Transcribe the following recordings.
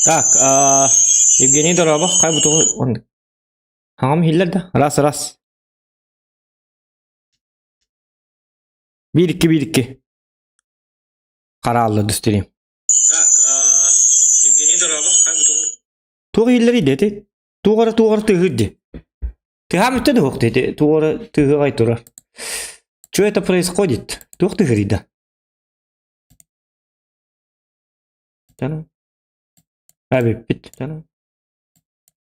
Так, Евгений дорообо, хай бутугу хаҥам иһиллэр да? Раз, раз. Биир икки, биир икки. Хараалла түстерим. Так, Евгений дорообо, хай бутугу Туох иһиллэрий дии ити? Туох эрэ туох эрэ тыаһыыр дии. Тыаһаам үттэ да суох дии ити. Туох эрэ тыаһыаҕай турар. Что это происходит? Туох тыаһырый да? Эбиппит.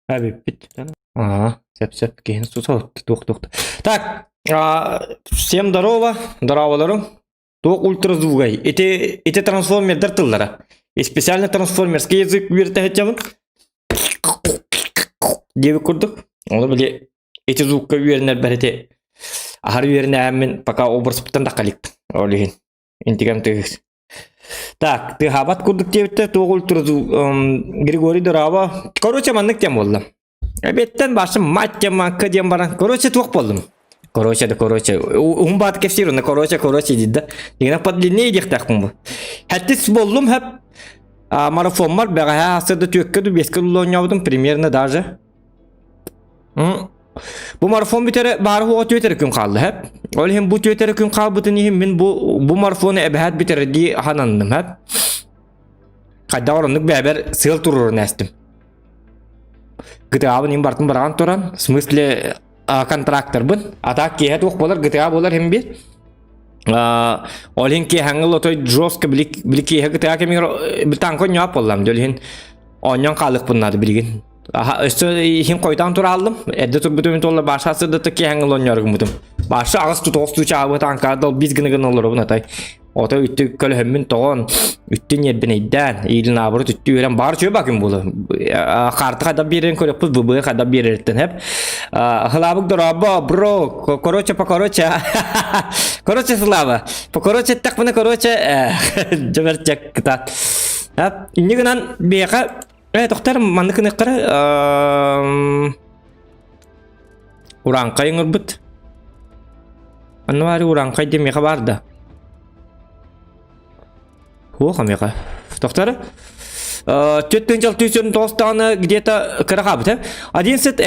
Эбиппит. Аа, сөп-сөп киһини сусалытты туох туох. Так, всем здорово, здороволорум. Туох ультразвугай? Ити ити трансформердар тыллара. И специально трансформерский язык үөрэтэ диэбит курдук. Ону били ити звукка үөрэнэрбэр ити аһар үөрэнээммин пока образпыттан да халикпын. Ол иһин интигем тыһыс. Так, тыһаабат курдук диэбиттэр туох ультразвук Григорий Дораба. Короче, маннык тем буолла. Эбиэттэн барсым мать маакка диэн баран, короче туох буоллум? Короче да короче, уһун баат кэпсиир онно короче короче диир да. Дигинэ подлиннее диэхтээхпин бу. Хэттис буоллум хэп. А, марафоммар бэҕэһээ сырда түөккэ ду биэскэ дуу оонньообутум примерно даже. Бу марафон бүтэрэ баары хуоҕа түөтэрэ күн хаалла хэп. Ол иһин бу түөтэрэ күн хаалбытын иһин мин бу бу марафону эбэһээт бүтэрэрдии хананным хэп. Хайдах оннук бэйэбэр сыал туруорун ээстим. ГТА-бын им бартын бараан туран, в смысле контракторбын. А так киэһэ туох буолар, ГТА буолар иһин биир. Ол иһин киэһэҥҥи лотой жестко били били киэһэ ГТА кэмигэр танка оонньоох буоллам. Ол иһин оонньоон хаалыахпын наада билигин. Аха, өссө иһин хойутаан турааллым. Эрдэ турбутум туолла баша сырдата киэһэҥҥи оонньоору гыммытым. Баша аҕыс тутоҕус тучаабы танкада ол биир гына гына олоробун атай. Ото үттү көлөһөммүн тоҕон, үттү ньиэрбинэйдээн, иилин аабырыт үттү үөрэн баар үчүгэй бакын буолу. Карта хайда биэрин көрөппүт, ВБ хайда биэрэриттэн хэп. Хылаабык дорообо, бро, короче, покороче. Короче, Слава, покороче эттэхпинэ, короче, дьэбэрчэк кытаат. Инньэ гынан биэхэ, тохтор маннык гыныахтара, Урааҥхай ыҥырбыт. Онно баары урааҥхай диэн миэхэ баар да? Суох миэхэ. Тохтор. 4 даҕаны где-то кыра хаалбыт, э? 11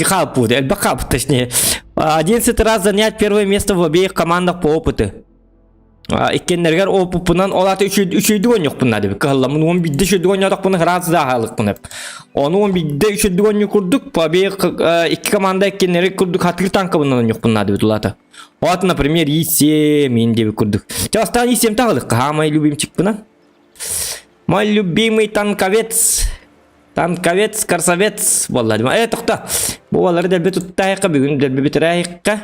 хаалбыт, элбэх хаалбыт, точнее. 11 раз занять первое место в обеих командах по опыту. Иккиэннэригэр опуппунан ол аата үчүгэйдик оонньуохпун наада эбит. Кыһалламмын уон биирдэ үчүгэйдик оонньоотохпуна ыраас да аһаалыкпын эп. Ону уон биирдэ үчүгэйдик оонньуу курдук побег икки команда иккиэннэри курдук хатыыр танкабынан оонньуохпун наада эбит улаата. Вот, например, И7 мин диэбит курдук. Чэ, бастаан И7 таҕылыкка, хаамай любимчикпынан. Мой любимый танковец. Танковец, красавец буолла. Э, тохто. Бу балары дэлби туттаайыкка, бүгүн дэлби бүтэрээйикка.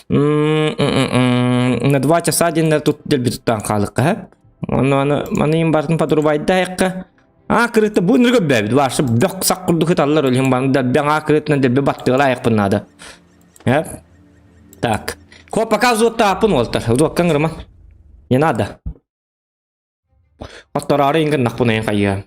На два часа диэннэр тут дэлби туттаан хаалыкка, һэ? Ону аны маны им бартын подрубайдаайыкка. Аа кырыта бу ныргы бэбит. Ваша бөх сак курдук ыталлар өлүм баны дэлби аа кырытынан дэлби баттыалаайыкпын наада. Э? Так. Ко пока зуоттааппын уолтар. Зуоккаҥ ырма. Не надо. Оттороору иҥгиннахпын айан хайыам.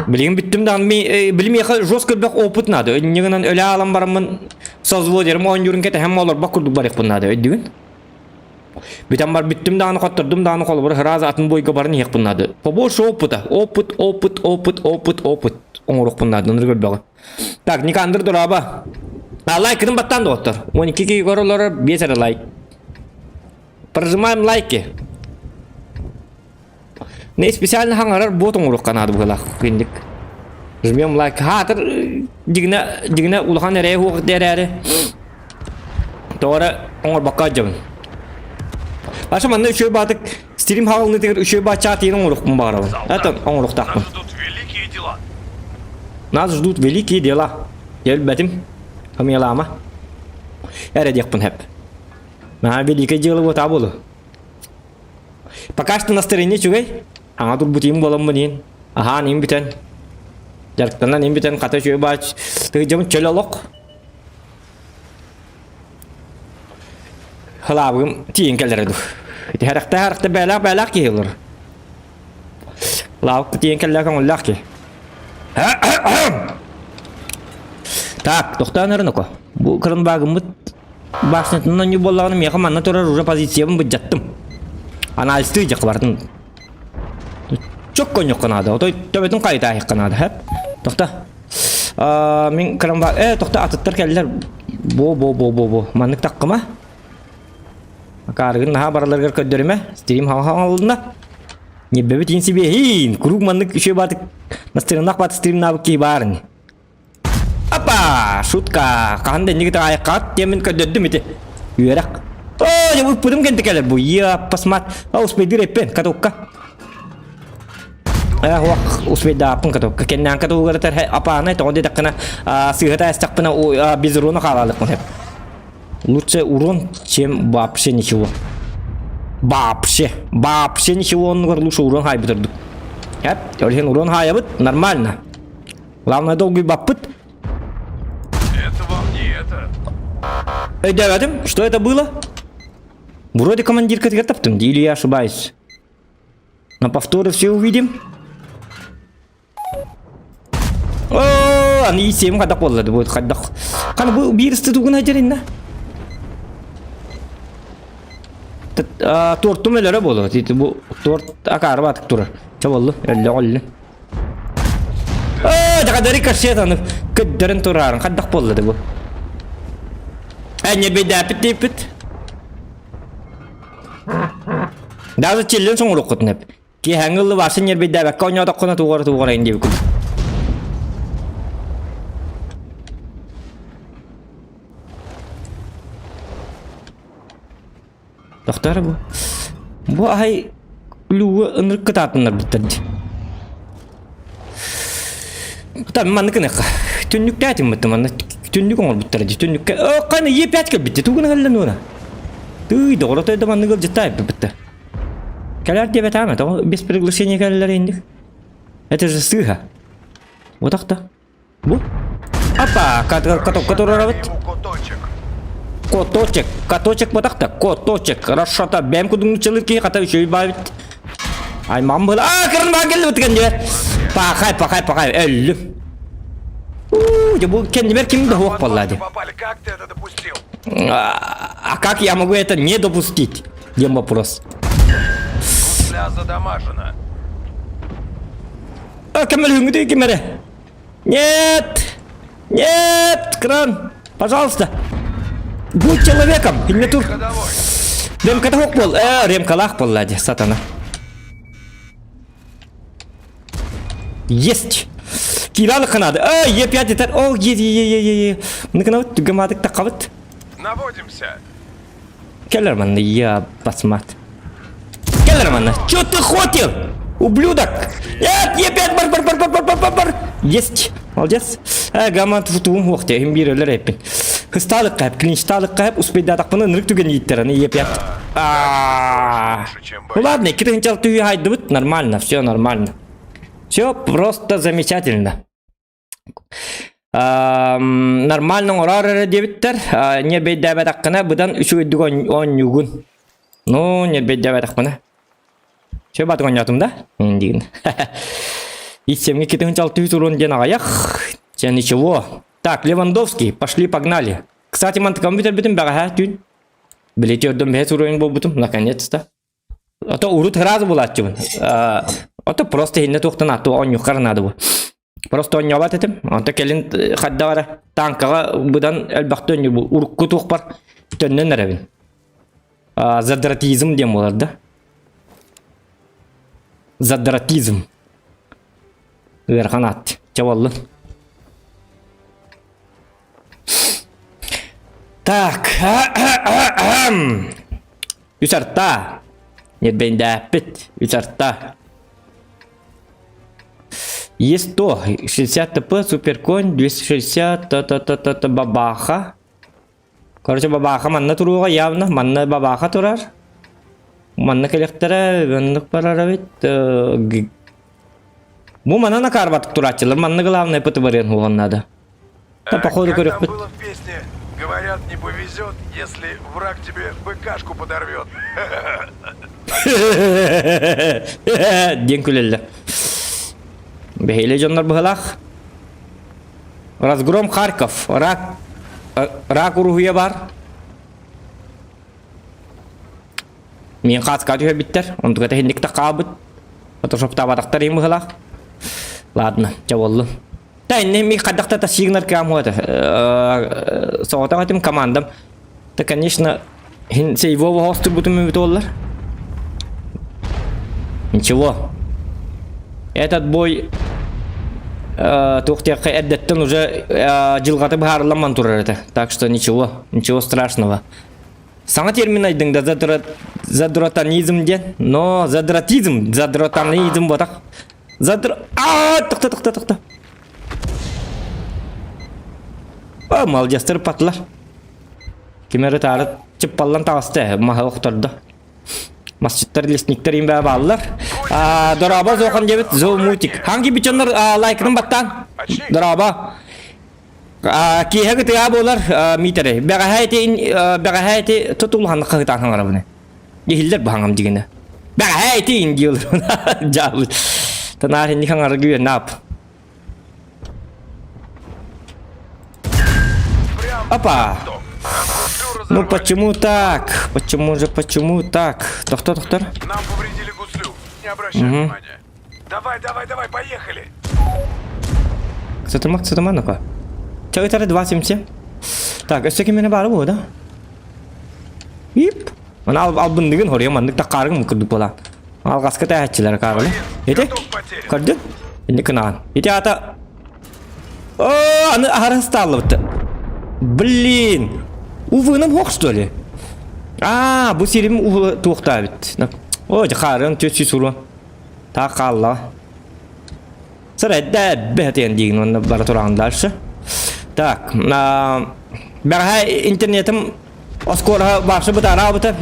Билигин бүттүм даҕаны били миэхэ жестко элбэх опыт наада. Инньэ гынан өлө аалан бараммын созводерым оонньуурун кэтэһэн олорбох курдук барыахпын наада өйдүүгүн? Бүтэн бар бүттүм даҕаны хоттордум даҕаны холобур сразу атын бойго баран иһиэхпин наада. Побольше опыта. Опыт, опыт, опыт, опыт, опыт оҥоруохпун наада. Оннук элбэҕи. Так, Никандр дорообо. А, лайкытын баттаан доҕоттор. 12 киһи көрө олорор, 5 эрэ лайк. Прожимаем лайки. Не специально хаҥарар бот оҥоруохха наада быһыылаах киндик. Жмем лайк. Хаатыр дигинэ дигинэ улахан эрэй хуох дэрээри. Тоҕо эрэ оҥорбокко дьабын. Аша манна үчүгэй баатык стрим хаалынытыгар үчүгэй баат чаат иин оҥоруохпун баҕарабын. Это оҥоруохтаахпын. Нас ждут великие дела. Нас ждут великие дела. Өлбэтим. Хамыйалаама. Эрэ диэхпин хэп. Наһаа великое дело вот буолу. Пока что настроение үчүгэй. Аҥа турбутуйум буоламмын иин. Аһаан иин бүтэн. Дьарыктанан иин бүтэн хата үчүгэй баат. Тыгдьабын чөл олох. Халаабыгым тиийэн кэлэрэ дуу. Ити харахта-харахта бээлээх-бээлээх киһи олор. Лаабыкта тиийэн кэллээх көҥүллээх киһи. Так, тохтоон эрэн око. Бу кырын баагыммыт башнятынан онньу буоллаҕына миэхэ манна турар уже позициябын быдьаттым. Анализтыы дьах бардым. Чокко онньукка наада. Отой төбөтүн хайытаахха наада. Хэп. Тохто. Мин кырамба э тохто атыттар кэллэр. Бо бо бо бо бо. Маннык таккыма. Акаарыгын наһаа бараларыгар көрдөрүмэ. Стрим хаҥалынна. Небебит ин сибиэһин. Куруук маннык үчүгэй баатык настырынах баат стримнаабыт киһи баар ини. Апа! Шутка! Хаһан да инники таайыккаат диэммин көрдөрдүм ити. Үөрэх. Оо, дьэ ыппытым кэнти кэлэр бу. Иаппасмат. А успейдыр эппен, катокка. Э, хуак успейдааппын катокка. Кэннээн катогар тэр апаанай тоҕо диэтэххинэ сыыһата эстэхпинэ без урона хаалаалыкпын хэп. Лучше урон, чем вообще ничего. Вообще. Вообще ничего оннугар лучше урон хаайбыт ордук. Хэп, ол иһин урон хаайабыт, нормально. Главное долгуйбаппыт. Это вам не это. Өйдөөбөтүм, что это было? Вроде командирка таптым, или я ошибаюсь. На повторы все увидим. О, аны исем хадак боллады будет хадак. Каны бу биир тугун хажаринна. Тортум өлөрө болу. Бу торт акары батык турар. Чаболлу, өллө оллу. Оо, дьаҕадарый кассетаны көрдөрөн турарын хайдах буолла да бу? Э, ньэбэйдээппит диэппит. Даже чиллин соҥуруккутун эп. Киэһэҥҥи ыллы баасы ньэрбэйдээбэккэ оонньоотоххуна тугара тугара диэбиккин. Тохтоор бу. Бу аһай күлүүгү ынырык кытаатыннарбыттар дии. Там маннык гыныахха. Түннүктээтим бытты манна түннүк оҥорбуттар дии. Түннүккэ Оо, каны Е5 кэлбитти. Тугун ыллан уона. Тыый, доҕорото да маннык ылдьыттаай бытты. Кэлэр диэбэтаама, тоҕо без приглашения кэлэлэр инник. Это же сыыһа. Утахта. Бу? Апа, каток турарабыт. Коточек, каточек батахта, коточек. Хорошо-то, бэм кудуҥ киһи хата үчүгэй баабит. Аймам был. А, кырын баа келли бутыган дьэ. Пахай, пахай, пахай, өллүм. Уу, дьэ бу кэннибэр ким да хуох буолла дии. Попали, как ты это допустил? А как я могу это не допустить? Диэн вопрос. Гусля задамажена. А, кемел ким эрэ? Нет! Нет! Кран! Пожалуйста! Будь человеком! Инне тур! Ремката хук бол! Э, ремкалаах буолла дии, сатана. Есть! Киралык надо. Э, Е5 этер. О, е, е, е, е, е. Мыныкына түгемадык тақабыт. Наводимся. Кэлэр манна, я басмат. Кэлэр манна. Чё ты хотел? Ублюдок! Нет, Е5, бар, бар, бар, бар, бар, бар, бар, бар. Есть. Молодец. Э, гамма тутуум уох те, хим биир өлөр эппин. Хыстаалык кайып, клинчтаалык кайып, успейдаатахпына ынырык түгэн ииттер, аны Е5. А. Ну ладно, киринчал түйі хайдыбыт, нормально, все нормально. Все просто замечательно. Нормально оҥороор эрэ диэбиттэр. Ньэрбэйдээбэтэххинэ быдан үчүгэйдик оонньуугун. Ну, ньэрбэйдээбэтэхпинэ. Все батык оонньоотум да? Диигин. Исемҥэ 206 урун диэн аҕыйах. Чэ, ничего. Так, Левандовский, пошли, погнали. Кстати, мантыкам бүтэрбитим бэҕэһээ түүн. Били төрдөн бэһэ суруйун буолбутум, наконец-то. А то урут сразу булааччыбын. А то просто иһиннэ туохтан атту оонньуоххар наада бу. Просто оонньообот этим. Онто кэлин хайдах эрэ танкаҕа быдан элбэхтэ оонньуур бу урукку туохпар төннөн эрэбин. Задратизм диэн буолар да. Задратизм. Ыарахан аат. Чэ буоллун. Так. Үс арта. Ньирбэйдээппит. Үс арта. Есть то. 60 ТП, суперконь, 260, та-та-та-та-та, бабаха. Короче, бабаха манна туруоҕа явно. Манна бабаха турар. Манна кэлиэхтэрэ, маннык барар эбит. Бу манан акаарбатык турааччылар. Манна главное ПТ-вариант буолан надо. Да, походу Как там көрүөхпүт. было в песне? Говорят, не повезет, если враг тебе БКшку подорвет. Диэн күлэллэр. Бэһиэлэй дьоннор быһалаах. Разгром Харьков. Рак, рак уруһуйа бар. Мин хааска түһэбиттэр. Онтуга тэһинник да хаалбыт. Фотошоптаабатахтар иһин быһалаах. Ладно, чэ буоллун. Та инне ми хайдахта тасигнар кам хуата. Соҕотох этим командам. Та конечно хин сейвово хостурбутум үбүт оллар. Ничего. Этот бой туох диэххэ эрдэттэн уже дьылҕата быһаарылламман турар этэ. Так что ничего, ничего страшного. Саҥа термин айдыҥ да задротанизм диэн. Но задротизм, задротанизм буотах. Задр... Аа, тохто, тохто, тохто. А, молодецтар патлар. Ким эрэ таары чыппаллан таҕыста, маһы охтордо. Масчыттар, лесниктер им баа бааллар. Дорообо зохан дебит, зоомутик. Ханги бичоннор лайкын баттаан. Дорообо. Киэһэ кытыга буолар миитэри. Бэҕэһээ ити бэҕэһээ ити тутулхан хаһытаан хаҥарабыны. Иһиллэр баһаҥам дигинэ. Бэҕэһээ ити индиэлэр дьаабыт. Танаар инник хаҥарга үөннаап. Опа! Ну почему так? Почему же, почему так? Тохтор, тохтор. Нам повредили гуслю. Не обращай угу. внимания. Давай, давай, давай, поехали! Сытыма, сытыма, ну-ка. Чагытары 2,77. Так, өссө кимине баары бу, да? Ип. Мана албындыгын хоруйа маннык таккаарыгын курдук буолан. Алҕаска тээһэччилэр каарылы. Ити? Көрдүн? Инни кынаан. Ити ата О, аны аһара ыстааллыбыт. Блин! Увыным хох что ли? Аа, бу сирим уһу туохтаабыт. О, хаарыан төт сүс уруон. Таах хаалла. Сыр эдде бэһэтиэн диигин уонна бара тураҕын дальше. Так, бэҕэһээ интернетим оскуораһа вообще бытаараабыта,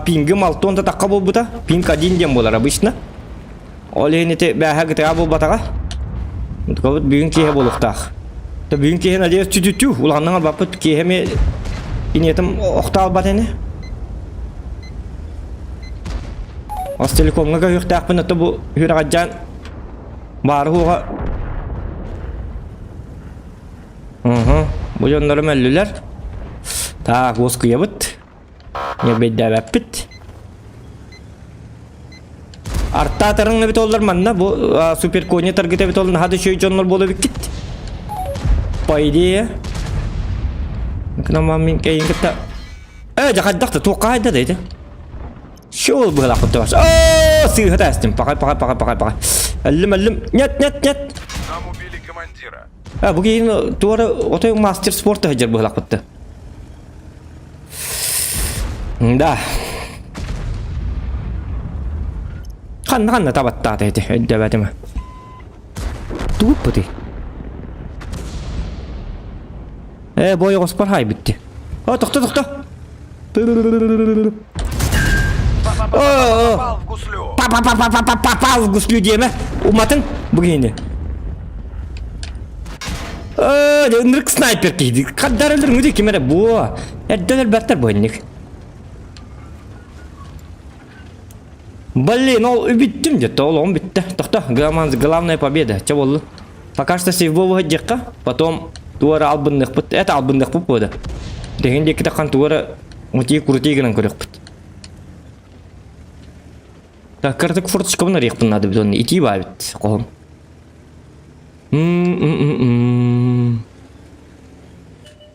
пингим алтон тахха буолбута, пинг один диэн буолар обычно. Ол иһин ити бээһэ гытыга буолбатаҕа. Тукабыт бүгүн киэһэ буолуохтаах. То бүгүн киэһэ надеюсь тү-тү-тү улаханнаҥ албаппыт киэһэ эмиэ инетим охтаалбат ини. Остелекомҥа көһүөхтээхпин ото бу үрэҕэдьаан Баары хуоҕа Уһу, бу дьоннорум өллүлэр. Так, уоскуйабыт. Ньэбэйдээбэппит. Артаатарыҥ эбит оллар манна бу суперкони таргыт эбит оллар наһаа да үчүгэй дьоннор буола эбиккит. По идее. Кынамам мин кэйин кытта. Э, дьахайдах да туохха хайда да ити. Шел быһалаах куттабас. Оо, сыыһа таастым. Пахай, пахай, пахай, пахай, пахай. Өллүм, өллүм. Нет, нет, нет. Нам убили командира. А, бу киһин туора отой мастер спорта сылдьар быһалаах Да. Ханна ханна табаттаата ити, өйдөбөтүм. Тугуппутуй? Э, бой оҕоспор хаайбытти. О, тохто, тохто. Попал в гуслю. Попал в гуслю диэмэ. Уматын бу киһини. Ынырык снайпер киһи. Хаддар өлөр ким эрэ буо. Эрден өлбөттөр бу инник. Блин, ол бүттүм где-то, ол он бүттэ. Тохто, главная победа. Че болду? Пока что сейвбову диэххэ, потом туора албынныхпыт. Это албынныхпыт буода. Деген диэки тахан туора мутии крутии гынан көрүөхпүт. Так, кырдык форточкабын арыйахпын надо бит онно итии баабит хоһум.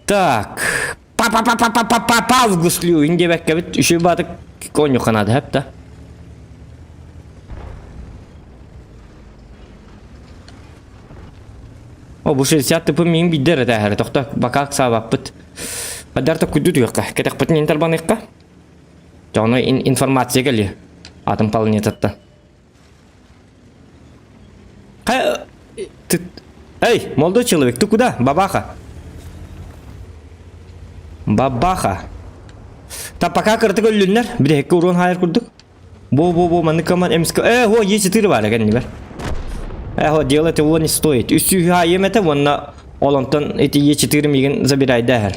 Так, па-па-па-па-па-па в гуслю индиэбэккэбит үчүгэй баатык коньюха надо хэп да. О, бу 60 тыпы мин бидер этээһэри тохто бакаак саабаппыт. Бадар та кудду түһүөххэ, кэтэхпитин интербаныхха. Дьоно информация кэлиэ. Атын планетаттан. Хай, ты... Эй, молодой человек, ты куда? Бабаха. Бабаха. Та пока кыртык өллүннэр, бирэһиккэ уруон хаайар курдук. Бу-бу-бу, маннык команд МСК... Э, хо, Е4 бар кэннибэр. Э, хо, дело того не стоит. Үс сүүһү хаайыам этэ, уонна ол онтон ити Е4 миигин забирайда эһэр.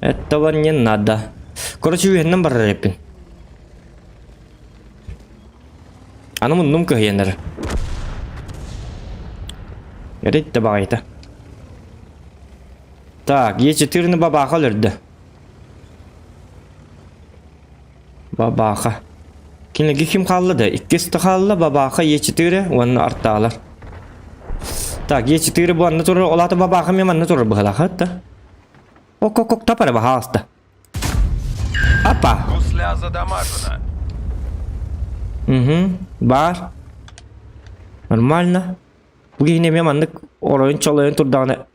Этого не надо. Короче, үһэннэн барар эппин. Аны муннум кыһыйан эрэр. Эрит да баҕайыта. Так, Е4-ны бабааха өлөрдө. Бабааха. Кинилэргэ ким хаалла да? Иккис да хаалла, Бабааха Е4 уонна артаалар. Так, Е4 бу анна турар, ол аата Бабааха мен манна турар быһалаах да. Ок-ок-ок, тапара баһаалыста. Апа. Гусля задамажена. Угу, бар. Нормально. Бу киһини эмиэ маннык оройун чолойон турдаҕына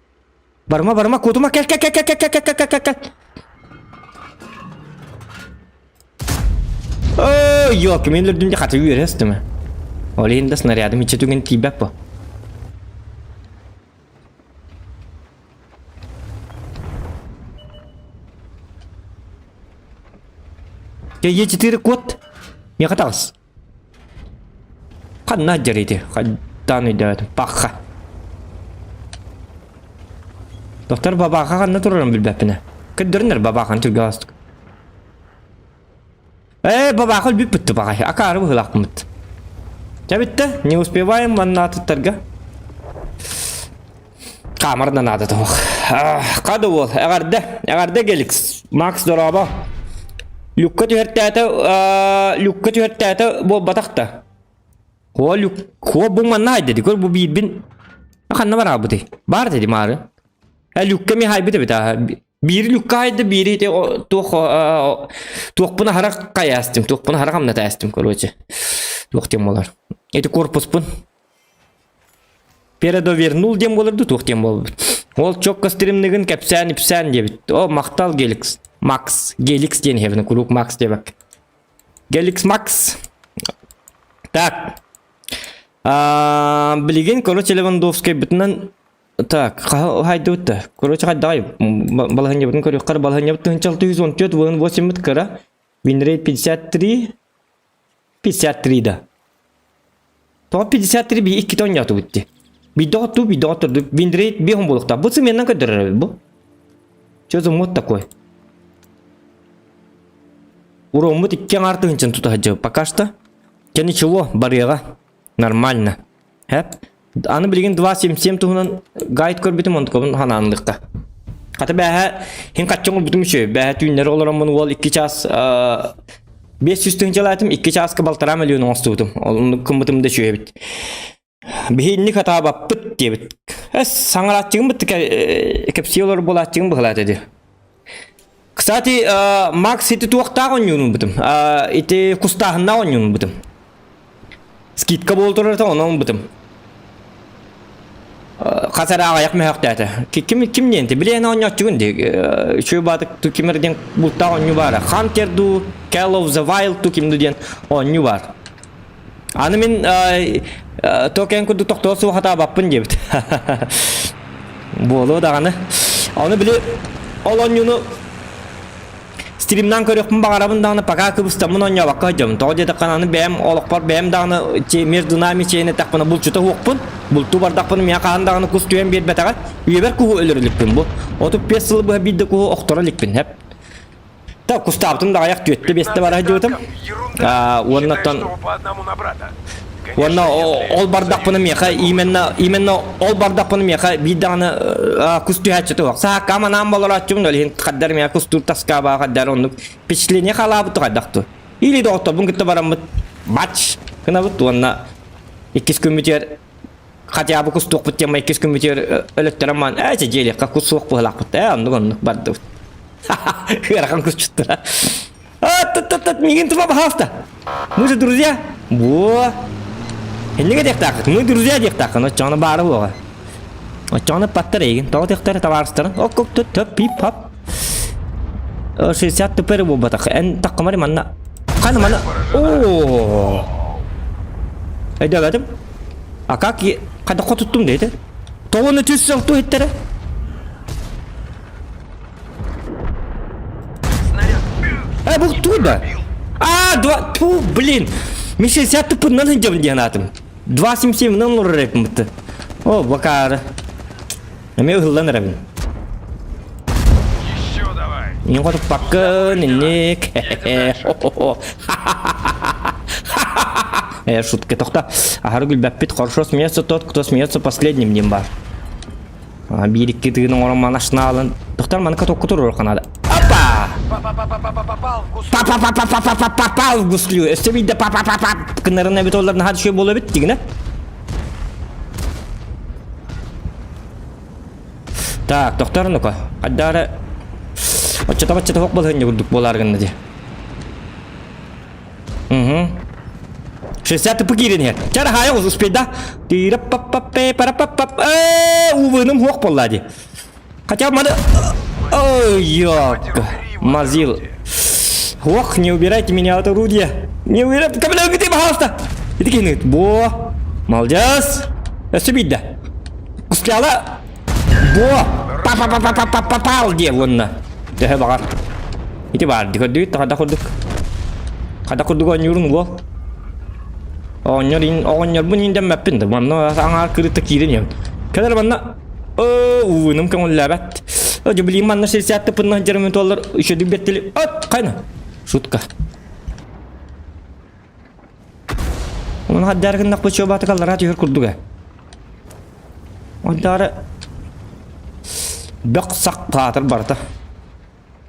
Барыма, барыма, куотума, кэл, кэл, кэл, кэл, кэл, кэл, кэл, кэл, кэл. Ой, ёлки, мен өлөрдүм де хаты үөрэ ыстыма. Ол иһин да снарядым иччи түгэн тиийбэт бу. Е4 код. Меха таҕыс. Ханна сылдьар ити? Хайдаан өйдөөтүм. Пахха. Доктор бабааха ханна турарын билбэппинэ. Көрдөрүнэр бабаахан түргэ астык. Ээ, бабааха өлбүппүт баҕай. Акаары быһыылаахпымыт. Чэ бүттэ, не успеваем манна атыттарга. Хаамар да наада тоһох. Хада уол, эҕэрдэ, эҕэрдэ Геликс. Макс дорообо. Люкка түһэртээтэ, люкка түһэртээтэ буолбатах да. Хуо люк, хуо бу манна хайда көр бу биирбин ханна бараабытый? Баар деді маары. Э люкка ми хайбыт эбит аа. Биир люкка хайда, биири ити туох туохпун аһара хайаастым, туохпун аһара хамнатаастым, короче. Туох диэн буолар. Ити корпуспун Передовернул диэн буолар дуу, туох диэн буолбут. Ол чокко стримныгын кэпсээн-ипсээн диэбит. О, махтал Геликс. Макс. Геликс диэн иһэбин, куруук Макс диэбэк. Геликс Макс. Так. А, билигин, короче, Левандовскайбытынан так, хайдыбыт да. Короче, хайдагай балаһынньабытын көрүөххэр балаһынньабыт 1614 18 кыра. Винрейт 53 53 да. Тоҕо 53 би иккитэ оонньоотубут дии. Биирдэ оттуу, биирдэ отторду. Виндрейт биэһун буолуохтаах. Бу сымыйанан көрдөрөр эбит бу. Чё за мод такой? Уроммут икки аҥаар тыһыынчаны тута сылдьабыт. Пока что. Чэ ничего, барыаҕа. Нормально. Хэп. Аны билигин 2.77 туһунан гайд көрбүтүм, онтукабын ханаанлыхха. Хата бээһэ хин хачча оҥорбутум үчүгэй. Бээһэ түүннэри олороммун уол 2 час 500 тыһыынчалаатым, 2 чааска балтараа миллион оҥостубутум. Оннук гыммытым да үчүгэй эбит. Биһинник хатаабаппыт диэбит. Эс саҥарааччыгым бытты кэпсии олор буолааччыгым быһалаата дии. Кстати, Макс ити туохтаах оонньуунун бытым. Ити кустааһыннаах оонньуунун бытым. Скидка буол турарта онон бытым. Хас эрэ аҕыйах мөһөхтөөтө. Ким ким диэн билиэн оонньооччугун дии. Үчүгэй баатык ту ким эрэ диэн бултаах оонньуу баара. Hunter дуу, Call of the Wild дуу ким дуу диэн оонньуу баар. Аны мин токен курдук тохтоо суох хатаабаппын диэбит. Буолуо даҕаны. Ону били ол оонньууну стримнан көрүөхпүн баҕарабын даҕаны пока кыбыстаммын оонньообокко сылдьабын. Тоҕо диэтэххэ аны бэйэм олохпор бэйэм даҕаны между нами чэйин эттэхпинэ булчута уохпун. Бултуу бардахпына миэхэ хаһан даҕаны кус түһэн биэрбэтэҕэ. Үйэбэр куһу өлөр иликпин бу. 35 сыл быһа биир да куһу охторо иликпин. Хэп. Так, кустаабытым да аҕыйах түөттэ биэстэ бара сылдьыбытым. Уоннаттан Уонна ол бардахпына миэхэ именно именно ол бардахпына миэхэ биир даҕаны кус түһээччи туох. Саакка анаан болорооччубун ол иһин хаддар миэхэ кустуур таскаабаа хаддар оннук впечатление халаабыт хайдах ту. Или доҕотторбун кытта бараммыт бач гынабыт уонна иккис күммүтүгэр хотя бы кустуохпут диэн иккис күммүтүгэр өлөттөрөн маан ээ чэ дьиэлиэххэ кус суох быһалаахпыт ээ оннук оннук бардыбыт. Ыарахан кусчуттара. А, мигин тума пожалуйста. Мы же друзья. Во. Иннигэ диэхтааххыт. Мы друзья диэхтааххын. Оччоҕуна баара буоҕа. Оччоҕуна паттар эйигин. Тоҕо диэхтэр табаарыстарын. Ок ок төп пип пап. 60 тупер буолбатах. Эн таххамар манна. Хана мана. О! Өйдөөбөтүм. А как хайдах хотуттум диэтэ? Тоҕону түс сыл иттэрэ. Э, бу туда. А, два, ту, блин. Мен 60 тыппыннан сылдьабын диэн аатым. 277 олорор эппин О, бакаары. Эмиэ ыһыллан эрэбин. Еще давай. Мин хотуппаккын, инник. Э, шутка тохта. Аһары күлбэппит. Хорошо смеется тот, кто смеется последним диэн бар. Биир икки тыгын оҥорон манашнаалын. Тохтар маны катокку туруор канада. Опа! Попал в гуслю. Па-па-па-па-па-па-попал в гуслю. Өссө биирдэ па-па-па-па гыннарын эбит олар наһаа үчүгэй буолуо эбит дигинэ. Так, тохтор ну-ка. Хайдара оччото баччата хоқ балыһынньа курдук буолаар гынна дии. Угу. 60 тыпы киирэн иһэр. Чара хаайа успейда. Тиирап-пап-пап пара-пап-пап. Ээ, увыным хуох буолла дии. Хотя бы маны... Ой, ёпта. Мазил. Ох, не убирайте меня от орудия. Не убирайте. Кабля, где, пожалуйста. Иди кинет. Бо. Молодец. Өссө биирдэ. Успела. Бо. Па-па-па-па-па-попал диэ уонна. Төһө баҕар. Ити баар көрдүгүт хада курдук. Хада курдук оонньуурун уол. Оонньор оҕонньорбун индэммэппин да. Манна аҥаар кырыта киирэн иһэбин. Кэлэр манна ууным көҥүллээбэт. Дьэ билигин манна 60 пынна сылдьарым туоллар үчүгэй бэртили. От хайна. Шутка. Оны хаддар гыннах бу чуобаты каллара түһэр курдуга. Онтары бөх сак таатыр барыта.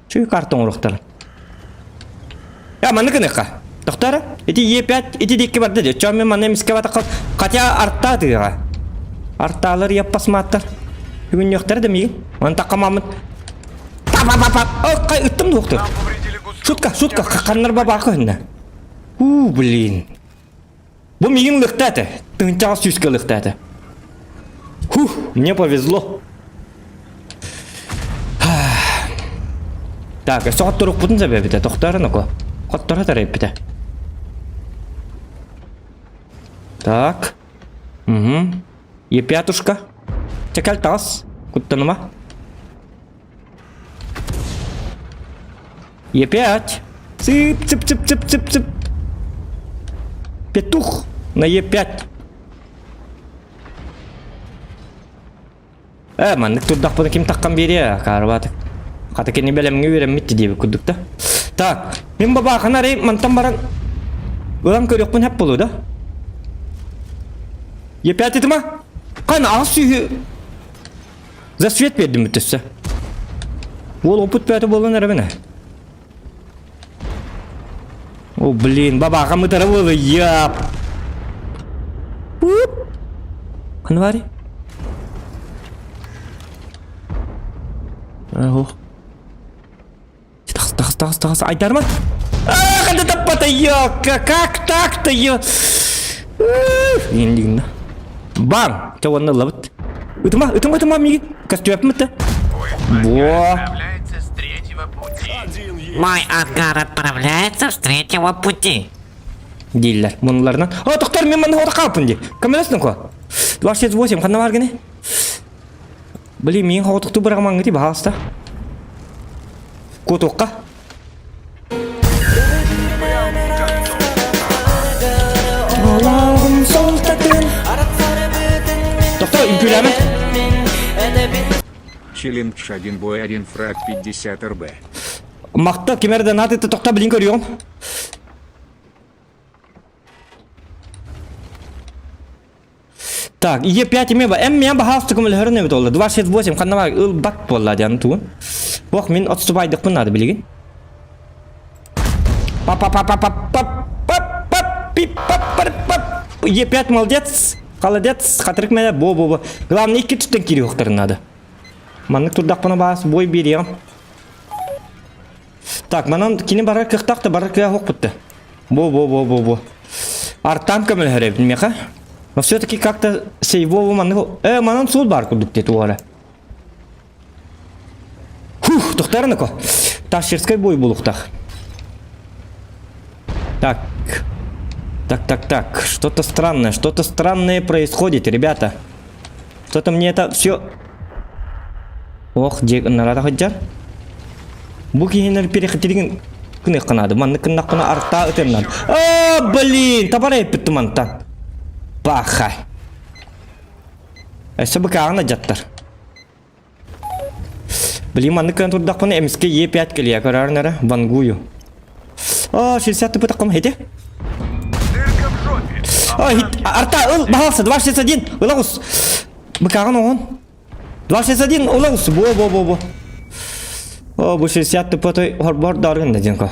Чүй карта оҥоруохтара. Я манны гыныхха. Тохтара, ити Е5 ити дикки барда дии. Чон мен манна эмискэ батаққа хотя арта тыаҕа. Артаалар яппасмааттар. Бүгүннүөхтэрэ да миигин. Маны таққамаммын. Па-па-па-па. О, кай ыттым дуохтур. Нам повредили гуслю. Шутка, шутка, ханнар бабаакы хынна. У, блин. Бу миигин лыхта этэ. Тыһынчаҕа сүүскэ лыхта этэ. Хух, мне повезло. Так, өссө хотторукпутун сэбэбитэ, тохтоорун око. Хотторо тарэйбитэ. Так. Угу. Епятушка. Чекал таас. Куттаныма. Е5. Цып, цып, цып, цып, цып, цып. Петух на Е5. Э, маннык турдахпына ким таххан биэриэ, акаарыбаатык. Хата кини бэлэмҥэ үөрэммит диэбит курдук да. Так, мин бабаахана арай мантан баран ылан көрүөхпүн хэп буолуо да? Е5 ытыма? Хан аҕыс сүүһү За свет биэрдим өссө. Уол опыт бөөтө буолан эрэбин ээ. О, блин, бабаахам ытара буолуо, яп. Уп. Ханна баарый? Ох. Тахс, тахс, тахс, тахс. Айдарма. Ах, это таппата, ёка, как так-то, ё... Индигна. Бам! Те уонна ылабыт. Ытыма, ытыма, ытыма миигин. Көстүбэппин бытта. Во! Отправляется с третьего пути. Мой ангар отправляется с третьего пути. Дииллэр. Мунуларынан. О, тохтор, мен манна хота хаалпын ди. Көмөлөс нуко. 28, ханна бар гини? Блин, миин хоҕотуктуу быраҕымаҥҥытый, баһаалыста. Куотуохха. Олоҕум суолтатын Тохтоо, үҥкүүлээмэ. Челлендж 1 бой 1 фраг 50 рб. Махта ким эрэ донат ытта тохтоо билин көрүөҕүм. Так, Е5 эмиэ ба эм миэн баһаалыста көмөлөһөрүн эбит буолла. 268 ханна бар ылбат буолла диэн тугун. Ох, мин отступайдыкпын наада билигин. Па па па па па па па па пи па па па Е5 молодец, холодец, хатырык мэлэ бо бо бо. Главное икки түстэн киириэхтэрин надо. Маннык турдахпына баас бой биэриэҕим. Так, манан кини барар кыахтаах да барар кыаҕа суох бутта. Бу-бу-бу-бу-бу. Артам көмөлөһөр эбит миэхэ. Но все-таки как-то сейвову маннык... Э, манан суол баар курдук диэт уора. Фух, тохтарыныко. Ташерскай бой булуктах. Так. Так, так, так. Что-то странное, что-то странное происходит, ребята. Что-то мне это все... Ох, дьиэ ыннарата сылдьар. Бу киһинэр перехитригин кыныахха наада. Маннык кыннахпына артаа ытыаннан. А, блин, табар эппит мантан. Пахай. Өссө быкааҕын дьаттар. Блин, маннык кыан турдахпына эмискэ Е5 кэлиэ көрөөрүн эрэ, вангую. А, 60 тыпытаххым хити. Дырка в жопе. А, хит, арта, ыл, баһалса, 261, ыла Быкааҕын оҕон. 261, ыла Бо, бо, бо, бо. О, бу 60 тыпытой хорбор даргын да дьэнко.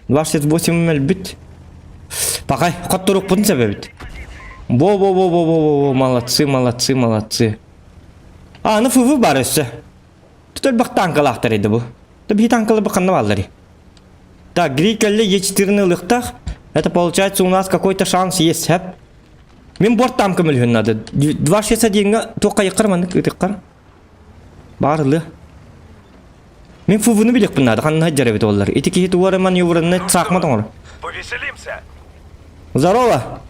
268 өлбүт. Пахай, хотторукпутун сөбөбүт. Бо, бо, бо, бо, бо, бо, бо, молодцы, молодцы, молодцы. А, аны ФВ бар өссө. Тут элбэх танкалаахтар edi бу. Биһи танкалар бу ханна бааллар. Так, Грик кэллэ Е4-ны ылыахтаах. Это получается у нас какой-то шанс есть, хэп. Мин борт там көмөлүһүн надо. 261-га туохха йыккар маннык ытыккар. Баар ылыа. Мин ФВ-ны билиэхпин надо, ханна сылдьар эбит оллар. Ити киһи тугу эрэ маневренный саахмат оҥорор. Повеселимся. Здорово!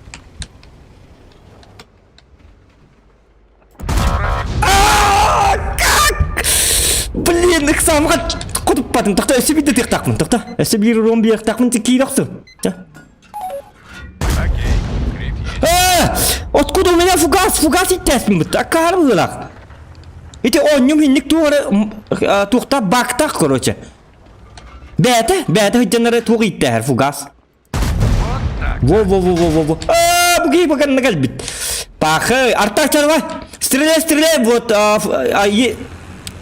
Как? Блин, ыксаамга кутуппатым. Тохто, өссө биирдэ тыахтаахпын. Тохто, өссө биир урон биэхтаахпын киир охсу. Окей, гриф есть. Э, откуда у меня фугас? Фугас иттээспин бут. Аккаар быһыылаах. Ити оонньум инник туох эрэ туохта бактах, короче. Бээтэ, бээтэ сылдьаннары туох иттээһэр фугас. Вот так. Во-во-во-во-во-во. А, буги бакан кэлбит. Пахы, Артак давай. Стреляй, стреляй, вот, а, а, е...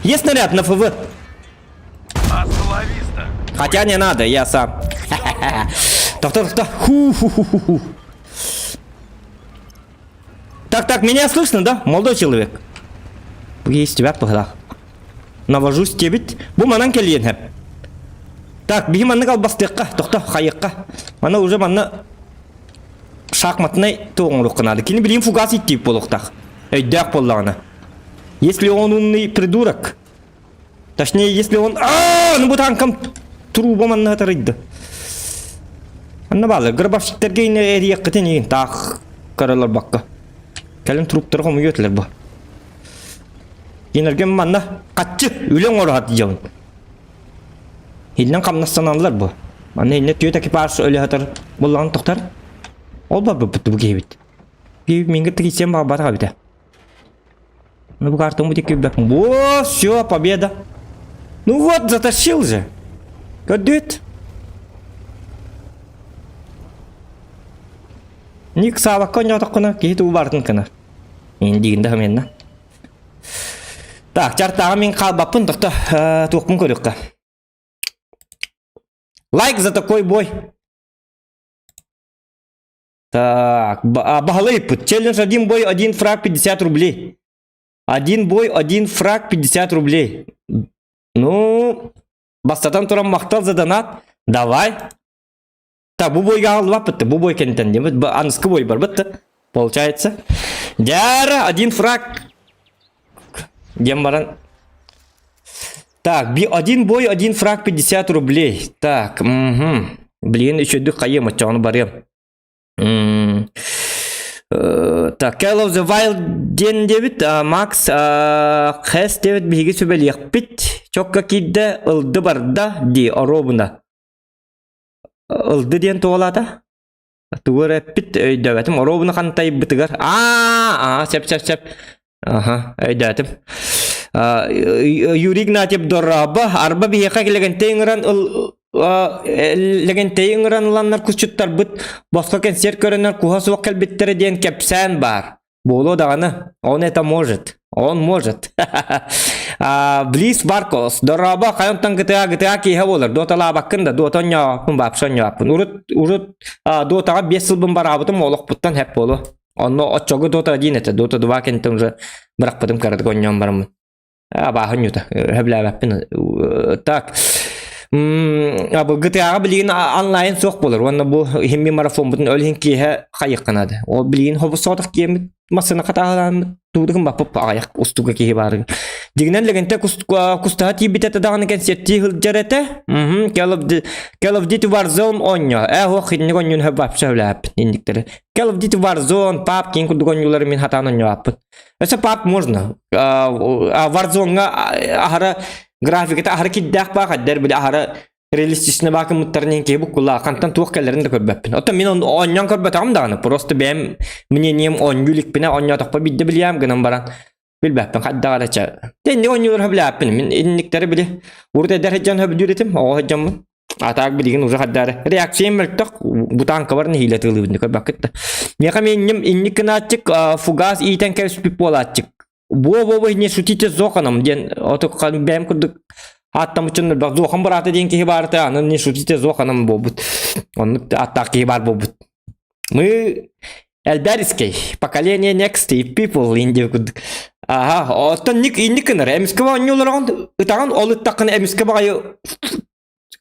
есть снаряд на ФВ. Hasta la vista. Хотя не надо, я сам. Так, так, так. Ху-ху-ху-ху. Так, так, меня слышно, да? Молодой человек. Есть тебя погнал. Навожусь тебит. Бу манан кэлиэн хэп. Так, биһи маннык албастыахха, тохто, хайыахха. Мана уже манна шахматнай туоҥуруохха наада. Кини билигин фугас иттиип буолуохтаах. Өйдөөх буоллаҕына. Если он умный придурок, точнее, если он... А, ну бу танкам труба манна тарыйды. Анна баалы, гробовщиктерге эрийэххитин иин таах көрөлөр бакка. Кэлин труптары хомуйуо этилэр бу. Кинилэргэ манна хаччы үлэ оҥоро сатыйабын. Иһинэн хамнастаналлар бу. Манна иннэ түөрт экипаж өлө сытар буоллаҕын тохтор. Ол барбыппыт бу киһибит. Киһи мингэ тиксиэн баҕарбатах эбитэ. Ну бу картон бу кирбэппин. Во, все, победа. Ну вот, затащил же. Көрдүт. Ник саабакка оонньоотоххуна киһи тугу баарын гынар. Индигин да хамыйанна. Так, чартааҕа мин хаалбаппын, тохто, туохпун көрүөххэ. Лайк за такой бой. Так, баһылай ыппыт. Челлендж один бой, один фраг 50 рублей. Один бой, один фраг 50 рублей. Ну, бастатан туран махтал за донат. Давай. Так, бу бойга аҕалбаппыт, бу бой кэнниттэн диэбит, аныскы бой барбыт получается. Дяра, один фраг. Диэн баран. Так, один бой, один фраг 50 рублей. Так, угу. Блин, үчүгэй хайыам оччоҕуну барыам. Так, Call of the Wild диэн диэбит, Макс Хэс диэбит биһиги сүбэлиэхпит. Чокка киирдэ, ылды барда дии, оруобуна. Ылды диэн туолаата? Тугу эрэ эппит өйдөөбөтүм. Оруобуна хантайбытыгар. Аа, сөп сөп сөп. Аха, өйдөөтүм. Юрий Игнатьев дорообо, арба биһиэхэ Лэгэнтэй ыҥыран ыл Лэгэнтэйи ыҥыран ыланнар кусчуттарбыт босхо кэнсиэр көрөнөр куһа суох кэлбиттэрэ диэн кэпсээн баар. Буолуо даҕаны. Он это может. Он может. Близ Баркос. Дорообо, хайонтон GTA GTA киһи буолар. Доталаабаккын да, дота онньооппун, вообще онньооппун. Урут, урут дотаҕа 5 сылбын бараабытым, олохпуттан хэп буолуо. Онно оччого Дота 1 этэ, Дота 2 кэнниттэн уже бырахпытым кыратык онньоон бараммын. Абааһы онньута, сөбүлээбэппин. Так, бу GTA-ҕа билигин онлайн суох буолар уонна бу иһин мин марафоммутун ол иһин киэһэ хайыахха наада. Ол билигин хобус соҕотох киэммит массыына хатааһылааммыт тугу да гыммаппыт аҕыйах устуга киһи баарыгар. Дьиҥинэн Лэгэнтэй кустаһа тиийбит этэ даҕаны кэнсиэртии сылдьар этэ. Call of Duty, Call of Duty Warzone оонньоо. Ээ, ох, инник оонньуун хөп вообще сөбүлээппин инниктэри. Call of Duty Warzone, PUBG киин курдук оонньуулары мин хатаан оонньообаппын. Өссө PUBG можно. Warzone-ҥа аһара графиката аһара кирдээх баа, хайдар били аһара реалистично баакыммыттарын иһин киһи буккулаа хантан туох кэлэрин да көрбөппүн. Оттон мин оонньоон көрбөтөҕүм даҕаны. Просто бэйэм мнением оонньуу иликпинэ оонньоотохпо биирдэ билиэм гынан баран билбэппин хайдах эрэ чэ. Инник оонньуулар сөбүлээппин. Мин инниктэри били урут эдэр сылдьан сөбүлүүр этим, оҕо сылдьаммын. А так билигин уже хайдары. Реакциям мөлтөх, бутаанкабар нэһиилэ тыылыыбын көрбөккүт да. Миэхэ минним инник гынааччык фугас иитэн кэбиспит буолааччык. Во-во-во, не шутите с Зоханом диэн оту бэйэм курдук ааттаммыт дьон Зохан быраата диэн киһи баарта, аны не шутите с Зоханом буолбут. Оннук ааттаах киһи баар буолбут. Мы Элбэрискэй, поколение next people инди курдук. Аха, оттон ник инник гынар. Эмискэ оонньууларгын ытаҕын ол ыттаххына эмискэ баҕайы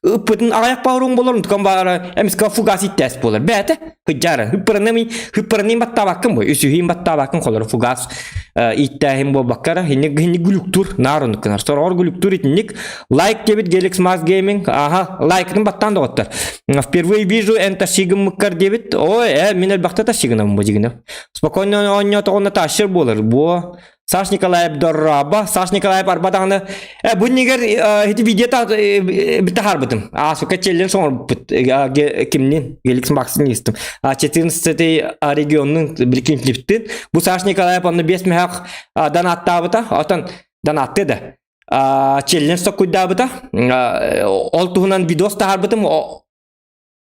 ыппытын аҕыйах бауруҥ болор онтукан баара эмискэ фугас иттээс буолар бээтэ хыдьаара хыппыраны хыппыраны баттаабаккын бу үсүһүн баттаабаккын холор фугас иттээһин буолбаккара хинник хинник гүлүктур наар оннук гынар сороҕор гүлүктур итинник лайк диэбит Gelix Max Gaming аха лайкытын баттаан доҕоттор впервые вижу эн тащигыммыккар диэбит ой э мин элбэхтэ тащигынам бу дьигинэ спокойно оонньоотоҕуна тащыр буолар буо Саш Николаев дорраба, Саш Николаев арба даҕаны э бу иннигэр ити видео таһаарбытым. А сука челлендж оҥорбуппут кимнин Геликс Максин истим. А 14 регионнун биликин клиптин. Бу Саш Николаев онно 5 мехах донаттаабыта. Отон донатты да. Челлендж соккуйдаабыта. Ол туһунан видос таһаарбытым.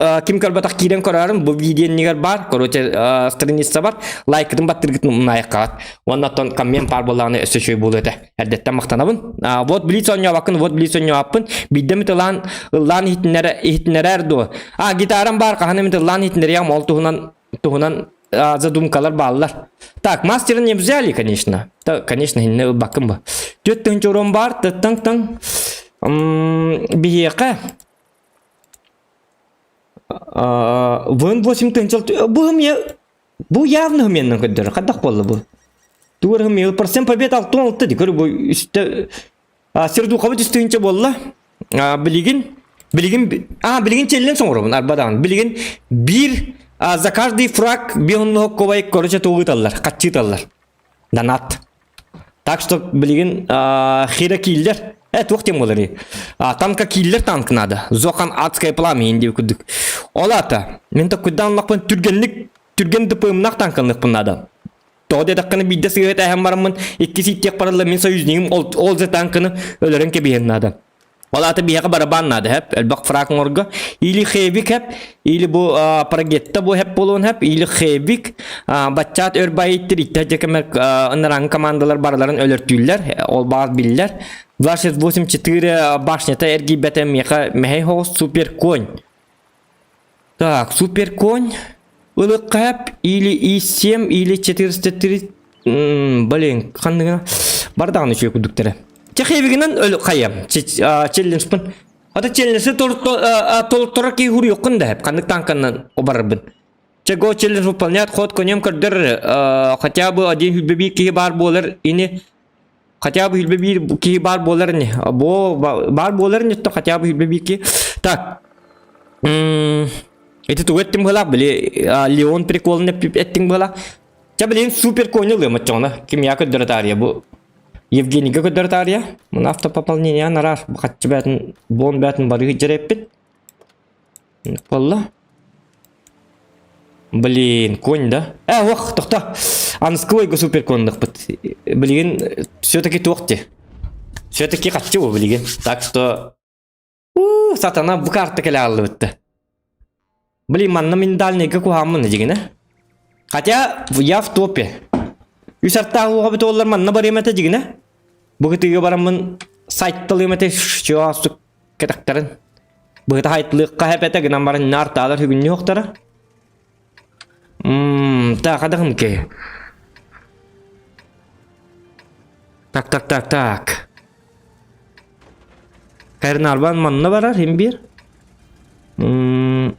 Ким көрбөтөх киирэн көрөрүм бу видеонигар бар короче страница бар лайкытын баттыргытын умнаайыккаҕат уонна оттон коммент паар буоллаҕына өссө үчүгэй буолуо этэ эрдэттэн махтанабын вот блиц оонньообаккын вот блиц оонньообаппын биирдэ эмит ылаан ыллаан иһитиннэрэр дуо а гитарам баар хаһан эмит ыллаан иһитиннэриэҕим ол туһунан туһунан задумкалар бааллар так мастера не взяли конечно да конечно инне ылбаккын бу түөрт тыһыынча урон баар тыттаҥ таҥ биһиэхэ Вон 8 тыһыынча бу хымья бу явно хымьяннан көрдөрөр хайдах буолла бу тугар хымья процент побед 66 ди көр бу үстэ сердухабыт үс тыһыынча буолла билигин билигин а билигин челлен соҥоробун арбадаҕын билигин биир за каждый фраг биһонноһок кобай короче тугуталлар хаччыыталлар Донат. Так что билигин хира киллер. Э, туох тем болары. Танка киллер танк надо. Зохан адское пламя инди курдук. Ол ата, мен такуйдан лақпын түргенлик түрген ДПМнах танканлыкпын надо. Тоҕо диэтэххинэ биирдэ сыыһа этэһэн бараммын икки сииттиэх баралла мин союзнигым ол ол же танканы өлөрөн кэбиһэн наада. Ол аата биһиэхэ барабан наада хэп, элбэх фраг оҥорго. Или хэвик хэп, или бу прогетта бу хэп буолуон хэп, или хэвик баччаат өр байыттыр итте дьэкэмэр ынырааҥы командалар барыларын өлөртүүллэр, ол баар биллэр. 268-4 башнята эргийбэтэ миэхэ мэһэй хоҕус супер конь. Так, супер конь. Ылыкка хэп или И7, или 403. Блин, ханныгына бар даҕаны үчүгэй курдуктара. Чехевигинэн өл хайам челленджпын. Ата челленджи толторор киһи хуруйуккун да хэп. Ханнык танканан обарарбын. Чего челлендж выполняет ход конем көрдөр хотя бы один хүлбэбии киһи баар буолар ини хотя бы хүлбэбиир киһи баар буолар ини бо баар буолар ини хотя бы хүлбэбиир киһи так Ити тугу эттим быһалаах били Леон приколун эттиҥ быһалаах. Чэ билигин супер кони ылыам оччоҕуна. Кимиэхэ көрдөрө таарыйа бу Евгенийга көрдөрө таарыйа. Муну автопополнение нараар хаччы бээтин буон бээтин барыы сылдьар эппит. Буолла. Блин, конь да? Э, ох, тохто. Анскойга супер коннахпыт. Билигин все-таки туох ти. Все-таки хаччы бу билигин. Так что У, сатана бу карта кэлэ ааллыбытта. Блин, манна мин дальнийга куһааммын дьигинэ. Хотя я в топе. Үс артаах уоҕа оллар манна барыам этэ дьигинэ. Бу кытыыга бараммын сайтталыам этэ чуоастук кэтэхтэрин. Быһыта хайтлыахха хэпэтэ гынан баран наартаалар хүгүннү Мм, так, адахым ки. Так, так, так, так. Карнарбан манна барар, хим бир. Мм.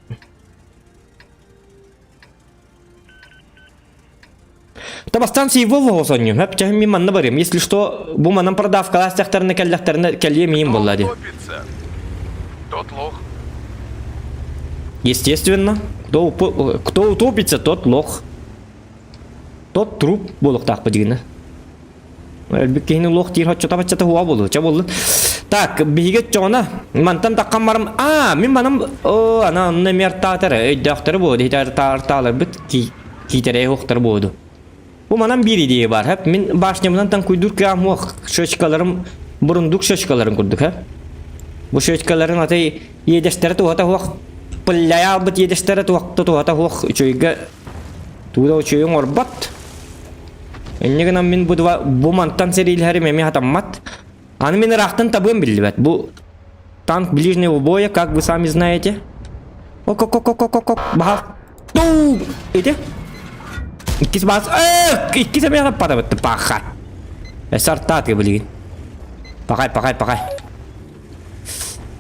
Табастан сейвол сонньум. Хөп чаһым мин манна барыам. Если что, бу манан продавкалаас тахтарына кэллэхтэринэ кэлиэ миин буолла ди. Тот лох. Естественно, кто, кто утопится, тот лох. Тот труп буолуохтаахпы дигинэ. Өлбүт киһини лох диир хоччото-баччата хуа буолуо. Ча буоллун. Так, биһиги оччоҕуна мантан таххан барым. Аа, мин манам оо, ана онно эмиэ артаатар өйдөөхтөрө буолуо. Дихитэ артааларбыт киитэрэй уохтар буолуо. Бу манан биир идея бар. Хэп мин башнябынан танкуйдуур кыам уох шөчкаларым бурундук шөчкаларын курдук хэп. Бу шөчкаларын атай иэдэстэрэ туһата хуох пылляя албыт иэдэстэрэ туохта туһата хуох үчүгэйгэ тууда үчүгэйин оҥорбот. Инньэ гынан мин бу, бу мантан сэриилэһэрим эмиэ хатаммат. Аны мин ыраахтан табыам биллибэт. Бу танк ближнего боя, как вы сами знаете. Ок-ок-ок-ок-ок-ок. Баха. Туу! Ити. Иккис бас. Э, иккис эмиэ хаппатабыт. Паха. Эсартааты билигин. Пахай, пахай, пахай.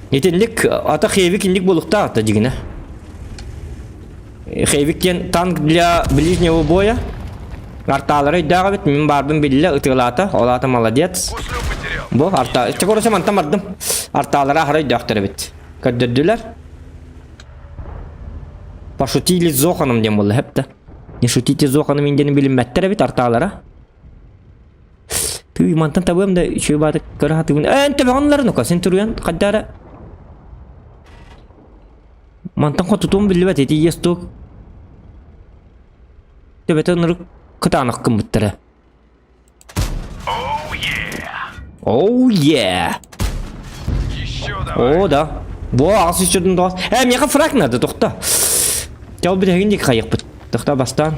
Итинник ата хевик инник буолуктаах да дьигинэ. Хевик диэн танк для ближнего боя. Артаалары өйдөөх эбит, мин баарбын биллэ ытыалаата, ол аата молодец. Бу арта, чекоросе мантан бардым. Артаалары аһара өйдөөхтөр эбит. Көрдөрдүлэр. Пошутили с Зоханом диэн буолла хэптэ. Не шутите с Зоханом индиэни билиммэттэр эбит артаалара. Тыый, мантан табыам да үчүгэй бааты көрө сатыыбын. Ээ, эн төбөҕүн ну-ка, син туруйан хайдаара. Мантан хотутуом биллибэт ити есток. Төбөтө ынырык кытаанах гыммыттара. Oh yeah! О, да. Бу аҕыс үчүдүн доҕос. Ээ, миэхэ фраг надо, тохто. Чал бүтэһигин диэки хайыахпыт. Тохто бастаан.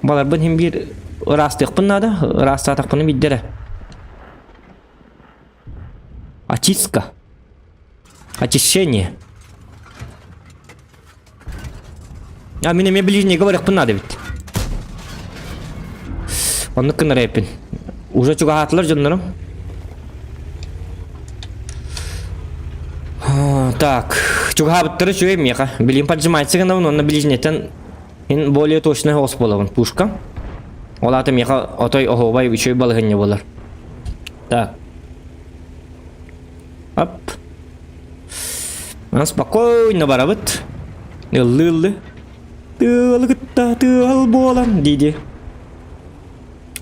Баларбын иһин биир ыраастыахпын наада, ыраастаатахпына биирдэрэ. Очистка. Очищение. А мин эмиэ ближнийгэ барыахпын наада эбит. Оннук гынар эппин. Уже чугаһаатылар дьоннорум. Так, чугаһаабыттара үчүгэй миэхэ. Билим поджимается гынабын уонна ближнейтэн Мин более точный оҕус буолабын, пушка. Ол аата миэхэ отой оһуобай үчүгэй балаһыанньа буолар. Так. Оп. Манан спокойно барабыт. Ыллы-ыллы. Тыалы кытта тыал буолан дии-дии.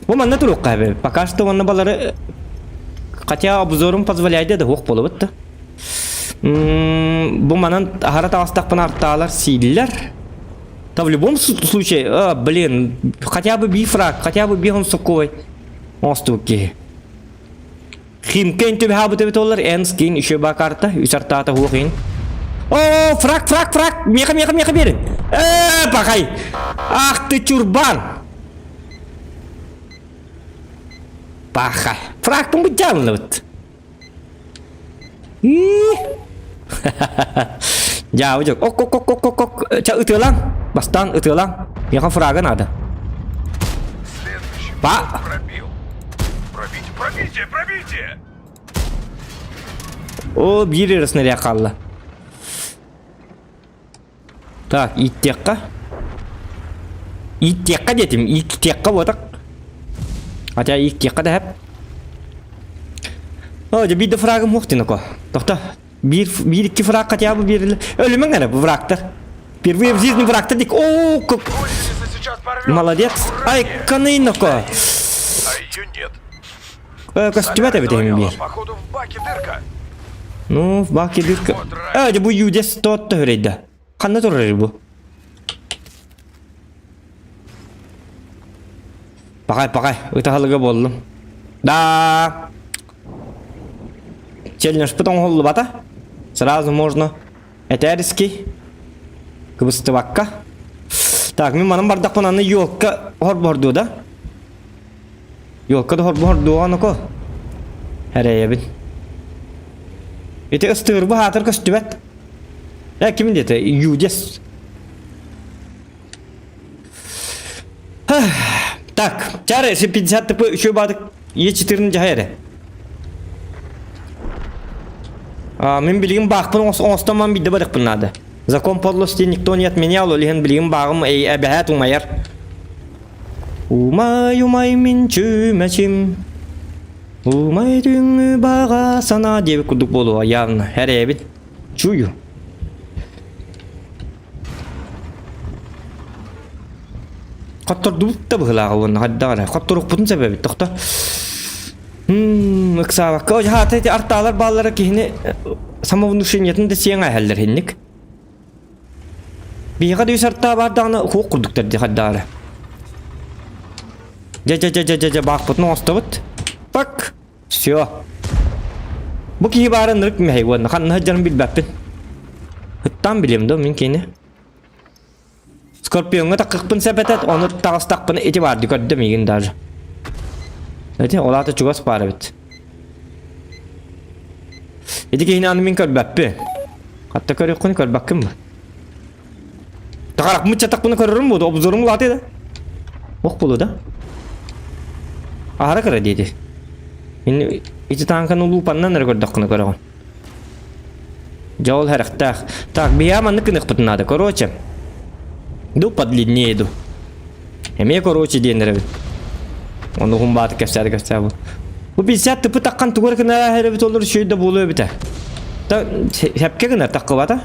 Бу манна туруохха эбэ. Пока что манна балары хотя обзорум позволяет да уох буолабыт да. Бу манан аһара таҕыстахпына артаалар сииллэр. Да в любом случае, а, блин, хотя бы бифрак, хотя бы бихон сокой. Оҥостубут киһи. Химкен түбэһаабыт эбит олар, эн скин еще ба карта, үс артаата хуох ин. О, фраг, фраг, фраг, меха, меха, меха берин. Э, пахай. Ах ты чурбан. Паха. Фрагпын быдьаалынабыт. Дьаабы дьок. Ок ок ок ок ок ок. Ча ытыалаң. Бастаан ытыалаң. Миэхэ фрага надо. Следующий Па. пробил. Пробить, пробейте, пробейте! О, биир эрэ снаряд хаалла. Так, ииттиэххэ. Ииттиэххэ диэтим, ииттиэххэ буотах. Хотя ииттиэххэ да хэп. О, дьэ биир да фрагым суох диноко. Тохто. Биир, биир икки фраг хотя бы биэрилэ. Өлүмэҥ эрэ бу врагтар. Впервые в жизни врагтар дик. О, как... Гусеница сейчас порвется. Молодец. Ай, каныйноко. А ее нет. Э, көстүбэт эбит эһим биир. Походу в баке дырка. Ну, в баке дырка. Э, дьэ бу юдес тот төһүрэйдэ. Ханна турар бу? Пахай, пахай, ытаһалыга буоллум. Да. Челленджпыт оҥоһуллубата. Сразу можно этээриский. Кыбыстыбакка. Так, мин манан бардахпын аны елка хорбордуо да? Елка да хорбордуо аныко. Эрэйэбин. Ити ыстыырбы хаатыр көстүбэт. Э, ким диэтэ? Юдес. Так, чары, 50 ТП үчүгэй баатык Е4 дьаһай эрэ. А, мин билигин баахпын оҥостон биирдэ барыахпын наада. Закон подлости никто не отменял, ол иһин билигин бааҕым эбэһээт умайар. Умай, умай мин чүмэчим, умай түҥҥү баҕа санаа диэбит курдук буолуо явно эрэйэбин. Чую. Хоттордубут да быһылааҕа уонна хайдах эрэ. Хотторукпутун сөп эбит тохто. Ыксаабакка о хаата ити артаалар бааллара киһини самовнушениетын да сиэҥ ааһаллар инник. Биһиэхэ да үс артаа баар даҕаны хуох курдуктар дии хайдах эрэ. Дьэ дьэ дьэ дьэ дьэ дьэ баахпытын оҥостобут. Пак! Все. Бу киһи баара ынырык мэһэй уонна ханна сылдьарын билбэппин. Ыттаан билиэм да мин кини. Скорпиоҥҥа таккыкпын сөп этэ, ону таҕыстахпына ити баар дии көрдө миигин даже. Ити ол аата чугас баар эбит. Ити киһини аны мин көрбөппүн. Хатта көрүөххүн көрбөккүн бу. Тахарахпын чатахпына көрөрүм буолду, обзорум улаатыы да. Ох буолуо да. Аһара кыра диэти. Ини ити таанканы луупаннан эрэ көрдөххүнэ көрөҕүн. Дьэ ол хэрэхтээх. Так, биһиэхэ маннык гыныахпытын наада. Короче. Ду подлиннее иду. Эмиэ короче диэн эрэбин. Ону уһун бааты кэпсээри кэпсээбин. Бу 50 тыпы таххан тугу эрэ гынара эрэбит олор үчүгэй да буолуо эбитэ. Та сэпкэ гынар таххыбата.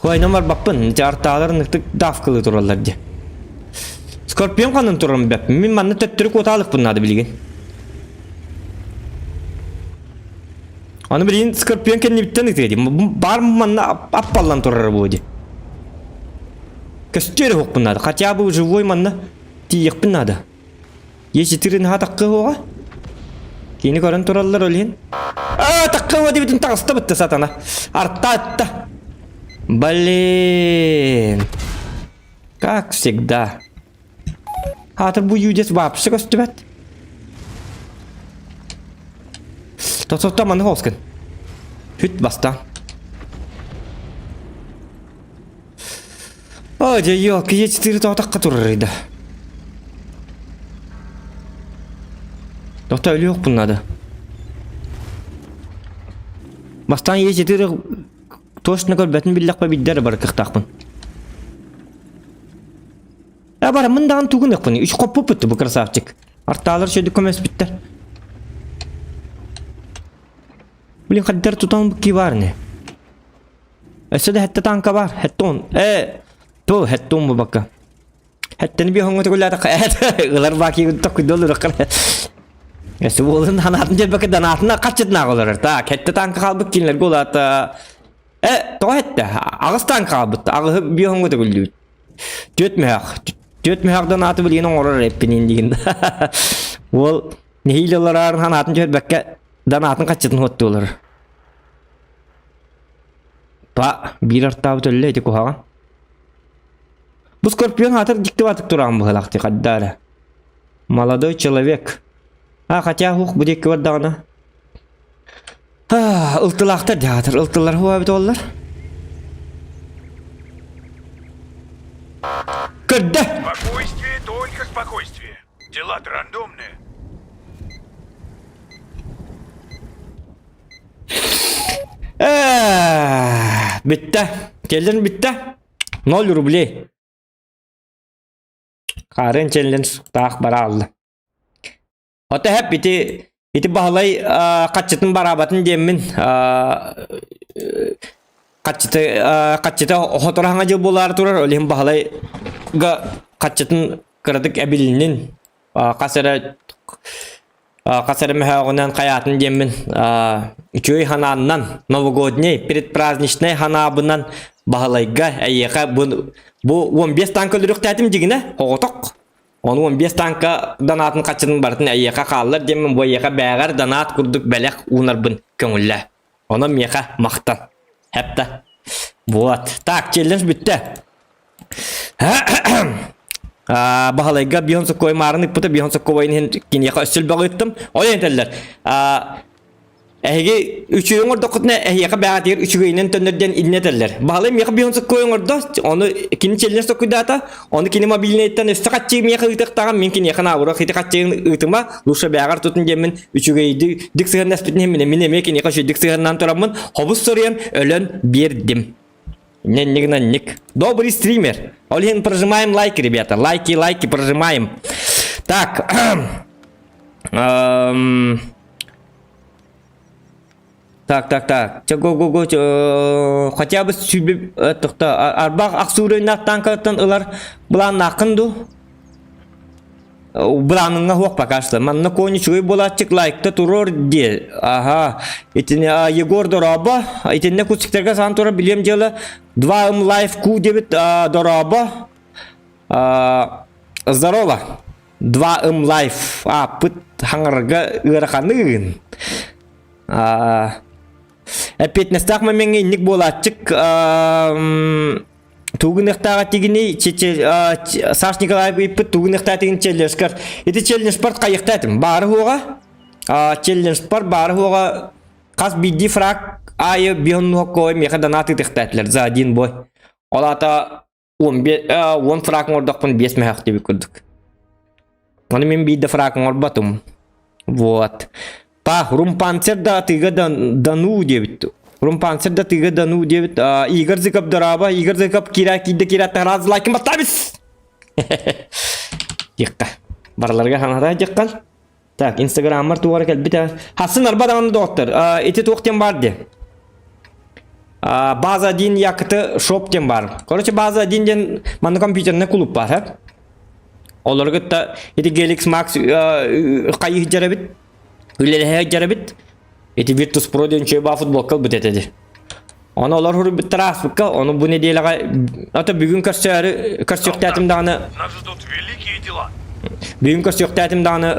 Ой, барбаппын. Дьаартаалар ныктык давкалыы тураллар дии. Скорпион ханан турарын бэппин. Мин манна төттөрү куотаалыкпын наада билигин. Аны билигин Скорпион кэннибиттэн ытыа дии. Бар манна аппаллан турара буо дии. Көстүө эрэ уһукпун наада. Хотя бы живой манна тиийиэхпин наада. Е4 наһаа таккы уоҕа. Кини көрөн тураллар ол иһин. Аа, таккы уо дебитин таҕыста бытта сатана. Арта атта. Блин. Как всегда. Аатыр бу юдес вообще көстүбэт. Тосотто маны хоскын. Хүт баста. О, дьэ, елки, Е4 тоҕо турар да. Тоқта өлүөхпүн надо. Бастаан Е4 точно көрбөтүн биллэхпэ билдэр бар кыахтаахпын. Э бараммын даҕаны тугун ыкпын үч хоппуппут бу красавчик. Артаалар сөдүк көмөспүттэр. Блин, хаддар тутан ки бар не. Өссө да хэтте танка бар. Хеттон. Э, ту хеттон бу бакка. Хеттени би хоңго төгүлләтэ ылар баки токуйдол ырыккар. Өссө буолун ханаатын дьэлбэкэ данаатына хаччытына олорор. Так, хетте танка халбыт кинилерге улаата. Э, тоҕо хетте? Аҕыс танка хаалбыт. Аҕыһы би хоңго төгүллүбүт. Түөрт мөһөх. Түөрт мөһөх донааты билигин оҥорор эппинин диигин. Уол нэһиилэ олороор ханаатын түһэрбэккэ донаатын хаччытын хуоттуулар. Па, биир артаабыт өллө ити куһаҕан. Бу скорпион аатыр дьикти баатык тураан быһылаах хадда эрэ. Молодой человек. А, хотя хух бу диэки бардаҕына. Ылтылаахтар театр ылтылар хуа оллар. Көрдө! Спокойствие, только спокойствие. Дела-то рандомные. Бүттэ. Келлин бүттэ. 0 рублей. Харын челлендж таах бара алла. Ото хэп ити ити Баһылай хаччытын бараабатын диэммин хаччыты хаччыта хоторо хаҥа дьыл буолаары турар ол иһин Баһылайга хаччытын кыратык эбилиннин хас эрэ хас эрэ мөһөөҕүнэн хайаатын диэммин үчүгэй ханааннан новогодний предпраздничный ханаабынан Баһылайга эйиэхэ бу бу 15 танка өлөрүөхтээтим дьигинэ оҕотох Ону 15 тааҥка донаатын хаччытын барытын эйиэхэ хааллар диэммин бу эйиэхэ бээҕэр донаат курдук бэлэх уунарбын көҥүллээ. Онон миэхэ махтан. Хэптэ. Вот. Так, челлендж бүттэ. Баһылайга бион соккой маарын ыппыта, бион соккой иһин киниэхэ өссө элбэҕи ыыттым. Ол этэллэр. Эһиги үчүгэй оҥордоххутуна эһиэхэ бэҕэтигэр үчүгэйинэн төннөр диэн иннэ этэллэр. Баһылай миэхэ биһон соккой оҥордо, ону кини челлендж соккуйдаата, ону кини мобильнайыттан өссө хаччыы миэхэ ыытыахтааҕын мин киниэхэ наоборот ити хаччыын ыытыма, лучше бэҕэр тутун диэммин үчүгэйдик дик сыһыаннаспытын иһин мин эмиэ киниэхэ үчүгэйдик сыһыаннаан тураммын хобус соруйан өлөн биэрдим. Ненник Добрый стример. Олин, прожимаем лайки, ребята. Лайки, лайки прожимаем. Так. Эм, Так, так, так. Чэ, го, го, го, хотя бы сүбэ тохта арбах ахсуурыйнаах танкаттан ылар былааннааххын дуу? Былааныңҥа суох пока что. Манна конь үчүгэй буолааччык лайкта туруор диэ. Аха. Итини Егор дорообо. Итиннэ кустиктарга саан турар билиэм дьыала. Два ым лайф ку диэбит дорообо. Здорово. Два ым лайф. Ааппыт хаҥарга ыараханыын. Эппиэтинэстээх момеҥҥа инник буолааччык тугун ыхтааҕа тигини Саш Николаев ыйыппыт тугун ыхтаа тигин челленджкар ити челленджпар хайыхта этим баары хуоҕа челленджпар баары хуоҕа хас биирдии фраг аайы биһоннуһоккой миэхэ донат ыытыхтаатылар за один бой ол аата 10 фраг оҥордохпун 5 мөһөх диэбит курдук. Ону мин биир да фраг оҥорботум. Вот. Па, румпанцер да атыыга да дану диэбит. Румпанцер да атыыга дану диэбит. Игорь Зыков дораба, Игорь Зыков киирэ киирдэ киирэ раз лайкын баттабис. Диэххэ. Барыларга хаҥата диэххэ. Так, инстаграммар туора кэлбитэ. Хасын арба даҕаны доҕоттор. Ити туох диэн баар диэ? База 1 якты шоп диэн баар. Короче, база 1 диэн манна компьютерный клуб баар, һэ? Олору кытта ити Gelix Max хайыы дьарабит, үлэлэһэ дьарабит. Ити Virtus Pro диэн үчүгэй баа футболка ылбыт этэ дии. Ону олор хуруйбуттар ааспыкка, ону бу нэдиэлэҕэ ото бүгүн көрсөөрү көрсүөхтээтим даҕаны Нас ждут великие дела. Бүгүн көрсүөхтээтим даҕаны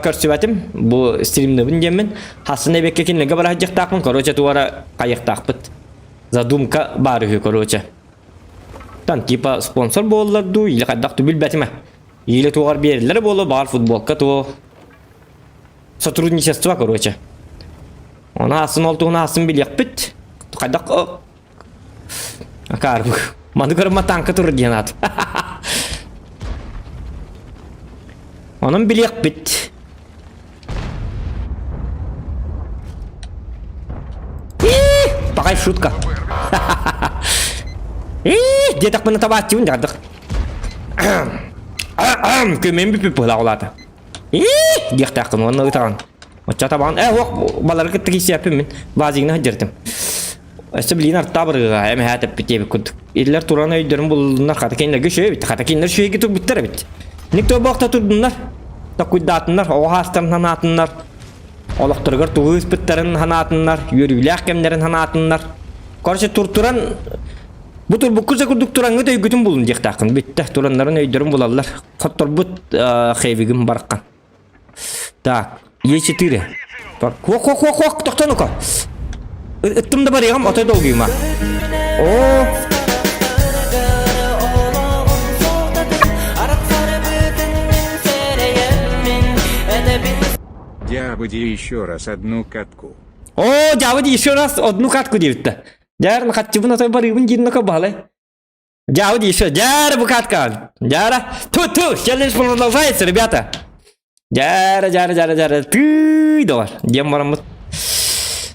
көрсүбэтим. Бу стримныбын диэммин. Хасын эбекке кинилэргэ бара сылдьыахтаахпын. Короче, туора хайыахтаахпыт. Задумка баар үһү, короче. Там типа спонсор буоллар дуу, или хайдах дуу билбэтим. Или туоҕар биэрэллэрэ буолуо, баҕар футболка туо. Сотрудничество, короче. Оны аасын ол туһун аасын билиэхпит. Хайдах Акаар маны көрүмэ танка турар диэн аат. Онон билиэхпит. Пахай шутка. Диэтэхпинэ табааччыбын дьардык. Көмөн бүппүт быһылаах улаата. Диэхтээххин уонна ытаҕын. Оччо табаҕын э уох балары кытта киирсиэппин мин базигна сылдьыртым. Өссө билигин артаа барыга эмэһээ тэппит диэбит курдук. Иллэр туран өйдөрүн буллуннар хата кинилэргэ үчүгэй эбит. Хата кинилэр үчүгэйгэ турбуттар эбит. Никто буохта турдуннар. Токуйдаатыннар, оҕо хаастарын ханаатыннар. Олохторугар тугу ыспыттарын ханаатыннар, үөрүүлээх кэмнэрин ханаатыннар. Короче, туртуран бу турбукку курдук тураҥҥыт өйгүтүн булун диэхтааххын. Бүттэ, тураннарын өйдөрүн булаллар. Хотторбут хэвигим бархан. Так, Е4. Так, хох хох хох хох тохтонука. Ыттым да барыгам, отой долгуйма. О! Дябыди еще раз одну катку. О, дябыди еще раз одну катку диэбиттэ. Дьаарын хатчыбын отой барыыбын диирнөкө баалай. Дяуди еще. Дяра букатка. Дяра. Ту-ту. Челлендж продолжается, ребята. Дяра, дяра, дяра, дяра. Ты доллар. Дем бараммыт.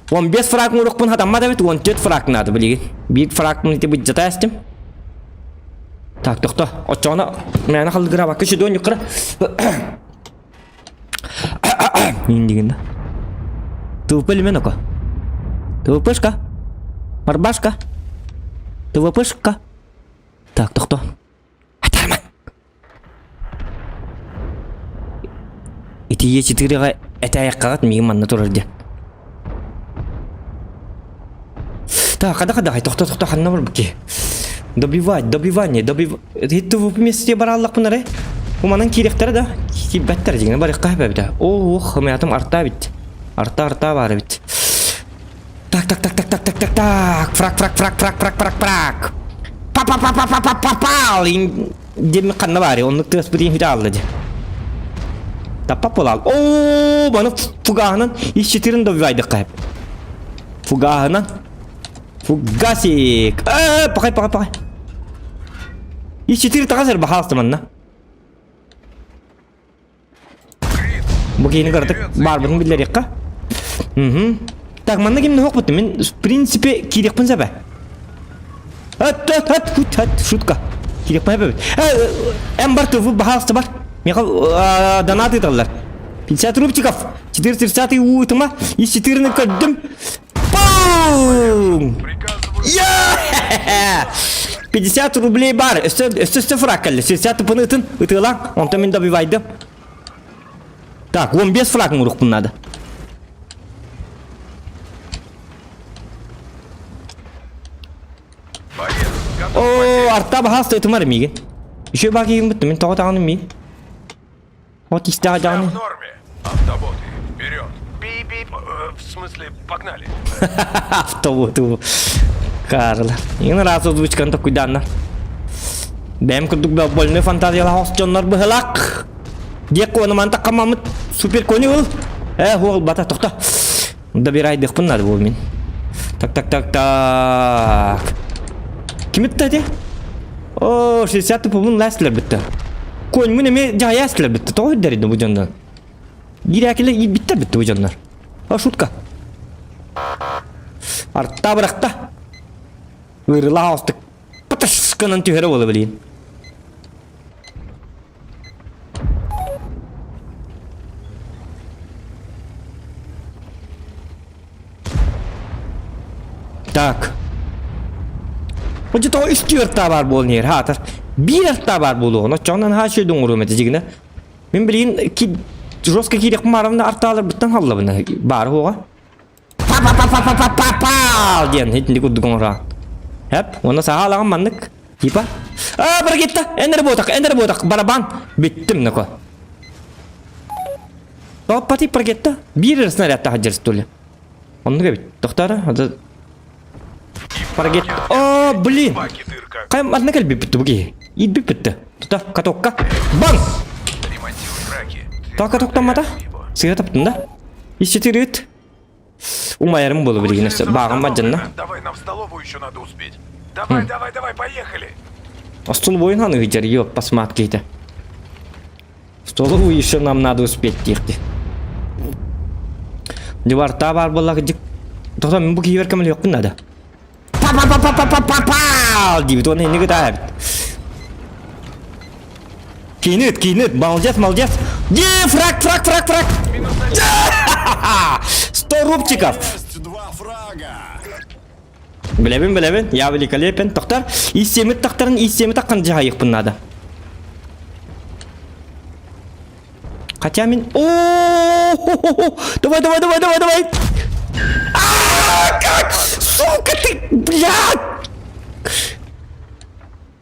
Он без фраг мурукпун хатаммат эбит, он төрт фраг надо билигин. Биир фрагмын ити быдьата эстим. Так, тохто. Оччоҕуна мээнэ халдыгыраабакка сүдүөн юккара. Индигин да. ТВП лимен око. ТВПшка. Марбашка. ТВПшка. Так, тохто. Атарман. Ити Е4-ға этаяққағат миигин манна турар диэн. Так, хада хада, тохто тохто ханна бар бу Добивать, добивание, добив... ТВП месте бараллахпын эрэ. Уманан киириэхтэрэ да, киирбэттэр дьиҥэ барыахха эбэбитэ. Ох, мятым арта бит. Арта арта баар эбит. Так, так, так, так, так, так, так, так. Фрак, фрак, фрак, фрак, фрак, фрак, фрак. Па па па па па па па па Диэми ханна баары, оннук тыаспыт иһин аалла дии. Таппа буолаал. Оо, маны фугаһынан ис четырын добивайдыкка хэп. Фугаһынан. Фугасик. Э, пахай, пахай, пахай. Ис четыре таҕас баһаалыста манна. Бу киһини кыратык баарбытын биллэриэххэ. Угу. Так, манна кимни суохпут мин в принципе киириэхпин сөбө. От, от, от, от, от, шутка. Кириэхпэ эбит. Эн бар тылбы баһаалыста бар. Миэхэ донат ыыталлар. 50 рубчиков. 430 уу ытыма. Из 14 көрдүм. Пум! Я! 50 рублей бар. Өссө өссө өссө фраг кэллэ. 60 тыпыны ытын, ытыалаң. Онтон мин добивайдым. Так, 15 фраг оҥоруохпун наада. Оо, арта баһаас тытымар миигин. Еще баа киһим бутта, мин тоҕо таҕаным миин. Вот истэҕэ даҕаны. В норме. Автоботы, вперед. Би-би, в смысле, погнали. Автоботы. Карла. Иң раз озвучканы токуйдаанна. Бэйэм курдук больной фантазиялаах дьоннор быһылаах. Диэк куону мантак хамаммыт супер кони ыл. Э, уол бата тохто. Добирайдыхпын надо буол мин. Так, так, так, так. Ким ытта ити? О, 60 тупумун ласлар битте. Конь мун эме жаяслар битте. Тоҕо үрдэридdi бу дьоннор? Киирээкилер иирбиттэр битте бу дьоннор. О, шутка. Арта бырахта. Ыырылаах остук. Паташ гынан түһэрэ буола билигин. Так. Оччотоҕо үс түөрт баар буолан иһэр хаатар. Биир арта баар буолуоҕун. Оччоҕунан хаачы оҥоруом этэ дьигинэ. Мин билигин ки жестко киириэхпин баарымна артааларбыттан халлабына баар уоҕа. Па-па-па-па-па-па диэн итинник курдук оҥороо. Хэп, уонна саҕа алаҕын маннык. Типа. Аа, баргетта, эн эрэ буотах, эн эрэ буотах, барабан. Бүттүм, нако. Топпати паргетта. Биир эрэ снаряд таһырдьар что ли? Оннук эбит. Тохторо, ада Паргет. О, блин! Хайм одна кэлбиппит бу киһи. Иирбиппит Тута, катокка. Бан! Тока токтоммата. Сыа таптым да. Исчетирит. Умайарым буолу билигин өссө бааҕым бадьанна. Давай нам в столовую еще надо успеть. Давай, давай, давай, поехали. Остолобуойун ханы ыйдьар, ёп, посмат киһитэ. Столовую еще нам надо успеть диэхти. Дьыбартаа баар буолла дьик. Тоҕо мин бу киһибэр көмөлөһүөхпүн наада. Па-па-па-па-па-па-па! диибит уонна инник ытаа эбит. Киинит, киинит, молодец, молодец. Е, фраг, фраг, фраг, фраг. 100 рубчиков. Билэбин, билэбин, я великолепен. Тохтар, ис тахтарын ис таххан дьаһайыахпын наада. Хотя мин... О, Давай, давай, давай, давай, давай! А, как? Сука ты, блядь!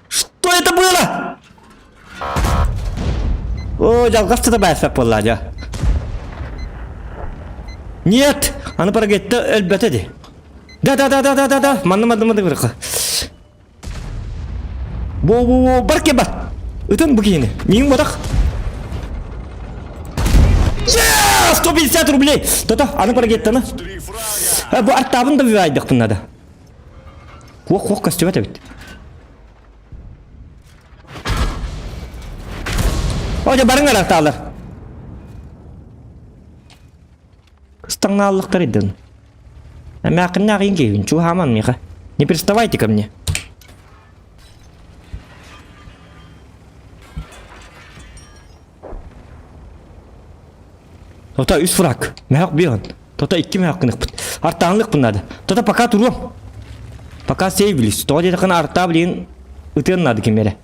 Что это было? О, дьалҕас да баайсап буолла дьа. Нет! Аны парагетта өлбөтө ди. Да, да, да, да, да, да, да. Манны, манны, манны бырха. Бо, бо, бо, бар кебат. Ытын бу киһини. Миин ботах. Yeah! 150 рублей! Тото, аны парагеттаны. Бу артабын да вивайдықпын надо. Куох, куох көстүбэт эбит. О, дьэ барыҥ араактаалар. Ыстаҥнааллахтар идин. Эмээххиннээх иин киһибин, чугаһааман миэхэ. Не приставайте ко мне. Тота үс фраг. Мөһөх биһон. Тота икки мөһөх гыныхпыт. Артаанлыкпын надо. Тота пока туруом. Пока сейвлюсь. Тоҕо диэтэххинэ артаа билигин ытыан наада ким эрэ.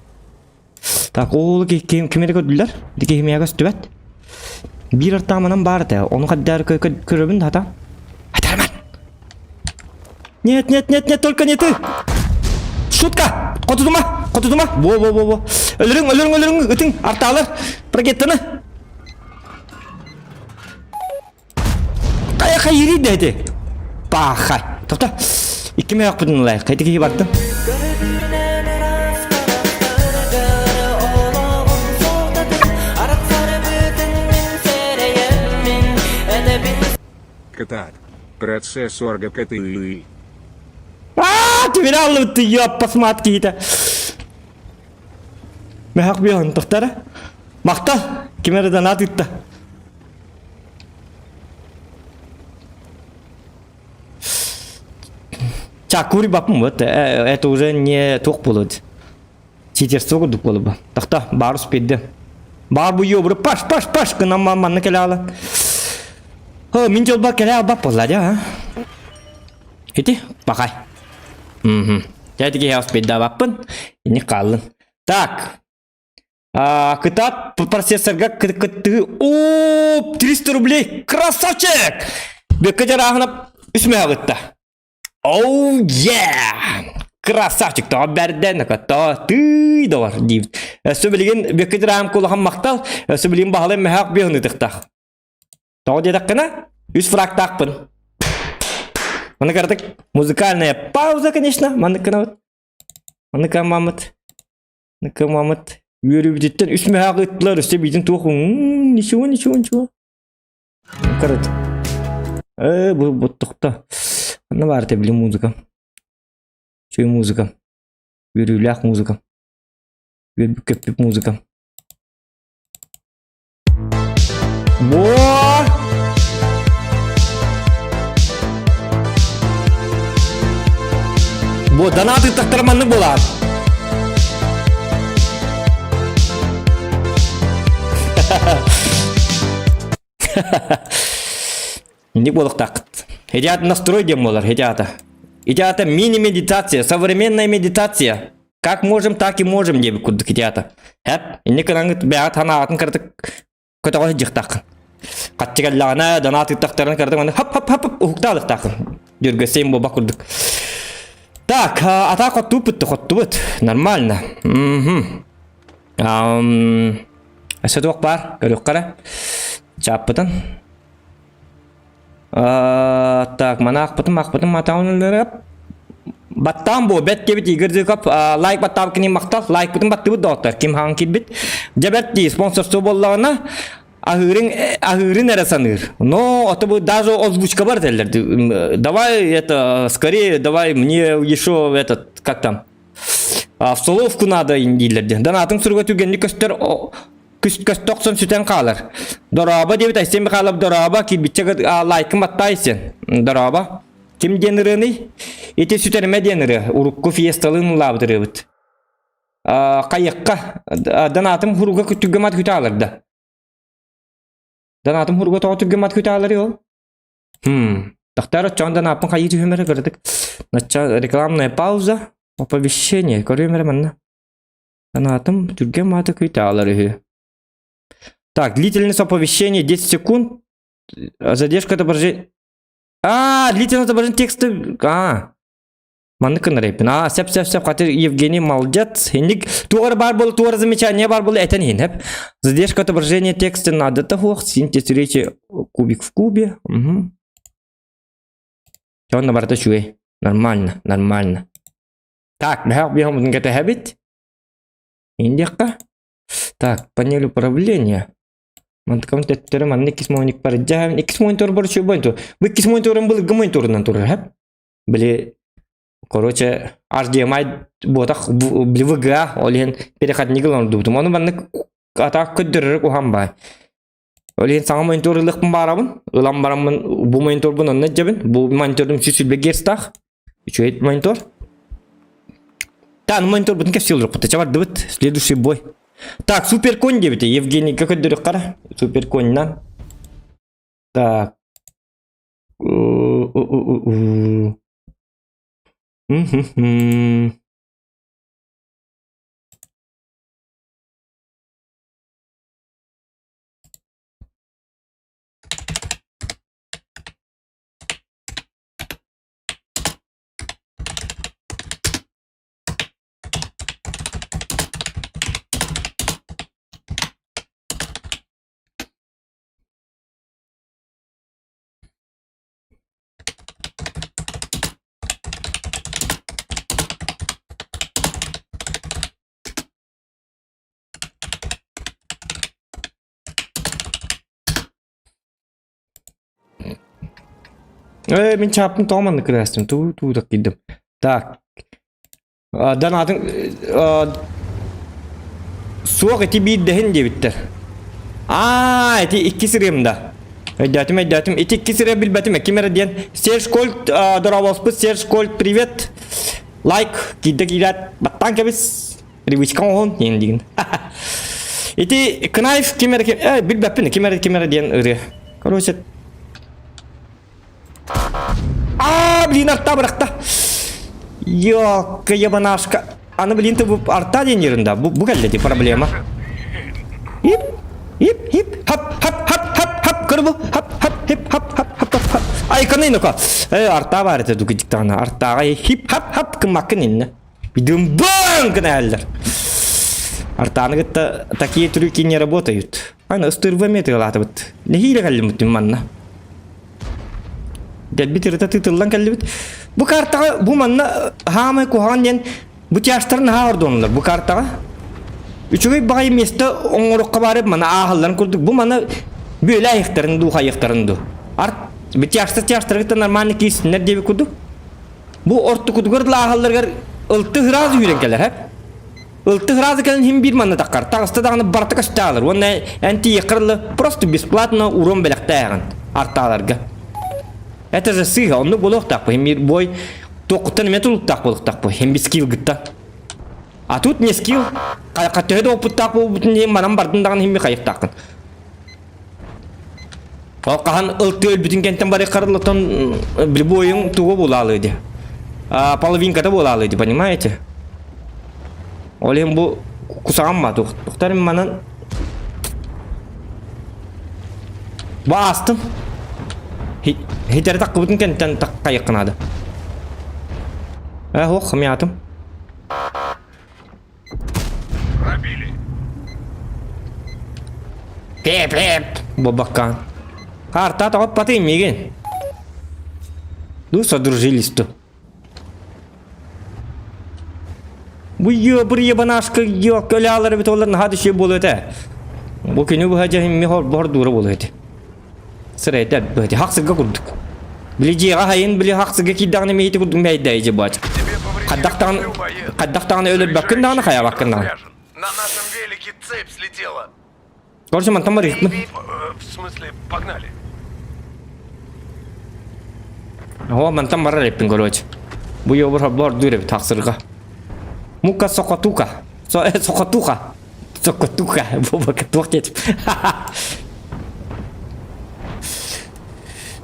Так, ол ким ким эрэ көрдүлэр. Ити киһимиэхэ көстүбэт. Биир артааманан баар этэ. Ону хаддаар көрөбүн да хата. Атарман! Нет, нет, нет, нет, только не ты! Шутка! Хотудума! Хотудума! Во, во, во, во. Өлөрүҥ, өлөрүҥ, өлөрүҥ, ытыҥ, артаалар. Ракетаны! Хайа хайырый да ити? Паха. Тоқта. Икки мөөхпүтүн ылайық. Хайты киһи бардым. Кытаат. Процесс орга КТИ. Аа, түбүрэ аллыбытты, ёппа смат киһитэ. Мөһөх биһон тохтара. Махта, ким эрэ донат ыытта. Чакури баппын вот это уже не туох буолуо. Читерство курдук буолуо. Тахта барус пидде. Бар бу ёбры паш паш паш гынан манна кэлэ ала. О, мин дьолбар кэлэ албап буолла дьэ, а? Ити пахай. Мгм. Дьэ ити киһи пиддабаппын. Ини хааллын. Так. А, кытаат процессорга кыттыы. О, 300 рублей! Красавчик! Бекке жарааһына үс мөһөгүттэ. Oh yeah! Красавчик тоҕо бэрдэн то тыый доҕор диибит. Өссө билигин Бекке жарааһым кулахан махтал, өссө билигин баһылай мөһөөх биһын ытыктах. Тоҕо диэтэххинэ, үс фрактаахпын. Маны кыратык музыкальная пауза, конечно, маннык гынабыт. Маннык гыммаммыт. Кымамыт үөрүүбүтүттэн үс мөһөөх ыыттылар, өссө биитин туох ничего, ничего, ничего. Короче. Э, бу буттукта. Онно баар этэ били музыка. Үчүгэй музыка. Үөрүүлээх музыка. Үөрбүт көппүт музыка. Во! Бу донат ыттахтара маннык буолаар. Инник буолуохтааххыт. Ити настрой диэн буолар, ити аата. Ити аата мини-медитация, современная медитация. Как можем, так и можем диэбит курдук ити аата. Хэп, инник гынаҥҥыт бэйэҕит санааҕытын кыратык көтөҕө сылдьыахтааххын. Хаччы кэллэҕинэ, донат ыыттахтарына кыратык маннык хап-хап-хап уһуктаалыахтааххын. Дьүргэсэйим буолбат курдук. Так, атаа хоттууппут хоттубут. Нормально. Мгм. Өссө туох баар? Көрүөххэ эрэ. Чааппытын. Так, манаахпытын, маахпытын матаан Баттаан буо, бэт диэбит Игорь Зыков лайк баттаабыт кини махтал, лайкпытын баттыбыт доҕоттор, ким хаҥан киирбит. Дьэ бэрт дии, спонсорство буоллаҕына, аһыырын, аһыырын эрэ саныыр. Но это бы даже озвучка бар этэллэр. Давай это, скорее, давай мне еще этот, как там, в столовку надо дииллэр диэн. Донатын суруга түргэнник көстөр көстө охсон сүтэн хаалар. Дорообо диэбит Айсен Михайлов дорообо кирбиччэ лайкын батта Айсен. Дорообо. Ким диэн ырыаный? Ити сүтэрмэ диэн ырыа. Урукку фиесталыын ыллаабыт ырыабыт. Хайыкка донатым хуруга түргэн мат күтэ алар да. Донатым хуруга тоҕо түргэн мат күтэ алар ол? Хм. Тахтар оччоон донаппын хайыы түһүмэрэ кыратык. Нача рекламная пауза. Оповещение. Көрүөм эрэ манна. Санаатым, түргэн мааты күйт аалар үһү. Так, длительность оповещения 10 секунд. Задержка отображения... А, длительность отображения текста... А, маннык гынар А, сеп, сеп, сеп, хатыр Евгений молодец. Инник туғар бар бол, туғар замечание бар бол, этен хин, хеп. Задержка отображения текста надо того, синтез речи кубик в кубе. Угу. Чон барыта үчүгэй. Нормально, нормально. Так, мөһөөх биһомутун кэтэһэбит. Индиэххэ. Так, панель управления. Мантыкам төттөрү манна иккис моник бар. Дьэ, иккис монитор бар үчүгэй монитор. Бу иккис мониторум былыргы мониторунан турар, хэп. Били, короче, HDMI буотах били VGA, ол иһин переходник ылан ордубутум. Ону маннык атаак көрдөрөр уһан баай. Ол иһин саҥа монитор ылыахпын баарабын. Ылан бараммын бу мониторбун онно илдьэбин. Бу мониторум 120 герцтаах. Үчүгэй монитор. Та, ну мониторбутун кэпсии олорбут. Чабардыбыт. Следующий бой. Так, суперконь диэбитэ. Евгенийга көрдөрүөххэ Суперконьнан. Так. Мгм. Э, мин чааппын тоҕо маннык кыраастым туу туу так киирдим. Так. Донатын суох ити биирдэһин диэбиттэр. Аа, ити иккис ырыам да. Өйдөөтүм, өйдөөтүм. Ити икки сире билбэтим, ким эрэ диэн. Серж Кольт, дорооболоспут Серж Кольт, привет. Лайк, киирдэ киирээт, баттаан кэбис. Привычка оҥоһун, диэн диигин. Ити Кнаев ким эрэ, э, билбэппин, ким эрэ, ким эрэ диэн ырыа. Короче, А, блин, арта бырахта. Ёкка, ебанашка. Аны, блин, ты бу арта диэн ерунда. Бу, бу кэллэ ди проблема. Ип, ип, ип, хап, хап, хап, хап, хап, кырбу, хап, хап, хип, хап, хап, хап, хап, хап. Айканы ну-ка. Э, арта бар это дугы диктана. Артаға хип, хап, хап, кымаккын инне. Бидым бан гыналлар. Артаны кытта такие трюки не работают. Аны ыстырба метр лаатыбыт. Нэһиилэ кэллимит манна. Дэлбит ырыта тыытыллан кэллибит. Бу картаҕа бу манна хаамай куһаҕан диэн бу тяжтарын наһаа ордунулар бу картаҕа. Үчүгэй баҕайы место оҥорукка бары мана ааһалларын курдук бу мана бүөлэ айыхтарын дуу хайыхтарын дуу. Арт бу тяжта тяжтаргыта нормально киирсиннэр диэбит курдук. Бу ортукутугар ааһалларыгар ылты ыраас үүрэн кэлэр хэп. Ылты ыраас кэлэн хим биир манна таххар. Таҕыста даҕаны барыта көстө Уонна эн тиийэххэр просто бесплатно урон бэлэхтээҕин артааларга. Это же сыыһа, оннук буолуохтаах Хим биир бой туоххуттан эмиэ тулуктаах буолуохтаах Хим би скилл гытта. А тут не скилл. Төһө да опыттаах буолбутун иһин манан бардын даҕаны хим би хайыктааххын. Ол хаһан ылты өлбүтүн кэнтэн бары харылытан любойуң тугу булаалы ди. А половинката булаалы ди, понимаете? Ол иһин бу кусаҕан ба тухтарым манан Бу аастым. Хитери таккыбытын кэнтэн таккайыккынады. Э, ох, мятым. Пробили. Пеп-пеп. Бабаккан. Карта тоҕоппатый миигин. Ну, содружились то. Бу ебыр ебанашка өлөалар эбит олар наһаа түшүө буолуо этэ. Бу күнү быһа дьэһимми бор дуура буолуо этэ. Сырайда быһа хахсыга курдук. Били дьиэҕэ хайын били хахсыга киирдэҕинэ миһити курдук мэйдээйдьи бач. Тебе повредили Хаддахтаҕын гуслю, боец. хаддахтаҕына өлөрбөккүн даҕаны хайабаккын даҕаны. Разряжен. На нашем велике цепь слетела. Короче, мантан барыахпын. В смысле, погнали. О, мантан барар эппин, короче. Бу ёбур бор дүүр эбит тахсырга. Мука сокотука. Со сокотуха. Сокотуха. Бу туох диэтим.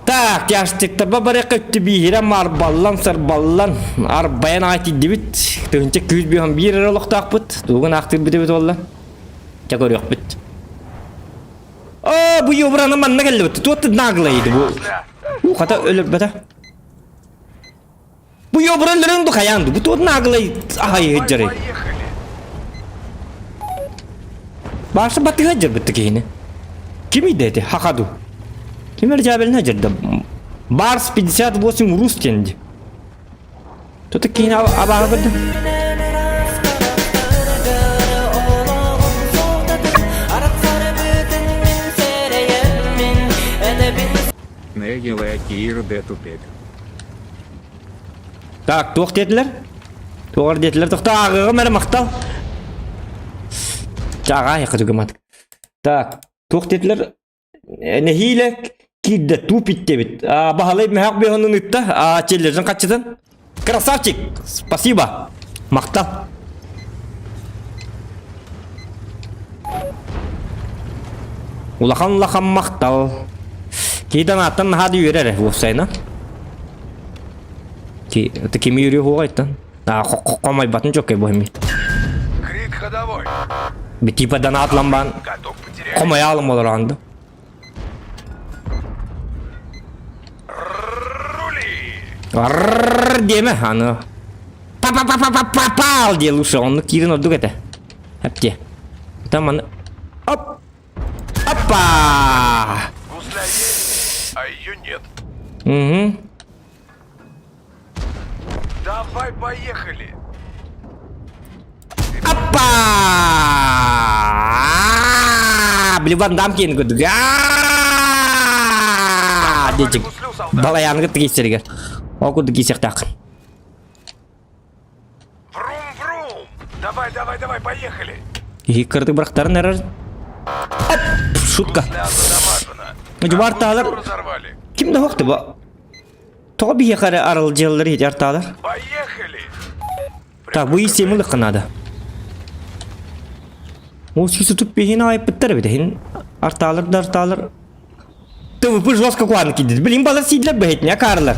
Так, яштыктарба барыахха өттү бииһирэ марбаллан, сарбаллан, арбайан аҕай тиийдибит. Тыһынча күүс биһон биир эрэ олохтоохпут. Тугун аахтыырбыт эбит буолла. Чэ көрүөхпүт. Оо, бу ёбраны манна кэллибит. Туот наглый бу. У хата өлөрбөтө. Бу ёбран өлөрөн ду хайаан ду. Бу туот наглый ахай ыджары. Поехали. Башы батыга жырбытты киһини. Ким идети? Хахаду. Ким эржабеліне жырды? Барс 58 рус тенди. Тут киһини абаҕа көрдүм. Так, туох диэтилэр? Туоҕар диэтилэр? Тохтоо, ааҕыаҕым эрэ махтал. Чааҕаа, якка Так, туох диэтилэр? Нэһиилэ киирдэ тупит диэбит. Баһылай мөһөх бөһөнүн ытта, челлежин хаччытын. Красавчик! Спасибо! Махтал! Улахан-улахан махтал. Киһи ааттан наһаа да үөрэр уопсайынан. Ки, это кими үөрүө хуоҕайтан? Хомойбатын чоккай бу эми. Крик ходовой. Би типа донатлан бан Каток потеряли. хомойаалым олороонду. Рули! Рррр диэмэ аны. Па-па-па-па-па-пал диэ лучше оннук киирин ордук этэ. Эптиэ. Там аны Оп! Опа! Гусля есть, а ее нет. Угу. Давай поехали! Аппа! Били Ван Дам киэн көрдүк. Диэчик. Балайааныгыт киисэригэр. Ол курдук киисэхтээх. Врум-врум! Давай, давай, давай, поехали! Киһи кырдык бырахтарын эрэр. Оп! Шутка. Гусля задамажена. Дьубартаалар Разорвали. ким да суох бу. Тоҕо биһиэхэ эрэ аралдьыйаллар иһити артаалар? Поехали! Так, бу истиэми ылыахха наада. Ол сүүс утуп биһиин аайыппыттар эбит иһин артаалар да артаалар. ТВП жестко куаны киирдит. Билин балар сиидлэр бэһитине акаарылар.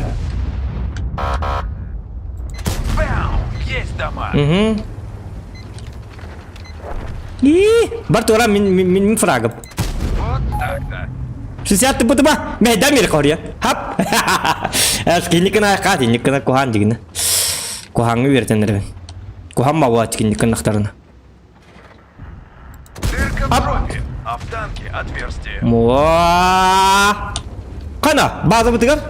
Бэу! Есть дома! Угу. И бар тура мин мин мин фрагым. Вот так-то. 60 бутуба мэйда мир хорья. Хап. Эс киникина кат киникина кухан дигина. Кухаңы үертенербин. Кухан мабуат киникин нахтарына. Дырка в жопе, а в танке отверстие. Муа. Қана, база бытыгар.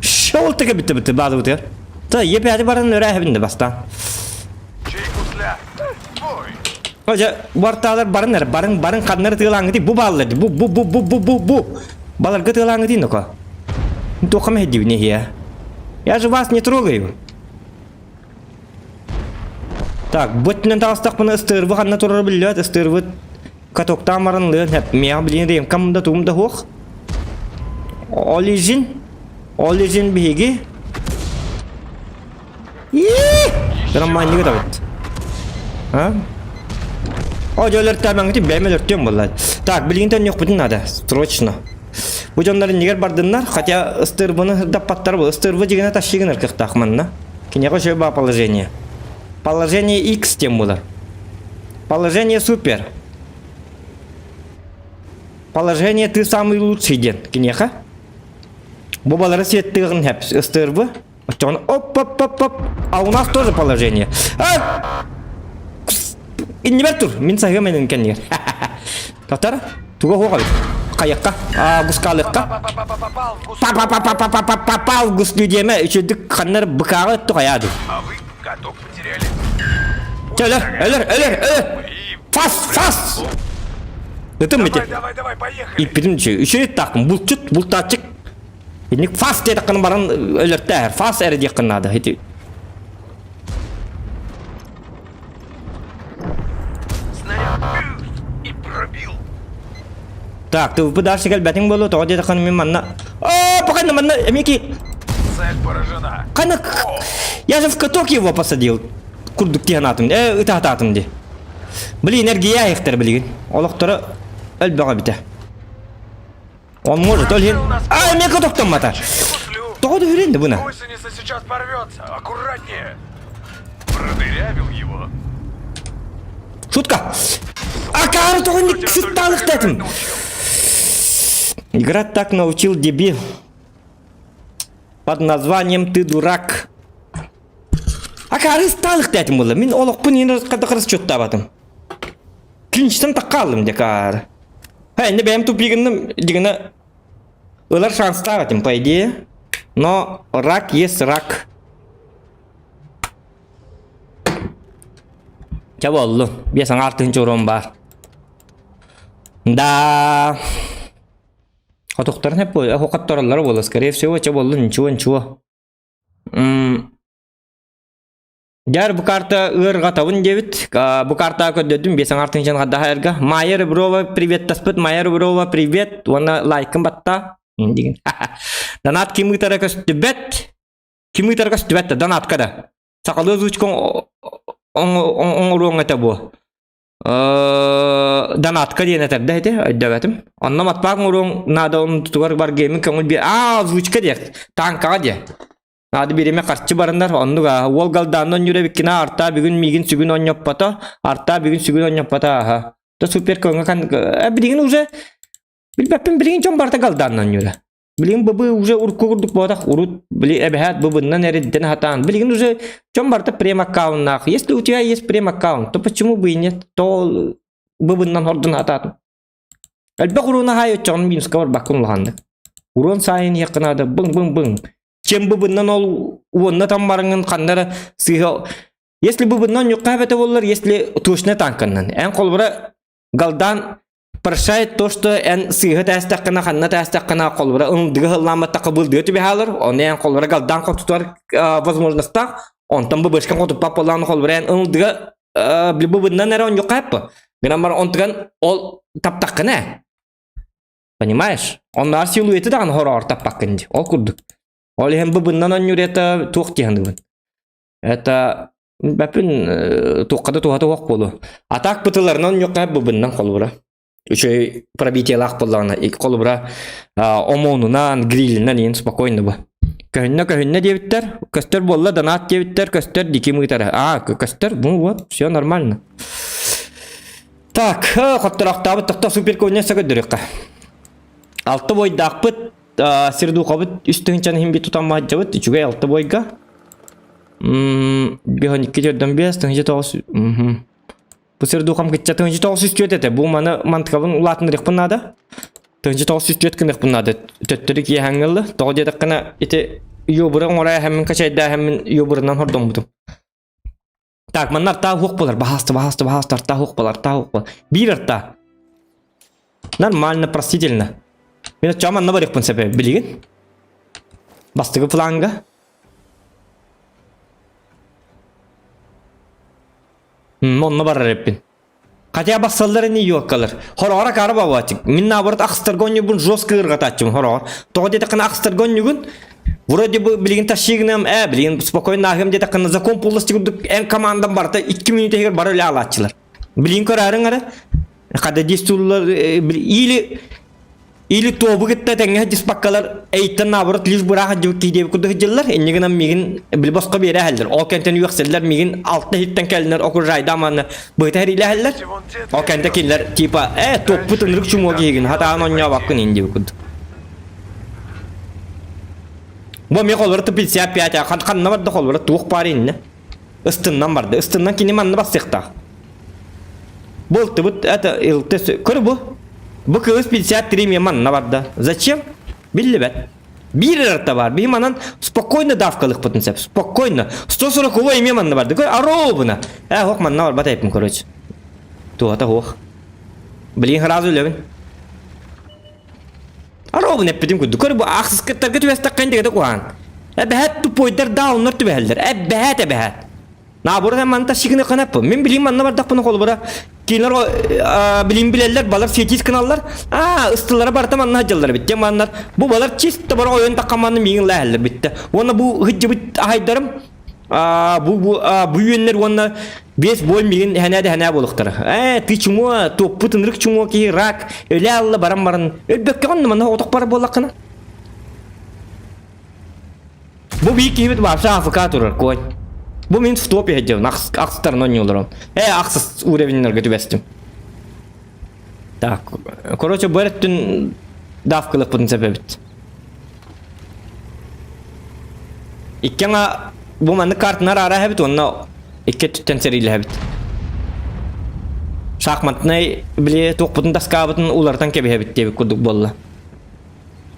Шол тыга битте битте база бытыгар. Та епәdi баран өрәһебинде бастан. Чей гусля? Твой. Ожа барталар барын эр барын барын ханнары тыылааҥҥытый бу бааллар бу бу бу бу бу бу бу баларга тыылааҥҥытый ноко. Туохха мэһэйдибин эһиэ. Я же вас не трогаю. Так, бу өттүнэн таҕыстахпына ыстыырбы ханна турара биллибэт, ыстыырбыт катоктаан баран лыан хэп. Миэхэ билигин ремкам да тугум да суох. Ол иһин, ол иһин биһиги Романника табыт. А? О, өлөртөөмөҥүтүн бэйэм өлөртүөм буолла. Так, билигин төннүөхпүтүн наада. Срочно. Бу дьоннор иннигэр бардыннар, хотя ыстырбыны сырдаппаттар бу. Ыстырбы дьигинэ тащигын ыркыхтаах манна. Киниэхэ үчүгэй баа положение. Положение X тем булар. Положение супер. Положение ты самый лучший диэн киниэхэ. Бу балары сиэттыгын хэп ыстырбы. Оччоҕуна оп-оп-оп-оп. А у нас тоже положение. А! Иннибэр тур. Мин саһыам энин кэннигэр. Татар, туга хуох эбит. Хайыкка, гускалыкка. Попал в гуслю. Па-па-па-па-па-па-попал в гуслю диэмэ үчүдүк ханнар быкааҕа өттү хайаа дуу. А вы каток потеряли. Өлөр, өлөр, өлөр, өлөр. И... Фас, фас. Ытым ити. Давай, давай, давай, поехали. Иппитим үчү. Үчү тахпын. Булчут, бултааччык. Инник фас диэтэххинэ баран өлөртөөр. Фас эрэ диэххин наада. Ити Снаряд и пробил. Так, ты дальше кэлбэтиҥ буолуо, тоҕо диэтэххинэ мин манна... О, пока манна эмиэ Цель поражена. Хана... Я же в каток его посадил. Курдук тиһанаатым. Э, ытаатаатым ди. Блин, энергия ихтер билигин. Олохторо өлбөҕө битэ. Он может, ол иһин... А, эмиэ катоктаммата. Тоҕо да үрэн да буна? Гусеница сейчас порвется. Аккуратнее. Продырявил его. Шутка! Акары тоҕо сыттаалыктаатым. Игра так научил дебил. Под названием «Ты дурак». Акары ыстаалыктаатым буолла. Мин олохпун иин расчеттаабатым. Клинчтен таккаалым декаар. Ха, инде бэйэм тупигынным дигина ылар шанстаах этим, по идее. Но рак есть рак. Чэ буоллун. Биэс аҥаар тыһыынча уруом баар. Да. Хотуктарын хеп хоттороллоро буолла. Скорее всего, чэ буоллун, ничего, ничего. М Дьэр бу карта ыарҕатабын диэбит. Бу картаҕа көрдөрдүм биэс аҥаар тыһыынчаны хардаһа эргэ. Майя Реброва приветтаспыт. Майя Реброва привет. Уонна лайкын батта. Диген. Донат ким ыытара көстүбэт. Ким ыытара көстүбэт да донатка да. Сахалыы озвучка оҥоруоҥ этэ буо. Донатка диэн этэр да ити өйдөөбөтүм. Онно матпаак оҥоруоҥ наада онтугар бар гейминг көҥүл биэ. Аа озвучка диэх. Танкаҕа диэ. Наада бириэмэ харчы бараннар, оннук аа уол галдаанна онньуура эбиккинэ артаа бүгүн миигин сүгүн оонньоппото, артаа бүгүн сүгүн оонньоппото ааһа. То супер көҥө кан э, билигин уже билбэппин билигин дьон барыта галдаанна оонньуура. Билигин быбы уже урукку курдук буотах, урут били эбэһээт быбыннан эриддэн хатаан. Билигин уже дьон барыта прем аккауннаах. Если у тебя есть прем аккаунт, то почему бы и нет? То быбыннан хордун хатаатын. Элбэх урууна хаай оччоҕуна минуска барбаккын улаханнык. Уруон саайын иһиэххэ наада быҥ-быҥ-быҥ. Чем быбыннан ол уонна таммарыҥын ханна эрэ сыыһа Если быбыннан ньукка эбэтэ буоллар, если точно танканнан. Эн холобура галдан прощает то, что эн сыыһа тээстэххинэ ханна тээстэххинэ холобура ылдыгы ылламматтахха былдыга түбэһэ Оны эн холобура галдан хотутар возможностаах онтон бу бышкан хотуппат буоллаҕына холобура эн ылдыга быбыннан эрэ онньукка эппэ. Гынан баран онтуган ол таптаххына. Понимаешь? Онноор силуэты даҕаны хороҕор таппаккын дии. Ол курдук. Ол иһин быбыннан онньуур это туох дии саныыбын. Это бэппин туохха да туһата суох буолуо. А так бытыларынан онньуохха быбыннан холобура. Үчүгэй пробитиелаах буоллаҕына холобура омонунан, грилинэн иин спокойно бу. Көһүннэ көһүннэ диэбиттэр, көстөр буолла донат диэбиттэр, көстөр дики мыытара. А, көстөр, ну вот, все нормально. Так, хоттороохтообут тохто супер көөнньө сөкөдөрүөххэ. Алта бойдаахпыт, сирдуухабыт үс тыһынчаны иһин би тутан маһдьабыт, үчүгэй алта бойга. Биһон икки төрдөн биэс, тыһынча тоҕус, Бу сирдуухам кычча тыһынча тоҕус үс түөрт этэ. Бу маны мантыкабын улаатыннарыахпын наада. Тыһынча тоҕус үс түөрт гыныахпын наада. Төттөрү киэһэҥҥэ ылла. Тоҕо диэтэххинэ, ити юбыры оҥоро эһэммин качайдааһэммин юбырынан хордоммутум. Так, манна артаа уһук болар. Баһааста, баһааста, баһааста, артаа уһук болар, артаа уһук болар. Биир артаа. Нормально, простительно. Мен оччоҕо манна барыахпын сөп билигин. Бастакы фланга. Онно барар эппин. Хотя бассаллар ини юоккалар. Хороҕор акаары бабаачык. Мин наоборот ахстарга онньугун жестко ырҕатааччым хороҕор. Тоҕо диэтэххинэ ахстарга онньугун вроде бы билигин тащигыныам ээ билигин спокойно ааһыам диэтэххинэ закон полностью курдук эн командам барыта 2 минут иһигэр бары үлэ аалааччылар. Билигин көрөөрүҥ эрэ хада действуллар или Или тобу кытта тэҥҥэ сылдьыспаккалар эйтэн наоборот лишь быраах сылдьыбыт киһи диэбит курдук сылдьаллар. Инньэ гынан миигин били босхо биэрэ иһэллэр. Ол кэнтэн үөхсэллэр миигин алта иһиттэн кэлиннэр окружайдаан манна быһыта сэриилэһэллэр. Ол кэнтэ кинилэр типа э топпут ынырык чумуо киһигин хатаан оонньообоккун ин диэбит курдук. Бу эмиэ холобура 55 хан ханна барда холобура туох баар иннэ. Ыстыннан барда. Ыстыннан кини манна бассыахтаах. Бу ылтыбыт это ылты көр бу. Бу кыыс 53 мен манна барда. Зачем? Биллибэт. Биир эрэ бар. Биһи манан спокойно давкалыкпытын сөп. Спокойно. 140 эмиэ манна барды. Көр арообуна. Э, хох манна барбат эппин, короче. Туата хох. Блин, сразу өлөбүн. Арообун эппитим курдук. Көр бу ахсыскыттарга түбэстэххин дэгэтэ куһаан. Эбэһэт тупойдар дауннар түбэһэллэр. Эбэһэт эбэһэт. Наоборот, манна тащигыны канаппын. Мин билим манна бардахпына холобура кинилэр билим билэллэр, балар сетис кыналлар. Аа, ыстылара барыта манна сылдьаллар бит. Маннар бу балар чисто бара ойон таккаманны миигин лээһэллэр битте. Уонна бу хыдьыбыт ахайдарым бу бу бу үөннэр уонна бес бой миигин хэнээ да хэнээ буолуохтара. Ээ, ты чумо, топпут ынырык чумо киһи рак, өлө алла баран баран өлбөккө онно манна отох бар буоллаххына. Бу биир киһибит вообще АФК турар, кой. Бу мин в топе сылдьабын, ахсыстарын оонньууларым. Э, ахсыс уровеннарга түбэстим. Так, короче, бу өттүн давкалыкпытын сөп эбит. Иккиҥа бу маннык картынар аара эбит уонна икки өттүттэн сэриилэһэбит. Шахматнай били туохпутун таскаабытын уларытан кэбиһэбит диэбит курдук буолла.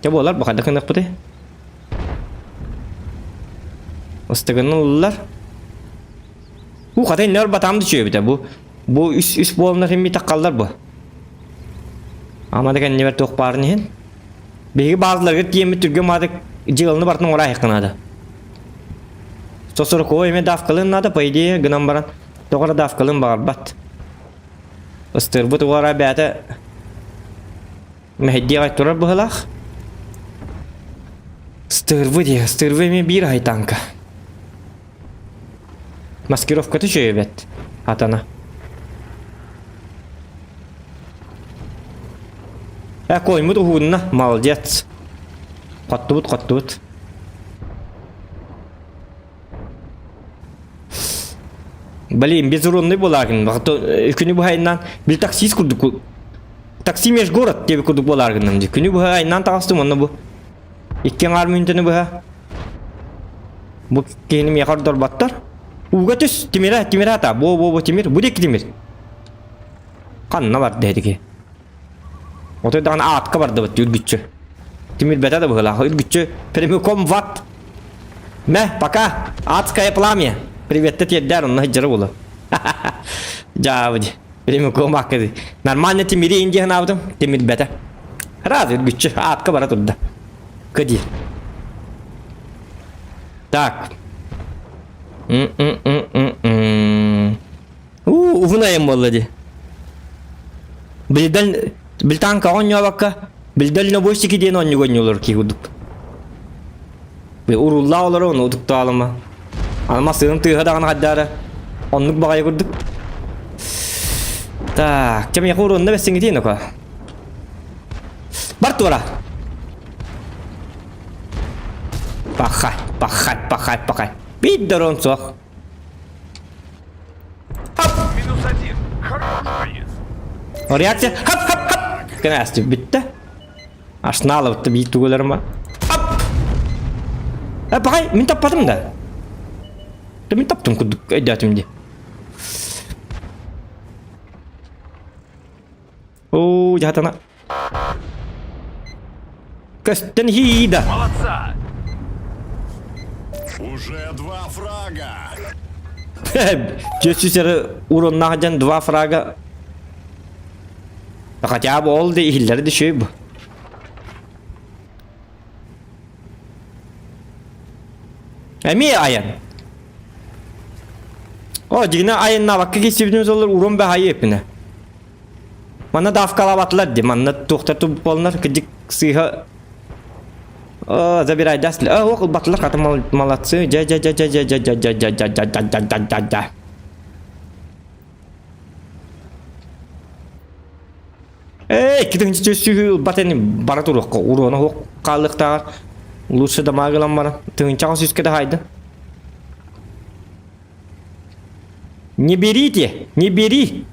Дьэ буолар бу хайдах гыныахпытый? Ыстыгын ыллылар. Уу хата иннэр батаам да үчүгэйбитэ бу. Бу үс үс буоланнар химми таккаллар бу. Ама да кэннибэр туох баарын иһин. Биһиги баазаларга тиийэммит түргэн маадык дьыаланы барытын оҥоро аһыахха наада. Сосороковой эмиэ давкалыан наада, по идее, гынан баран тоҕо эрэ давкалыан баҕарбат. Ыстыырбыт уора бэйэтэ Мэһэйдии аҕай турар быһыылаах. Стырвы дии, стырвы эмиэ биир аһай танка. Маскировката үчүгэй эбит. Атана. Э, коймут уһуунна, молодец. Хоттубут, хоттубут. Блин, безуродный буолааргын. Күнү быһа айаннаан, били таксист курдук такси межгород диэби курдук буолааргынным дии. Күнү быһа айаннаан таҕыстым онно бу икки аҥаар мүнүүтэни быһа бу киһини миэхэ ордорботтор. Ууга түс, тимирэ, тимирэ ата. Бу бу бу тимир, бу диэки тимир. Ханна барда эдики? Отой даҕаны аатка бардыбыт үргүччү. Тимирбэтэ да быһыылаах. Үргүччү прямиком в ад. Мэ, пока. Адское пламя. Приветте тиэрдээр онно сылдьара буолуо. Дьаабы Прямиком акка Нормально тимири индия санаабытым. Тимирбэтэ. Раз үргүччү аатка бара турда. Кыди. Так. М-м-м-м-м. Уу, уһун айан буолла дии. Билден, бил танка оонньообокко. Бил дальнобойщики диэн оонньууга оонньуулар киһи курдук. Урууллаа олору ону утуктаалыма. Аны массыынам тыаһа даҕаны хайдаара. Оннук баҕайы курдук. Так, чэ миэхэ уруонна бэссиҥитиэн ока. Бар туора. Пахай, пахай, пахай, пахай. Биир дрон суох. Хоп! Минус один. Хорош боец. Реакция. Хоп, хоп, хоп. Кэнэсти бүттэ. Арсеналовты биир тугуларым бар. Ап! Э, пахай, мин таппатым да. Да мин таптым курдук өйдөөтүм дии. Оо, дьаһатана. Көстөн хиида. Молодца! Уже два фрага. Чөчүсэрэ уроннаах дьон два фрага. Хотя бы ол да иһиллэрэ да үчүгэй бу. Эмиэ айан. О, дьигинэ айаннаабакка киирсибитим олор урон баһайы эппинэ. Манна давкалаабатылар ди, манна туохтар туб буолнар, кырдьык сыыһа О, забирай, даст ли? О, ох, ылбатылар, хата молодцы. Дьэ, дьэ, дьэ, дьэ, дьэ, дьэ, дьэ, дьэ, дьэ, дьэ, дьэ, дьэ, дьэ, дьэ, дьэ, дьэ. Эй, китин сүһү ылбат ини бара туруохха, уруона хуох хаалыахтааҕар лучше дамаг ылан баран тыһыынчаҕа сүүскэ да хаайда. Не берите, не бери.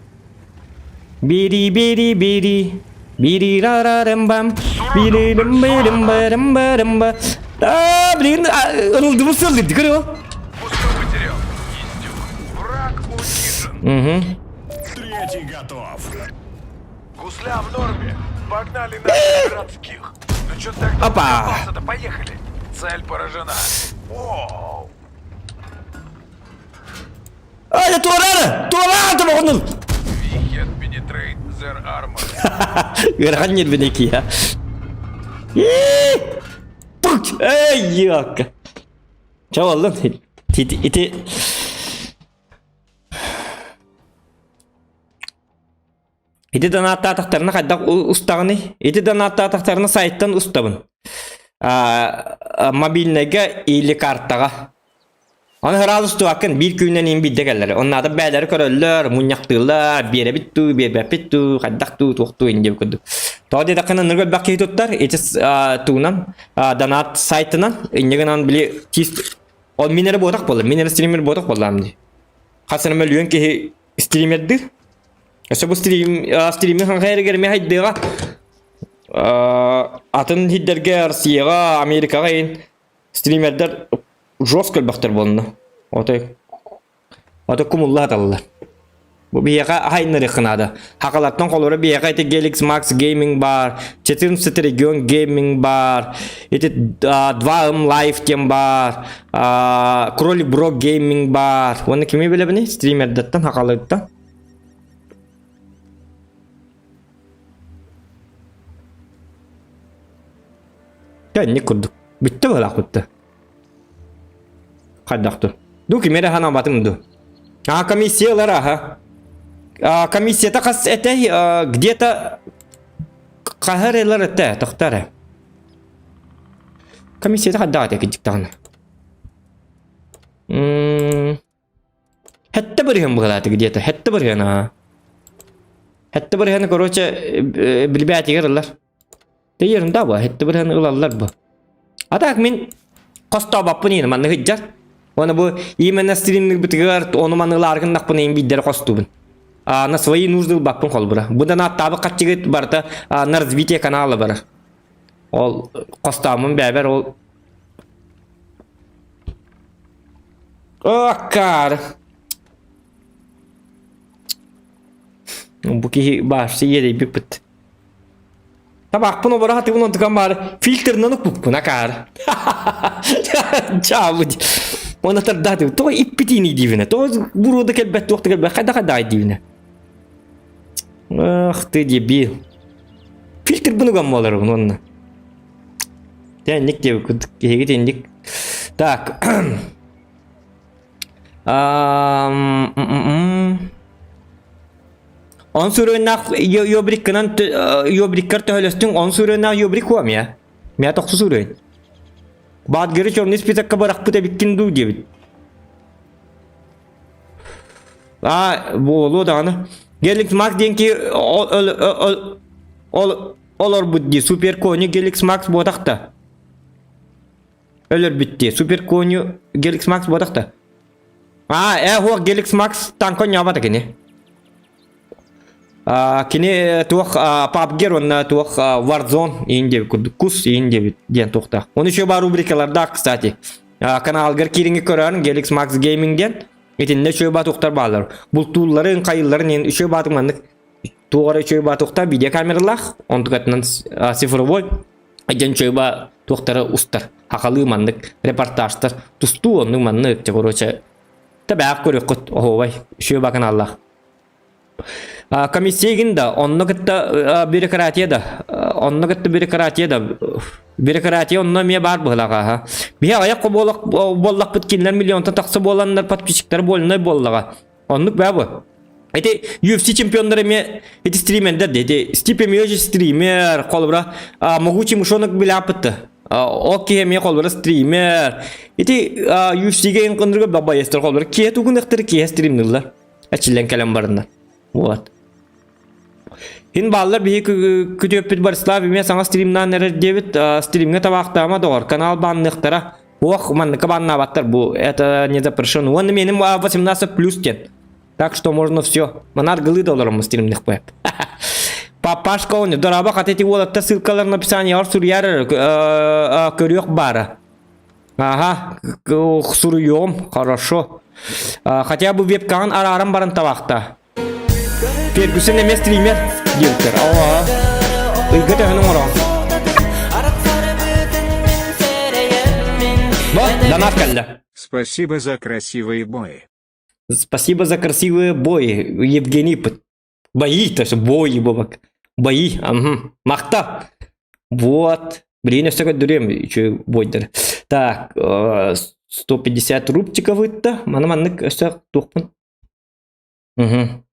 Бери, бери, бери. Бери ра ра рам бам. Бери рам ба рам ба рам ба рам ба. А, блин, ырылдыбы сылдырды көрө. Пустой потерял. Издюк. Враг унижен. Угу. Третий готов. Гусля в норме. Погнали наших городских. Ну что так Опа. Да поехали. Цель поражена. Воу. Ай, туорары! Туораа тобоҕунул! We penetrate their armor. Ыарахан нервинэ киһи. Путь! Эй, ёка! Чэ боллун. Ити ити Ити донааттаатахтарына хайдах устаҕыный? Ити донааттаатахтарына сайтан устабын. А, мобильнайга или картаҕа. Аны сразу устубаккын биир күнүнэн иин биирдэ кэллэр. Оннаата бээлэри көрөллөр, мунньахтыыллар, биэрэбит дуу, биэрбэппит дуу, хайдах дуу, туох дуу инде курдук. Тоҕо диэтэххинэ ынырык элбэх киһи туттар, ити тугунан, донат сайтынан, инньэ гынан били тиис ол мин эрэ буотах буолла, мин эрэ стример буотах буоллаам дии. Хас эрэ мөлүйүөн киһи стримердир. Өссө бу стрим, стриминг хаҥхайарыгар эмиэ хайдыаҕа. Атын сирдэргэ, Россияҕа, Америкаҕа иһин стримердэр жестко элбэхтэр буолна. Отой отой кумулла саталлар. Бу биһиэхэ аһайыннарыахха наада. Хакалартан холоро биһиэхэ ити Gelix Max Gaming баар, 14 регион Gaming баар, ити 2M Live диэн баар, Кролик Бро Gaming баар. Уонна кими билэбиний стримердэртэн хакалыттан? Кэнник курдук. Бүттэ быһалаах бүттэ. Хайдах ду? Ду ким эрэ санаабатым ду? А комиссиялар аха. А, комиссията хас этэй где-то хаһар элар этэ тохтар. Комиссията хайдах этэ кидик даҕаны. М Хэттэ бырыһыан быһалааты где-то. Хэттэ бырыһыан аа. Хэттэ бырыһыаны короче билбээтигэр ылар. Тэйэрин да бу, хэттэ бырыһыаны ылаллар бу. А так мин хостообоппун иин манны сылдьар. Уонна бу именно стримнирбытыгар ону маны ылаары гыннахпына иин биирдэрэ хостуубун. А, на свои нужды ылбаппын холбура. Бу да нааттаабыт хаччыгыт барыта на развитие канала барар. Ол хостооммун бэбэр ол Аккаар. Бу киһи баарсы иэдэйбиппит. Табаахпын оборо хатыбын онтукан баар фильтрынан укпуппун акаар. Чаабыт. Оны тардааты. Тоҕо иппитиини диибинэ. Тоҕо буруода кэлбэт туох да кэлбэт. Хайда хайда диибинэ. Ах ты дебил. Фильтрбын уган буоларбын уонна. Тэнник диэбит киһигит инник. Так. Он сүрүннээх ёбриккынан ёбриккар төһөлөстүҥ, он сүрүннээх ёбрик хуа мия. Мия тохсу сүрүн. Баатгыры черный списокка бырахпыт эбиккин дуу диэбит. А, буолуо даҕаны. Геликс Макс диэн ки ол ол олорбут дии. Супер Кони Геликс Макс буотах да. Өлөрбүт дии. Супер Кони Геликс Макс буотах да. А, э, хуох Геликс Макс танка ньообата кини. Кини туох PUBG уонна туох Warzone иин диэбит курдук кус иин диэбит диэн туохтаах. Оны еще бар рубрикалардаах, кстати. Каналгар киириҥи көрөөрүн Gelix Max Gaming диэн. Итиннэ үчүгэй баатуктар бааллар. Бултуулларын, хайылларын иин үчүгэй баатык маннык туох эрэ үчүгэй баатуктар видеокамералаах, онтукатынан цифровой диэн үчүгэй ба туохтары устар. Хахалыы маннык репортажтар тустуу оннук маннык, короче, табаах көрүөххүт оһуобай үчүгэй ба каналлаах. Комиссиягин да, онно кытта бюрократия да, онно кытта бюрократия да, бюрократия онно эмиэ баар быһылаҕа. Биһи аҕыйах буоллахпыт кинилэр миллионтан тахса буоланнар подписчиктар буолунай буоллаҕа. Оннук баа бу. Эти UFC чемпионнар эмиэ эти стримердер де, эти Стипе Миожи стример, холобура, могучий мышонок билаппытты. Ол киһи эмиэ холобура стример. Ити UFC-ге ең кындырга бабайестер холобура киһи тугунахтар киһи стримнылар. Эчиллэн кэлэн барынна. Вот. Хин бааллар биһи күтүөппүт Борислав эмиэ саҥа стримнаан эрэр диэбит стримҥэ табаахтаама доҕор канал баанныахтара Ох, манныка бааннаабаттар бу это не запрещено. Уонна меним 18 плюс диэн. Так что можно все. Манар гылы да олороммун стримних бу. Папашка он дораба хат эти уолаттар ссылкаларын описаниеҕар суруйар көрүөх баара. Ага, суруйуом, хорошо. Хотя бы вебкаҕын арааран баран табаахта. Фергюсон эмиэ стример диэбиттэр. Оо, ыйга төһөнү оҥороҕун? Донат кэллэ. Спасибо за красивые бои. Спасибо за красивые бои, Евгений. Бои, то есть бои, бабак. Бои, ага. Махта. Вот. Блин, өссө көрдөрүөм үчүгэй бойдары. Так, 150 рубчиков ыытта. Маны маннык өссө туохпун. Угу.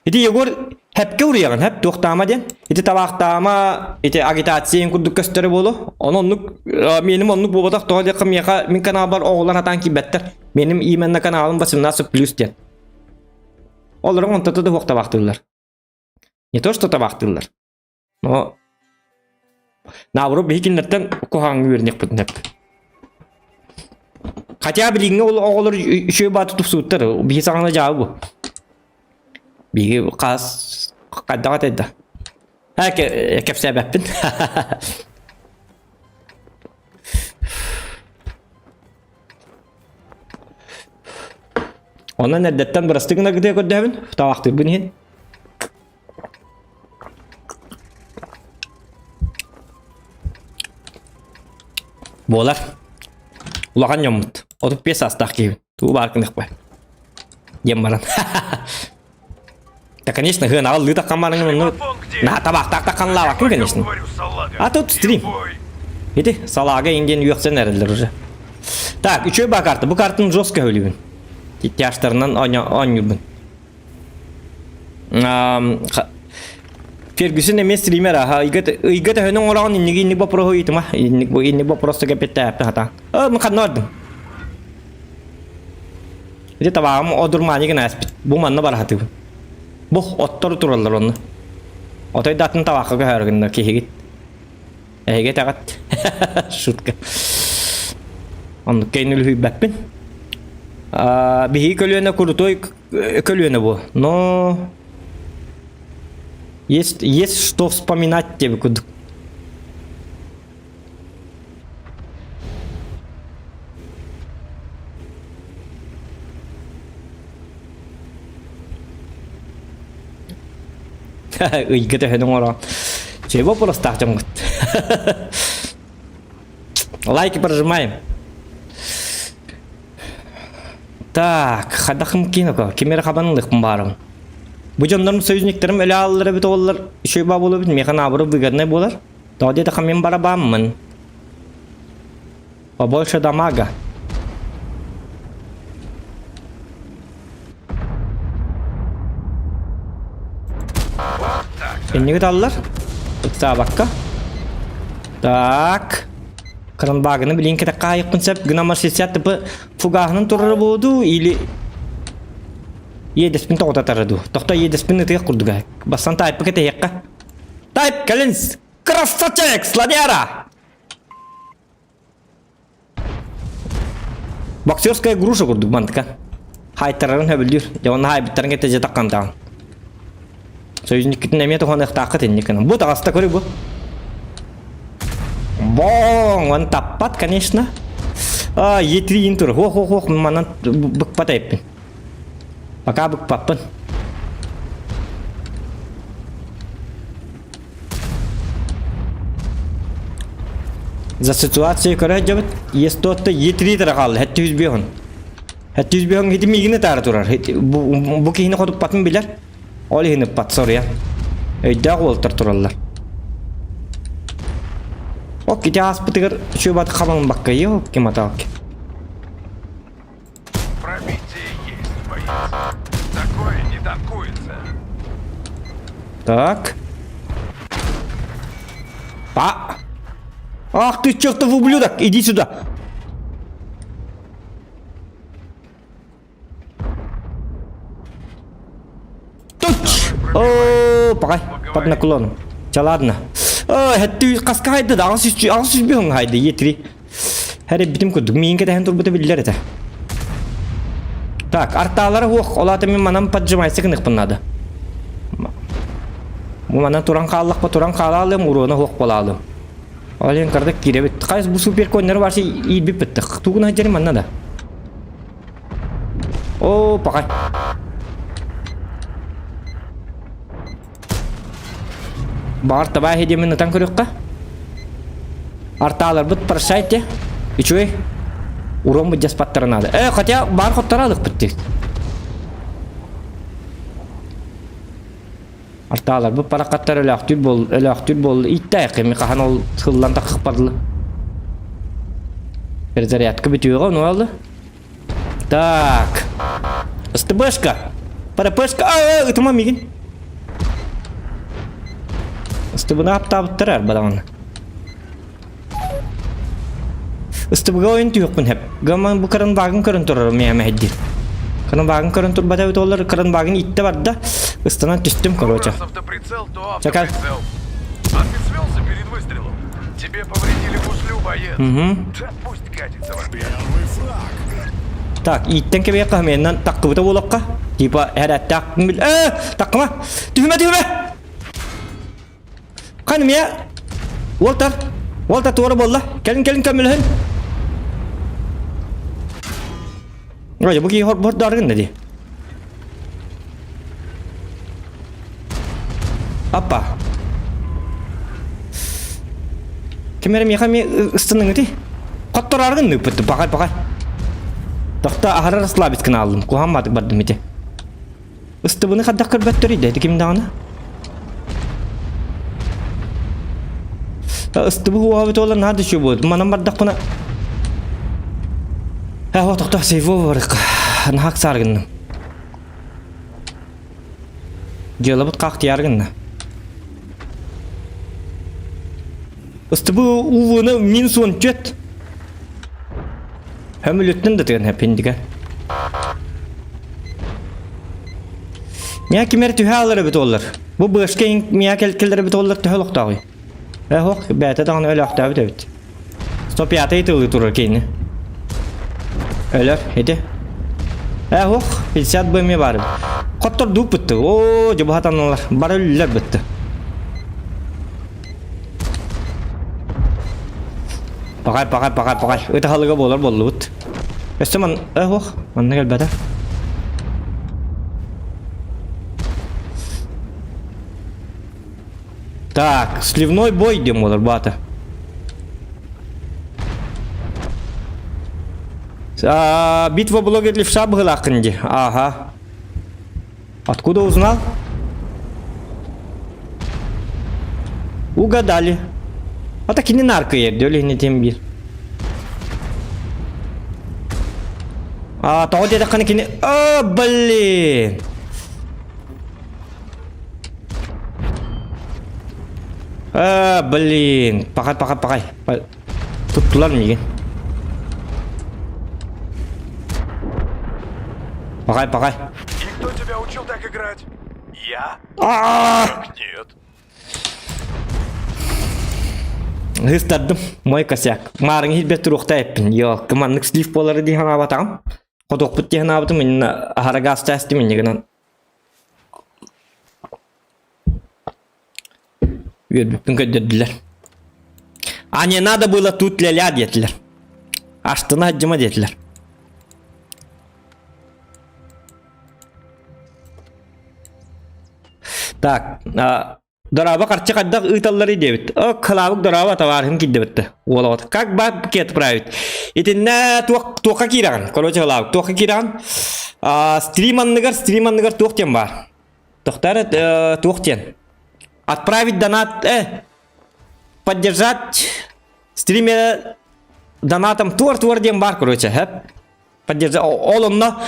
Ити Егор хэпкэ уруйаҕын, хэп туохтаама диэн. Ити табаахтаама, ити агитация курдук көстөрө буолуо. Ону оннук миэним оннук буолбатах тоҕо диэххэ миэхэ мин каналбар оҕолор хатаан киирбэттэр. Миэним именно каналым 18 плюс диэн. Олорон онтото да суох табаахтыыллар. Не то что табаахтыыллар. Но наоборот биһи кинилэртэн куһаҕаҥҥа үөрэниэхпитин сөп. Хотя билиҥҥи ол оҕолор үчүгэй бааты тупсубуттар. Биһи саҕана дьаабы бу. Биһиги хас хайдах этэй да. Ха кэпсээбэппин. Онон эрдэттэн бырастыы гынаргытыгар көрдөһөбүн. Табаахтыырбын иһин. Буолар. Улахан дьоммут. 35 саастаах киһибин. Тугу баар гыныахпай. Диэн баран. Да, конечно, хыанаҕа ыллыы таххан бараҥын онно наһаа табаахтаах таххан лаабаккын, конечно. А тут стрим. Ити салаага индиэн үөхсэн эрэллэр уже. Так, үчүгэй баа карта. Бу картаны жестко өлүүбүн. Тяжтарынан оонньуурбун. Фергюсон эмиэ стример аха ыйга ыйга төһөнү оҥороҕун инниги инник боппуруоһу ыйытыма инник инник боппуруоста кэппиттээппин хатаан э мин ханна бардым ити табааҕым одурмаани гына ааспыт бу манна бара сатыыбын бу оттор тураллар онно отой да атын табаахха көһөөрү гынна киһигит эһиги этэҕит шутка оннук кэйин үлүһүйбэппин биһиги көлүөнэ крутой көлүөнэ бу но есть есть что вспоминать диэби курдук Ыйга төһөнү оҥоро. Чего просто дьоҥҥут. Лайки прожимаем. Так, хадахым киноко, кимere хабанылык баарым. Бу дьоннорум союзниктарым өлө ааллар эбит оҕоллор үчүгэй баа буолар эбит, миэхэ наоборот выгоднай буолар. Тоҕо диэтэххэ мин барабааммын. Побольше дамага. Иннигит аллар. Ыксаабакка. Так. Кранбагыны билин кэтэх хаайыкпын сөп гына 60 типы фугаһынан турара буолду или иэдэспин тоҕутатара дуу. Тохто иэдэспин ытыах курдуга. Бастан тайпы кэтэһиэххэ. Тайп кэлин! Красавчик, слоняра! Боксерская груша курдук мантыка. Хайтарарын хөбүлүүр. Дьэ онно хайбыттарын кытта дьэ таххантаҕын. Союзниккитин эмиэ туһаныахтааххыт инникин. Бу таҕаста көрү бу. Боң, он таппат, конечно. А, Е3 тур. Хох, хох, хох, манан быкпат эппин. Пока быкпаппын. За ситуацию көрө сылдьабыт. Е100 Е3 хаалла, 705 705 хити миигини таара турар. Бу, бу киһини хотуппатын билэр. Ол иһин ыппат соруйан. Өйдөөх уолтар тураллар. Ок, ити ааспытыгар үчүгэй хабалынбакка ёлки маталки. Пробитие есть, боец. Такое не танкуется. Так. А! Ах ты чертов ублюдок! Иди сюда! Туч! О, пакай, под наклоном. Ча ладно. О, это хаска хайды да, аҕыс үс хайды, Е3. Хәрі битим курдук, миин кэтэһэн турбута биллэр этэ. Так, артаалара уох, ол аата мин манан поджимайсы гыныхпын надо. Бу манан туран хааллахпа туран хаалаалым, уруона хуох болаалым. Ол иһин кырдык киирэбит. Хайс бу супер коннору барсы иирбит быттых. Тугун сылдьарым манна да. О, пакай. Баҕар табаа диэмин ытан көрүөххэ. Артааларбыт прощайте. Үчүгэй. Урон быдьаспаттара наада. Э, хотя баар хоттора алыкпыт диир. Артааларбыт паракаттар өлөөхтүүр буол, өлөөхтүүр буол. Иттээхи ми хаһан ол сыллан таххыппарлы. Перезарядка бүтүөҕэ ону алды. Так. СТБшка. ПРПшка. А, ытыма мигин. СТБны аптаабыттар арбадаҕына. СТБга ойын түйөкпүн хеп. Гаман бу кырын багын көрөн турар миэмэ хэддир. Кырын багын көрөн турбата эбит олар кырын багын итте барда. Ыстанан түстүм короче. Раз автоприцел, то Чакай. автоприцел. А ты свелся перед выстрелом. Тебе повредили гуслю, боец. Угу. Да пусть катится в Первый фраг. Так, ииттэн кэбиэххэ хаменнан таккыбыта буолуохха. Типа эрэттэх э таккыма. Түһүмэ түһүмэ. Ханым я. Уолтар. Уолтар туора буолла. Кэлин кэлин көмөлөһүн. Вроде бу киһи хорбордооргын да дии. Аппа. Ким эрэ миэхэ эмиэ ыстаныҥыти? Хотторааргын ыыппыт, пахай пахай. Тохто аһара расслабить гына аллым, куһаамматык бардым ити. Ыстыбыны хайдах көрбөттөрүй да, ити ким даҕаны? Ыстыбы хуаабыт уола наһаа да үчүгэй буолбут. Манан бардахпына Э, тохто сейво барыкка. Наһаа ыксаар гынным. Дьыалабыт хаахтыйар гынна. Ыстыбы ууну минус 14. Хөмүлүттэн да тыган хэппиндигэ. Мия кимер түһэ алар эбит оллар. Бу быашка мия кэлкэлэр эбит оллар төһө олохтооҕуй? Э ох, бэйэтэ даҕаны өлөөхтөөбүт эбит. 105 тылы турар киини. Өлөр, ити. Э ох, 50 б эмиэ баар эбит. Хоттор дууп бытты. Оо, дьыбыһатаналар. Бары өллөр бытты. Пахай, пахай, пахай, пахай. Ытаһалыга буолар буоллубут. Өссө ман... Э, ох, манна кэлбэтэ. Так, сливной бой диэн буолар баата. А, битва блогер левша быһылааххын дии. Ага. Откуда узнал? Угадали. А так и не нарко ерді, ол иһин этим биир. А, тоҕо диэтэххинэ кини... О, блин! А, блин! Пахай, пахай, пахай. Туттулар миигин. Пахай, пахай. И кто тебя учил так играть? Я? А! Нет. Ыстардым. Мой косяк. Маарыҥ иһирбэт туруохта эппин. Йоо, кыманнык слив буолары дии санаабатаҕым. Хотуохпут дии санаабытым, инна аһара гаастаастым инньэ гынан. Үөрбүппүн көрдөрдүлэр. А не надо было тут ля-ля диэтилэр. Астына сылдьыма диэтилэр. Так, дорааба харчы хайдах ыыталларый диэбит. О, кылаабык дорааба табаарыһым киирдибит. Уолаҕыт. Как бабки отправить? Итиннэ туох туохха киирэҕин? Короче, кылаабык туохха киирэҕин? Стрим анныгар, стрим анныгар туох диэн баар? Тохтар туох диэн? Отправить донат, поддержать стриме донатом туор-туор диэн баар, короче, хэп. Поддержать, ол онно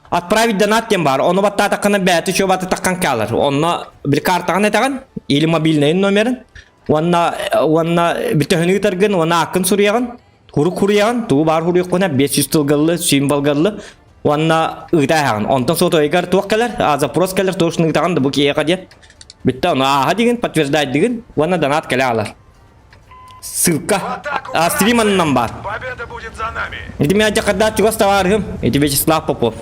отправить донат диэн баар. Ону баттаатаххына бэйэтэ чуо баттатаххан хаалар. Онно били картаҕын этэҕин или мобильнайын номерын уонна уонна бүтөһүн ыытаргын уонна ааккын суруйаҕын, хурук хуруйаҕын, тугу баар хуруйуоххуна 500 тылгаллы, символгаллы уонна ыытааһаҕын. Онтон сотойгар туох кэлэр, а запрос кэлэр, туох ыытаҕын да бу киһиэхэ диэн. Бүттэ ону ааһа дигин, подтверждать дигин уонна донат кэлэ аалар. Ссылка. А, стрим аннынан баар. Победа будет за нами. Ити мен дьахардаах чугас табаарыһым. Ити Вячеслав Попов.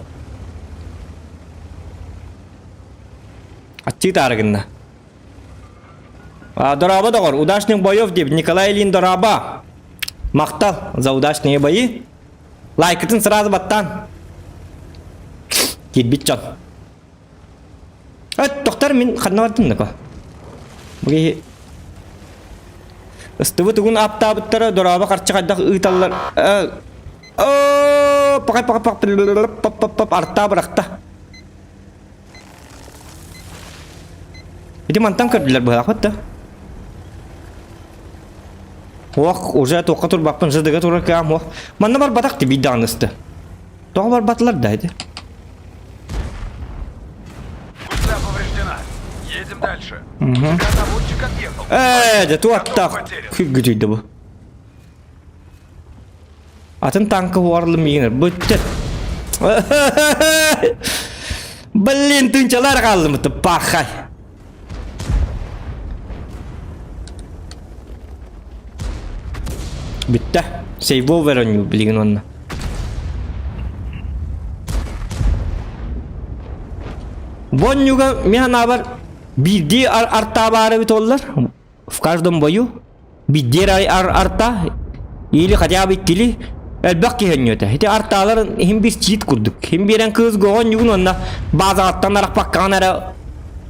Аччыы таарыгынна. А, дорообо доҕор, удачных боев деп Николай Ильин дорообо. Махтал за удачные бои. Лайкытын сразу баттаан. Кирбит дьон. Эт, тохтар мин ханна бардым нако. Бу киһи Ыстыбыт угун аптаабыттара дорообо харчы хайдах ыыталлар. Оо, пакай пакай пак пап пап пап артаа бырахта. Ити мантан көрдүлэр быһаахпыт да. Ох, уже туохха турбаппын жыдыга турар кыам ох. Манна барбатах ти биир ысты. Тоҕо барбатылар да ити? Гусля повреждена. Едем дальше. У тебя наводчик отъехал. Ээ, дьэ туаттаах Потерян. күргүтүйдэ бу. Атын танка уорлым миигин бүттэ. Блин, тынчалар хааллым пахай. Бүттэ. Сейвовер оонньуу билигин уонна. Бу оонньууга мин санаабар биирдии артаа баар эбит оллар. В каждом бою биирдии ар арта или хотя бы иккили элбэх киһи оонньуота. Ити артаалар иһин биир чиит курдук. Хим биэрэн кыыс гоҕо оонньугун уонна баазаҕаттан арахпаккаҕын эрэ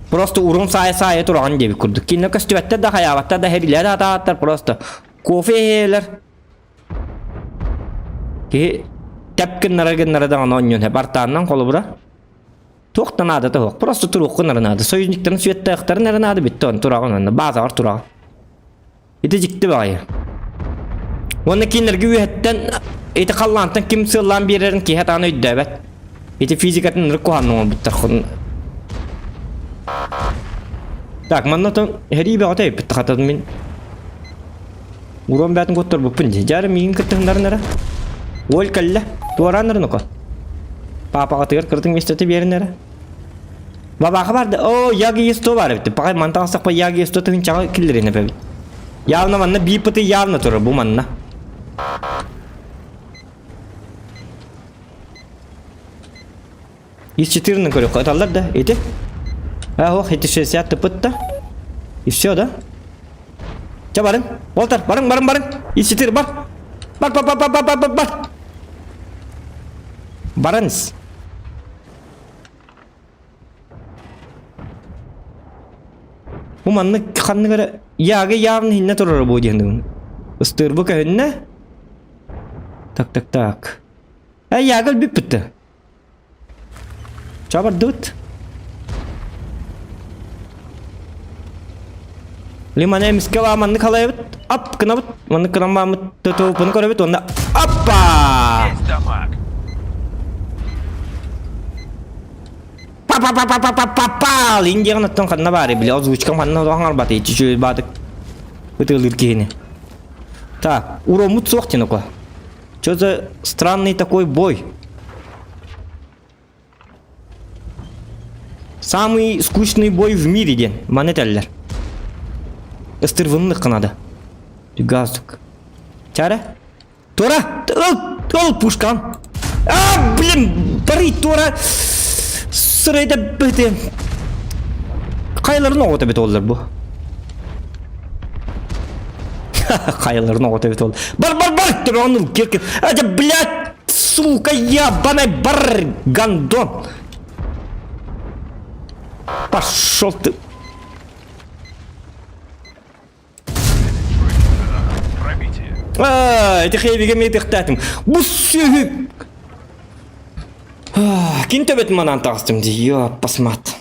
просто урун саайа-саайа тураҕын диэбит курдук. Кинилэр көстүбэттэр да хайаабаттар да хэрилэр да атааттар просто кофе иһэлэр. Киһи тэп гыннара гыннара даҕаны оонньуон сөп. Артааннан холобура туох да наадата суох. Просто туруоххун эрэ наада. Союзниктарын сүөттээхтэрин эрэ наада бүттэ он тураҕын онно баазаҕар тураҕын. Ити дьикти баҕайы. Уонна кинилэргэ үөһэттэн ити халлаантан ким сыаллаан биэрэрин киһи атаан өйдөөбөт. Ити физикатын ынырык куһаҕаннык оҥорбуттар. Так, манна отон һэрии бөҕөтө эппит хатан мин Уруом бээтин куттарбыппын дии. Дьары миигин кыттыһыннарын эрэ. Уоль кэллэ. Туораан эрэ нука. Паапаҕатыгар кырытын миэстэтэ биэрин эрэ. Бабаха бар да, о, яги есто бар эбит. Пакай мантан алсақпа яги есто тыһынчаҕа киллэрин эбит. Явно манна биир явно турар бу манна. Из 14 көрүөххэ ыталлар да ити. А, ох, ити 60 тыпыт да. И все, да? Ча барың. Уолтар, барың, барың, барың. Из 4 бар. Бар, бар, бар, бар, бар, бар, бар, бар. Барыңыз. Бу маннык ханнык эрэ яга явно иһиннэ турара буо диэн Ыстыырбы көһүннэ. Так, так, так. Э, яга өлбүппүт Чабардыбыт. Лимана эмискэ маннык халайбыт. Ап гынабыт. Маннык гынан бааммыт тутууппуну көрөбүт уонна аппа! Есть дамаг. Па па па Индияҕын оттон ханна баары били озвучкам ханна оҥорбатый чүчү баатык ытыалыыр киһини. Так, уроммут суох тиноко. Что за странный такой бой? Самый скучный бой в мире диэн маны этэллэр. Ыстырвыннык надо. Газдык. Чара? Тура! Ыл! Ыл, пушкан! А, блин! Бары тура! Сырайда быты. Хайаларын оҕото бит оллар бу. Хайаларын оҕото бит ол. Бар, бар, бар! Тронул кирки. Это, блядь, сука, ебаный бар, гандон! Пошел ты. Ити хейбиге метихтаатым. Бу сүһү. Кин төбөт манан таҕыстым ди. Ёппасмат.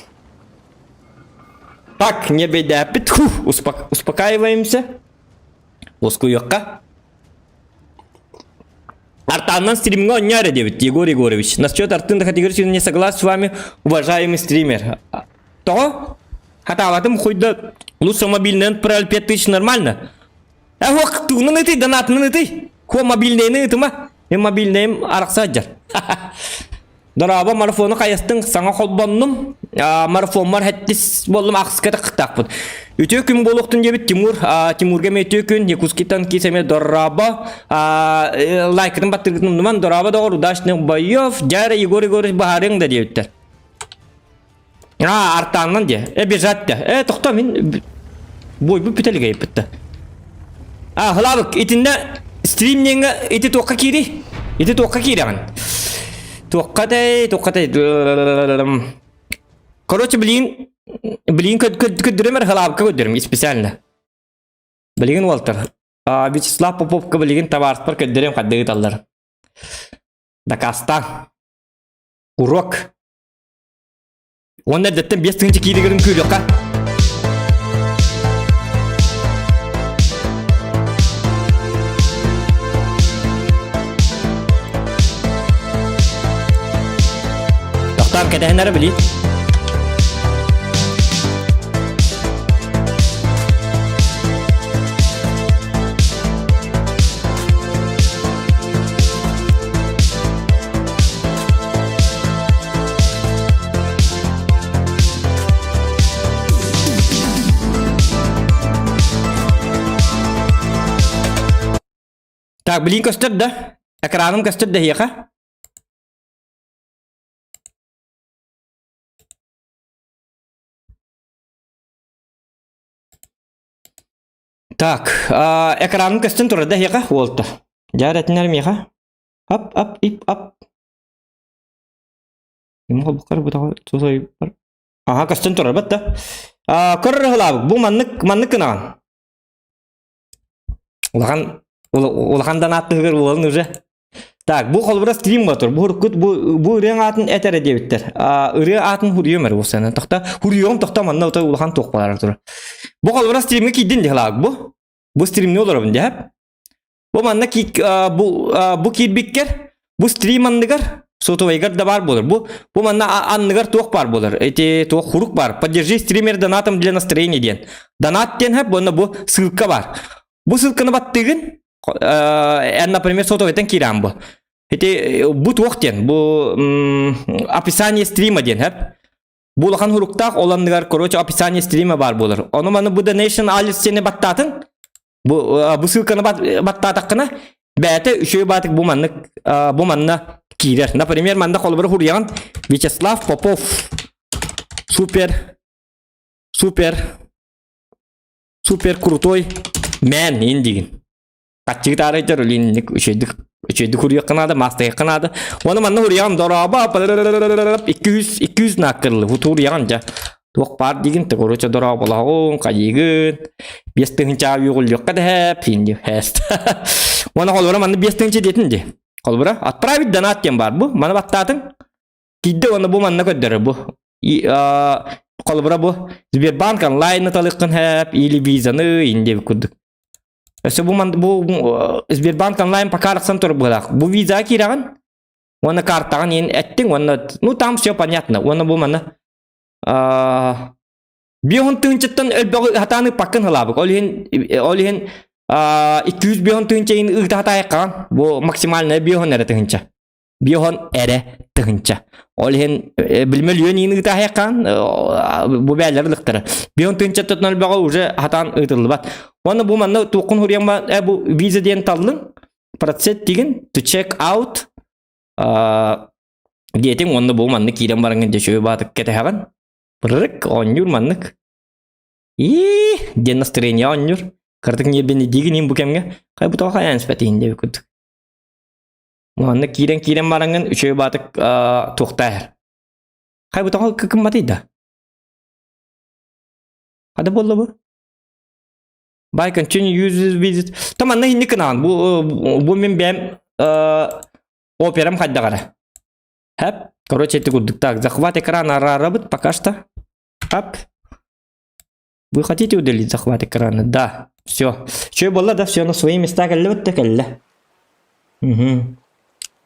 Так, не бейдәппит. Успокаиваемся. Уоскуйуохха. Артаннан стримҥа оонньоо диэбит Егор Егорович. Насчет артын категорически не согласен с вами, уважаемый стример. Тоҕо? Хатаабатым хуйда лучше мобильный отправил 5000 нормально. А ох, тугунан ытый, донатынан ытый. Хуа мобильныйны ытыма. Мен мобильныйым арахса сылдьар. Дорообо марафону хайастың саҥа холбоннум. Марафоммар хэттис буоллум ахсыска тахтаахпыт. Үтүө күн буолуохтун диэбит Тимур. Тимурга эмиэ үтүө күн. Якутскийтан киис эмиэ дорообо. Лайкытын баттыргытын умнуман дорообо доҕор удачных боев. Дьэ Егор Егорович баһаарыаҥ да диэбиттэр. А, артааннан диэ. Э, бежать да. Э, тохто мин бойбут бүтэлигэ ыйыппытта. А, хылаабык, итиннэ стримнинга ити туохха киири? Ити туохха киирэҕин? Туохха тэй, туохха тэй. Короче, блин, блин, көддөрөмөр хылаабыкка көддөрөм специально. Билигин уолтар. Вячеслав Поповка билигин табаарыспар көддөрөм хаддыгы таллар. Дакаастаан. Урок. Уонна эрдэттэн 5000 кииригэрин күүрүөххэ. Тохтоон кэтэһин эрэ билии. Так, блин көстөр да? Экраным көстөр да эһиэхэ? Так, экраным көстөн турар да эһиэхэ уолта. Дьаар этинэр миэхэ. Ап, ап, ип, ап. Аха көстөн турар батта. Көрөр ыһылаабыт. Бу маннык маннык гынаҕын. Улахан улахан донаттыгар уолун уже. Так, бу холбура стрим мотор. Бу уруккут бу бу ырыаң аатын этэрэ диэбиттэр. Ырыа аатын хуруйум эрэ буолсана. Тохта хуруйуом тохта манна отой улахан туох балар турар. Бу холбура стримҥэ киирдин диһылаабыт бу. Бу стримни олоробун диһэп. Бу манна бу бу киирбиккэр бу стрим анныгар сотовайгар да баар буолар. Бу бу манна анныгар туох баар буолар. Эти туох хурук баар. Поддержи стример донатом для настроения диэн. Донат диэн хэп уонна бу ссылка баар. Бу ссылканы баттыгын эн, например, сотовайтан киирэн бу. Эти бу туох диэн бу описание стрима диэн хэп. Бу улахан хуруктаах ол анныгар короче описание стрима баар буолар. Ону маны бу donation алис сени баттаатын Бу бу ссылканы баттаатаххына бэйэтэ үчүгэй баатык бу маннык бу манна киирэр. Например, манна холобура хуруйаҕын Вячеслав Попов супер супер супер крутой мэн ин дигин. Хаччыгы таарыйдар үлинник үчүгэйдик үчүгэйдик хуруйахха наада, маастайахха наада. Уонна манна хуруйаҕын дорообо 200 200 нааккырылы хуруйаҕын дьэ. Туох баар диигин te короче дорооболоһуҥ, хайыыгын, 5000 үөҕүллүөххэ дэһэп, финди хэст. Уонна холобура манна 5000 диэтин дии. Холобура отправить донат диэн баар бу. Маны баттаатыҥ. Киирдэ уонна бу манна көрдөрөр бу. Холобура бу Сбербанк онлайн талыаххын хэп или визаны инди курдук. Өссө бу бу Сбербанк онлайн пока арахсан турар быһыылаах. Бу визаҕа киирэҕин уонна картаҕын иин эттиҥ уонна ну там все понятно. Уонна бу манна. Биэһун тыһыынчаттан өлбөҕү хатааны паккын халаабык. Ол иһин ол иһин 200 тыһыынчайын ыыта хатаайыккаҕан бу максимальная биэһун эрэ тыһыынча. Биэһун эрэ тыһыынча. Ол иһин билме лүөн иин ыытаайыккаҕан бу бээлэр ылыктара. Биэһун тыһыынчаттан өлбөҕү уже хатаан ыытыллыбат. Уонна бу манна туоххун хуруйан бу виза диэн таллыҥ процент тигин to check out диэтиҥ уонна бу манна киирэн бараҥҥын дьэ үчүгэй баатык кэтэһэҕин. Прырык оонньуур маннык. Ии диэн настроение оонньуур. Кыратык ньиэрбэни диигин бу кэмҥэ хай бу тоҕо хайаан испэтиһин диэбит курдук. Маннык киирэн киирэн бараҥҥын үчүгэй баатык туохтааһар. Хай бу тоҕо кыкымматый да? Хада буолла бу? By continue use visit. Там манна инник кынаан. Бу бу мин бэм операм хайдах эрэ. Хэп. Короче, это курдук. Так, захват экрана араарабыт пока что. Хап. Вы хотите удалить захват экрана? Да. Все. Что было, да, все на свои места кэллэ бытта кэллэ. Угу.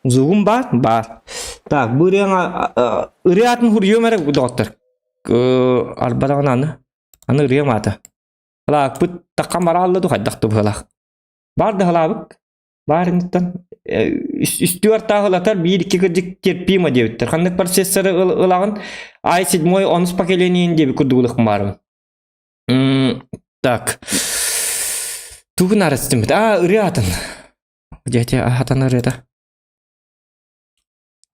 Зугум бар? Бар. Так, бу ырыаҥа ырыа атын хуруйуом эрэ доҕоттор. Арбадаҕын аны. Аны ырыам аата. Лаакпыт таххан бараалла ду хайдах тубуһалаах. Бар да халаабык. Баарыттан үстүү артааһылатар биир икки кырдьык терпимо диэбиттэр. Ханнык процессоры ылаҕын i7 онус поколениен диэбит курдук ылыхпын баарым. Так. Тугун арастымыт? А, ырыа атын. Дьэ, ахатан ырыата.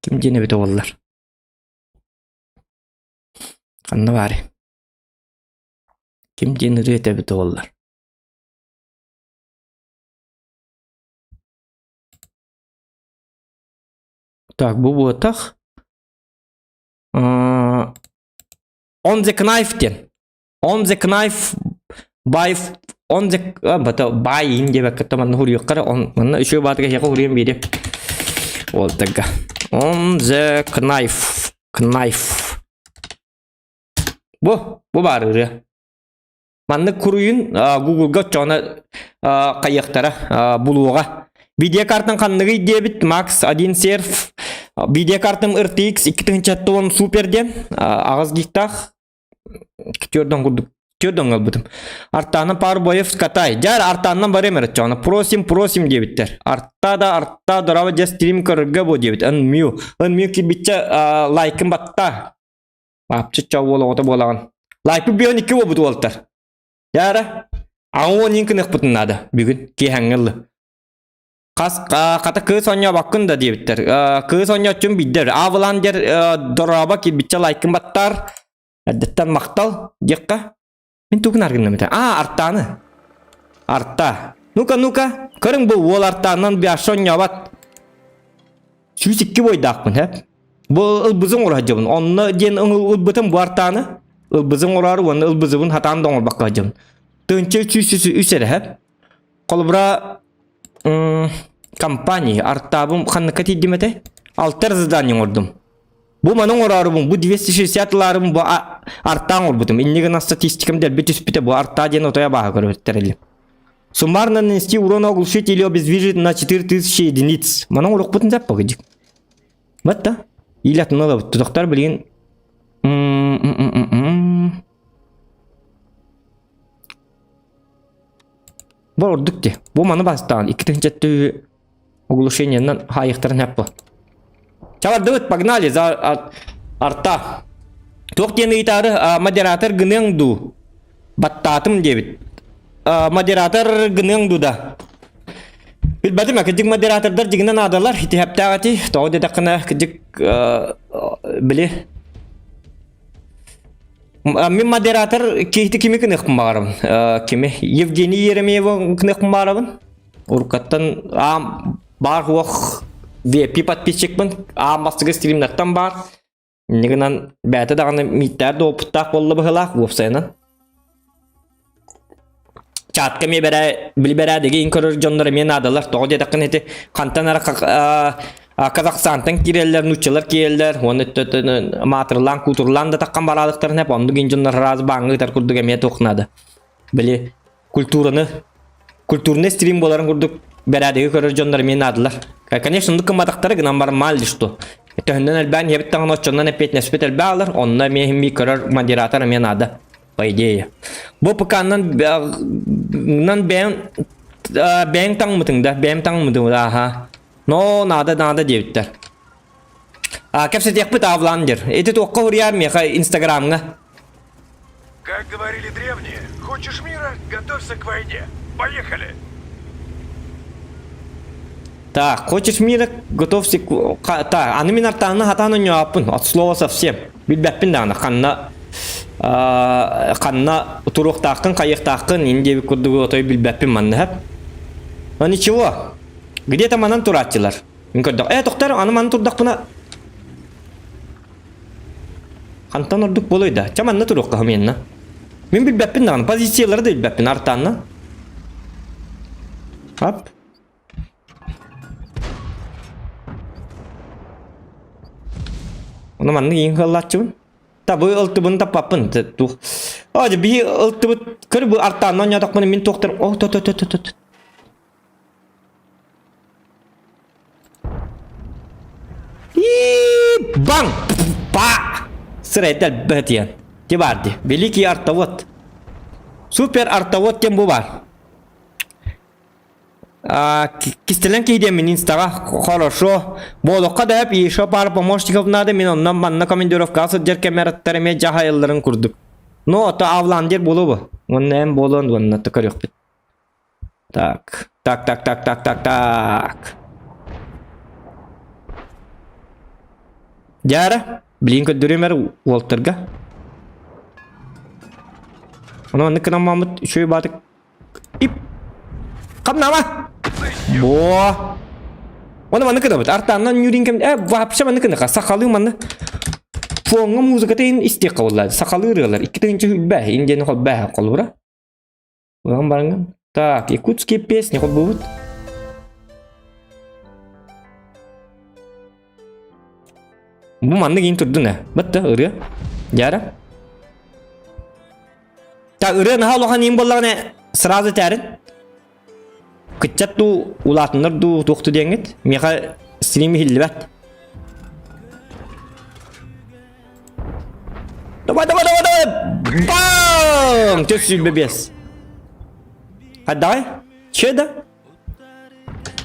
Ким диэн эбит уоллар? Ханна баары? Ким диэн ырыа эбит уоллар? Так, бу буотах. On the knife диэн. On the knife by on the бата by ин диэбэккэ то манна хуруйуохха он манна үчүгэй баатыга эһиэхэ хуруйан биэриэм. Ол тагга. On the knife. Knife. Бу, бу баар ырыа. Маннык куруйун Google-га оччоҕуна хайыахтара булуоҕа. Видеокартан ханныгый диэбит Max 1 Serf видеокартам RTX 2010 Super диэн аҕыс гигтаах төрдөн курдук төрдөн ылбытым. Артаанан пару боев катай. Дьар артааннан барыам эрэ оччоҕуна. Просим, просим диэбиттэр. Арта да арта дорова дьэ стрим көрөргө бу диэбит. Ын мю. Ын мю кирбиччэ лайкын батта. Апчычча уол оҕото буолаҕын. Лайпы бион икки буолбут уолтар. Яра, аҕа уон кыныахпытын наада бүгүн киэһэҥҥэ ыллы. Хас хата кыыс оонньообоккун да диэбиттэр. Кыыс оонньооччум биддер. Аавылаан дер дорообо кирбиччэ лайкын баттар. Эрдэттэн махтал диэххэ. Мин тугун аргынным этэ? Аа, артааны. Арта. Ну-ка, ну-ка. Көрүҥ бу уол артаанан биашша оонньообот. 102 бойдаахпын, хэп. Бу ылбызын оҥоро сылдьабын. Онно диэн ылбытым бу артааны. Ылбызын оҥороору уонна ылбызыбын хатаан да оҥорбокко сылдьабын. Тыынча 303 эрэ, хэп. Холобура, компания артаабым ханныкка тиийдим этэ? Алтар задание оҥордум. Бу маны оҥороорубун, бу 260 ылаарыбын бу артаа оҥорбутум. Инньэ гынан статистикам дэлби түспүтэ бу артаа диэн отой абааһы көрбүттэр Суммарно нанести урон оглушить или обездвижить на 4000 единиц. Маны оҥоруохпутун сөп погоди. Вот да. Или атын ылабыт. Тутахтар билигин Бу ордук де. Бу маны бастаан 2007 оглушениеннан хаайыктарын хаппы. Чабардыбыт, погнали за арта. Туох диэн ыйытаары модератор гыныаҥ дуу? Баттаатым диэбит. Модератор гыныаҥ дуу да? Билбэтим, кырдьык модератордар дьигинэ наадалар, итиһэптээх эти. Тоҕо диэтэххинэ, кырдьык били Мин модератор киһити кими кыныахпын баҕарабын? Кими? Евгений Еремеевы кыныахпын баҕарабын. Уруккаттан аам баар хуох VIP подписчикпын. Аам бастакы стримнартан баар. Инньэ гынан бэйэтэ даҕаны мииттээр да опыттаах буолла быһыылаах уопсайынан. Чатка эмиэ бэрээ били бэрээдэги көрөр дьоннор эмиэ наадалар. Тоҕо диэтэххинэ ити хантан эрэ Казахстантан киирэллэр, нууччалар киирэллэр, уонна маатырлаан, куутурлаан да таххан бараалыктарын эп, оннук ин дьоннор раз бааҥҥа ыытар курдук эмиэ туох наада. Били культураны, культурный стрим буоларын курдук бэрээдэги көрөр дьоннор эмиэ наадалар. Конечно, оннук гымматахтара гынан баран мало ли что. Төһөннөн элбээн иһэбит даҕаны оччоннон эппиэтинэспит элбээн алар, онно эмиэ иһин көрөр модератор эмиэ наада, по идее. Бу ПК-нан бэйэҥ бэйэҥ таҥмытыҥ да, бэйэм таҥмытым да, аха. Но наада наада диэбиттэр. А, кэпсэтиэхпит Авлан дир. Ити туохха хуруйаар миэхэ Инстаграмҥа. Как говорили древние, хочешь мира, готовься к войне. Поехали! Так, хочешь мира, готовься к... Так, аны мин артааны хатаан онньооппун, от слова совсем. Билбэппин даҕаны, ханна ханна туруохтааххын, хайыахтааххын, ин диэбит курдугу отой билбэппин манна хөп. Но ничего, где-то манан турааччылар. Мин көрдөх, э, тохтор, аны манан турдахпына Хантан ордук буолуой да? Чэ манна туруохха хомуйанна. Мин билбэппин даҕаны, позициялары да билбэппин артаанна. Ап. Ону маннык иин кыаллааччыбын. Табы ылтыбын таппаппын. Тух. О, би ылтыбыт көр бу артаанна оонньоотохпуна мин туохтар о то то то то то Баҥ! Па! Сырайда элбэтиэн. Ти бар ди. Великий артовод. Супер артовод диэн бу бар. Кистэлэҥ киһи диэн мин инстаҕа хорошо. Буолуохха да еще пара помощников надо мин онно манна командировкаҕа сылдьар кэмэраттар эмиэ дьаһайалларын курдук. Ну, ото авландер буолуо бу. Уонна эн буолуон уонна көрүөхпүт. Так, так, так, так, так, так, так. Дьаара, билигин көрдөрүөм эрэ уолтарга. Ону маннык гынан мааммыт үчүгэй баатык. Ип! Хамнаама! Бо! Ону маннык гынабыт. Артааннан ньүүрин кэм... Э, вообще маннык гыныха. Сахалыы манны. Фоҥҥа музыката иһин истиэххэ буолла. Сахалыы ырыалар. 2000 хүлбээх, индиэни холбээх холбура. Улахан бараҥҥын. Так, якутские песни холбуубут. Бу маннык иин турдун ээ. Батта ырыа. Дьаара. Так, ырыа наһаа улахан иин буоллаҕына сразу этээрин. Кыччат дуу, улаатыннар дуу, туохту диэҥҥит. Миэхэ стрим иһиллибэт. Давай, давай, давай, давай! Бам! 425. Отдай. Че да?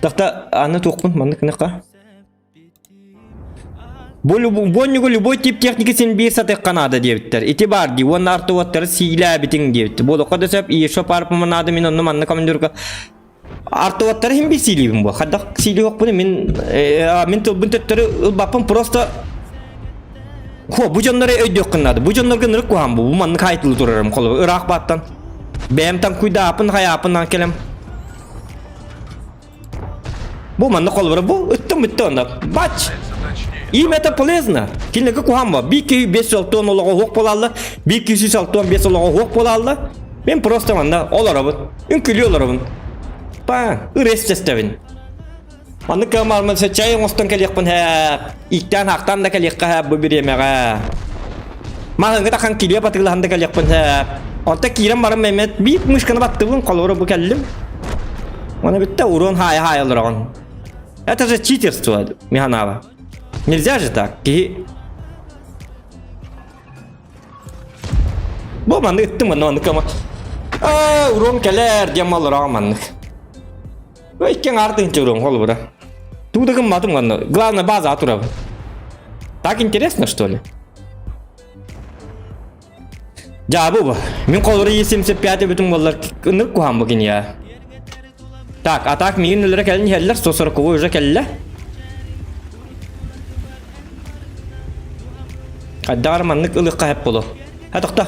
Тахта, аны туохпун, маннык ныкка. Бу бонньугу любой тип техники син биир сатыахха наада диэбиттэр. Ити баар дии, уонна артуоттары сиилээбитиҥ диэбит. Буолуохха да сөп, еще парпама наада мин онно манна командирка Артуоттары иһин биир сиилиибин буо. Хайдах сиилиэхпин мин мин тылбын төттөрү ылбаппын просто Хо, бу дьоннору өйдүөххүн наада. Бу дьоннорго ынырык куһаан бу. Бу маннык хайтылы турарым холобур ыраах бааттан. Бэйэм таҥкуйдааппын хайааппын кэлем. Бу маннык холобура бу ыттым бүтте онно. Бач! Им это полезно. Кинилерге куһаан бу. Биир киһи 560 олоҕо суох буолаллар. Биир киһи 165 олоҕо суох буолаллар. Мен просто манна олоробут. Үҥкүлүү олоробун. Па, ырыас тэстэбин. Маннык кыамаармын чай оҥостон кэлиэхпин һээп. Ииктээн хаахтаан да кэлиэххэ һээп бу бириэмэҕэ. Маһыҥҥы тахан килиэп атыылаһан да кэлиэхпин һээп. Онто киирэн баран мэмэт биир мышканы баттыбын, холобура бу кэллим. Оны бүттэ урон хаайа-хаайа олороҕун. Это же читерство, Миханава. Нельзя же так. Киһи Бу маннык ыттым манна маннык ама. Аа, урон кэлэр диэн маллараҕа маннык. Иккен артын урон холобура. Туда гымматым манна. Главное база турабын. Так интересно, что ли? Дьаабы бу. Мин холобура Е75 бүтүн буоллар ынырык куһаан бу кинигэ. Так, а так миигин өлөрө кэлин иһэллэр, 140 уже кэллэ. Хайдаҕар маннык ылыахха хэп боло. Ха тохто.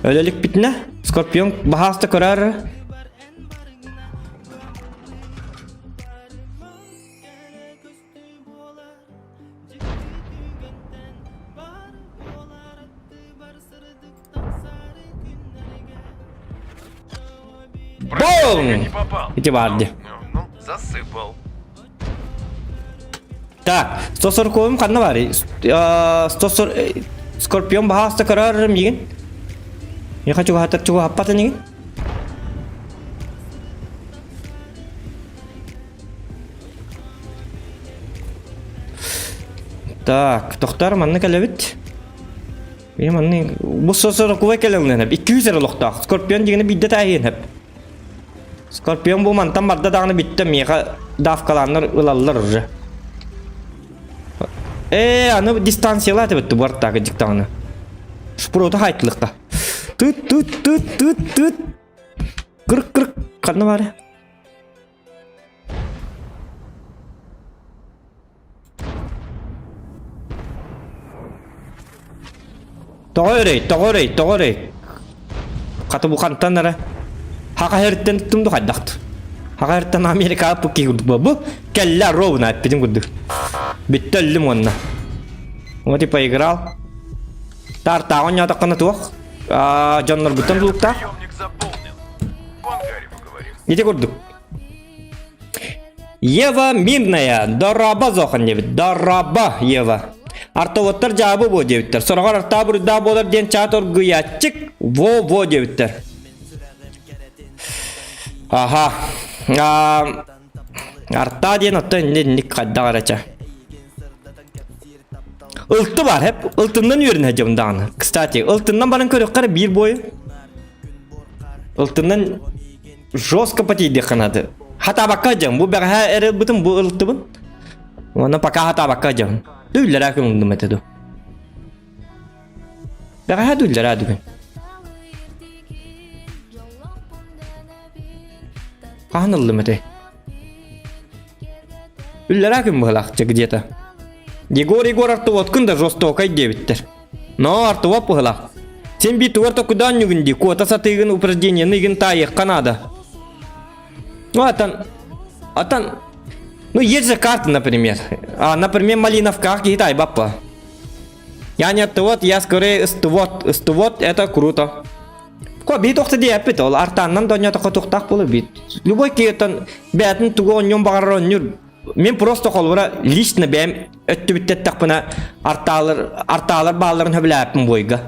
Өлөлүкпүтүнэ Скорпион баһааста көрөр. Бум! Ити баар дии. Ну, засыпал. Так, 140 ханна баарый? 140 Скорпион баһааста көрөр миигин. Я хочу хатар чугаһаппат инигин. Так, тохтоор манна кэлэбит. Мен манны бу сорокуга кэлэлнэн хеп. 200 эрэ олохтоох. Скорпион дигини биирдэ тааһыйан хеп. Скорпион бу мантан барда даҕаны бүттэ миэхэ давкалааннар ылаллар уже. Ээ, аны дистанциялаат эбит бу артаага дьиктаҕына. Шпроту хайтлыкка. Тыт тыт тыт тыт тыт. Кырк кырк ханна баары? Тоҕо өрөй, тоҕо өрөй, тоҕо өрөй? Хата бу хантан эрэ? Хаха һэриттэн туттум да хайдахт. Хаха һэриттэн Америкаҕа бу киһи курдук бу. Кэллэ ровно эппитим курдук. Бүттэ өллүм уонна. Вот и поиграл. Тартааҕын ньоотоххуна туох? Дьоннорбуттан тулуктаах. Приемник заполнен. В ангаре поговорим. Ити курдук. Ева Мирная, дороба зохан диэбит. Дороба, Ева. Артовоттар дьаабы буо диэбиттэр. Сороҕор артаа буруйдаах буолар диэн чаат оргуйааччык во-во диэбиттэр. Аха. А, артаа диэн оттон инник хайдах эрэ чэ. Ылты бар, хеп ылтыннан үөрүнэ дьон даҕаны. Кстати, ылтыннан баран көрүөххэ эрэ биир буойу. Ылтыннан жестко потейдиэххэ наада. Хатаабакка дьон, бу бэҕэһээ эрэ ылбытым, бу ылтыбын. Уонна пока хатаабакка дьон. Дүллэрээ көҥүллүм этэ ду. Бэҕэһээ дүллэрээ дүгүн. Хаһан ыллым этэй? Үллэрээ күн быһылаах где-то. Егор Егор артывоткун да жестокай диэбиттэр. Но артывоп быһылаах. Сен би тугар токудаан нүгүн ди куота сатыыгын упражнениены игин таайыахха наада. Ну атан атан ну есть же карта, например. А, например, Малиновка киһи таайбаппа. Я не артывот, я скорее ыстывот. Ыстывот это круто. Ко бит охта диэппит ол артааннан донньотоххо тухтаах буолар бит. Любой киһиттэн бэйэтин тугу онньуон баҕарар онньур. Мин просто холобура лично бэйэм өттүбүттэттэхпинэ артаалар артаалар баалларын сөбүлээппин буойга.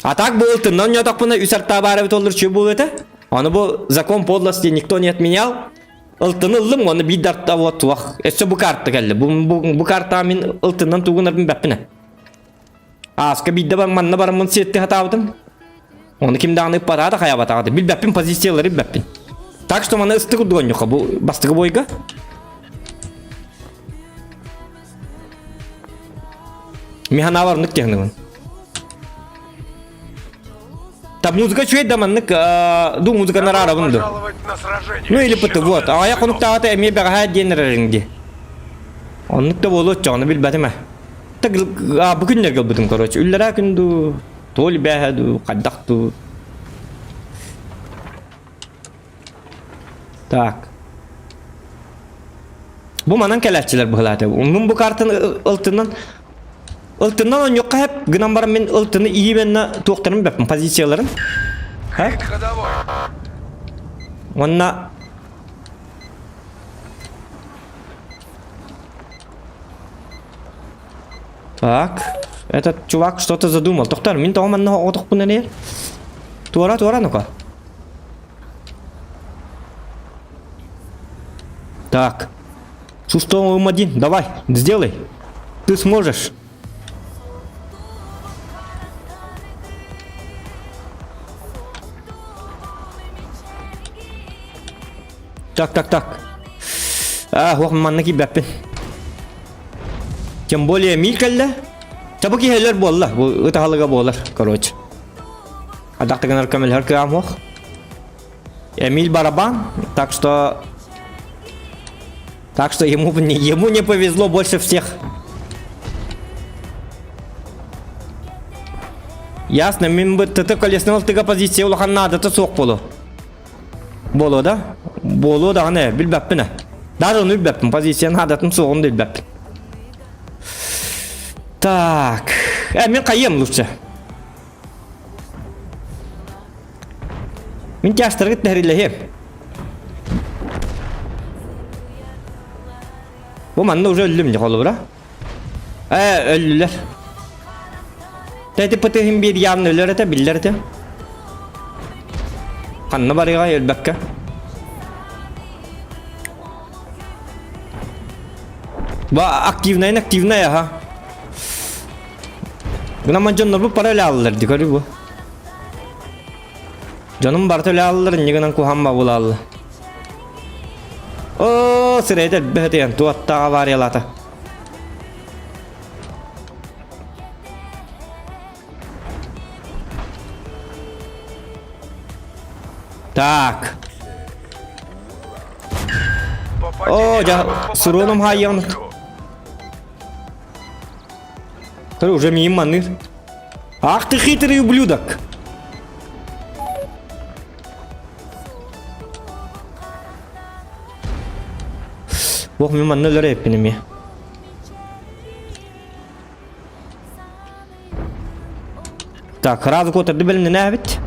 А так бу ылтынна онньоотохпуна үс артаа баар эбит оллар үчүгэй буолуо этэ. Аны бу закон подлости никто не отменял. Ылтыны ыллым уонна биир да арта вот туох. Өссө бу карта кэллэ. Бу, бу, бу картаҕа мин ылтыннан тугунарбын бэппинэ. Ааска биирдэ бар манна бараммын сиэтти хатаабытым. Оны ким даҕаны ыппатаҕа да хайаабатаҕа да билбэппин позициялары билбэппин. Так что маны ыстык курдук бу бастакы бойга. Миханавар оннук техныбын. Та музыка үчүгэй да маннык ду музыканы араарабын ду. Ну или пыты вот. Аҕайа хонуктаҕата эмиэ бэҕэһээ диэн эрэриҥ дии. Оннук да буолуо оччоҕуна билбэтим ээ. Так бу күннэргэ ылбытым короче. Үллэрээ күн дуу, то ли бээһэ дуу, хайдах дуу. Так. Бу манан кэлээччилэр быһылаата. Мин бу картаны ылтынан ылтынан онньукка хеп гынан баран мин ылтыны именно туохтарын бэппин позицияларын. Ха? Уонна Так, этот чувак что-то задумал. Тохтор, мин тоҕо манна оҕотохпун эрээр? Туора, туора, ну-ка. Так. Сустом один, давай, сделай. Ты сможешь. Так, так, так. А, ох, манна киирбэппин. Тем более мил кэллэ. Чабы киһилэр буолла. Бу ытаһалыга буолар, короче. Адахтыгынар көмөлөһөр кыаам суох. Эмиль барабан, так что... Так что ему, ему не повезло больше всех. Ясно, мин бы ТТ колесный алтыга позиция улахан наадата суох болу. Болуо да? Буолуо даҕаны билбэппин ээ. Даже ону билбэппин, позиция наадатын суоҕун да билбэппин. Так, э, мин хайыам лучше. Мин тяжтаргыт тэһэриллэһиэм. Бу манна уже өллүм дьэ холобура. Ээ, өллүлэр. Тэти пытыһын биир явно өлөр этэ, биллэр этэ. Ханна барыаҕай өлбөккө? Ба активнайын активнай аха. Гынан дьоннор бу пара өлө ди көрү бу. Дьонум барыта өлө аллар, инньэ гынан куһаан бабылаалла. Оо, сирэйдэ элбэх этийэн туаттаах авариялаата. Так. О, я с уроном хайян. Ты уже мимо маныр. Ах ты хитрый ублюдок. Бог мимо маннылар эппинеми. Так, сразу куотарды бэлэмнэнээбит.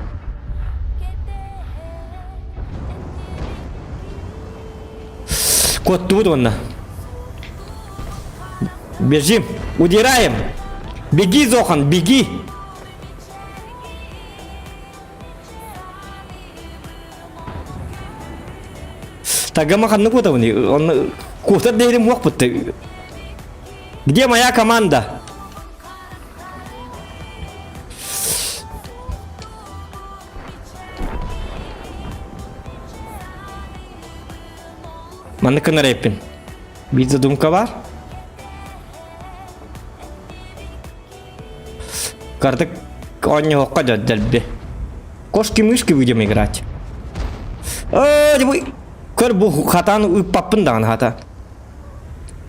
Куоттубут уонна. Бежим, удираем. Беги, Зохан, беги. Тагама ханна куотабын? Он куотар дейрим хуох Где моя команда? Маннык гынар эппин. Биир задумка бар. Картык оонньоһуохха дьэ дэлби. Кошки-мышки будем играть. Ээ, көр бу хатаан ыыппаппын даҕаны хата.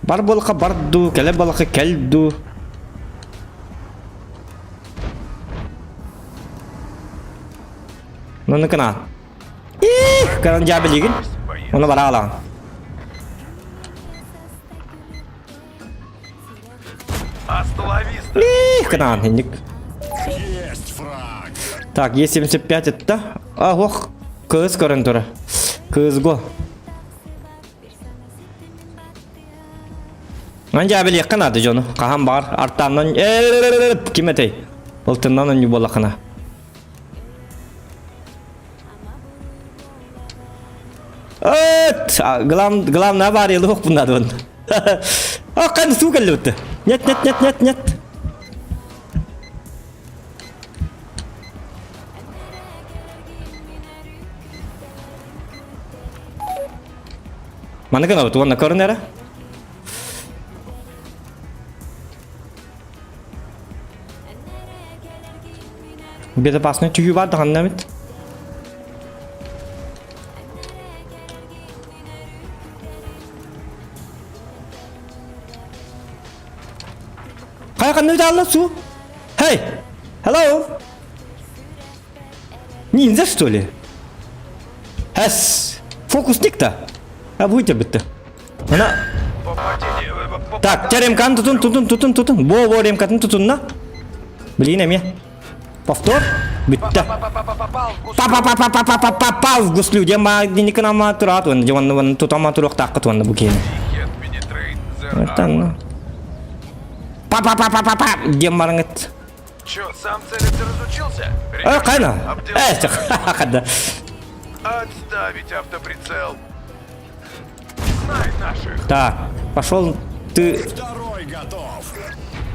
Бар буоллахха бар дуу, кэлэр буоллахха кэл дуу. Ну кына. Их, кыран дьаа билигин. Оны бара алаҕын. Остановись! Их, кынаан, инник. Есть фраг. Так, Е75 это. А, ох, кыз көрөн тура. Кызго. Ман дьаабылыахха наада дьону. Хаһан баҕар артааннан ким этэй? Ылтыннан онньу буоллаххына. Эт, глав, главное авария лух бунадын. А, кан су келлибитти. Нет, нет, нет, нет, нет. Маны гынабыт уонна көрүн эрэ. Безопасный түһүү бар даҕанна эбит. Хайа ханна бүтэ су? Hey! Hello! Ниндзя что ли? Эс! Фокусник-то! А будете бітті. Ана... Так, теремканы тутун, тутун, тутун, тутун. Бо, бо, ремкатын тутунна. Блин, эме. Повтор. Бүтті. Па-па-па-па-па-па-па-попал в гуслю. Дема никанама турат. Вон, вон, вон, тутама турук таққыт вон бу кейini. Па-па-па-па-па-па. Дем барыңыт. Чё, сам целиться разучился? Э, кайна? Э, хада. Отставить автоприцел. Знай наших. Так, пошел ты Второй готов.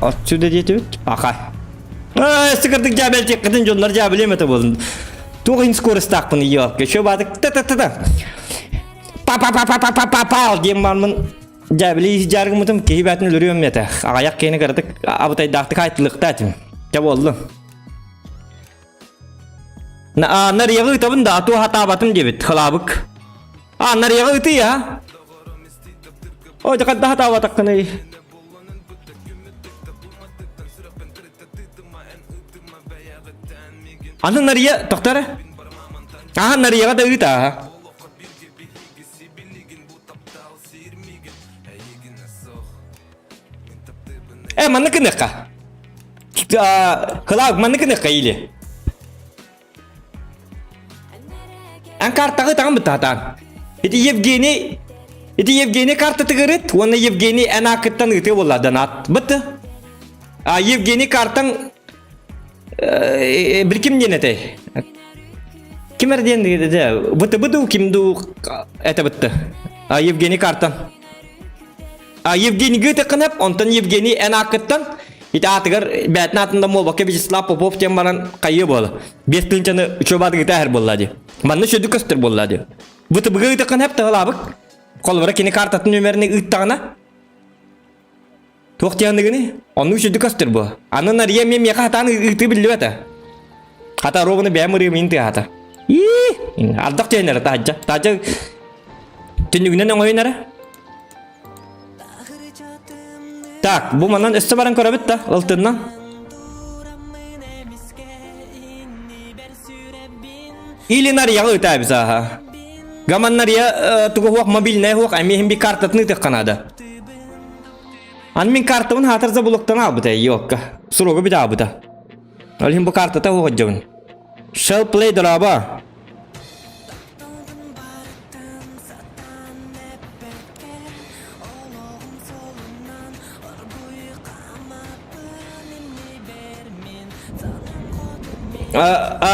отсюда дети. Аха. Э, сыкырдык дьабел теккытын дьоннор дьабелем это болын. Туох ин скоростаахпын ёлка. Еще баатык та-та-та-та. Па-па-па-па-па-па-пал диэн бармын дьабели дьаргымытым киһи бээтин өлөрүөм этэ. Аҕайах киһини кыратык абытайдаахтык айтылыктаа этим. Дьэ буоллун. На нарияҕа ыытабын да ату хатаабатым диэбит халаабык. А нарияҕа ыытый а. Ой, хадда хатаабатаххыный. Аны Нария тохтор. Аха Нарияҕа да ыыт ааха. Э, манны кыныхха. Кылаак манны кыныхха или. Ан картаҕы таҕын бытаатаан. Ити Евгений Ити Евгений картатыгырыт, уонна Евгений эн аакыттан ыытыы буолла донат. Бытты. А Евгений картаң бир ким диэн этэй? Ким эр диэн ВТБ дуу, ким дуу это бытты. А Евгений картан. Евгенийга ытыккынап, онтон Евгений эн ааккыттан ити аатыгар бээтин аатында буолбакка Вячеслав Попов диэн баран хайыы буола. Биэс тыынчаны учуобаатыгы ытаһар буолла дии. Манна сүдү көстөр буолла дии. ВТБ-га ытыккын хэп тыһылаабык. Холобура кини картатын нүмерин ыыттаҕына Туох диэхыныгыный? Оннук сүдү көстөр бу. Аны Нария эмиэ миэхэ хатаан ыытыы биллибэтэ. Хата ровно бэйэм ырыам иин тыаһата. Ии! Ардах түһэн эрэ таһырдьа. Таһырдьа түннүгүнэн оҥоһун эрэ. Так, бу манан өссө баран көрөбүт да, ылтыннан. Или Нарияҕа ытаабыз ааха. Гаман Нария тугу хуох мобильная хуох эмиэ иһин би картатын ытыахха наада. Аны мин картабын хаатар заблоктан аалбыта йокка. Суругу бит аабыта. Ол иһин бу картата уһугдьабын. Shell play дорообо.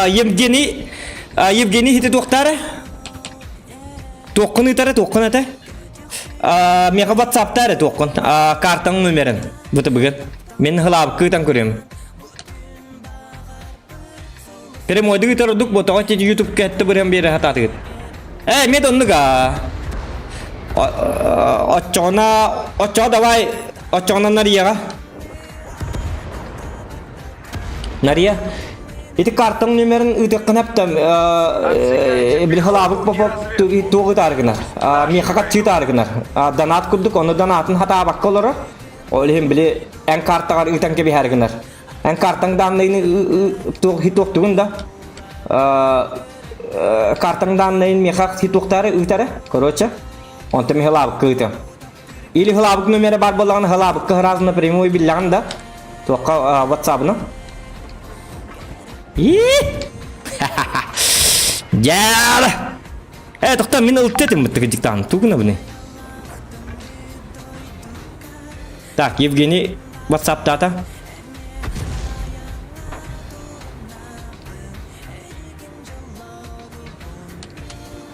Евгений Евгений хити туохтаары? Туоххун ыытара туоххун этэ? Миэхэ ватсаптаа эрэ туоххун. Картаҥ номерин. Бу бүгүн. Мин хылаабыкка ыытан көрүөм. Прямойдук ыытар ордук бу тоҕо ити ютубка этте бырыан биэрэ сатаатыгыт. Э, мед оннук аа. Оччоҕуна, оччоҕо давай, оччоҕуна Нарияҕа. Нария, ити картаҥ нүмерин ыытыаххын эптем, били халаабык попоп туох ытаары гынар, миэхэ хаччы ытаары гынар. Донат курдук, ону донатын хатаабакка олорор. Ол иһин били эн картаҕар ыытан кэбиһээри гынар. Эн картаҥ дааннайын туох хитуохтугун да картаҥ дааннайын миэхэ хитуохтаары ыытара, короче. Онтон миэхэ лаабыкка ыытыам. Или хылаабык номера баар буоллаҕына хылаабыкка сразу напрямую биллэҕин да туохха ватсабына. Дьаала! Э, тохтоо, мин ылтыа этим быттыгы диктант. Тугуна буны? Так, Евгений ватсаптаата.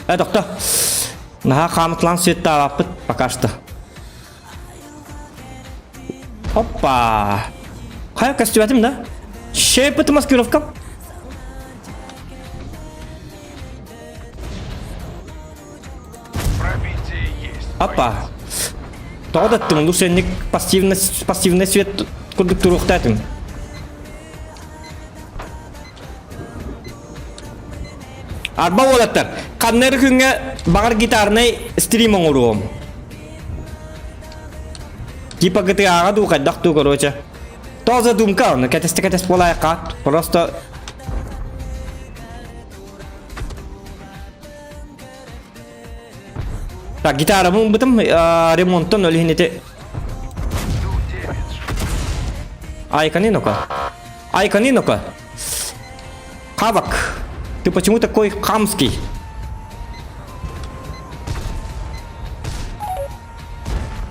Э, тохтоо. Наһаа хаамытылаан светтаабаппыт пока что. Оппа! Хайа көстүбэтим да? Шейпыт маскировка. Пробитие есть. Опа! Тоҕо да аттым, улуу сенник пассивный, пассивный свет курдук туруохтаатым. Арба уолаттар, ханна эрэ күҥҥэ баҕар гитарнай стрим оҥоруом. Типа GTA-ҕа дуу хайдах дуу короче. То задумка, оны кэтэстэ кэтэс буолаайыкка. Просто Так, гитарабын ылбытым, ремонттан ол иһин ити Айканы ну-ка. Айканы ну-ка. Хавак, ты почему такой хамский?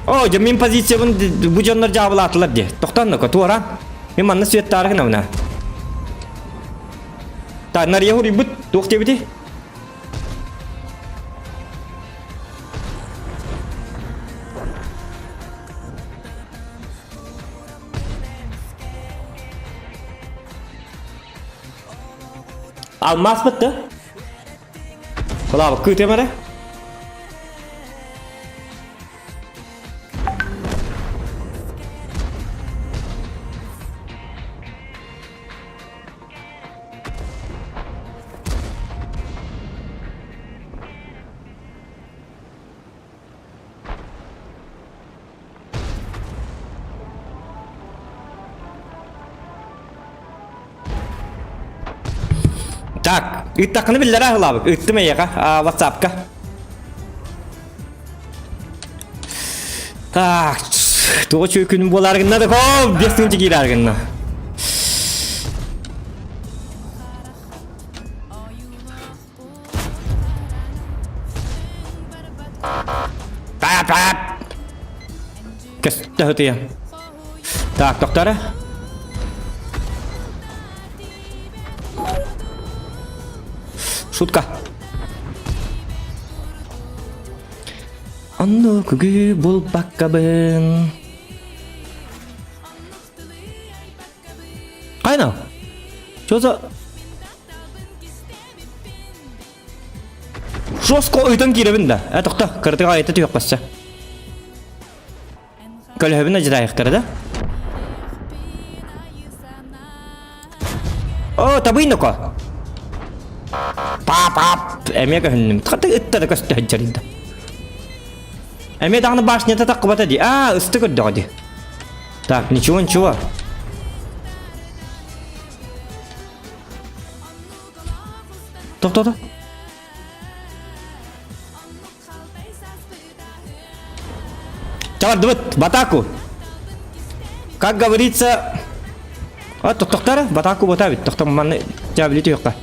О, дьэ мин позициябын бу дьоннор дьаабылаатылар дии. Тохтон ну-ка, туора. Мин манна светтаары гынабына. Так, Нария хуруйбут, туох диэбити? Алмаас бытты. Кылаабыкка ыытыам эрэ. Так, ыыттаххына биллэрэ аһылаабыт. Ыыттым эйиэхэ, WhatsApp-ка. Так, туох үчүгэй күнүм буолаары гынна да, о, 5 тыһыынча киирээри гынна. Пап-пап! Көстө ытыйа. Так, доктора. Шутка. Онно күгү булбаккабын. Кайна? Что за... Жестко ыйтан киирэбин да. Э, тохто, кыртыга айта түһүөхпэссэ. Көлөһөбүн ажыдаайыктара да. О, табый ноко. Пап-пап. Эмиэ көһүннүм. Хата ытта да көстө сылдьар Эмиэ даҕаны башнята таххыбата дии. Аа, ысты көрдөҕө дии. Так, ничего, ничего. Тохтото. Чабардыбыт, в атаку. Как говорится... А, тохтохтара, в атаку ботабит. Тохтом манны жабили түйөкка.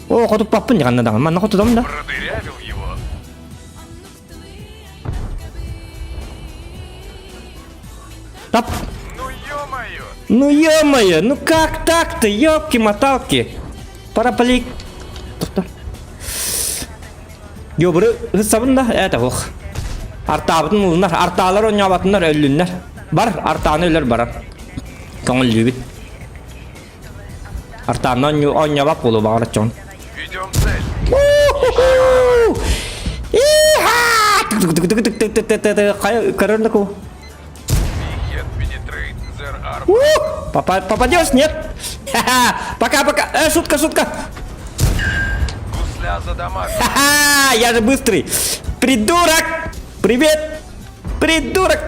О, хотуппаппын дьаҕанна даҕаны. Манна хотутам да. Продырявил его. Тап. Ну ё-моё! Ну ё-моё, ну как так-то, ёпки-моталки. Параполик. Тохто. Ёбыры һыссабын да, это ох. Артаабытын ылынар, артаалар оонньообатыннар өллүннэр. Бар, артааны өлөр барар. Көҥүллүүбүт. Артааны оонньообат буолуо баҕар оччоҕун. Ведем цель. Хайа көрөр да Попадешь, нет? Пока-пока. Э, шутка, шутка. Ха-ха, я же быстрый. Придурок! Привет! Придурок!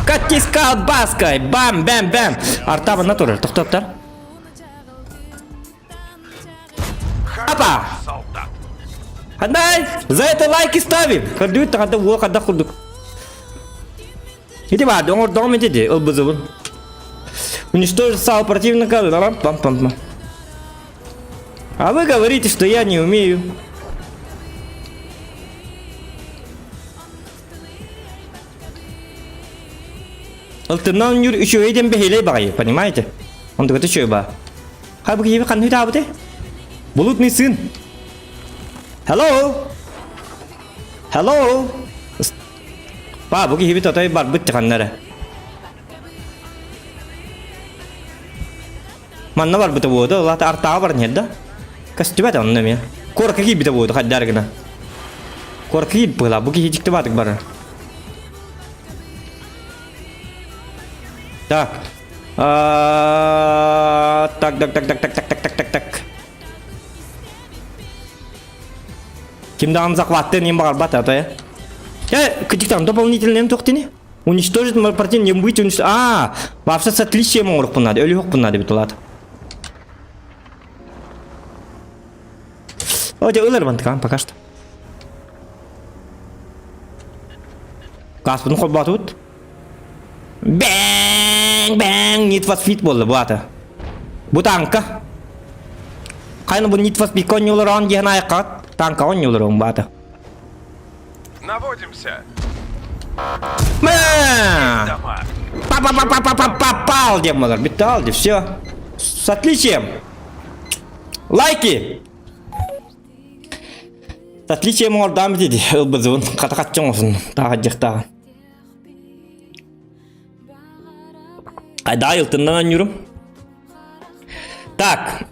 Катись колбаской! Бам, бам, бам! Артаба натурал. Тохтоттар. Апа! Хандай! За это лайки ставим! Көрдүбүт тахата уо хадах курдук. Ити баар, оҥордоҕум ити ди, ылбызыбын. Уничтожить сал противника, пам пам пам. А вы говорите, что я не умею. Ылтыннан юр үчүгэй диэн бэһиэлэй баҕайы, понимаете? Онтугата үчүгэй баа. Хай бу киһи ханна үтаабыты? Булутный сын. Hello? Hello? Па, бу киһибит отой барбыт ханна эрэ. Манна барбыта буолуо, улаата артааҕа баран иһэр да? Көстүбэт онно эмиэ. Куоракка киирбитэ буолуо, хайдаар гына. Куоракка киирбит быһыылаах, бу киһи дьикти баатык барар. Так. А, так, так, так, так, так, так, так, так, так, так. Ким даҕаны захваттыан иһин баҕарбат ата э. Э, кытыктан дополнительный туох Уничтожить противник не быть уничтожить. А, вообще с отличием оҥоруохпун надо, өлүөхпүн надо эбит улаат. О, дьэ ылар бантыкаан пока что. Гаспытын холбоотубут. Бэҥ, бэҥ, Need for Speed буолла бу аата. Бу танка. Хайна бу Need for Speed оонньуулар диэн айыккаҕыт. Танка оонньуулар бу аата. Наводимся. Мэ! Па-па-па-па-па-попал диэн буолар. Бүттэ ал все. С отличием. Лайки! С отличием оҥордоом диди ылбызыбын хата хаччы оҥосун тааҕа Айда ылтыннан анньуурум. Так.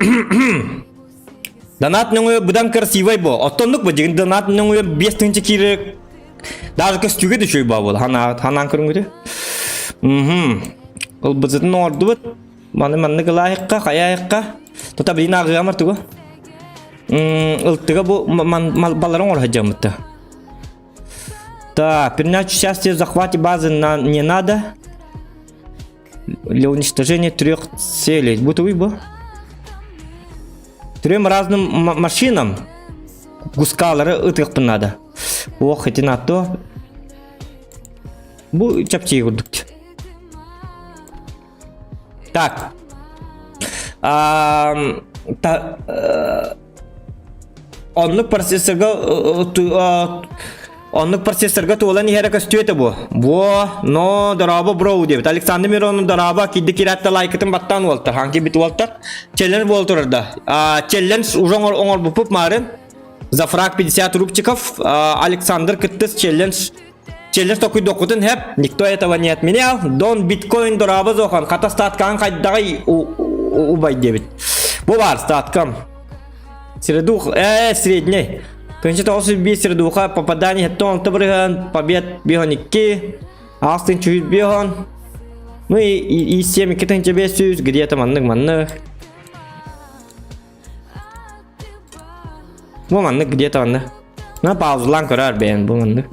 Донат нөҥүө быдан красивай бо. Оттоннук бу дигин донат нөҥүө 5000 киирэ даже көстүүгэ да үчүгэй баа буол. Ханаан ханаан көрүҥүтү. Мм. Ылбызытын оҥордубут. Маны маннык ылаайыкка, хайаайыкка. Тута билин ааҕыамар тугу. Мм, ылтыга бу балларын оҥоро сылдьаммытта. Так, принять участие в захвате базы на не надо. Для уничтожения трех целей. Будто бы. Трем разным машинам гускалары ытыахпын надо. Ох, эти на то. Бу чапчи курдук. Так. А, та, э, оннук процессорга оннук процессорга туолан иһэрэ көстүө бу. Бу, но дорообо бро диэбит. Александр Миронов дорообо кидди киратта лайкытын баттаан уолтар. Ханки бит уолтар. Челлендж буол турар да. Челлендж уже оҥорбуппут марын. За фраг 50 рубчиков Александр кыттыс челлендж Челлендж токуйдуоххутун хэп, никто этого не отменял. Дон биткоин дораба зохан, хата статкаан хайдаҕай убай диэбит. Бу бар статкам. Средух, э, средний. 1905 средуха, попадание 76 бырыһан, побед 52, астын 105 Ну и, и, и 7 2500, где-то маннык маннык. Бу маннык где-то маннык. На паузалаан көрөр бэйэн бу маннык.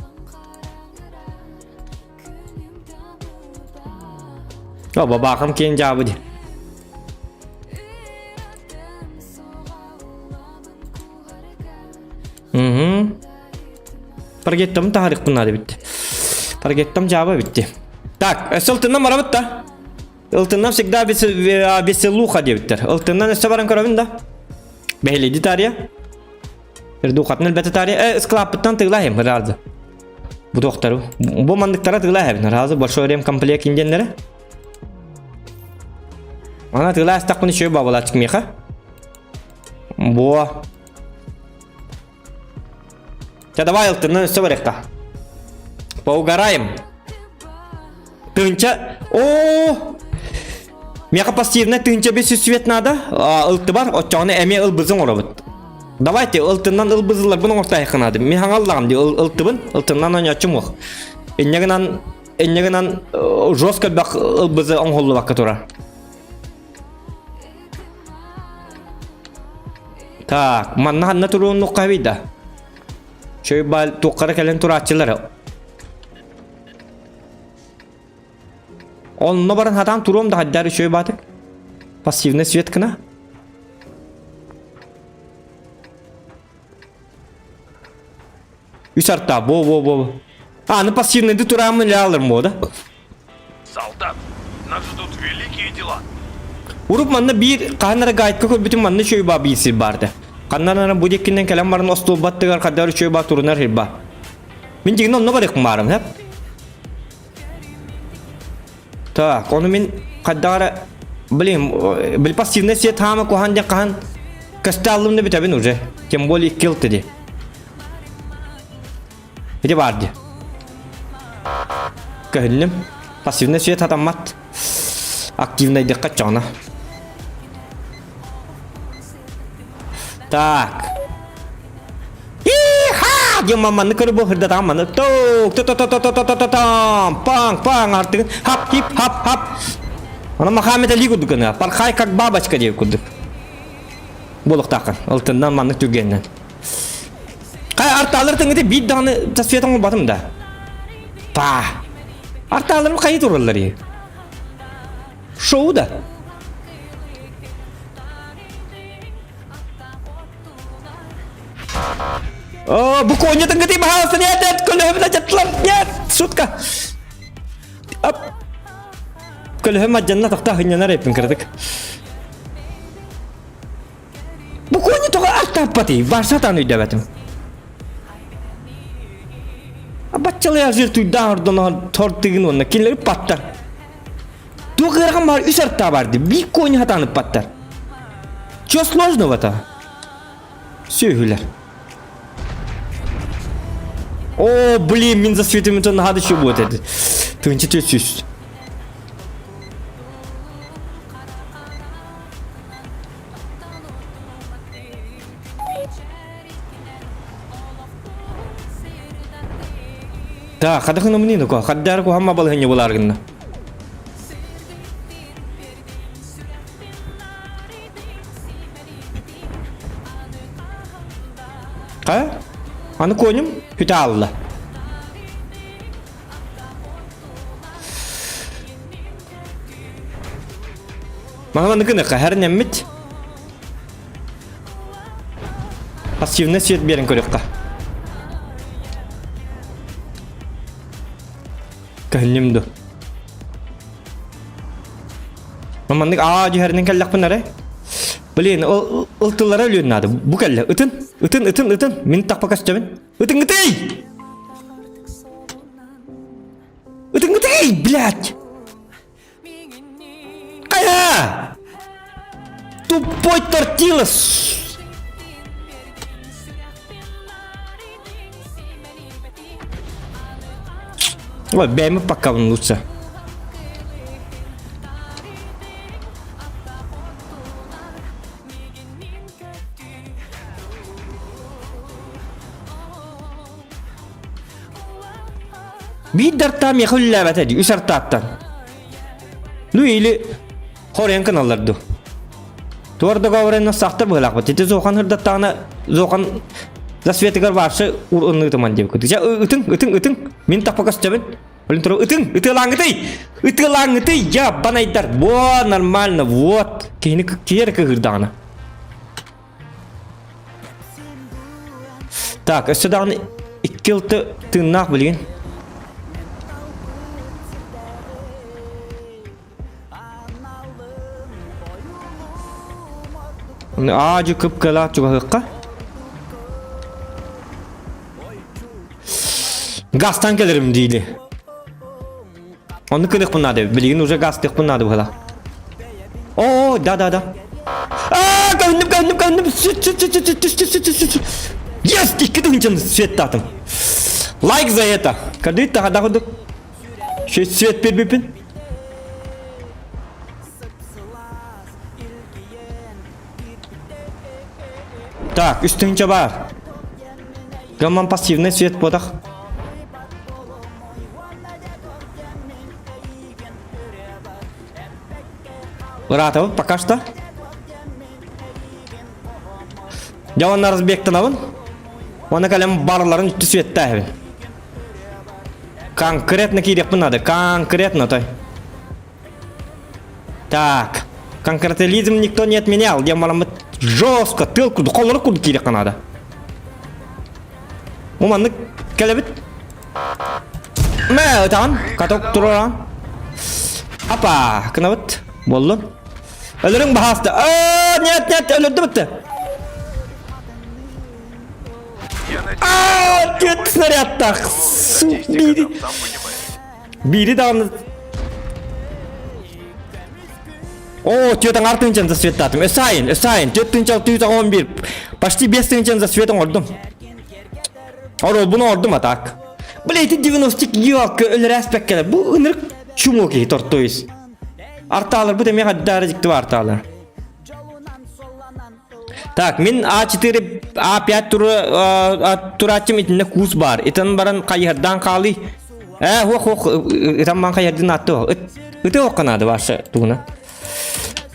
О, бабаахым киэн дьаабы дии. Угу. Таргеттам таһарыкпын наада битти. Таргеттам дьааба битти. Так, өссө ылтыннан барабыт да. Ылтыннан всегда веселуха диэбиттэр. Ылтыннан өссө баран көрөбүн да. Бэһилийди таарыйа. Ирдухатын элбэтэ таарыйа. Э, ыскылааппыттан тыылаһым ыраазы. Бу туохтару. Бу манныктара тыылаһабын. Ыраазы большой ремкомплект индиэннэрэ. Ана тыылаастахпын үчүгэй бабалаачык миэхэ. Буо. Ча давай ылтыннан өссө барыахха. Поугараем. Тыынча. О! Миэхэ пассивная тыынча бес свет надо. Ылтыбар, оччоҕуна эмиэ ылбызын оҥоробут. Давайте ылтыннан ылбызыларбын оҥортайхы надо. Мин хаҥаллаҕым дии ылтыбын, ылтыннан оонньооччум уох. Инньэ гынан, инньэ гынан жестко элбэх ылбызы оҥоһуллубакка турар. Так, манна ханна туруоннукка эбий да? Чөй баал туоххара кэлэн турааччылар. Онно баран хатаан туруом да хайдаар үчүгэй баатык. Пассивный свет гына. Үс арта, бо бо бо. А, ну пассивныйды тураамын иле алырм бо да. Солдат, нас ждут великие дела. Уруп манна биир хаһан эрэ гайдка көрбүтүм манна үчүгэй баа биир сир баар этэ. Ханнан эрэ бу диэкинэн кэлэн баран остуолбаттыгар хайдах үчүгэй баа турунар сир баа. Мин дьиҥинэ онно барыахпын баарым, хэп. Так, ону мин хайдах эрэ блин, били пассивный свет хаама куһаан диэн хаһан көстө аллым да бүтэбин уже. Тем более икки ылты ди. Ити баар ди. Көһүннүм. Пассивный свет хатаммат. Активнайдыкка чоҕуна. Так. Иха! Диэн манны көрө бу хырдатаҕын манны тук ту ту ту ту ту ту ту там паң паң артыгын хап хип хап хап. Аны Мохаммед Али курдук гына порхай как бабочка диэн курдук. Буолуохтааххын. Ылтыннан маннык түргэннэн. Хай артаалар тыҥыты биир даҕаны тасфиятын оҥорботум да. Па. Артааларым хайы тураллар и. Шоу да. О, бу коня тыҥыты баһаалыста нет, нет, көлөһөмүн ачаттылар, нет, шутка. Ап. Көлөһөм адьанна тохта хынньанар эппин кыратык. Бу кони тоҕо аттааппатый? Барса атаан өйдөөбөтүм. Баччалай жир туйдаан ордон тортыгын уонна кинилэр ыппаттар. Туох ыарахан баар үс артаа бар дии. Биир кони хатаан ыппаттар. Чё сложного-то? Сүөһүлэр. О, блин, мин засветим это надо еще будет это. Тынчы төсүс. Да, хадахын умнин ко, хаддар ко хамма балыһынньа булар гынна. Ха? Аны конем хүтэ аалла. Маһаланы гыныха хэрнэммит. Пассивный свет берин көрүөххэ. Көһүннүм ду. Маннык аа дьүһэринэн кэллэхпин эрэ. Блин, ол ылтылара өлүөн наада. Бу кэллэ. Ытын, ытын, ытын, ытын. Мин тахпа көстөбүн. Ытын ытый! Ытын ытый, блядь! Хайа! Тупой тортилос! Ой, бэйэм пока лучше. Биир дартаа миэхэ үлэлээбэтэ дии, үс артааттан. Ну или хорен кыналлар ду. Туор договоренность сахтар быһылаахпыт. Ити Зохан ырдаттаҕына Зохан засветыгар вообще ынныытыман диэбиккит. Дьэ ытыҥ, ытыҥ, ытыҥ. Мин таппа көстөбүн. Блин, туру ытыҥ, ытыалааҥҥытый! Ытыалааҥҥытый, я банайдар. Во, нормально, вот. Киһини киһи эрэ кыһыырдаҕына. Так, өссө даҕаны икки ылты тыыннаах билигин. Аадьы кып-кылаат чугаһыахха. Газтан кэлэрим диили. Онну кыныхпын наада. Билигин уже газтыахпын наада быһыла. О, да, да, да. Аа, көннүм, көннүм, көннүм. Сүт, сүт, сүт, сүт, сүт, сүт, сүт, сүт, сүт. Есть, икки тыһынчаны светтаатым. Лайк за это. Кадыт тахада курдук. Свет бербиппин. Так, үс тыһынча бар. Гамман пассивный свет буотах. Ыраатабын пока что. Дьэ онно разбектанабын. Уонна кэлэн барыларын үттү светтээһэбин. Конкретно киириэхпин надо. Конкретно той. Так. Конкретализм никто не отменял. Диэн бараммыт жестко тыл курдук, холлору курдук киириэххэ наада. Бу маннык кэлэбит. Мэ ытаҕын, каток тураран. Апа, кынабыт. Боллун. Өлөрүҥ баһааста. Аа, нет, нет, өлөрдүм ытты. Аа, нет, снарядтах. Бири. Бири даҕаны О, тетаң артынчан за светтатым. Өсайын, өсайын, төт тынчал түйт 11. Почти 5 тынчан за светом ордум. Орол буну ордум а так. Бля, эти 90 елка өлөрәспәккәләр. Бу ынырык чумо киһи тортойс. Арталар, бу демек аддары дикти бар арталар. Так, мин А4, А5 туру турааччым итиннэ куус баар. Итан баран хайыһардаан хаалый. Ээ, хуох хуох ытан ман хайыһардын атты ыт ыты охха наада баарса тугуна.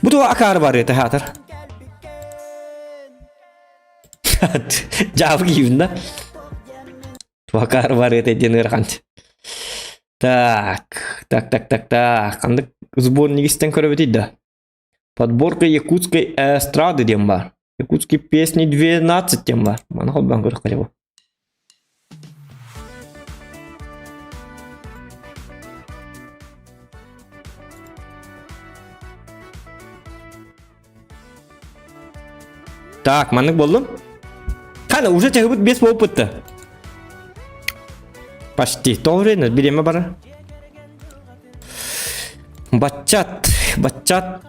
Бу туга акаары бар ыты хаатар. Жаабы киибин да. Акаары бар ыты диэн ыарахан. Так, так, так, так, так. Ханнык сборник истэн көрөбүтүй да? Подборка якутской эстрады диэн баар. Якутские песни 12 диэн баар. Маны холбоон көрөххө дьэ бу. Так, маннык буоллум. Хана, уже чаһыбыт бес буолбутта. Почти. То время, бириэмэ барар. Баччат, баччат.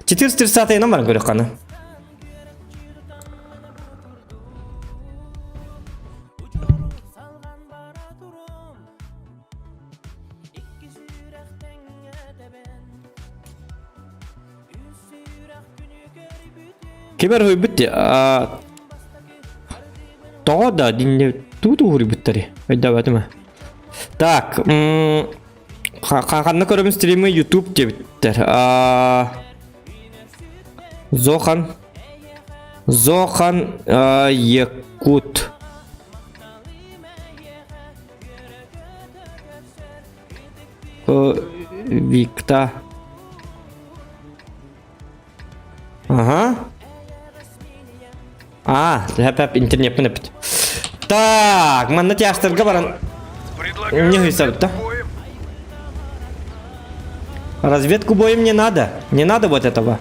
430 номер көрөхханы. Кимэр уһуйбут дии тоҕо да динне тугу уһуруйбуттарый өйдөөбөтүм Так, ханна көрөбүн стримы YouTube диэбиттэр. Зохан Зохан Якут. Викта. Ага. А, хэп интернетпин эпит. Так, манна театрга баран не хуйсабыт да? Разведку боем не надо. Не надо вот этого.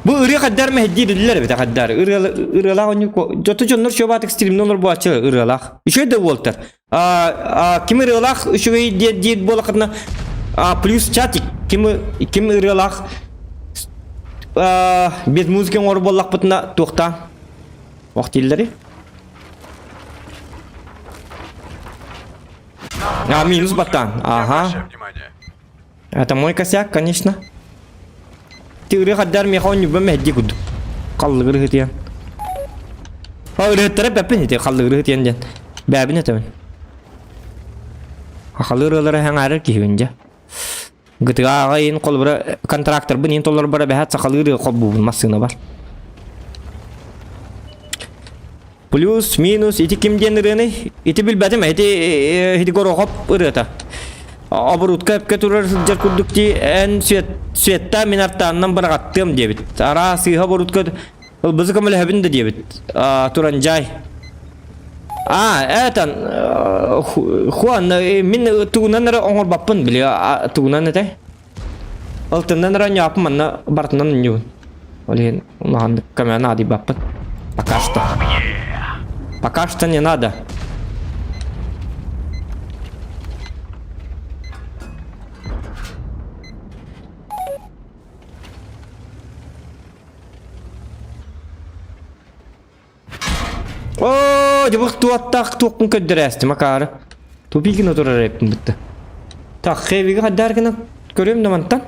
Бу ырыа хаддар мэһдиир эбит хаддар. Ырыалаах онньу жоту дьоннор шобаатык стримнер олор буачы ырыалаах. Үчүгэй да буолтар. Ким ырыалаах үчүгэй диэн диир буолахытына плюс чатик ким ким ырыалаах без музыки оҥорор буоллахпытына туохтаан ох дииллэри. А, минус ботан. Ага. Это мой косяк, конечно. Тыыры хаддар миэхэ онньубам мэһдии курдук. Халлыгыр ыһытыйан. А ырыһыттара бэппин ити халлыгыр ыһытыйан диэн. Бээбин этэбин. Хахалы ырыалары хаҥаарар киһибин дьэ. Гытыга ин холобура контракторбын ин толорбара бэһэт сахалыы ырыа холбуубун массыына бар. Плюс, минус, ити ким диэн ырыаны? Ити билбэтим, ити ити Горохоп ырыата. Оборудка эпке турар сылдьар курдук дии, эн свет, светтаа мин артааннан быраҕаттыам диэбит. Араа сыыһа оборудка ылбызы көмөлөһөбүн да диэбит. Туран жай. А, этан, Хуан, мин тугунан эрэ оҥорбаппын, били, тугунан этэй? Алтыннан эрэ ньаапым манна барытынан онньуубун. Ол иһин улаханнык көмө наадыйбаппын. Пока что. Пока что не надо. Оо, дьыбых туаттаах туохпун көрдөрөөстүм акаары. Тупигин отурар эппин бытты. Так, хэвиги хаддар гына көрүөм да мантан.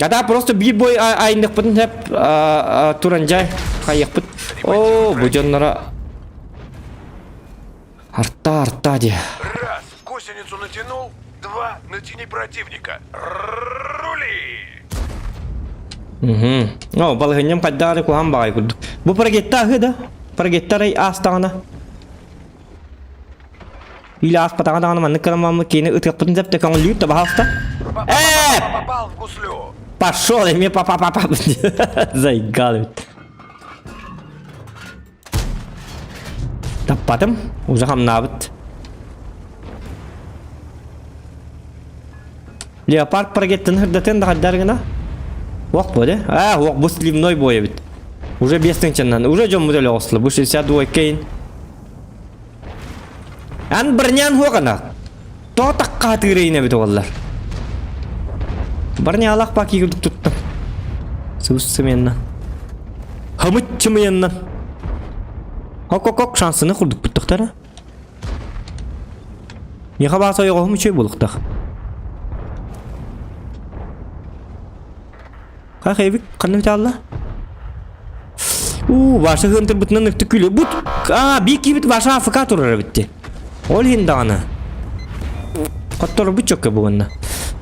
А да, просто биир бой айындықпытын хеп туран жай хайықпыт. О, бу дьоннора арта арта де. Раз, гусеницу натянул, два, натяни противника. Рули! Угу. О, балыһынньам хайдаары куһаан баҕай курдук. Бу парагетта аһы да? Парагеттарай аастаҕына. Или ааспатаҕа даҕаны маннык кырамаммыт киини ытыахпытын сөп да көҥүллүүр да баһаалыста. Э! Попал в гуслю! Пошел, эмиэ папа-папа. Заигал ведь. Таппатым, уже хамнаабыт. Леопард парагеттин хырдатын да хаддар гына. Уох бу де. А, уох бу сливной бой эбит. Уже 5 тыһынчаннан. Уже дьоммут өлө оҕуслу. Бу 62 кейн. Ан бырнян хуогана. Тоҕо тахха тыырайын эбит оҕоллар. Барнялах паки курдук туттум. Сус сымыянна. Хамыт чымыянна. Хок-хок-хок шансыны курдук буттахтара. Миэхэ бааса ойоҕоһум үчүгэй буолуохтаах. Хах эбик ханна бүтэ Уу, Ваша хыантырбытынан ыкты күлү. Бут, аа, биир киһибит Ваша АФК турар эбитти. Ол иһин даҕаны. Хотторбут чөккө бугунна.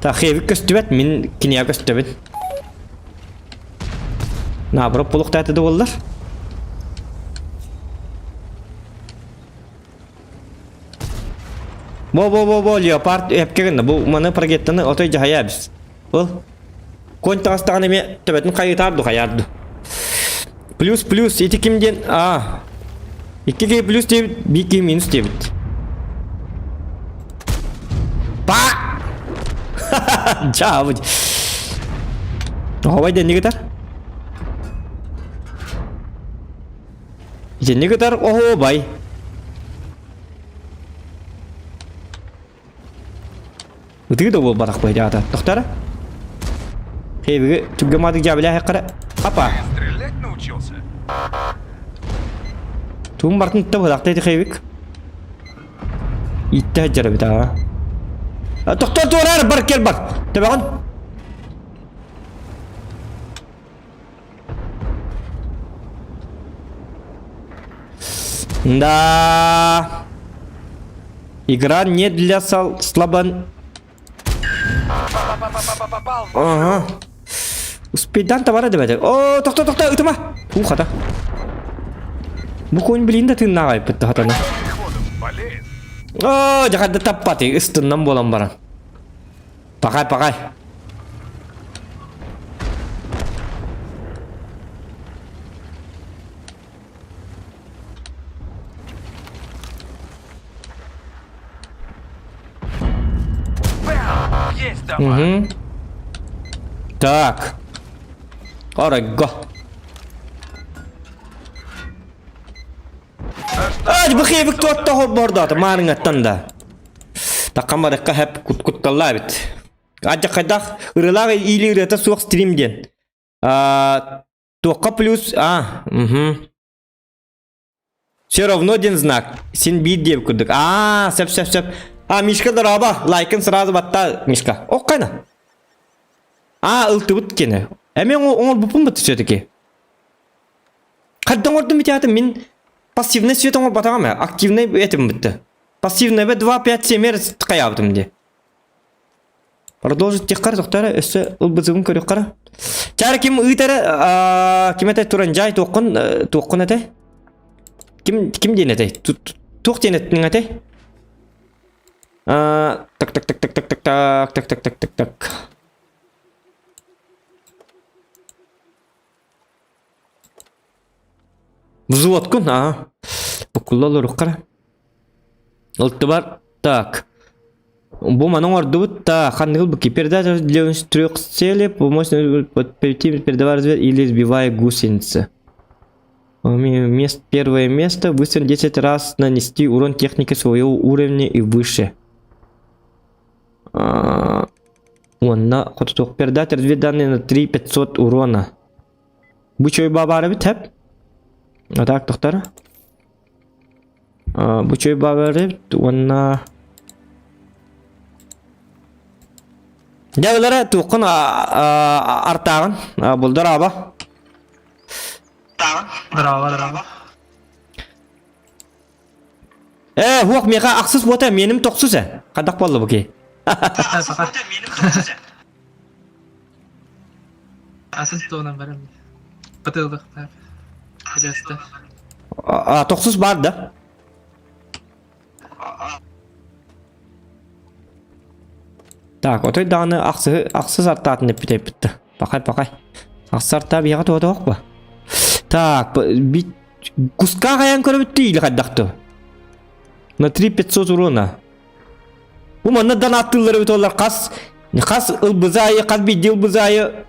Та хевик көстүбэт, мин кинигэ көстөбүн. Наоборот булуктааты да буоллар. Бо-бо-бо-бо, леопард эпке гынна. Бу маны прогеттаны отой дьаһайа бис. Ол конь таҕыстаҕына эмиэ төбөтүн хайытаар ду хайаар ду. Плюс плюс ити ким диэн а икки киһи плюс диэбит, биир киһи минус диэбит. Па! Дьаабыт. Оһобай дэнни кытар. Итинни кытар оһуобай. Ытыы да буолбатах быһыта. Тохтара. Хейбиги түггэ маадык дьаабылаа хеккара. Апа. Стрелять научился? Туун бартын тутта быһылаахта ити хейбик. Иттэ сылдьар эбит аа. Тохтор туораар бар кел бар. Төбөҕүн. Да. Игра не для слабо... Ага. Успейдан товара дебете. О, тохто, тохто, ытыма. Ух, хата. Бу конь билин да тыыннаах айпыт хатана. О, жахадда таппаты, ыстыннан болан баран. Пахай, пахай. Есть дома. Угу. Так. Орого. Ай, бу хебик туотта хоббордоото маарыҥаттан да. Таккан барыкка хэп кутталлаа эбит. Адьа хайдах ырылаах или ырыата суох стрим диэн. А, туохха плюс а, угу. Все равно один знак. Син биир диэбит курдук. Аа, сөп сөп сөп. А, Мишка дорообо. Лайкын сразу батта, Мишка. Оккайна. Аа, ылтыбыт кини. Эми оҥорбуппун бытты все-таки. Хайда оҥордум битятым мин пассивный свет оҥорботаҕым ээ. Активный этим бытты. Пассивный 2, 5, 7 хайаабытым дии. Продолжить тиххар тохтара өссө ылбытыбын көрүөххара. Чаар ким ыытара ким этэ туран жай туоххун туоххун этэ? Ким ким диэн этэй? Туох диэн эттиҥ этэй? Так так так так так так так так так так так так. Взводкун, аа. Буккулла олоруккара. Ылтыбар, так. Бу маны оҥордубут та ханныгыл бу передача для трех целей помочь передавая развед или сбивая гусеницы. Мест, первое место быстро 10 раз нанести урон технике своего уровня и выше. Уонна хотутуох передать разведданные на 3500 урона. Бу чөй бабары бит хэп. А так тохтар. Бу чөй бабары бит уонна Дьэ туоххун артааҕын булдар аба. Здорово, здорово. Ээ, хуох миэхэ ахсыс буота, миэним тохсус ээ. Хайдах буолла бу киһи? Атын туһунан барам. Батылдыктар. Билесте. А, тохсус бар да? Так, отой даҕаны ахсыһы ахсыс артаатын эппит эппитте. Пахай, пахай. Ахсыс артаа биһиэхэ туһа туох ба? Так, бит Куска хайан көрөбүт или хайдахты? На 3500 урона. Бу манна донаттыыллар эбит олар хас хас ылбызайы, хас биирдии ылбызайы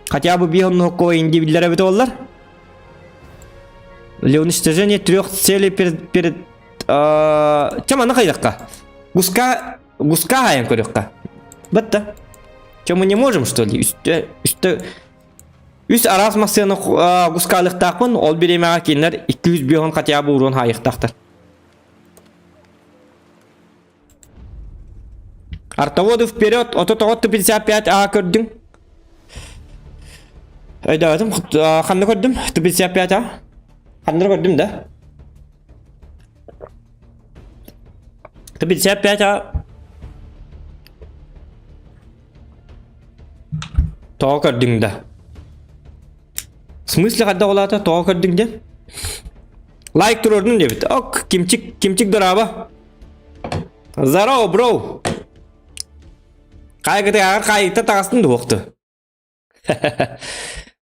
хотя бы биир оннук инди биллэр эбит олар. Для уничтожения трех целей перед перед чем аны хайдахка? Гуска гуска хайан көрүөххэ. Батта. Чем мы не можем что ли? Үстэ үстэ Үс араас массыына гускаалыктаахпын, ол бириэмэҕэ кинилэр 205 хотя бы уруон хаайыахтаахтар. Артоводы вперед, ото тоҕо Т-55 А көрдүҥ? Өйдөөтүм, ханна көрдүм? Т-55 А? Ханна көрдүм да? Т-55 А Тоҕо көрдүҥ да? В смысле хайдах улаата тоҕо көрдүҥ диэн? Лайк туруордум диэбит. Ок, кимчик, кимчик дорообо. Здорово, бро. Хайгыты ағар хайыкта таҕастын дуохту.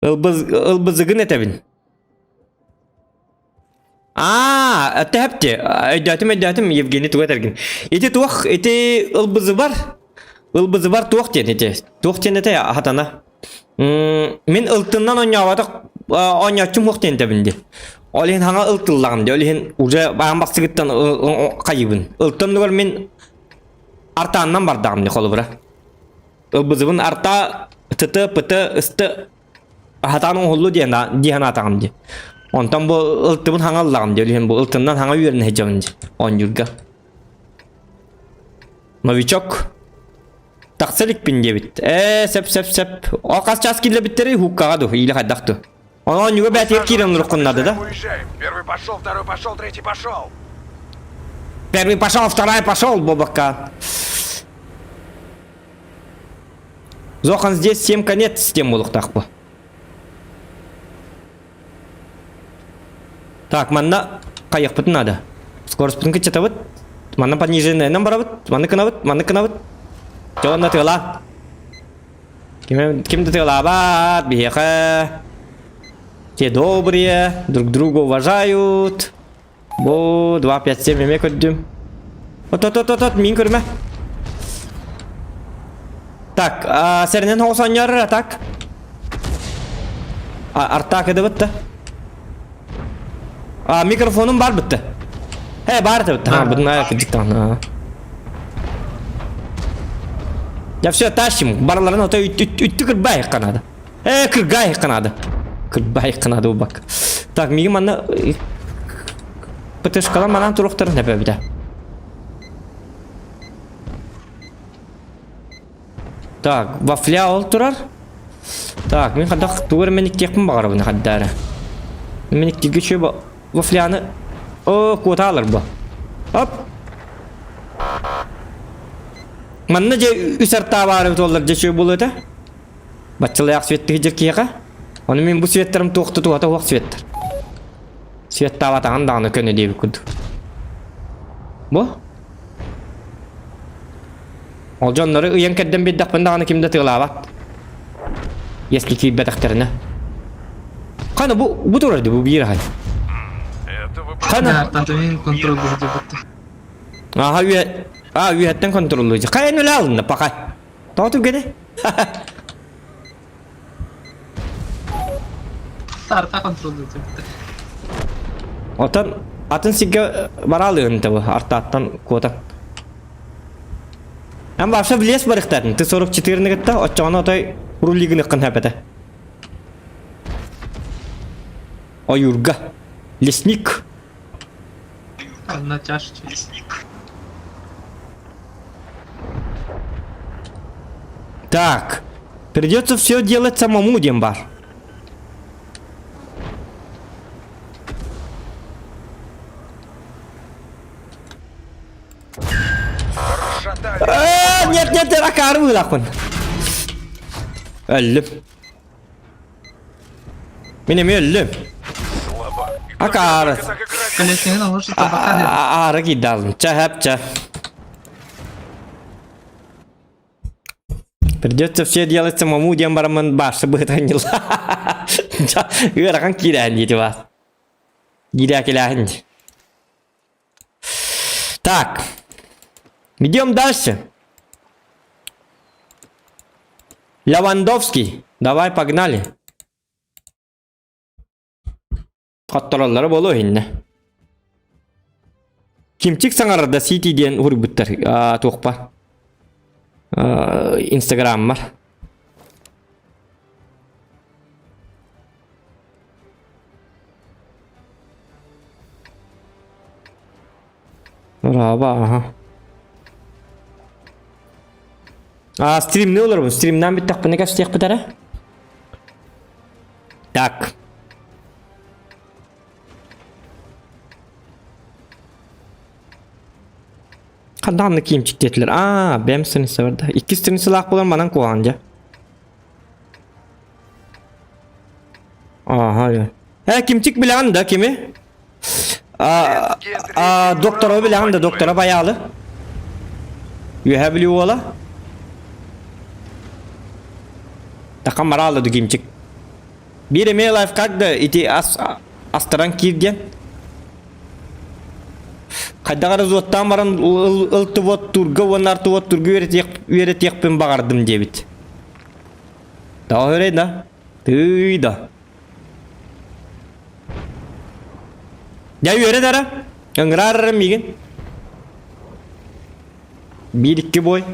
Ылбызыгын этэбин. Аа, тэпти. Өйдөөтүм, өйдөөтүм, Евгений тугу этэргин. Ити туох, ити ылбызыбар, ылбызыбар туох диэн ити. Туох диэн этэ хатана. Мин ылтыннан оонньооботох оонньооччум суох диэн этэбин дии. Ол иһин хаҥа ылтыллаҕым дии. Ол иһин уже баан бастыгыттан хайыбын. Ылтыннугар мин артааннан бардаҕым дии холобура. Ылбызыбын арта ТТ, ПТ, СТ Аһатаан оҥоһуллу диэн дии санаатаҕым дии. Онтон бу ылтыбын хаҥа ыллаҕым дии, ол иһин бу ылтыннан хаҥа үөрэнэ сылдьабын дии, оонньуурга. Новичок. Тахса иликпин диэбит. Ээ, сөп, сөп, сөп. О, хас час киллэрбиттэрий хууккаҕа ду, или хайдах ду. Ону оонньууга бээтигэр киирэн олоруккун наада да? Уезжаем. Первый пошел, второй пошел, третий пошел. Первый пошел, второй пошел, бобокка. Зохан здесь всем конец тем буолуохтаахпы. Так, манна хайыахпытын надо. Скоростьпытын кыччатабыт. Манна пониженныйынан барабыт. Манны кынабыт, манны кынабыт. Дьэ уонна тыалаан. Ким, ким да тыалаабат, биһиэхэ. Те добрые, друг друга уважают. Бу 2, 5, 7 эмиэ көрдүм. От, от, от, от, от, мин көрүмэ. Так, сэринэн соҕус оонньоорор, а так. Артаак эдебит да. А, микрофонум бар бытты. Э, бар это бытты. Бытына кырдьык даҕаны. Я все, тащим. Бараларын ото үттү кырбай канада. Э, кыргай канада. Кырбай канада убак. Так, миги манна... ПТшкалар манан туруохтарын эбэбитэ. Так, вафля ол турар. Так, мин хадах тугу эрэ мэниктиэхпин баҕарабын хаддаара. Мэниктииргэ үчүгэй вафляны О, куотаалар бу. Оп! Манна дьэ үс артаа баары туоллар дьэ үчүгэй буолуо этэ. Баччалаах светтиһи дьэр киһиэхэ. Ону мин бу светтарым туохта туһата уох светтар. Светтаабатаҕын даҕаны көнө диэбит курдук. Бу? Ол дьоннору ыйан кэрдэн биэрдэхпин даҕаны ким да тыалаабат. Если киирбэтэхтэринэ. Хана бу бу турар ди бу биир аһай. Хана Аха үө А үөһэттэн контроллуйдьа. Хайа нүлэ алынна пака. Тоҕо түргэнэ? Тарта контроллуйдьа. Отон атын сиргэ бараалыын табы артааттан куотан. Эн вообще в лес барыхтаатын. Ты 44 кытта оччоҕуна отой рулигыныххын хэпэтэ. Ойуурга. Лесник. Одна чашечка. Так. Придется все делать самому, Дембар. Э, нет, нет, акары быылахпын. Өллүм. Мин эмиэ өллүм. Акаары. Аары киирдалым. Ча, хэп, ча. Придется все делать самому диэн бараммын баарсы быһытан ньыла. Ыарахан киирээн диэти баас. Киирээкилээһин. Так. Идем дальше. Левандовский. Давай, погнали. Хоттороллоро буолуо иһиннэ. Кимчик саҥарар да Сити диэн уруйбуттар туохпа Инстаграммар. Браво, аха. А, стримни олоробун. Стримнан бүттэхпинэ кэпсиэхпит эрэ. Так. Ханна киимчик диэтилэр. Аа, бэм страница бар да. Икки страницалаах буолан манан куһаҕан дьэ. Ага. Э, кимчик билэҕин да кими? А, а, доктора билэҕин да доктора баяалы. Үөһэ Бүлүү уола. Тахан мараалы ду кимчик. Биир эмиэ лайфхак да ити ас астаран киир диэн. Хайдах эрэ зуоттаан баран ылтыбот турга уонна артыбот турга үөрэтиэхпин баҕардым диэбит. Тоҕо да? Тыый да. Дьэ үөрэ дара. Ыҥыраар миигин. Биир икки бой.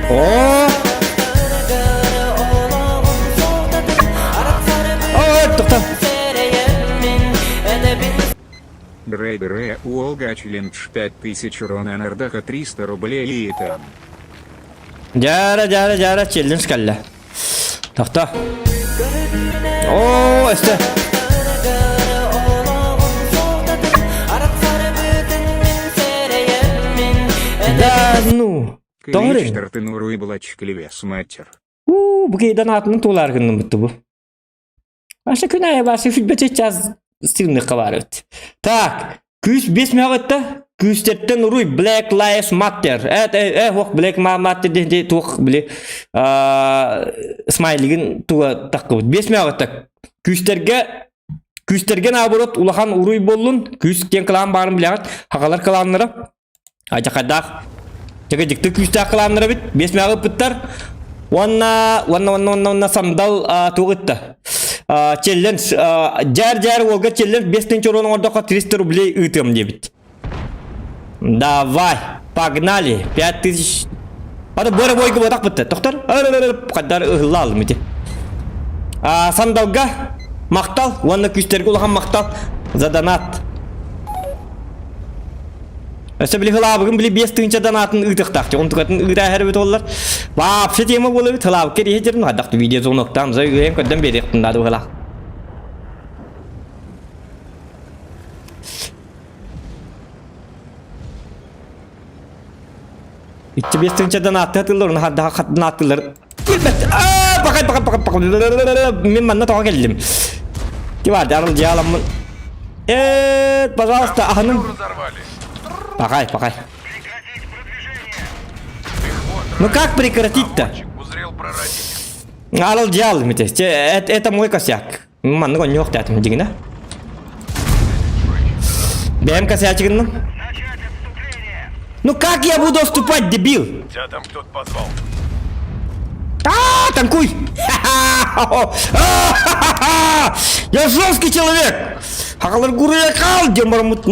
О! О, тоқта. Дрейдере Уолга челлендж 5000 урона Нардаха 300 рублей и там. Дьара, дьара, дьара, челлендж кэллэ. Тохто. О, өстө. Да, ну. Тоҕо Клич тартынуру и блач клевес матер. У, бу кейдан атының тулар гынным бутты бу. Баша күн айы башы сүлбече час стримныхка бар эбит. Так, күүс бес мөҕүттэ. Күүстерттен уруй Black Lives Matter. Э, э, э, ох, Black Matter диэн туох били смайлигин туга таккыбыт. Бес мөҕүттэ. Күүстерге күүстерге наоборот улахан уруй боллун. Күүс диэн кылаан баарын билэҕит. Хахалар кылааннара. Адьакайдаах дьэгэ дьикти күүстээх кылааннара эбит. Биэс мэҕи ыппыттар. Уонна уонна уонна уонна уонна сандал туох ытта? Челлендж дьээр-дьээр уолга челлендж 5 тысяч урон оҥордоххо 300 рублей ыытыам диэбит. Давай, погнали. 5000. Аны бу эрэ бойга ботах бытта. Тохтор. Хайдар ыһылла алым ити. Сандалга махтал уонна күүстэргэ улахан махтал за донат. Өссө били хылаабыгын били 5 тыһыынча донатын ыытыахтаах. Онтукатын ыытаа эбит оллар. Вообще тема буола эбит хылаабыкка иһэ дьэрин хайдах видео звоноктаан за ыйан көрдөн биэриэхпин наада быһылаах. Иччи 5 тыһыынча донаттыы атыылар, оны хардаха хат донаттыылар. Билбэт. Аа, бакай, бакай, бакай, бакай. Мин манна тоҕо кэллим. Тивар, дарыл дьааламмын. Э, пожалуйста, аханым. Пакай, пакай. Ну как прекратить-то? Арыл дьаал, это мой косяк. Маннык онньуох тээтим дигинэ. Бэйэм косячигынным. Ну как я буду отступать, дебил? Тебя там кто-то позвал. А, танкуй! Я жесткий человек! Хахалар гуруякал, демармут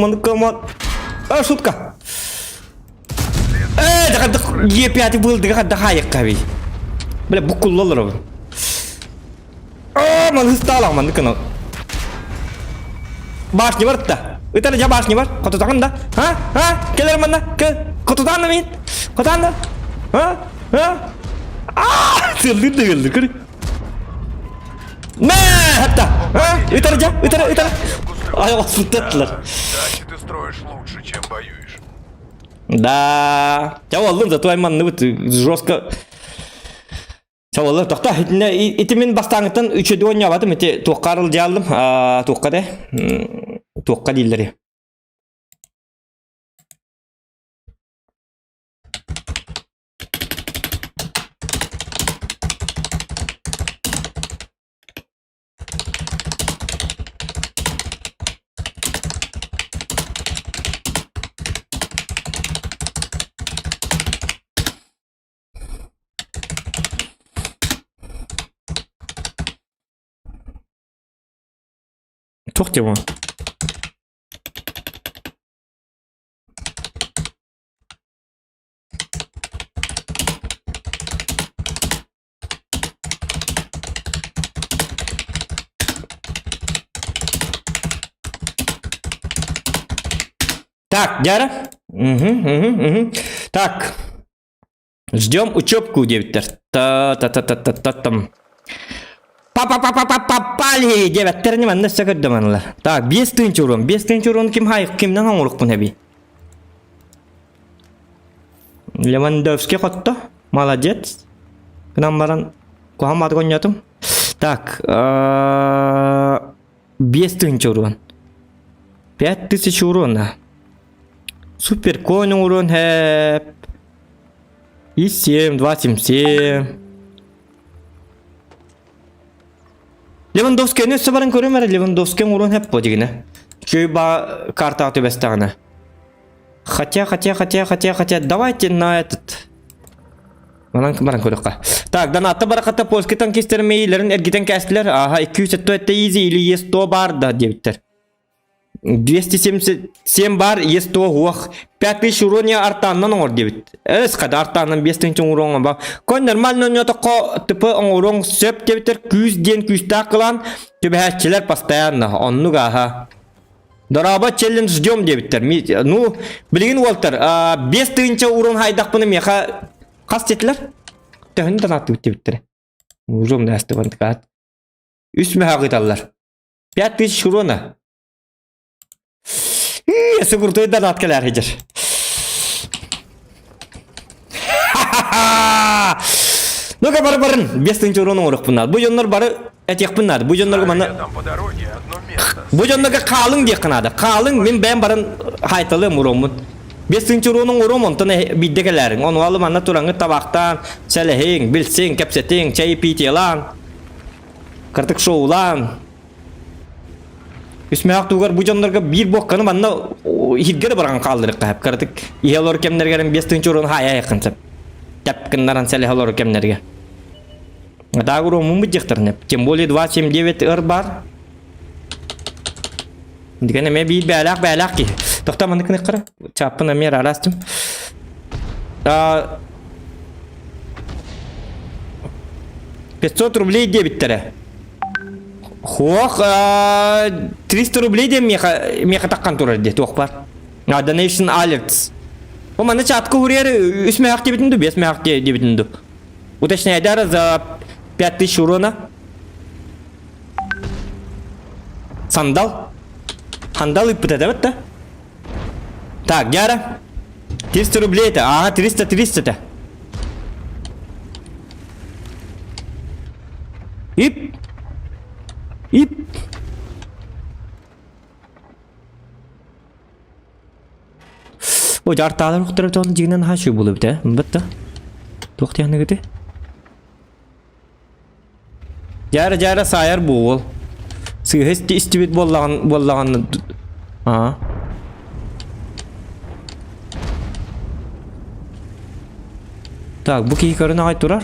А, шутка. Э, Е5 был, дахайық Бля, букуллалар. Аа, маныстаалах маннык гына. Башня бар да. Ытар дьа башня бар. Хотутаҕын да. А? А? Кэлэр манна. Кэл. Хотутаан да мин. Хотаан да. А? А? Аа! Сыллыр да өлдүр. Көр. Мэ! Хатта. А? Ытар дьа. Ытар, ытар. Ай, отсуттаттылар. Дачи ты строишь лучше, чем воюешь. Да. Ча оллун, зато айманныбыт жестко Сабыллар тохто итиннэ ити мин бастааҥыттан үчүгэй оонньообатым ити туохха арылдьааллым туохха де туохха дииллэри Туох диэн Так, Дяра. Угу, угу, угу. Так. Ждем учебку диэбиттэр. Та-та-та-та-та-та там. Па-па-па-па-па-пали диэбэттэрини манна өссө көрдөманылар. Так, 5 тыһыынча урон. 5 тыһыынча урон ким хай кимнен оҥорукпун эби. Левандовский хотто. Молодец. Гынан баран куһаҕан баатык оонньоотум. Так, 5 тыһыынча урон. 5000 урона. Супер конь урон хэп. И 7, 2, 7, 7. Левандовскийны өссө баран көрүм эрэ Левандовский оҥоруон хэп бу дигинэ. Үчүгэй ба картаҕа түбэстэҕинэ. Хотя, хотя, хотя, хотя, хотя, давайте на этот... Манан баран көрүөххэ. Так, донатта баракатта польский танкистер мейлерин эргитэн кээстилэр. Аха, 270 изи или Е100 бар да диэбиттэр. 277 бар, Е100 уох. 5000 урония артааннан оҥор диэбит. Эс хада артааннан 5000 уроҥа ба. Кон нормально онньотоххо тп оҥоруоҥ сөп диэбиттэр күүс диэн күүстээх кылаан түбэһээччилэр постоянно. Оннук аха. Дорообо челлендж ждем диэбиттэр. Ну, билигин уолтар, 5000 урон хайдахпыны миэхэ хас диэтилэр? Төһөнү донаттыбыт диэбиттэрэ. Ужом да астыбан Үс мөһөөх ыыталлар. 5000 урона. Өссө крутой донат кэлээр сылдьар. Ну-ка бары барын 5000 урон оҥоруохпун наада. Бу дьоннор бары этиэхпин наада. Бу дьоннорго манна Там по дороге одно место. Бу дьоннорго хаалыҥ диэххэ наада. Хаалыҥ мин бэйэм баран хаайталыам уруоммун. 5000 урон оҥоруом онтон биирдэ кэлээриҥ. Ону алы манна тураҥҥыт табаахтаан, сэлэһиҥ, билсиҥ, кэпсэтиҥ, чай питиелаан, кырдык шоулаан. Үсмээх тугар бу дьоннорго биир буокканы манна иһиргэ да баран хаалларыахха сөп. Кыратык иһэ олорор кэмнэригэр 5000 урон хаайа сөп. Тэп гыннаран сэлэһэ олорор кэмнэргэ. Даагыр омуммут диэхтэринэ. Тем более 279 ыр бар. Деген эмэ биир бээлээх бээлээх киһи. Тохто маннык кыныккара. Чаппын эмиэ араастым. 500 рублей диэбиттэрэ. Хуох, 300 рублей диэн миэхэ, миэхэ таххан турар дии, туох бар. Donation alerts. Бу манна чатка уруйар үс мөһөх диэбитин ду, биэс мөһөх диэбитин ду. Уточняйдар за 5000 урона. Сандал. Сандал ыппыт это да? Так, Гяра. 300 рублей это. Ага, 300, 300 это. Ип. Ип. О, жартаалар ухтара тоон дьигинэн хаачыы буолу битэ. Бытта. Туох тиһаныгыты? Дьара дьара саайар буол. Сыыһа истибит буоллаҕын буоллаҕын Аа. Так, бу киһи көрөн аҕай турар.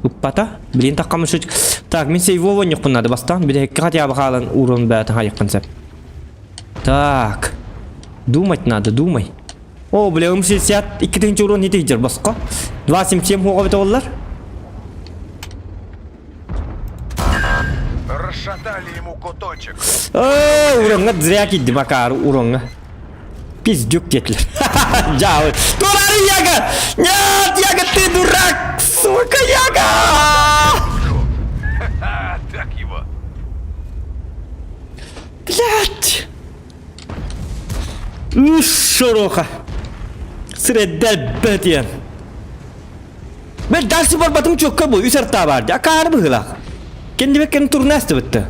Ыппата. Билин таххам үсүч. Так, мин сейвово ньукпун надо бастаан. Билэһикки хотя бы хаалан уурун бээтин хайыкпын сеп. Так. Думать надо, думай. О, бля, М62 тыһыынча урон итийдер босхо. 2.77 хуоҕа бит оллар. Расшатали ему куточек. О, уроҥҥа зря киирдим акаары уроҥҥа. Пиздюк диэтилэр. Дьаабы. Турары Яга! Нет, Яга, ты дурак! Сука, Яга! Так его. Блять! Үс шороха. Сирэддэр бэтиэн. Мен дальше барбатым чокка бу үс арта бар. Акаары быһылаах. Кендибек кем турнасты бытты.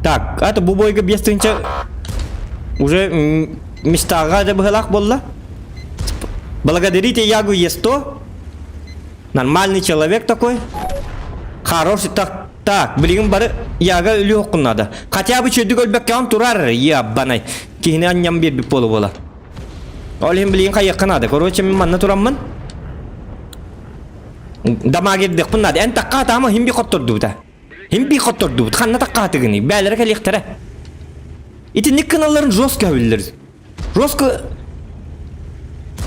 Так, это бу бойга 5 тысяча уже местаға да быһылаах болла. Благодарите Ягу Е100. Нормальный человек такой. Хороший так. Так, билигин бары Яга өлүөх надо. Хотя бы чөйдүк өлбөккөөн турар, яббанай. Киһини анньам биэрбит буолу буола. Ол иһин билигин хайыахха надо. Короче, мин манна тураммын. Дамаагирдыахпын надо. Эн такка атаама хим би хоттордубута. Хим би хоттордубут. Ханна такка атыгыны. Бээлere кэлиэхтэрэ. Итинник кыналларын жестко өбүллэр. Жестко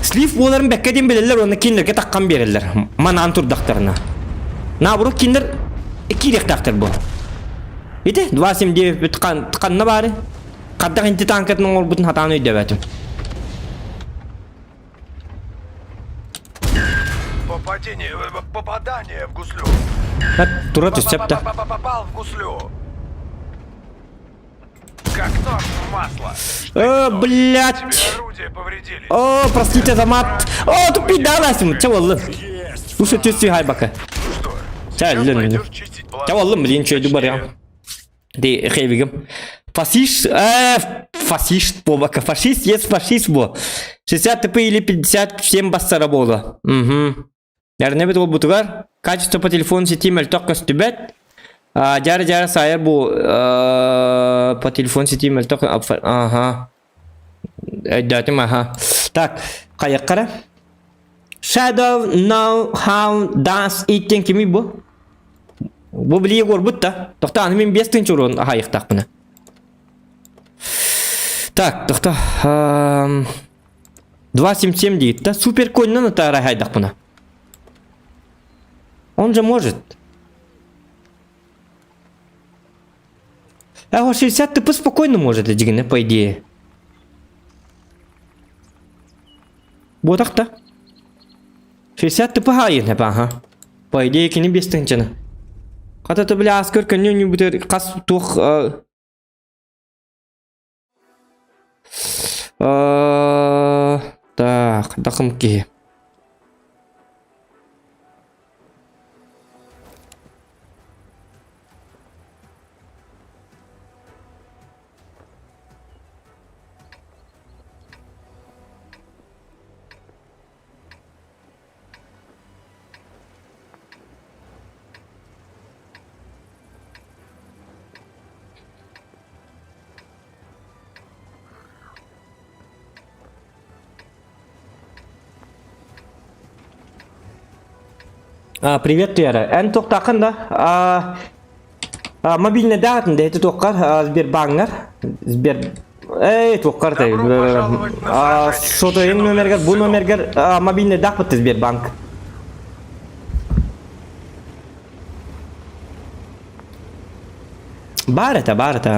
слив буоларын бэккэ диэн билэллэр уонна кинилэргэ таххан биэрэллэр. Манаан турдахтарына. Наоборот кинилэр киириэхтээхтэр бу. Ити 2.79 бүт ханна баары? Хардах инти танкатын оҥорбутун хатаан өйдөбөтүм. Попадение, попадание в гуслю. Тура түссеп да. Попал в гуслю. Как нож в масло. О, блядь. Орудие повредили. О, простите за мат. О, тупи далась ему. Че оллун? Слушай, ты хай бака. Ну что, Ча, сейчас лен, пойдешь чистить Ча оллун, блин, че иду барям. Ди хейвигем. Фасист, фасист бо, фашист есть фашист бо. 60 ТП или 57 бассара боло. Угу. Ярнебит ол бутугар. Качество по телефону сети мөлтөх көстүбэт. Жары-жары сайыр бу по телефон сети мөлтөх ага. Өйдөөтүм аха. Так, хайаккара. Shadow Know How Dance It кими бу? Бу билии горбут да. Тохта, аны мен 5 тынч урон ахайықтақпына. Так, тохта. 2.77 дейді да. Супер коньнан атара хайдақпына. Он же может. А 60 ТП спокойно может, дегене, по идее. Буотах-та. 60 ТП хайын, ага. По идее, кини 5 тынчаны. Хата бля аскөр көннү бүтер қас тух так, дақым ки. А, привет, Туяра. Эн туохтааххын да? А, а, мобильный датын да, это туоххар, Сбербанкар. Сбер... Эй, туоххар ты. Добро пожаловать на А, сражение, Сотовый щенок. номергар, бу Сынок. номергар, мобильный дах бытты Сбербанк. Баар этэ, баар этэ.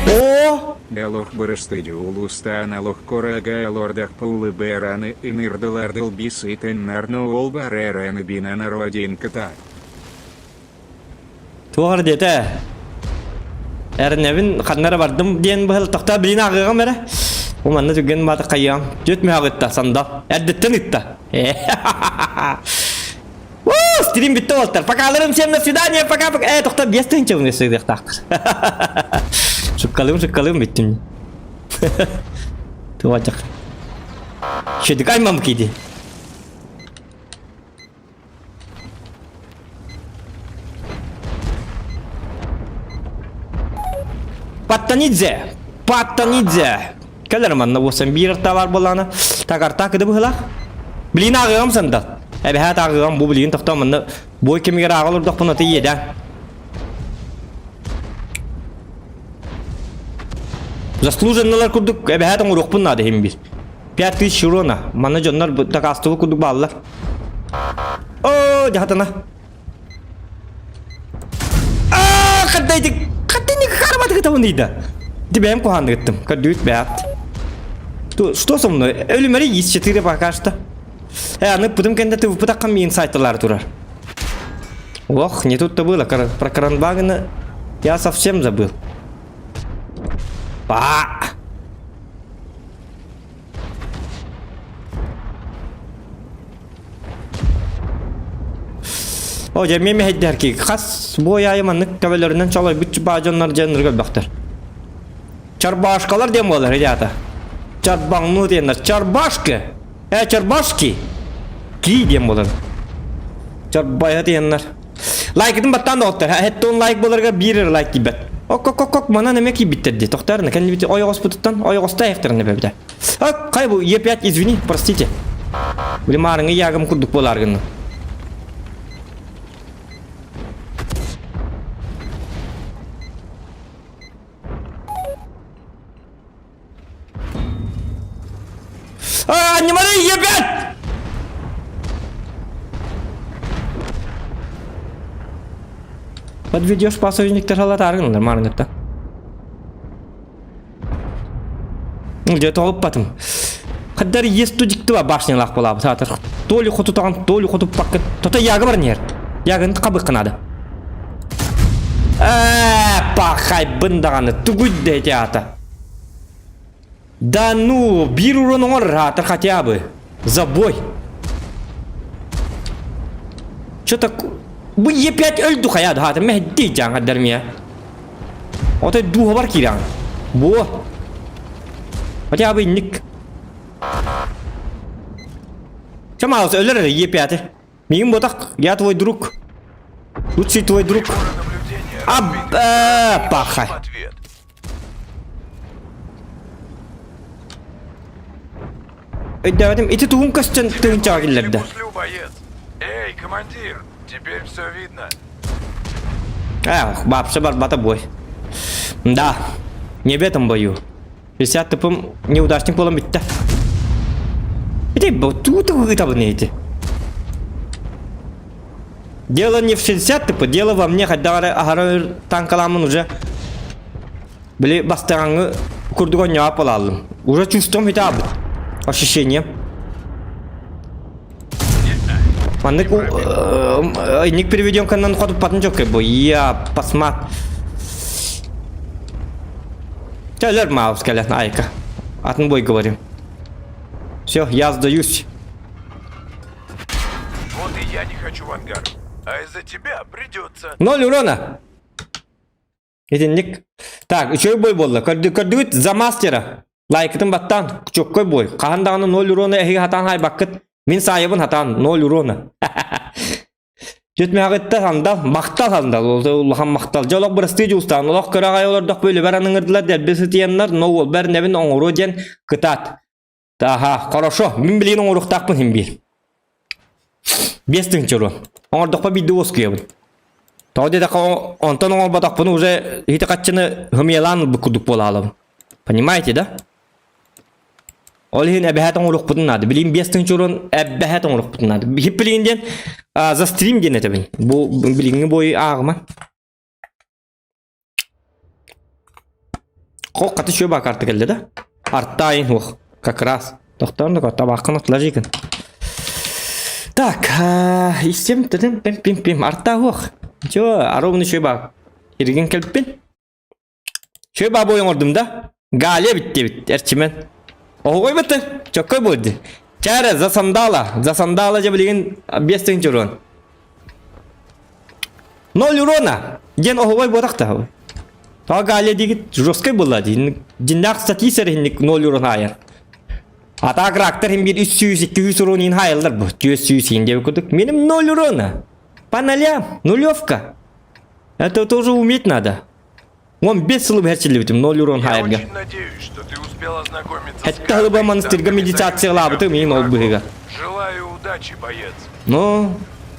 О! Элох бырастыды улуустаан олох корага олордох пулы бэраны ынырдылардыл бисытыннарны ол бар эрэны бинан родин кыта. Туох эрэ диэтэ. Эрнэбин ханна эрэ бардым диэн быһыл тохтоо билин ааҕыаҕым эрэ. Бу манна түргэн баата хайыам. Түөт мөһөҕ ытта сандал. Эрдэттэн ытта. Уу, стрим бүттэ уолтар. Покаларым всем до свидания, пока пока. Э, тохтоо 5000 миэстэ сыдыахтаахтар. Шуккалыым, шуккалыым бүттүм. Туох Шедик аймам киди. Паттанидзе! Паттанидзе! Кэлэр манна буолсан биир арта бар буоллаҕына так арта кыды быһылаах. Билигин ааҕыам сандал. Эбэһээт ааҕыам бу билигин тохтоо манна бой кэмигэр ааҕа олордохпуна аты иэдээн. Заслуженнылар курдук эбэһээт оҥоруохпун наада иһин бир. 5000 урона. Манна дьоннор дакаастыбыт курдук бааллар. Оо, дьаһатана. Аа, хаддайдык. Хаддайдык харабатык табыныйда. Ти бэйэм куһаанныгыттым. Көрдүгүт бэйэт. Что со мной? Өлүмэри есть 4 пока что. Э, аны пытым кэннэ тывыппытахха миин сайталар турар. Ох, не тут-то было. Про Кранбагена я совсем забыл. Па! О, дьэ, эмиэ мэһэйдэр ки. Хас буой аайы маннык төбөлөрүнэн чолойбут баа дьоннор дьоннорго элбэхтэр. Чарбашкалар диэн буолар, ребята. Чарбаҥнуу диэннэр. Чарбашка! Э, чарбашки! Ки диэн буолар. Чарбайа диэннэр. Лайкытын баттаан доҕоттор. Хэттон лайк буоларга биир эрэ лайк киирбэт. Ок, ок, ок, ок, манан эмэ киирбиттэр дии. Тохтоорна, кэннибит ойоҕоспутуттан ойоҕосто айахтарына бэбитэ. Ок, хай бу Е5, извини, простите. Били маарыҥы ягым курдук буолаар гынным. А, не могу, Е5! Подведешь пасовник таралатаргындар марныгта. Дьэ тоҕуппатым. Хаддар ес тудиктыба башнялаах буолаабыт аатар. То ли хотутаҕын, то ли хотуппаккын. Тото яга бар нер. Ягын қабыққын ады. Ээ, пахайбын даҕаны тугуй да эти аата. Да ну, биир урон оҥор аатар хотя бы. Забой. Что так... Бу Е5 өлдү хайа да аата мэһдии дьаҥардар мия. Отой дууһабар киирэҕин. Буо. Хотя бы инник. Чамаалыс өлөр эрэ Е5. Миигин ботах, я твой друг. Лучший твой друг. А, пахай. Өйдөөбөтүм, ити тугун көстөн тыһынчаҕа киллэрдэ. Эй, командир, теперь все видно. Эх, бабша барбата бой. Да, не в этом бою. 50 тыпым неудачник буолан бүттэ. Ити тут ыытабын эти. Дело не в 60 тыпы, дело во мне, хайдах эрэ аһара танкаламмын уже Били бастаҕаҥҥы курдук онньоҕо буолааллым. Уже чувством хитаабыт. Ощущение. Маннык инник переведем каннан хотуппатын чөккө бу. Я посмат. Төлөр маус кэлэн айка. Атын бой говорим. Все, я сдаюсь. Вот и я не хочу в ангар. А из-за тебя придется. Ноль урона. Итинник. Так, үчүгэй бой буолла. Көрдүгүт за мастера. Лайкытын баттаан, чоккой бой. Хаһан даҕаны ноль урона эһиги хатаан хайбаккыт. Мин саайабын хатаан ноль урона. Түтмэҕиттэ сандал, махтал сандал, улахан махтал. Дьэ олох бырастыы дьуустаан, олох кыра аҕай олордох бөлүбэр аныҥырдылар дэлби сытыйаннар, но уолбар нэбин оҥоруо диэн кытаат. Аха, хорошо, мин билигин оҥоруохтаахпын иһин биир. 5000 урон. Оҥордохпо биирдэ уоскуйабын. Тоҕо диэтэххэ, онтон оҥорботохпун уже ити хаччыны хымыйалаан ылбыт курдук буолаалабын. Понимаете, да? Ол иһин эбэһээт оҥоруохпутун наада. Билигин 5 урон эбэһээт оҥоруохпутун наада. Биһип билигин диэн за стрим диэн этэбин. Бу билиҥҥи бой ааҕыма. Хох хаты шөба карта келді да? Арттайын ох, как раз. Тохтоон да табаққын отложикын. Так, истем тетем пим пим пим арта ох. Чё, аровны шөба. Ирген келіппін. Шөба бой оңордум да. Галя битти бит, эрчимен. Оҕой битти, чоккой болды. Чәрі, за сандала, за сандала же билигин 5 урон. Ноль урона! Диэн оһуобай буотах да. Тоҕо Галя диигит жесткай буолла дии. Дьиннээх статист эрэ ноль урон хаайар. Атаак рактар хим биир 300 200 урон иин хаайаллар бу. 400 иин диэбит курдук. Миним ноль урона. По нолям. Нулевка. Это тоже уметь надо. Он 5 сыл бэһэрчиллибитим ноль урон Я хаайарга. очень надеюсь, что ты успел ознакомиться с Хэтте хылыба картой монастырьга танками медитациялаабытым союзников иин и ол врагов. быһыга. Желаю удачи, боец. Ну,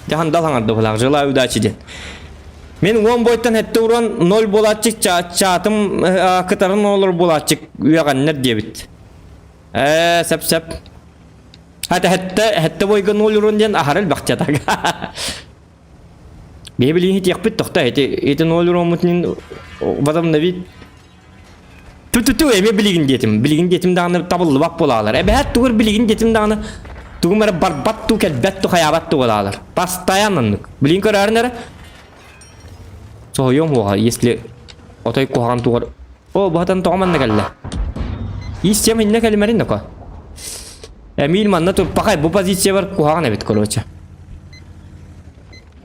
дьаһандал хаҥарды быһалаах, желаю удачи диэн. Мин уон бойтан хэтте урон ноль буолааччык чаатым кытарын олор буолааччык үөҕэннэр диэбит. Ээ, сөп-сөп. Хата хэтте хэтте бойга ноль урон диэн аһара элбэх чатак. Биһи билигин итиэхпит тохто ити ити ноль уроммутунин возобновить Ту-ту-ту эмиэ билигин диэтим. Билигин диэтим даҕаны табыллыбат буолаалар. Эбэһээт тугур билигин диэтим даҕаны тугум эрэ барбат туу кэлбэт ту хайаабат ту буолаалар. Постоянно оннук. Билигин көрөөрүн эрэ соһуйуом уоҕа, если отой куһаҕан тугар О, баһатан тоҕо манна кэллэ? Истиэм иннэ кэлимэрин доко. Эмиль манна турпахай бу позициябар куһаҕан эбит короче.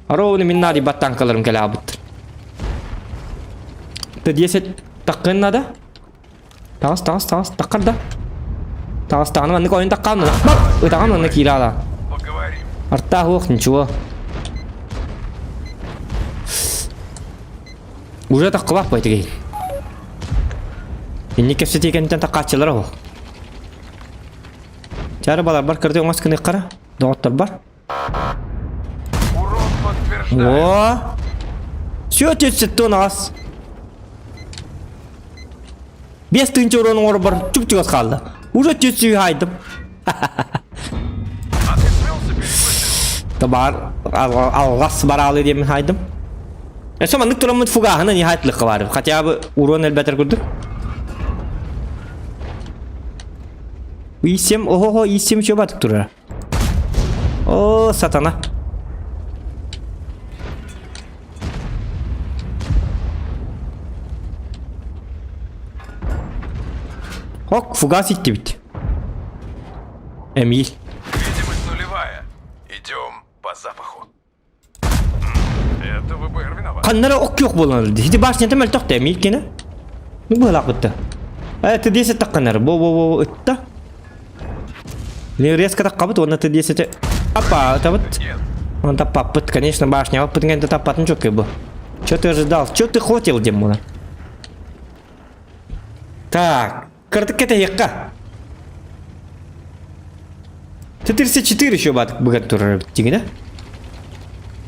Ровно мин наадыйбат танкаларым кэлээбиттэр. Т-10 таккын надо. Таҕыс, таҕыс, таҕыс, таккар да. Таҕыс таҕаны маннык ойун таккаан мына. Бап! Ытаҕан манна киирэ ала. Поговорим. Артаах уох ничего. Уже таккылаах байтыгей. Инник кэпсэтии кэнниттэн таккааччылар оһох. Чары баларбар кырды оҥос гыныаххара, доҕотторбор. Урон подтверждаю. О! Все 31 ас. 5000 урон оҥорбор чуп-чугас хаалла. Уже 400 хайдым. А ты смелся перед выстрелом? Табаар алҕас бараалы диэмин хайдым. Өссө маннык тураммыт фугаһына не хайтлыкка баар. Хотя бы урон элбэтэр курдук. И7, ого, И7 еще батык турар. О, сатана. Ок, фугас иттибит. Эмиль. Видимость нулевая. Идем по запаху. Это ВБР виноват. Ханнара ок yok буолан Ити башнята мөлтөх да Эмиль кene. Ну быһалаах Э, Т-10 такканар. Бо бо бо ытта. Резко таккабыт, уонна Т-10 Апа, табыт. Нет. Он таппаппыт, конечно, башня аппытын таппатын чөккө бу. Чё ты ожидал? Чё ты хотел, дем муна? Так, кырдык кэтэһиэххэ. Т-34 еще бат быгат турар эбит дигинэ.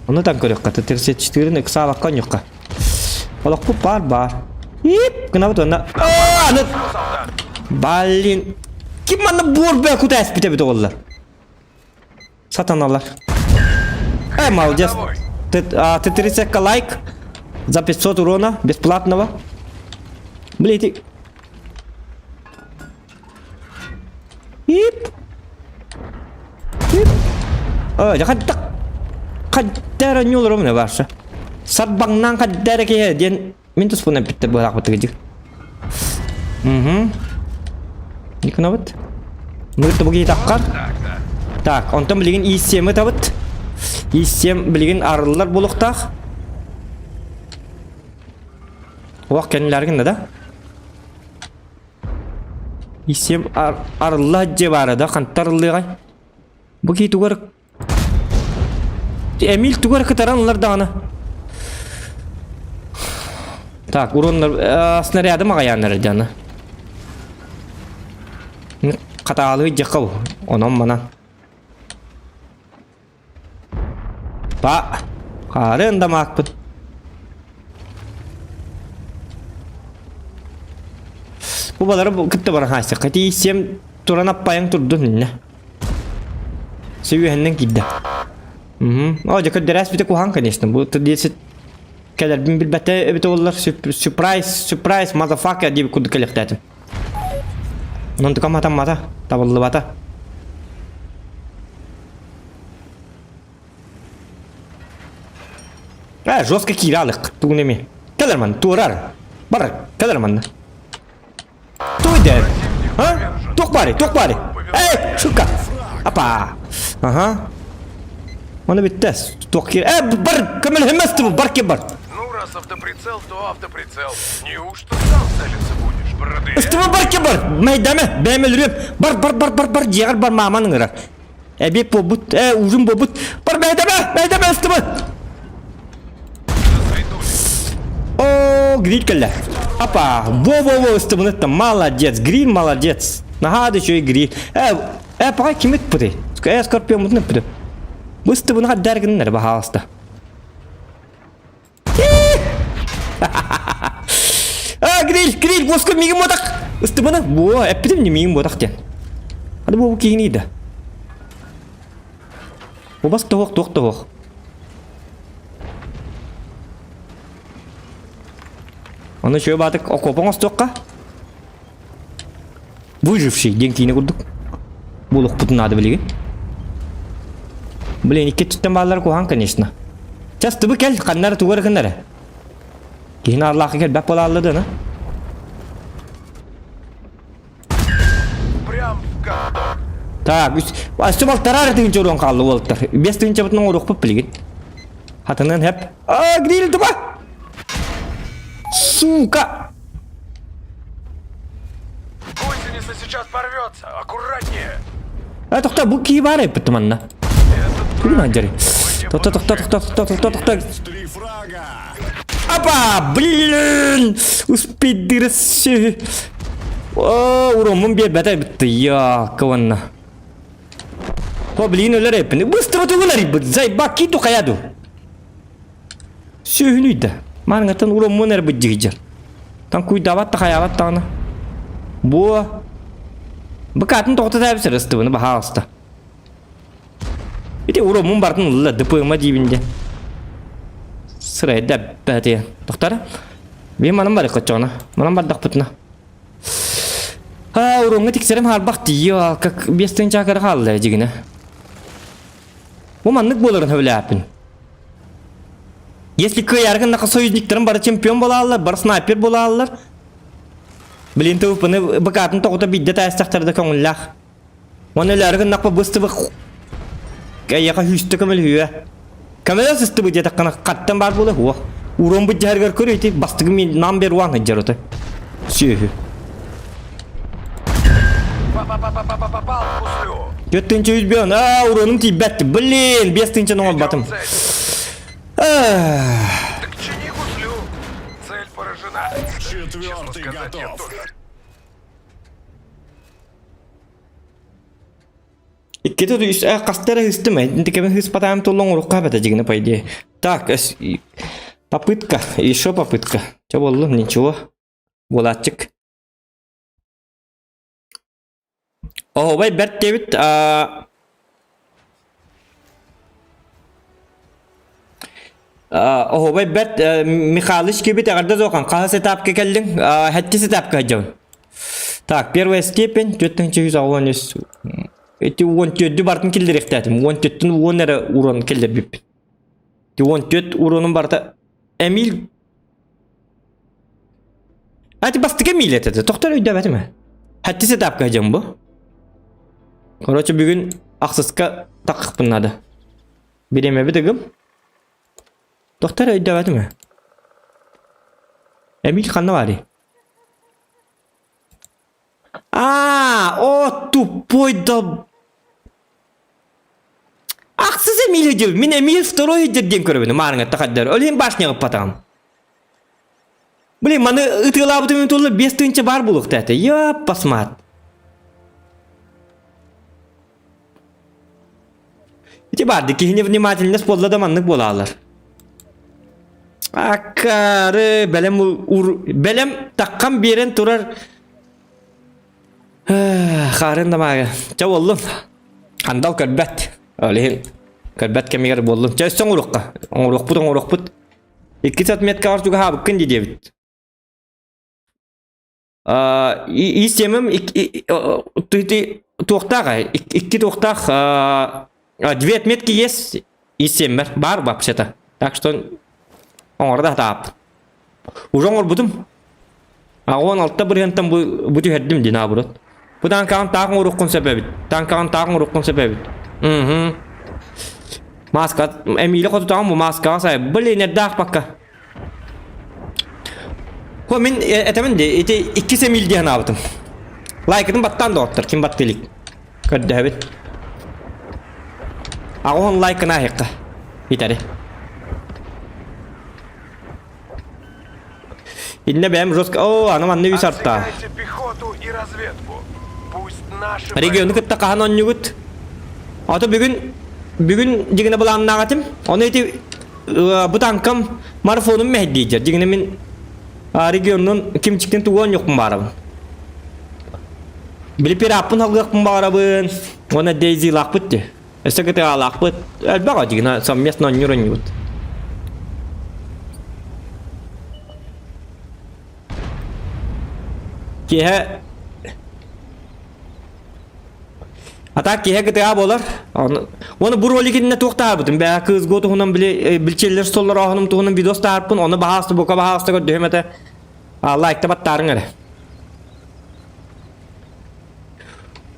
Ону там көрүөххэ Т-34-ны ыксаабакка онньуохха. Олохпут баар баар. Ип гынабыт уонна Аа, аны Блин. Ким манна буор бээ кута эспит эбит оҕоллар. Сатаналар. Э, молодец. Ты, а, ты 30 лайк за 500 урона бесплатного. Блин, ты... Ип. Ип. Ой, хадда хаддара ньулар умна барса. Сарбаңнан хаддара киһи диэн мин туспунан питте быһаахпытыгы Угу. Никунабыт. Мыгыт буги таккар. Так, онтон билигин И7 табыт. И7 билигин арыллар булуктаах. Уох кэннилэргин да? И7 арылла дьэ баара да хантар арыллыаҕай? Бу киһи тугар Эмиль тугар кытаран ылар даҕаны. Так, уроннар э, снарядым аҕайааннар дьаны. Хатаалыы дьахал, онон манан. Па, хаарын да маакпыт. Бу балары кытта баран хаайсахха тиийсиэм туран аппайан турдун иннэ. Сүүһэннэн киирдэ. Угу. О, дьэ көрдөрөөс бүтэ куһаан, конечно. Бу 10 кэлэрбин билбэтэ эбитэ буоллар сюрприз, сюрприз, мазафака диэбит курдук кэлиэхтээтим. Онтукам хатаммата, табыллыбата. Э, жестко киирэ алык. Тугун эми. Кэлэр ман, туорар. Бар, кэлэр манна. Туй дэр. А? Туох баары, туох баары. Эй, сука. Апа. Ага. Оны бүттэ. Туох киир. Э, бар, көмөлөһүмэс тубу, бар ким бар. Ну, раз автоприцел, то автоприцел. Неужто сам целиться будешь, броды? Ыстыбы бар ким бар. Майдаме, бэм өлүрүм. Бар, бар, бар, бар, бар, дьиэҕэр бар мааман ыҥырар. Эбиэт буолбут, э, ужин буолбут. Бар бэйдэмэ, бэйдэмэ ыстыбы. О, гриль кэллэ. Апа, во-во-во, ыстыбыныттан. Молодец, гриль молодец. Наһаа да үчүгэй гриль. Э, э, пока ким ыппытый? Э, скорпион мутун ыппыты. Бу ыстыбыны хаддар гыннар, баһаалыста. А, гриль, гриль, боска мигин ботак. Ыстыбаны, бу, эппитим не мигин ботак диэн. Ады бу киһини да. Бу бас тоһох, тоһох, тоһох. Оны чөй баатык окопа оҥостуохха. Выживший диэн киинэ курдук. Буолуохпутун наада билигин. Блин, икки өттүттэн бааллар куһаҕан, конечно. Сейчас тыбы кэл, ханнара тугар гыннара. Киһини арлаахы кэлбэт буолаалла да, на? Прям в каток. Так, үс, өссө балтараа эрэ тыһыынча уруон хаалла уолаттар. Биэс тыһыынчабытын оҥоруохпут билигин. Хатынан хэп. А, гриль туба! Сука! Гусеница сейчас порвется. Аккуратнее. А, тохто, бу киһи баар эппит манна. Тугун анжары? Тохто, тохто, тохто, тохто, тохто, тохто. Три фрага. Апа, блин! Успеть дырысы. О, уроммун биэрбэтэ битти. Я, каванна. О, блин, өлөр эппин. Быстро тугун арыйбыт. Зайбак киду хаяду. Сүөһүнүй да. Мааныҥаттан уроммун эрэ быдьыгыдьар. Тан куйдаабат да хайаабат даҕаны. Буо. Быкаатын тоҕото тээбисэр ыстыбыны баһаалыста. Ити уроммун бартын ылла ДПМа диибин де. Сырайда бәтиэн. Тохтара. Мен манан барык очоҕуна. Манан бардахпытына. А, уромҥа тиксэрим хаарбах тиийиэ, как биэс тыһыынча хаалла дьигинэ. Бу маннык буоларын сөбүлээппин. Если кыайаргын союзниктарын бары чемпион буолааллар, бары снайпер буолааллар. Блин, ТВПны быкаатын тоҕута биирдэ таайыстахтар да көҥүллээх. Уонна өлөөрү гыннахпа быстыбы эйиэхэ сүүстэ көмөлөһүө. Көмөлө сыстыбы диэтэххинэ хаттан баар буола уох. Урон быдьаһарыгар көр ити бастыгы мин number one сылдьар отой. Сүөһү. Попал в гуслю. 4 100 Аа, уронум тиийбэт. Блин, 5 тыһыынчаны оҥорботум. Идем цель. Так чини гуслю. Цель поражена. Честно Четвертый сказать, я готов. тоже. Иккитэ үс э, хаста эрэ ыыстым э. Интикэбин ыыспатаам туллан урукка бата дьигинэ по идее. Так, попытка, еще попытка. Чэ буоллун, ничего. Буолааччык. Оһуобай бэрт диэбит аа Оһуобай бэрт Михалыч киирбит эҕэрдэ зохан хаһыс этапка кэллиҥ сэттис этапка сылдьабын так первая степень 4383 ити уон түөрдү барытын киллэриэхтээтим уон түөртүн уон эрэ урон киллэрбиппин ити уон түөрт уронун барыта Эмиль А ити бастакы Эмиль этэ тохтор өйдөөбөтүм ээ сэттис этапка сылдьабын бу короче бүгүн ахсыска таххыппын наада Бириэмэбит ыгым. Тохтор өйдөөбөтүм ээ. Эмиль ханна баарый? Аа, о тупой да Ахсыз Эмиль диир. Мин Эмиль второй диир диэн көрөбүн. Маарыҥатта хаддар. Ол иһин башняҕа ыппатаҕым. Блин, маны ытыалаабытым туолла 5 тыһыынча баар буолуохта этэ. Ёппасмаат. Ити баарды киһини внимательность буолла да маннык буолаалар. Аккары бэлэм ур бэлэм таххан биэрэн турар. Хаарын да маага. Чэ буоллун. Хандал көрбөт. Ол иһин көрбөт кэмигэр буоллун. Чэ өссө оҥоруохха. Оҥоруохпут оҥоруохпут. Иккис отметкаҕар чугаһаабыккын дии диэбит. Ис темам туохтаах икки туохтаах две отметки есть ис теммэр баар вообще-то. Так что оҥоро да сатаабыт. Уже оҥорбутум. 86 бырыһыантан бу, бу түһэрдим дии наоборот. Бу таанкаҕын таах оҥоруоххун сөп эбит. Таанкаҕын таах оҥоруоххун сөп эбит. Угу. Маска, Эмиля хотутаҕын бу маскаҕа сай. Блин, эрдэ аахпакка. Хо мин этэбин дии, ити иккис Эмиль дии санаабытым. Лайкытын баттаан доҕоттор, ким баттыы илик. Көрдөһөбүт. Аҕуһун лайкын ааһыахха. Итэри. Иннэ бэйэм жестко... О, аны манна үс арта. Региону кытта хаһан онньугут? Ото бүгүн бүгүн дигинэ былааннаах этим. Ону ити бу танкам марафонум мэһэйдиир. Дигинэ мин регионнун кимчиктин тугу онньукпун баарабын. Били пираппын халгыахпын баарабын. Уонна Дейзилаахпыт ти. Өссө кытыаалаахпыт. Элбэх дигинэ совместно онньур онньубут. Киэһэ А так киһи ГТА буолар. Оны бу ролик иннэ туох таһаарбытым. Бээ кыыс го туһунан били билчеллер столлар оһонум туһунан видос таһаарпын. Оны баһаасты бука баһаасты көрдөһүм этэ. Лайкта баттаарыҥ эрэ.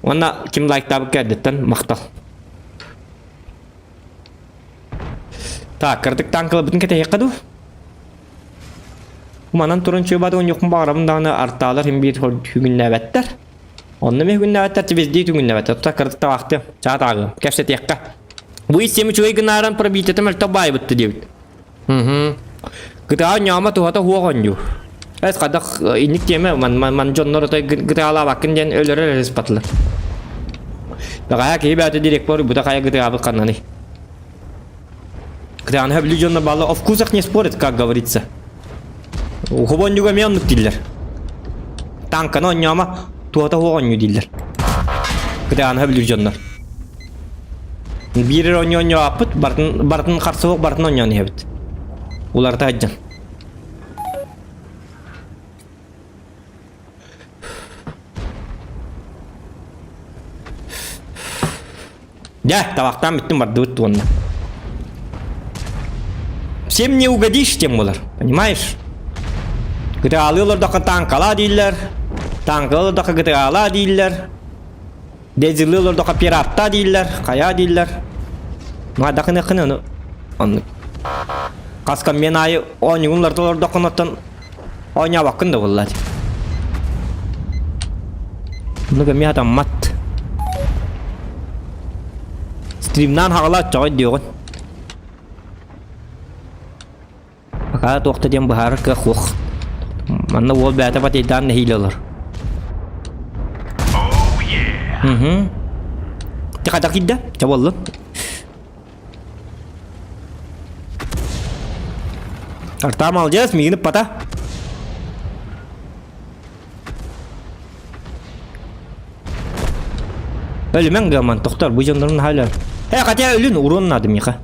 Уонна ким лайктаабыкка эрдэттэн махтал. Так, кырдык танкаларбытын кэтэһиэххэ дуу? Манан туран чуобат оонньуохпун баҕарабын даҕаны артаалар син биир хүгүннээбэттэр. Онно эмиэ хүгүннээбэттэр, тибиздии түгүннээбэттэр. Тута кырдык табаахтыам, чаат ааҕыам, кэпсэтиэххэ. Бу истиэм үчүгэй гынааран пробитиета мөлтөх баайбытты диэбит. Мм. Гытаа ньаама туһата хуох оонньуу. Эс хадах инник тиэмэ ман ман ман дьоннор отой гытаалаабаккын диэн өлөрөр эриспатылар. Бэҕэһээ киһи бэйэтэ директор бута хайа гытаабыт ханнаный. Гытааны хөблүү дьоннор баалла о вкусах не спорят, как говорится. Хобонньуга эмиэ оннук дииллэр. Танканы оонньоомо туһата хуох оонньуу дииллэр. Гытааны хөблүүр дьоннор. Биир эрэ оонньуу оонньообаппыт, барытын, барытын харсыбыт, барытын оонньоон иһэбит. Уларыта сылдьан. Дьэ, табахтаан бүттүм бардыбыт уонна. Всем не угодишь тем болар, понимаешь? Гытаалыы олордоххо таанкалаа дииллэр, таанкалыы олордоххо гытаалаа дииллэр. Дезилы олордоххо пиратта дииллэр, хайаа дииллэр. Маадахыныаххын ону оннук. Хаска мен аайы оонньугун уларыта олордоххун оттон оонньообоккун да буолла. Оннук эмиэ хатаммат. Стримнаан хаҕала оччоҕой диэҕин. Пока туохта диэн быһаарар кыах суох. Манна уол бэйэтэ батыйдаан нэһиилэ олор. Угу. Ти хайдах киирдэ? Чэ буоллун. Артаа молодец, миигин ыппата. Өлүмэҥ гаман, тохтор, бу дьоннорун наһаа өлөр. Э, хотя өлүн, урон надо миэхэ.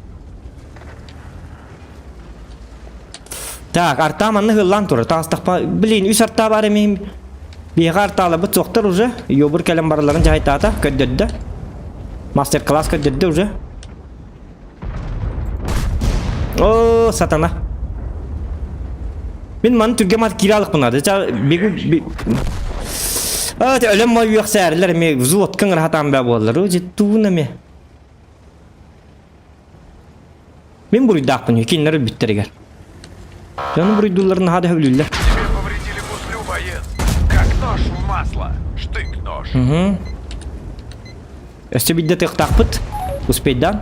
Так, артаа манна ыһыллан турар. Таҕыстахпа, блин, үс артаа бар эмиһим. Биһиэхэ артааларбыт суохтар уже. Йобур кэлэн барыларын дьаһайтаата, көрдөрдө. Мастер-класс көрдөрдө уже. О, сатана. Мин маны түргэн мат киирэ алыкпын наада. Ча бигу А, те өлөм ма үөхсээрлер эми взводкаң рахатаан баа буоллар. О, жеттуун эми. Мин буруйдаахпын кинилэр өлбүттэригэр. Дьону буруйдуулларын наһаа да сөбүлүүллэр. Тебе повредили гуслю, боец. Как нож в масло. Штык-нож. Угу. Өссө биирдэ тыахтаахпыт. Успейдаан.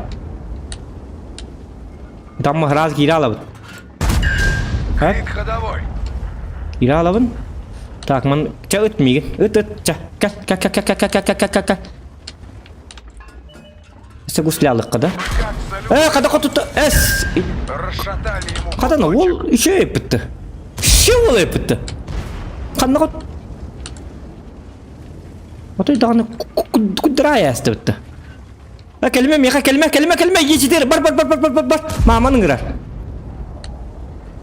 Там мыһыраас киирэ алабыт. Крик ходовой. Киирэ алабын. Так, ман... Ча ыт миигин. Ыт, ыт, ча. Ка, ка, ка, ка, ка, ка, ка, ка, ка, ка. Өссө гуслялыкка да. Э, хата хотутта эс. Хатана ол еще эппитти. Ще ол эппитти. Ханна хот. Отой даҕаны куддара ааста А кэлимэ миэхэ кэлимэ кэлимэ кэлимэ Е4 бар бар бар бар бар бар бар мааман ыҥырар.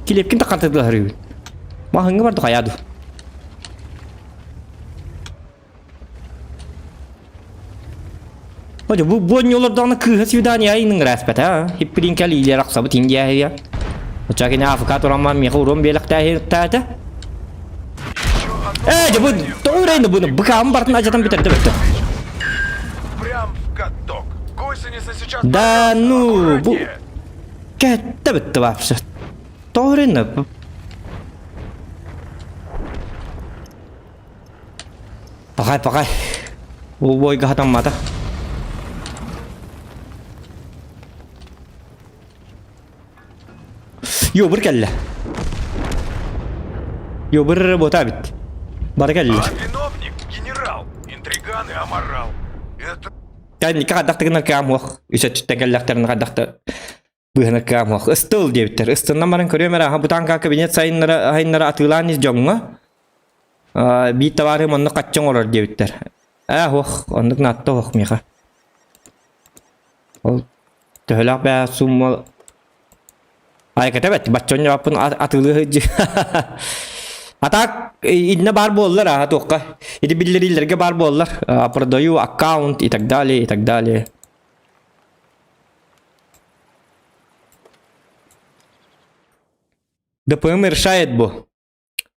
Килиэпкин таххантыдылаһар үһүбүн. Маһыҥҥа барды хайаа ду. Ходя бу бу олордоҕуна кыыһа свидание айын ыҥырааспата а хиппирин кэл иилэр ахсабыт индияһыйа. Оччо кини АФК турамман миэхэ уруом биэлэхтээһиэхтээтэ. Ээ, дьэ бу тоҕо үрэйнэ буну быкаабын бартын ажатан бүтэрдэ бөттө. Прям в каток. Гусеница сейчас Да порвётся. ну, бу Аккуратнее. кэттэ бүтті вообще. Тоҕо үрэйнэ Пахай, пахай. Бу бойга хатаммата. Йобур кэллэ. Йобур работа бит. Бары кэллилэр. А виновник генерал, интриган и аморал. Это Кэнники хайдахтыгына кэм уох. Үс өттүттэн кэллэхтэрин хайдахта быһына кэм уох. Ыстыл диэбиттэр. Ыстыннан баран көрүөм эрэ. Аха бутанка кабинет сайыннара айыннара атыылаан ис дьоҥҥо. Биир табаарым онно хачча оҥорор диэбиттэр. Ээ уох, оннук наатта уох миэхэ. Ол төһөлөөх бэйэ сумма Айката бэт, баччон дьааппын атыылыы сылдьыы. А так иннэ баар буоллар аха туохха. Ити биллэриилэргэ баар буоллар. Продаю аккаунт и так далее, и так далее. ДПМ решает бу.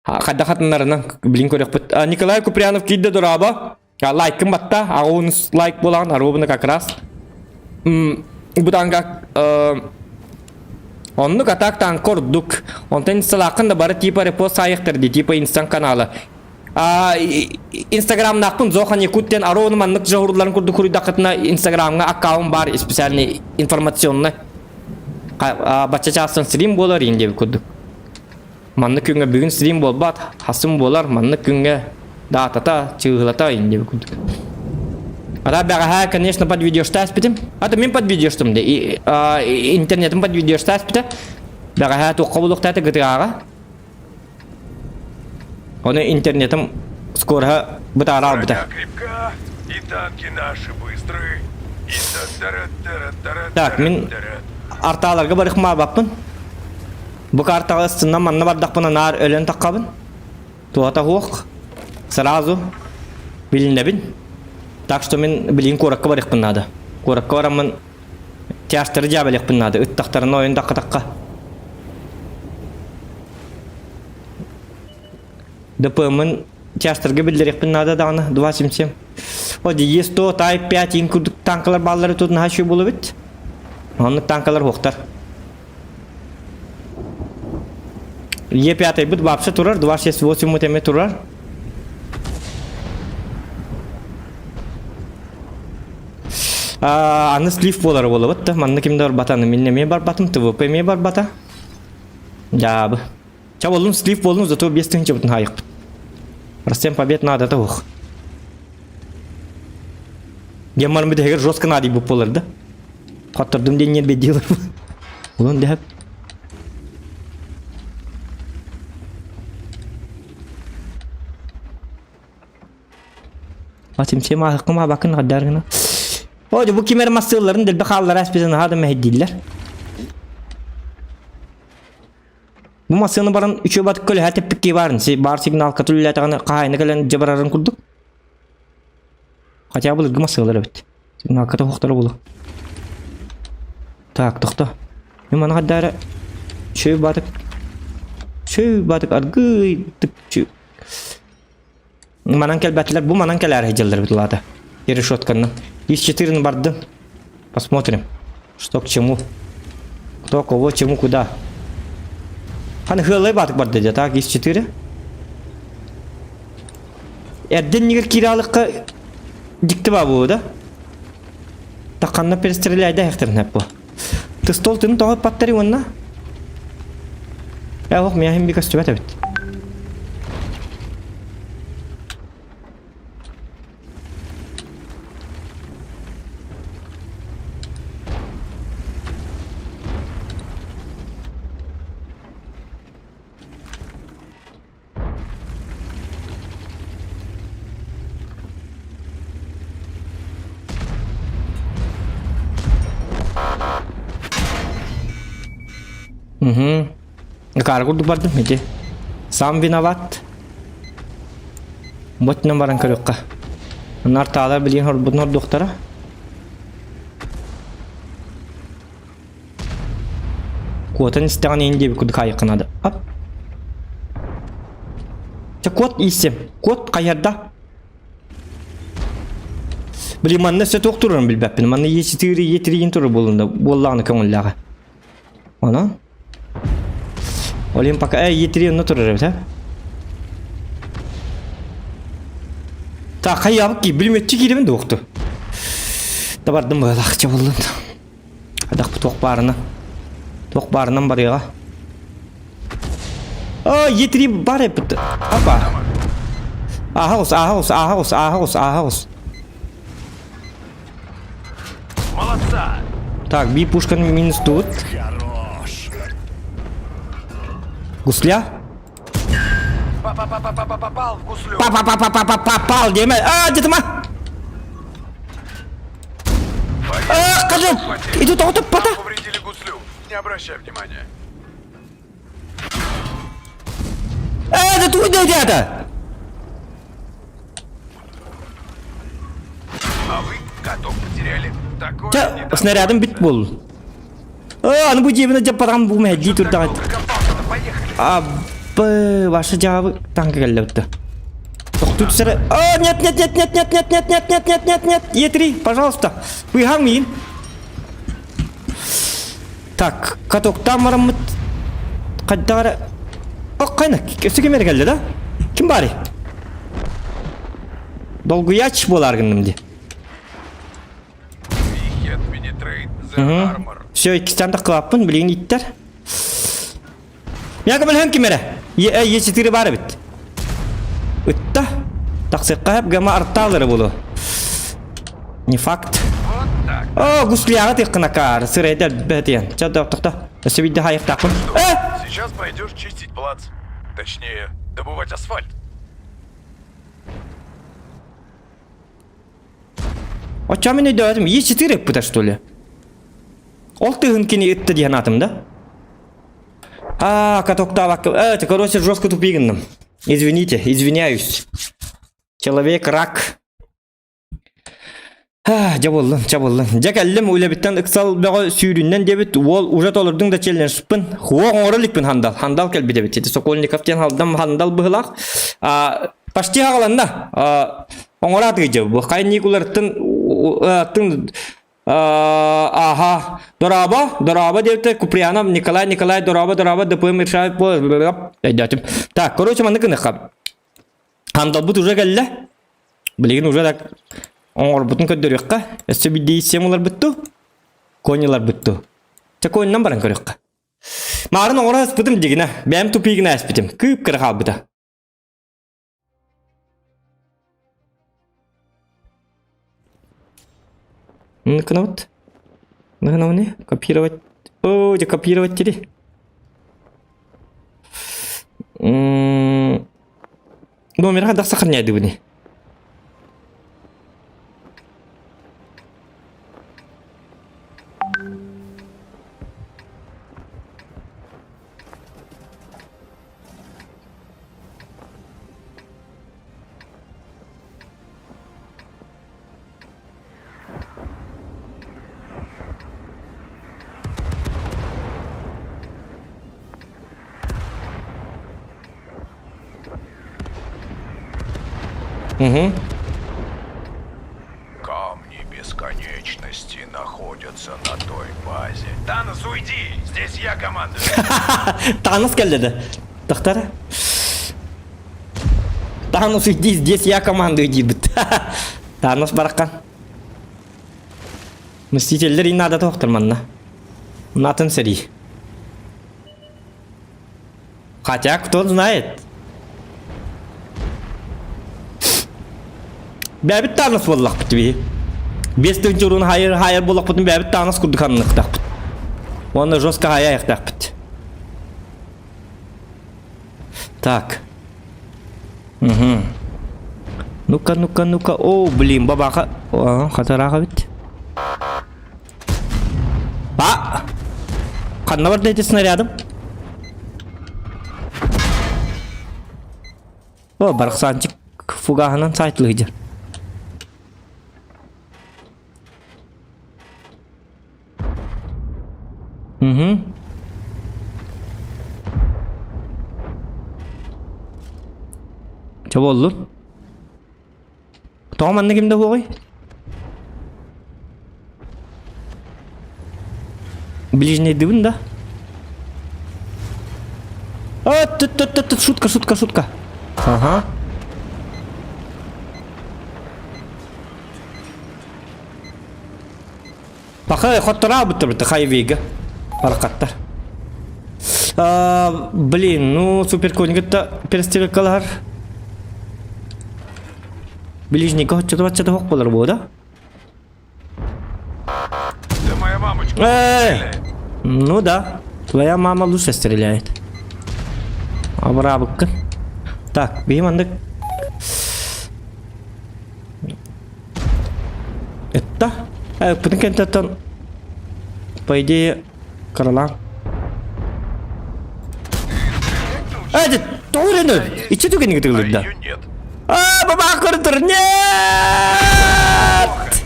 Хайдах атыннарынан билин көрөхпүт. Николай Куприянов киирдэ дорообо. Лайкын батта, аҕуун лайк буолаҕын, аруубуна как раз. Бутанга оннук атак танк ордук. Онтон инсталааххын да бары типа репост саайыктар дии, типа инстан канала. Инстаграмнаахпын Зохан Якут диэн арону маннык жаһурларын курдук хуруйдаххытына Инстаграмҥа аккаунт баар специальный информационный. Бачча чаастан стрим буолар иин диэбит курдук. Маннык күҥҥэ бүгүн стрим буолбат, хасым буолар, маннык күҥҥэ даатата, чыыһылата иннибит курдук. А бэҕэһээ, конечно, под видеоштааспитим. А то мин под видеоштум де. Интернетим под видеоштааспита. Бэҕэһээ туохха булуохтаата ГТА-ҕа. Оны интернетим скороһа бытаара албыта. крепка, и танки наши быстры, и Так, мин артааларга барыхмаабаппын. Бу картаҕа ыстынна манна бардахпына наар өлөн таххабын. Туһата суох. Сразу билинэбин. Так что мин билигин куоракка барыахпын наада. Куоракка бараммын тяжтары дьаабалыахпын наада. Ыттахтарына ойон тахха-тахха. ДПМ-ын тяжтарга биллэриэхпин наада даҕаны 277. О, Е100, Type 5 иин курдук танкалар бааллары тут наһаа үчүгэй буолуо эбит. Оннук танкалар суохтар. Е5-быт вообще турар, 268 эме турар. Аны слив буолар буолабыт да, манна ким да барбата, аны мин эмиэ барбатым, ТВП эмиэ барбата. Дьаабы. Ча боллун слив боллун, зато 5000 бутун хаайықпыт. Процент побед надо да ох. Геммарым бүтэһигэр жестко надо буолар да. Хоттордум диэн ньиэрбэйдиилэр. Улун дэһэп. Атым сем аһыккым абакын гаддар гына. О, бу кимер массыылларын дэлби хааллара аспитын аһа да мэһэйдииллэр. Бу массыыны баран үчү батык көлөһө тэппикки баарын, баар сигнал катуллятаҕына хаһайына кэлэн дьабарарын курдук. Хотя былыргы массыылар эбит. Сигналката уохтара буолуо. Так, тохто. Мин маны хаддаара чөй баатык чөй баатык аргыйдык чү Манан кэлбэтилэр, бу манан кэлээри сылдьаллар эбит улаата. Решетканнан. Из 4 бардым. Посмотрим, что к чему. Кто, кого, чему, куда. Хан хыалай баатык барды дьэ, так, из 4. Эрдэ иннигэр киирэ алыкка дьикти баа буолуо да? Тахханна перестреляйда эһэхтэрин эп бу. Ты стол тыны тоҕо ыппаттарый уонна? Ээ ох, миэхэ би көстүбэт эбит. Угу. Акаары курдук бардым ити. Сам виноват. Ботунан баран көрүөххэ. Нар таалар билигин хорбутун ордуохтара. Куотан истэҕин иин диэбит курдук хаайыахха наада. Ап. Чэ куот ииссем. Куот хайарда. Блин, манна өссө туох турарын билбэппин. Манна Е4, Е3 турар буоллун да, буоллаҕына көҥүллээҕэ. Онон Олим пока Е3 онно турар эбит, а? Так, хайаабыт ки, бүлүмөтчү кииребин дуохту. Табардым быһалаах чабыллын. Адах туох баарына. Туох баарынан барыаҕа. А, Е3 бар эбит. Апа. Аһаҕыс, аһаҕыс, аһаҕыс, аһаҕыс, аһаҕыс. Молодца! Так, би пушканы минус тут. Хорош! Гусля? Па-па-па-па-па-попал в гуслю. Па-па-па-па-па-попал, диэмэ. А, где ма? А, кажу! Иду тоҕо туппата. Повредили гуслю. Не обращай внимания. А, да тугу дядя? А вы каток потеряли. Такое Чэ, не снарядым бит буол. А, аны бу дьиэбин дьаппатаҕым бу мэһэйдии турдаҕа. Копался-то, поехали. А, б, ваша дьаабы танка кэллэбитэ. Тохтуу түсэрэ. А, нет, нет, нет, нет, нет, нет, нет, нет, нет, нет, нет, нет. Е3, пожалуйста. Быыһаҥ миигин. Так, катоктаан бараммыт хайдах эрэ Ох, хайна, өссө ким эрэ кэллэ да? Ким баарый? Долгуйач буолаар гынным дии. Все, иккистээн тахкылааппын, билигин иттэр. Миэхэ көмөлөһөн ким эрэ? Е4 баар эбит. Ытта. Тахсыахха сөп, гама артаалары буолуо. Не факт. О, гусляҕа тыаххына каар, сырайда бэтиэн. Чэ, тохто. Өссө биирдэ хайыахтаахпын. Э! Сейчас пойдешь чистить плац. Точнее, добывать асфальт. Оччо мин өйдөөтүм, Е4 ыппыта что ли? Ол тыһын кини ытта диэн аатым да? А, катоктаабакка. Э, короче, жестко тупи гынным. Извините, извиняюсь. Человек рак. Дьэ буоллун, дьэ буоллун. Дьэ кэллим, үлэбиттэн ыксал бөҕө сүүрүннэн диэбит уол уже толордуҥ да челленджпын. Хуох оҥоро иликпин хандал. Хандал кэлбит эбит. Ити Сокольников диэн халдам хандал быһылаах. А, почти хаҕаланна. А, оҥораат ыйдьа. Бу хайньык уларыттын атын Аха, дорообо, дорообо диэбитэ Куприянов Николай Николай дорообо, дорообо, ДПМ Иршаев өйдөөтүм. Так, короче, маннык гыныхха. Хандалбыт уже кэллэ. Билигин уже так оҥорбутун көрдөрүөххэ. Өссө биирдии сем ыларбыт дуу? Конь ыларбыт дуу? Чэ, коньунан баран көрүөххэ. Маарын оҥоро сыспытым дигинэ. Бэйэм тупигына эспитим. Кыып-кыра хаалбыта. Ну-ка, ну Копировать. О, где копировать теперь? Номер да сохраняй Угу. Камни бесконечности находятся на той базе. Танос, уйди! Здесь я командую. Танос кэллэ да. Тохтара. Танос, уйди, здесь я командую диибит. Танос баракан. Мстителлер инада тохтор манна. Натын сэрии. Хотя, кто знает. Бэбит Танос буоллахпыт бии. Бес тыһыынча хайыр хайыр буоллахпытын бэбит Танос курдук ханныктаахпыт. Уонна жестко хайа айахтаахпыт. Так. Угу. Ну-ка, ну-ка, ну-ка. О, блин, бабаха. О, хатараха ведь. А! Ханна барда эти снарядом? О, барахсаанчык фугаһынан сайтылыйдыр. Угу. Чэ буоллун? Тоҕо манна ким да суоҕуй? Ближнейдыбын да? А, тут, тут, тут, тут, шутка, шутка, шутка. Ага. Паха хоттораабыттар хайвейга баракаттар. А, блин, ну суперконигытта перестрелкалар. Ближнийга хоччото баччата хоқ болар буо да? Да моя мамочка Э, ну да, твоя мама лучше стреляет. Абырабыккын. Так, биһи маннык Ытта. Э, ыппытын кэнтэттэн по идее кыралаан. Э, тоҕо эрэ иччи түгэни А тыгылырда. ее нет. А, бабах көрдүр. Нет!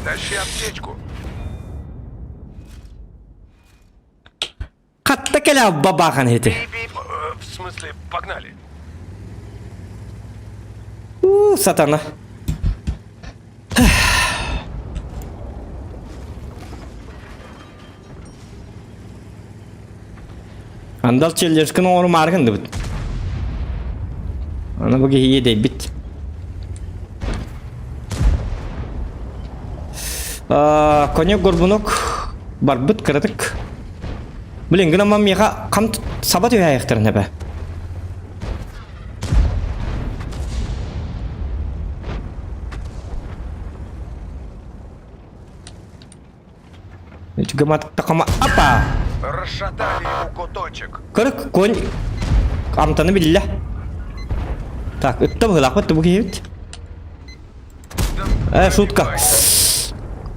Тащи аптечку. Хатта кэлэ бабахан хити. Бип, э, в смысле, погнали. У, сатана. Андал челлешкин оҥору мааргындыбыт. Аны бу киһи иэдэйбит. Конек горбунок барбыт кыратык. Блин, гынан миэхэ хам саба түһээйэхтэрин эбэ. Гыматтахама апа! Расшатали ему куточек. Көрүк конь амтаны биллэ. Так, ытта быһылаахпыт бу киһибит. Да Э, шутка.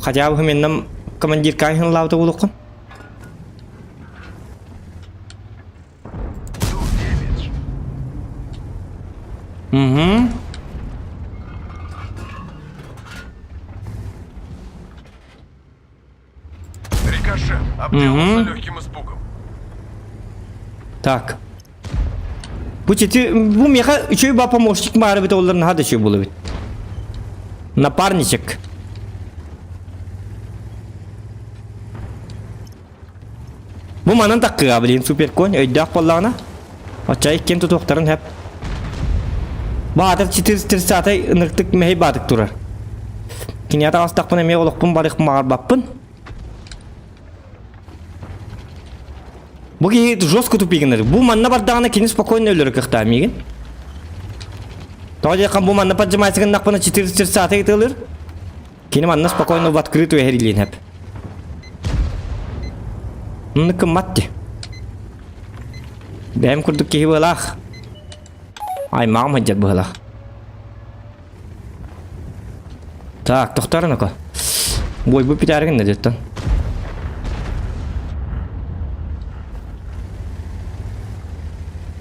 Хотя бы меннам командир кайхын лаута булуккун. Угу. Рикошет обделался легким испугом. Так. Бу чити бу меха үчүй ба помощник мары бит оларын хады үчүй болу бит. Напарничек. Бу манан таккыга блин супер конь өйдөөх боллаҕына. Очча иккиэн тутуохтарын хэп. Баатыр 430 ыныртык мэһэй баатык турар. Киниэхэ таҕыстахпына эмиэ олохпун барыах баҕарбаппын. Бу киһи жестко тупигыныр. Бу манна бардаҕына кини спокойно өлөрө кыахтаах миигин. Тоҕо диэххэ бу манна поджимайся гыннахпына 430 ытылыр. Кини манна спокойно в открытую эһэрилиэн сөп. Оннук гыммат дии. Бэйэм курдук киһи быһалаах. Аймаҕым сылдьар быһалаах. Так, тохтоор ну-ка. Бойбу бүтээригин да деттон.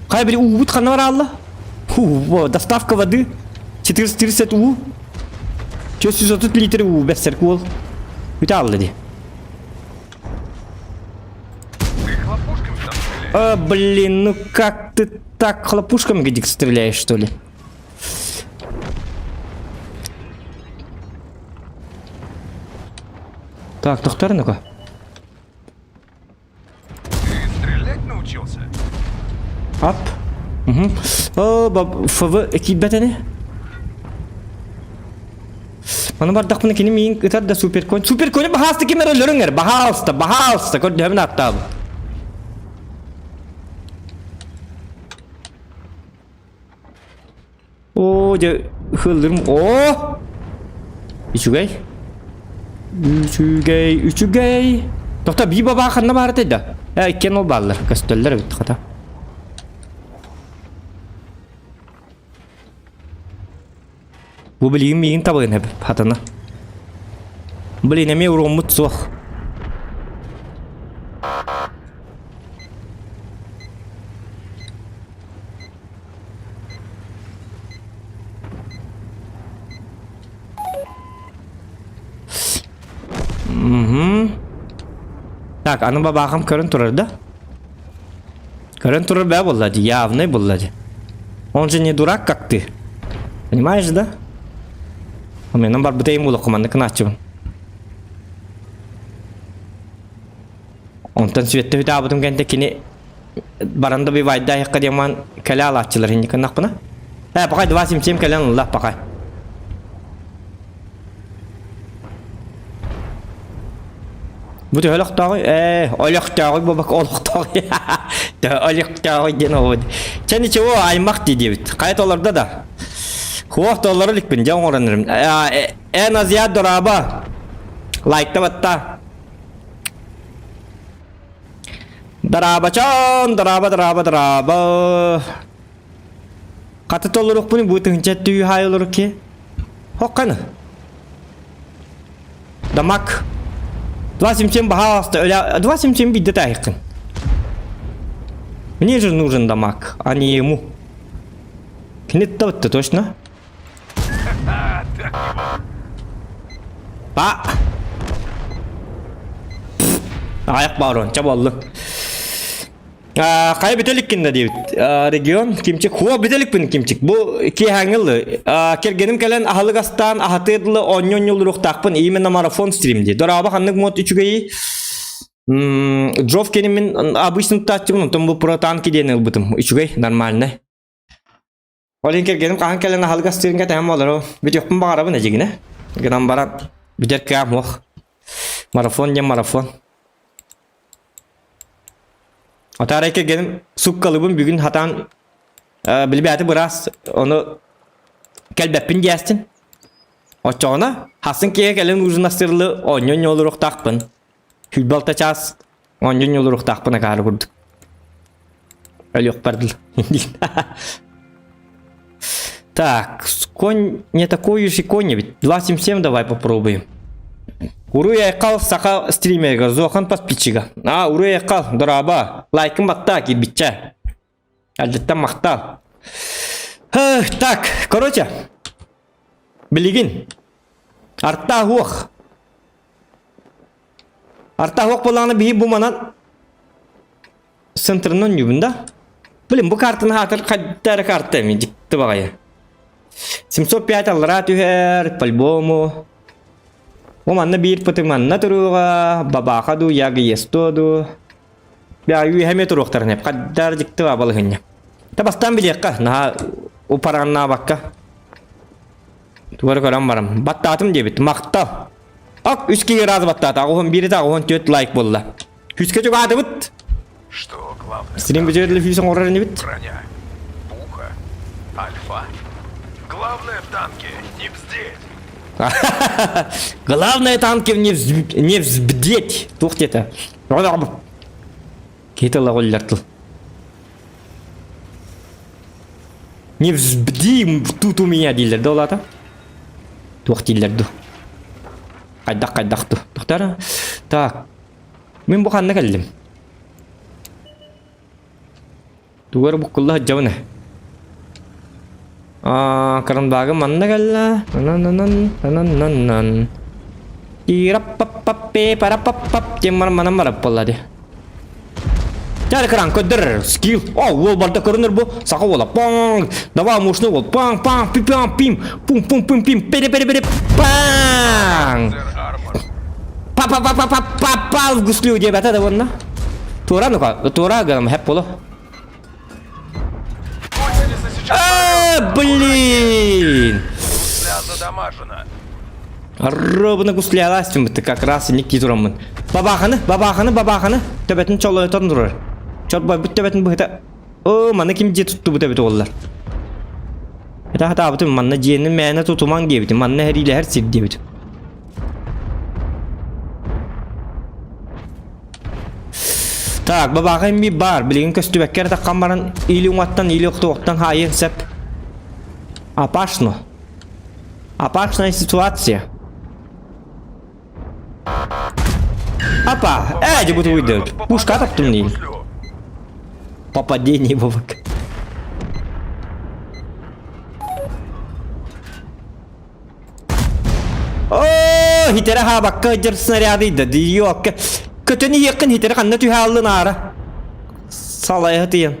Хай били уубут ханна бараалла? Фу, доставка воды. 430 уу. 430 литр уу бэссэр куол. Бүтэ алла дии. Ты хлопушками там стреляешь? А, блин, ну как ты так хлопушками где стреляешь, что ли? Так, тохтор ну-ка. Ты стрелять научился? Ап. Угу. О, баб, ФВ киирбэтини. Маны бардахпына кини миин ытар да суперконь. Суперконь баһаалыста ким эрэ өлөрүҥ эр. Баһаалыста, баһаалыста. Көрдөһөмүн ааттаабын. Оо, дьэ, ыһыллырым. Оо! Үчүгэй. Үчүгэй, үчүгэй. Тохто, бии бабаа ханна баар этэй да? Э, иккиэн ол бааллар, көстөллөр эбит хата. Бу билигин миигин табыгын эбит, хатана. Блин, эмиэ уруоммут суох. Так, аны бабаахам көрөн турар да? Көрөн турар бээ буолла дии, явный буолла дии. Он же не дурак, как ты. Понимаешь, да? Мен барбыта им буолуохха маннык гынааччыбын. Онтон Света бүтаабытым кэнтэ кини баран да бивайдаайыкка диэн маан кэлэ алааччылар инник гыннахпына. Э, пакай 277 кэлэн ылла, пакай. Бу төһө олохтооҕуй? Ээ, олохтооҕуй буолбакка олохтооҕуй. Төһө олохтооҕуй диэн оҕобут. Чэ ничего, аймах дии диэбит. Хайа толордо да? Хуох толоро иликпин, дьэ оҥорон эрим. Эн азиат дораба. Лайкта батта. Дараабачан, дарааба, дарааба, дарааба. Хата толоруохпун бу тыһынча түү хаай олорук ки. Хокканы. Дамаг. 277 баһааласта өлө 277 бидде таайыккын. Мне же нужен дамаг, а не ему. Кини табытты точно. Па. Аяк барон, чабаллы. Хайа бүтэ иликкин да диэбит. Регион кимчик хуа бүтэ иликпин кимчик. Бу киэһээҥҥи Кэргэним кэлэн аһылык астаан аһатыа дылы оонньуу оонньуулуруохтаахпын именно марафон стрим дии. Дорообо ханнык мод үчүгэйий? Джов кенин обычный туттааччыбын, онтон бу про танки диэн ылбытым. Үчүгэй, нормальный. Ол иһин кэргэним хаһан кэлэн аһылык астыырын кэтэһэн буолар. Бүтүөхпүн баҕарабын эдьигинэ. Гынан баран бүтэр кыам суох. Марафон диэн марафон. Атаарай кэргэним суккалыбын бүгүн хатаан билбээти быраас ону кэлбэппин диэстин. Оччоҕуна хасын киһи кэлэн ужин астырлы оонньуу ньуолуруохтаахпын. Хүлбалта чаас оонньуу ньуолуруохтаахпын акаары курдук. Өлүөхпэр дыл. Так, конь не такой уж и конь ведь. 2.77 давай попробуем. Уруй айкал саха стримерга, зохан подписчига. А, уруй айкал, дораба. Лайкын батта, кирбитче. Әлдеттен мақтал. Так, короче. Билигин. Арта хуох. Арта хуох болағына биһи бу манан Центрынан ойнуубун да. Блин, бу картаны хаатар хайда эрэ карта эми дьикти баҕайы. 705 аллараа түһэр, по-любому. Бу манна биир пыты манна туруоҕа, бабааха дуу, яга есто дуу. Бя үөһэ туруохтарын эп хайда эрэ дьикти баа балыһынньа. Та бастаан билиэххэ, наһаа упараннаабакка. Тугары көрөн барам. Баттаатым диэбит, махтал. Ак, үс киһи ыраас баттаата, аҕыһын бииритэ аҕыһын түөрт лайк буолла. Күүскэ чугаатыбыт. Что главное? Сирин бүтүөр фүүс оҥорор инибит. Броня, пуха, альфа. Главное в танке не бздеть. Главное танке не, взб... не взбдеть. Туох диэтэ. Киһи тыла тыл. Не взбди тут у меня дииллэр да ол Туох дииллэр ду. Хайдах хайдах ду. Тохтара. Так, Мин бу ханна кэллим? Тугу эрэ буккулла сылдьабын ээ. Аа, карандаагым манна кэллэ. Нан-нан-нан, нан-нан-нан. Тиираппаппаппе парапаппап диэн баран манан барап буолла дии. Дьэ экран көрдөрөр скилл. О, уол барда көрүнэр бу. Саха уола. Паң! Давай мощный уол. Паң, паң, пи паң, пим. Пум, пум, пум, пим. Пере, пере, пере. Паң! Па па па па па попал в гуслю диэбэтэ да уонна. Туора ну-ка, туора гынан хэп боло. А, блин! Робына гуслялась ты как раз и никки тураммын. Бабаханы, бабаханы, бабаханы. Төбөтүн чолойтон турар. Чорбойбут төбөтүн быһыта. О, маны ким дьиэ туттубут эбит уоллар. Это хатаабытым манна дьиэни мээнэ тутумаҥ диэбитим, манна эриилэһэр сир диэбитим. Так, бабаҕа эмиэ баар, билигин көстүбэккэ эрэ таххан баран или уҥаттан, или охтуохтан хаайыан сөп. Опасно. Опасная ситуация. Апа, э, дебут выйдет. Пушка таптым не. Попадение бабак. О, хитера хабакка дьэр снаряды да диокка. Көтөн иһиэххин хитэри ханна түһэ аллын аара. Салайа тыйан.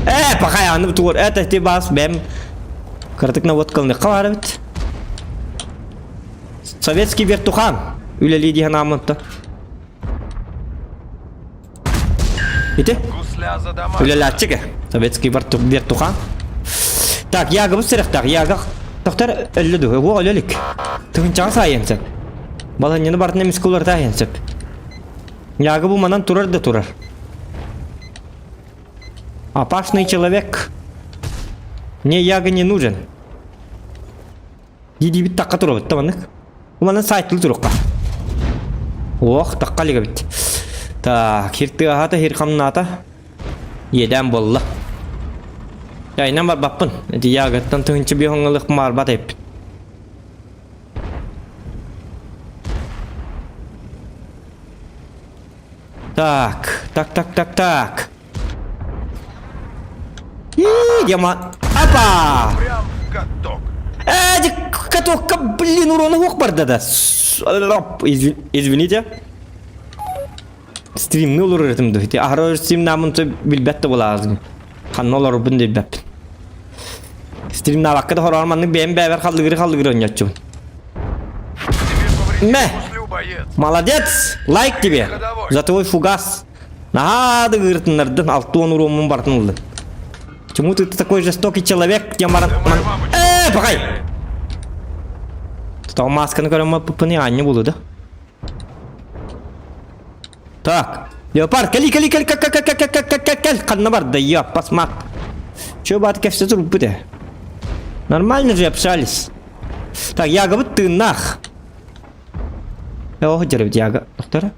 Э, пока аны тугур. Это ти бас бэм. Кыратык наводкалыныхха баар эбит. Советский вертухан. Үлэлии диэн ааммытта. Ити? Үлэлээччик Советский вертухан. Так, ягыбыз сэрэхтээх. Яга тохтор өллө дуһу. Уо өлөлүк. Тыһынчаҕа саайан сөп. Баланньаны бартын эмискэ уларыта айан сөп. Яга бу манан турар да турар. Опасный человек. Мне яга не нужен. Дии-диибит такка турабыт да маннык. Манан сайтылы турукка. Ох, такка лигабит. Так, хир тыаһата, хир хамнаата. Иэдээн буолла. Яйынан барбаппын. Эти ягаттан тыһынча биһоҥҥалык маарбат эппит. Так, так, так, так, так. И, Дима. Апа! Прям в каток. Э, катокка, блин, урона уох барда да. Извините. Стримни олорор этим да. Аһара стримнамын билбэт да буолаазым. Ханна олорорбун да билбэппин. Стримнаабакка да хороон маннык бэйэм бэйэбэр халлыгыры халлыгыры онньоччубун. Мэ! Молодец! Лайк тебе! За твой фугас! Наһаа да ыырытыннардын, алтуон уруоммун барытын ыллын. Почему ты такой жестокий человек, тем баран... Э, пахай! Тутаҕа масканы көрөн пыппыны аанньа буолу да. Так, леопард, кэли, кэли, кэл, кэл, кэл, кэл, кэл, кэл, кэл, кэл, ханна барда, я, посмат. Чё бат кэпсэ турбут э? Нормально же общались. Так, ягобыт тыыннаах. Ох, деревья, яга. Доктора?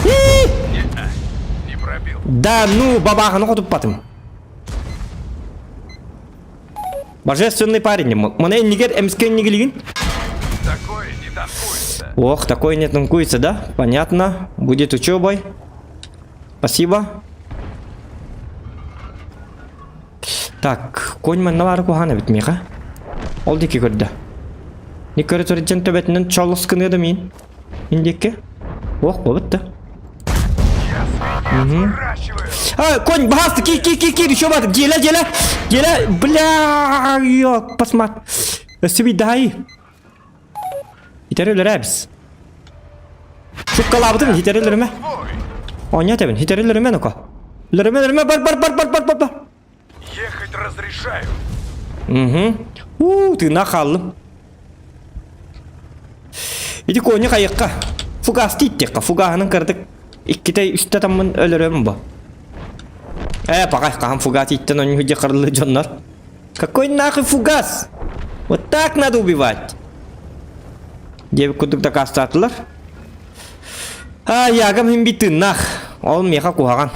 Не пробил. Да ну, бабаханы хотуппатым. Божественный парень. Мана иннигер эмске иннигилигин. Такое не танкуется. Ох, такой не танкуется, да? Понятно. Будет учебой. Спасибо. Так, конь манна баар куһаана эбит миэхэ. Ол диэки көрдө. Не көрө сылдьан төбөтүнэн чолос гыныа да миин. Мин диэки. Ох, буолбут да. Я свинец выращиваю. А, конь, бахасты, ки, ки, ки, ки, еще бар, деле, деле, деле, бля, ё, посмат. Өссө дай. Итер өлөрөбүс. Шуккалаабытым, хитер өлөрүмэ. Оня тебин, хитер өлөрүмэ ну-ка. Өлөрүмэ, өлөрүмэ, бар, бар, бар, бар, бар, бар, бар. Ехать разрешаю. Угу. У, тыына хааллым. Ити коню хайыкка. Фугас тииттиэххэ. Фугаһынан кыратык иккитэ үстэ таммын өлөрөм бо. Э, пакай, хаһан фугас иттен онньу дьахарлы дьоннор. Какой нахуй фугас? Вот так надо убивать. Диэбит курдук дакаастаатылар. А, ягам иһин бит тыыннаах. Ол миэхэ куһаҕан.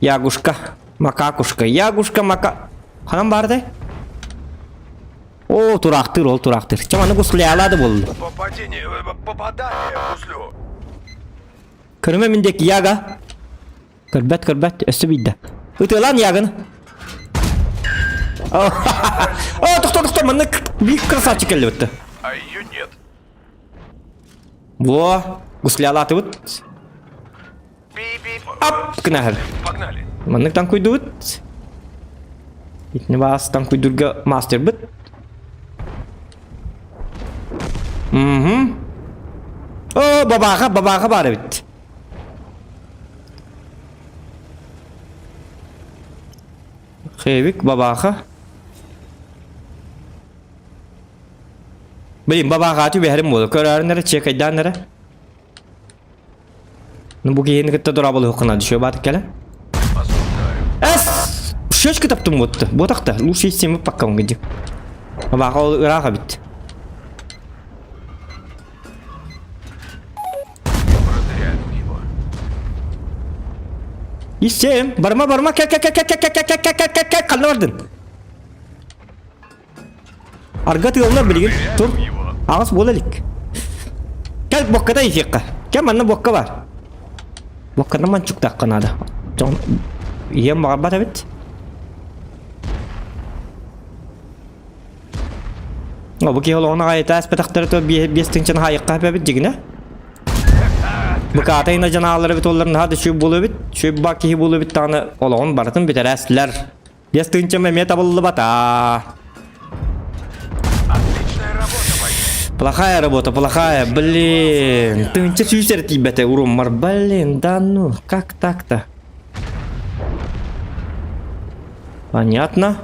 Ягушка, макакушка, ягушка, мака... Ханан баардай? О, тураахтыыр, ол тураахтыыр. Чэ, маны гуслялаа да буолла. Попадение, э, попадание в гуслю. Көрүмэ мин диэки яга. Көрбөт, көрбөт, өссө биирдэ. Ытыалаан ягын. О, тохтоо, тохтоо, манна биир красавчик кэллибит. А ее нет. Во, гуслялаатыбыт. Пип-пип. Ап, гынаһар. Погнали. Маннык танкуйдубут. Итини баас танкуйдурга мастербыт. Угу. О, бабаха, бабаха баар эбит. Хевик, бабаха. Блин, бабаха түбэһэрим буолар. Көрөөрүн эрэ, чекайдаан эрэ. Ну бу киһини кытта дурабылыһыккына düşüyor баат кэлэ. Эс! Шешка таптым буотта. Буотахта. Лучше истеми паккам гидик. Бабаха ол ыраах эбит. Продырявил его. Истем. Барма барма кел кел кел кел кел кел кел кел кел кел кел ханна бардын? Арга тыаллар билигин тур. Аҕыс буола илик. Кэл буокката иһиэххэ. Кэл манна буокка бар. Буокканы манчуктаахха наада. Дьон ийэм баҕарбат эбит. Бу киһи олоҕун аҕай этээспэтэхтэрэ то биэс тыһыынчаны хаайыахха эбит дьигинэ. Быкаата ина дьанаалар эбит оллар наһаа да үчүгэй буолуо эбит. Үчүгэй баа киһи буолуо эбит даҕаны олоҕун барытын бүтэрээстилэр. 5 тыһыынчам эмиэ табыллыбата. Отличная работа, боец. Плохая работа, плохая, блин. 1100 эрэ тиийбэтэ уруммар, блин, да ну, как так-то? Понятно.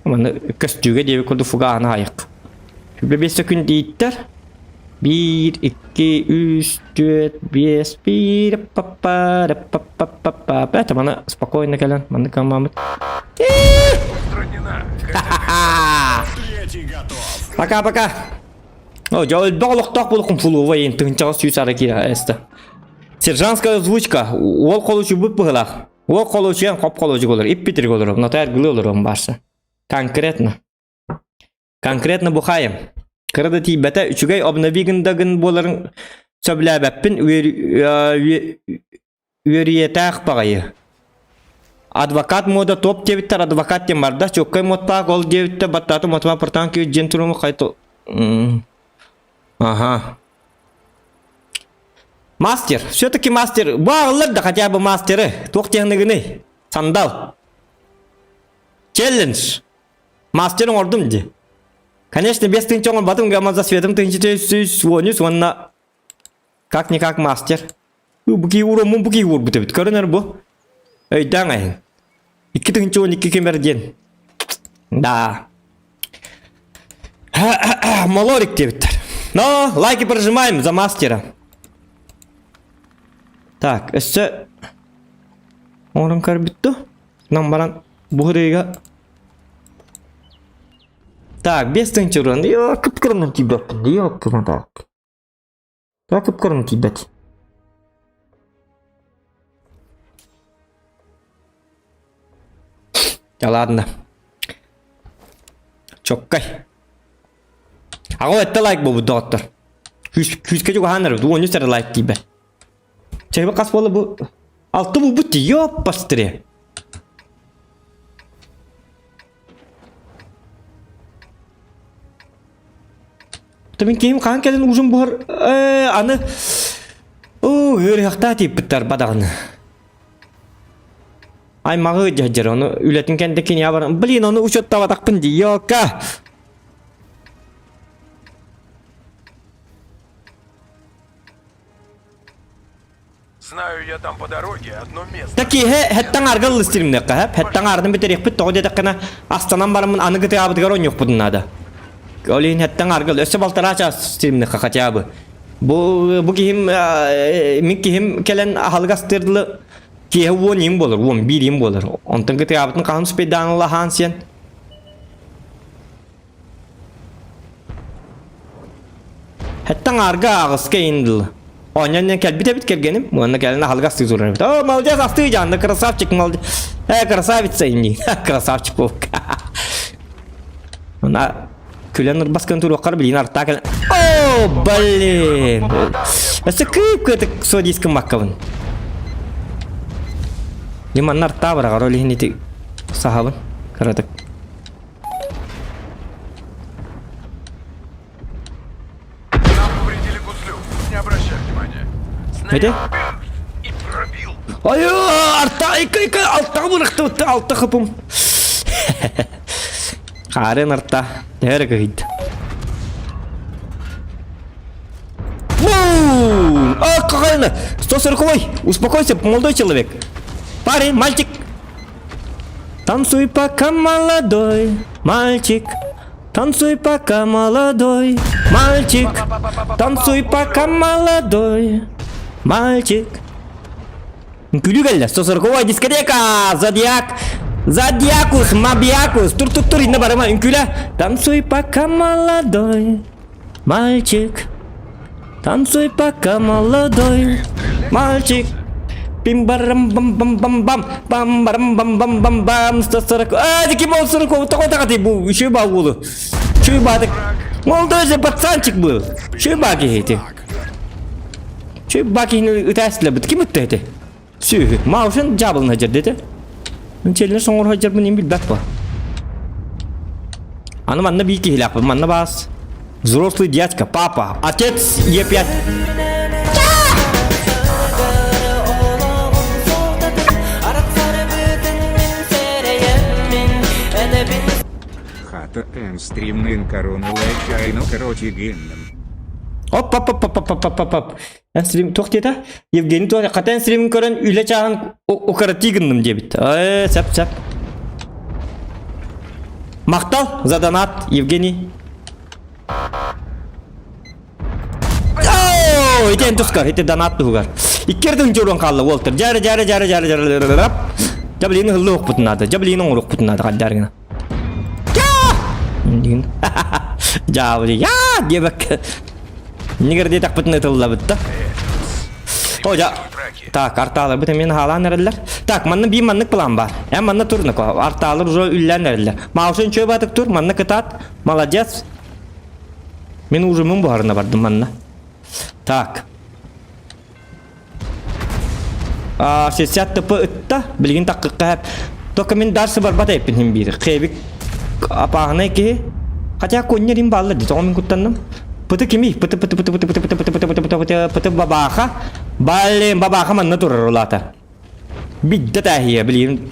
Маны көстүүгэ диэби курдук фугааны айык. Сүбэ 5 күн дииттэр. 1, 2, 3, 4, 5, 1, папа, папа, папа. Маны спокойно кэлэн, маны камамыт. Устранена. Третий готов! Пока-пока. О, дьэ өлбөх олохтоох буолукум фулуова иин тыһынчаҕа сүүс ара киирэ эстэ. Сержантская озвучка. Уол холучубут быһылаах. Уол холучуйан хоп холучук олор, иппитирик олором, нотариус гылы олором барса. Конкретно. Конкретно бухаем. Кыра да тиийбэтэ, үчүгэй обнови гын да гын буоларын сөбүлээбэппин үөрүйэтээх баҕайы. Адвокат мода топ диэбиттэр, адвокат диэн барда, чуоккай модпаак ол диэбиттэр, баттааты мотума пыртаан күйүт дьиэн туруму хайто... Ага. Мастер, все-таки мастер. Бааллар да хотя бы мастеры. Туох технигыный? Сандал. Челлендж. Мастер оҥордум дии. Конечно, 5 тыһыынча оҥорботум, гамма за светом тыһыынча сүүс уонус уонна как-никак мастер. Бу уроммун бу киһи уурбут эбит. Көрөнөр бу. Өйдөөн айын. 2 тыһыынча 12 кемер диэн. Да. Малорик диэбиттэр. Но лайки прожимаем за мастера. Так, өссө оҥорон көрбүт Нам баран буһарыыга Так, 5 тыһыынча уран. Йоо, кып-кыранан тиийбэппин. Йоо, так. Так кып-кыранан тиийбэт. Да ладно. Чоккай. Аҕа өттө лайк буолбут доҕоттор. Күүскэ чугаһаан эрэ, 13 эрэ лайк тиийбэт. Чайба хас буола бу? Алты булбут дии, ёппастыре. Мин киһим хаан кэлэн ужин буһар аны оо ыарыһахтаа тиийбиттэр бадаҕаны. Аймаҕы дьадьар ону үлэтин кэннэ кинигэ баран блин ону учуоттаабатахпын дии ёка. Знаю я там по дороге одно место. Такиһэ хэттэн аргыл лыстиримнэххэ хэп хэттэн ардын бүтэриэхпит тоҕо диэтэххинэ астанан бараммын аны гытыаабытыгар оонньуохпутун наада. Ол иһин хэттэн аргыл өссө балтараа чаас стримнэххэ хотя бы. Бу бу киһим мин киһим кэлэн аһылык астыыр дылы киэһэ 10 им буолар, 11 им буолар. Онтон гытыаабытын хаһан успейдаан ылаһаан сиэн. Хэттэн арга аҕыска иин дылы. Оонньоон кэлбит эбит кэргэним. Уонна кэлэн аһылык астыы турар эбит. О, молодец, астыы дьаанна, красавчик, молодец. Э, красавица инни. Красавчик буолка. Она күлэн ырбаскан туруоххар билин артаа кэлэн. О, блин. Өссө кыып кытык содискын маккабын. Диманна артаа бараҕар ол иһин ити саһабын кыратык. Нам повредили гуслю. Не обращай внимания. Эти? Снаряд и пробил. Ай, арта, ика, ика, алта бырахты, алта хапым. Харын арта, төһө кыһыйды. Бум! А, какая 140 Успокойся, молодой человек. Парень, мальчик. Танцуй, пока молодой, мальчик. Танцуй, пока молодой, мальчик. Танцуй, пока молодой, мальчик. Күлүү кэллэ. 140 дискотека! Зодиак! Зодиакус, Мабиакус! Тур-тур-тур, инна барыма, үҥкүүлэ! Танцуй, пока молодой, мальчик. Танцуй, пока молодой, мальчик. Пим барам бам бам бам бам бам барам бам бам бам бам 140. А, дикий мол 40 такой такой бу еще ба уолу. Чуй бадык. Молодой же пацанчик был. Чуй баки эти. Чуй баки ытаслы бит ким өттө эти? Сүүһү. Маушен жабылын хажар дети. Челіне соңор хажар бу нем билбэт ба. Аны манна биир киһилээхпин, манна баас. Взрослый дядька, папа, отец Е5. Хата эн стримнын корону лайкайну короче гиннем. Оп оп оп оп оп оп оп оп. Эн стрим туох диэтэ? Евгений туох хата эн стримин көрөн үлэ чааһын укарати гынным диэбит. Э, сеп сеп. Махтал за донат, Евгений. Оо, ити эн тускар, ити донат туһугар. Иккердин жорон хаалла Уолтер. Жары жары жары жары жары. Жаблины хыллы охпутун надо. Жаблины оҥоруохпутун надо хаддаргына. Дин. Жаабы я диэбэккэ. Нигер диэтэхпитин ытыллабыт да. О, жа. Так, артаалар бит эмиэн хаалаан эрэллэр. Так, манна биир маннык план бар. Эн манна тур нако. Артаалар уже үллээн эрэллэр. Маусен чөй батык тур, манна кытаат. Молодец. Мин уже мун буһарына бардым манна. Так. А, 60 ТП ытта, билигин таккыкка хэп. Только мин дарсы барбат эппин хим биир. Хэбик апааһынай киһи. Хотя коннер им баалла ди, тоҕо мин куттанным. Пыты кими? Пыты пыты пыты пыты пыты пыты пыты пыты пыты пыты пыты бабааха. Блин, бабааха манна турар улаата. Бидде тааһия, билигин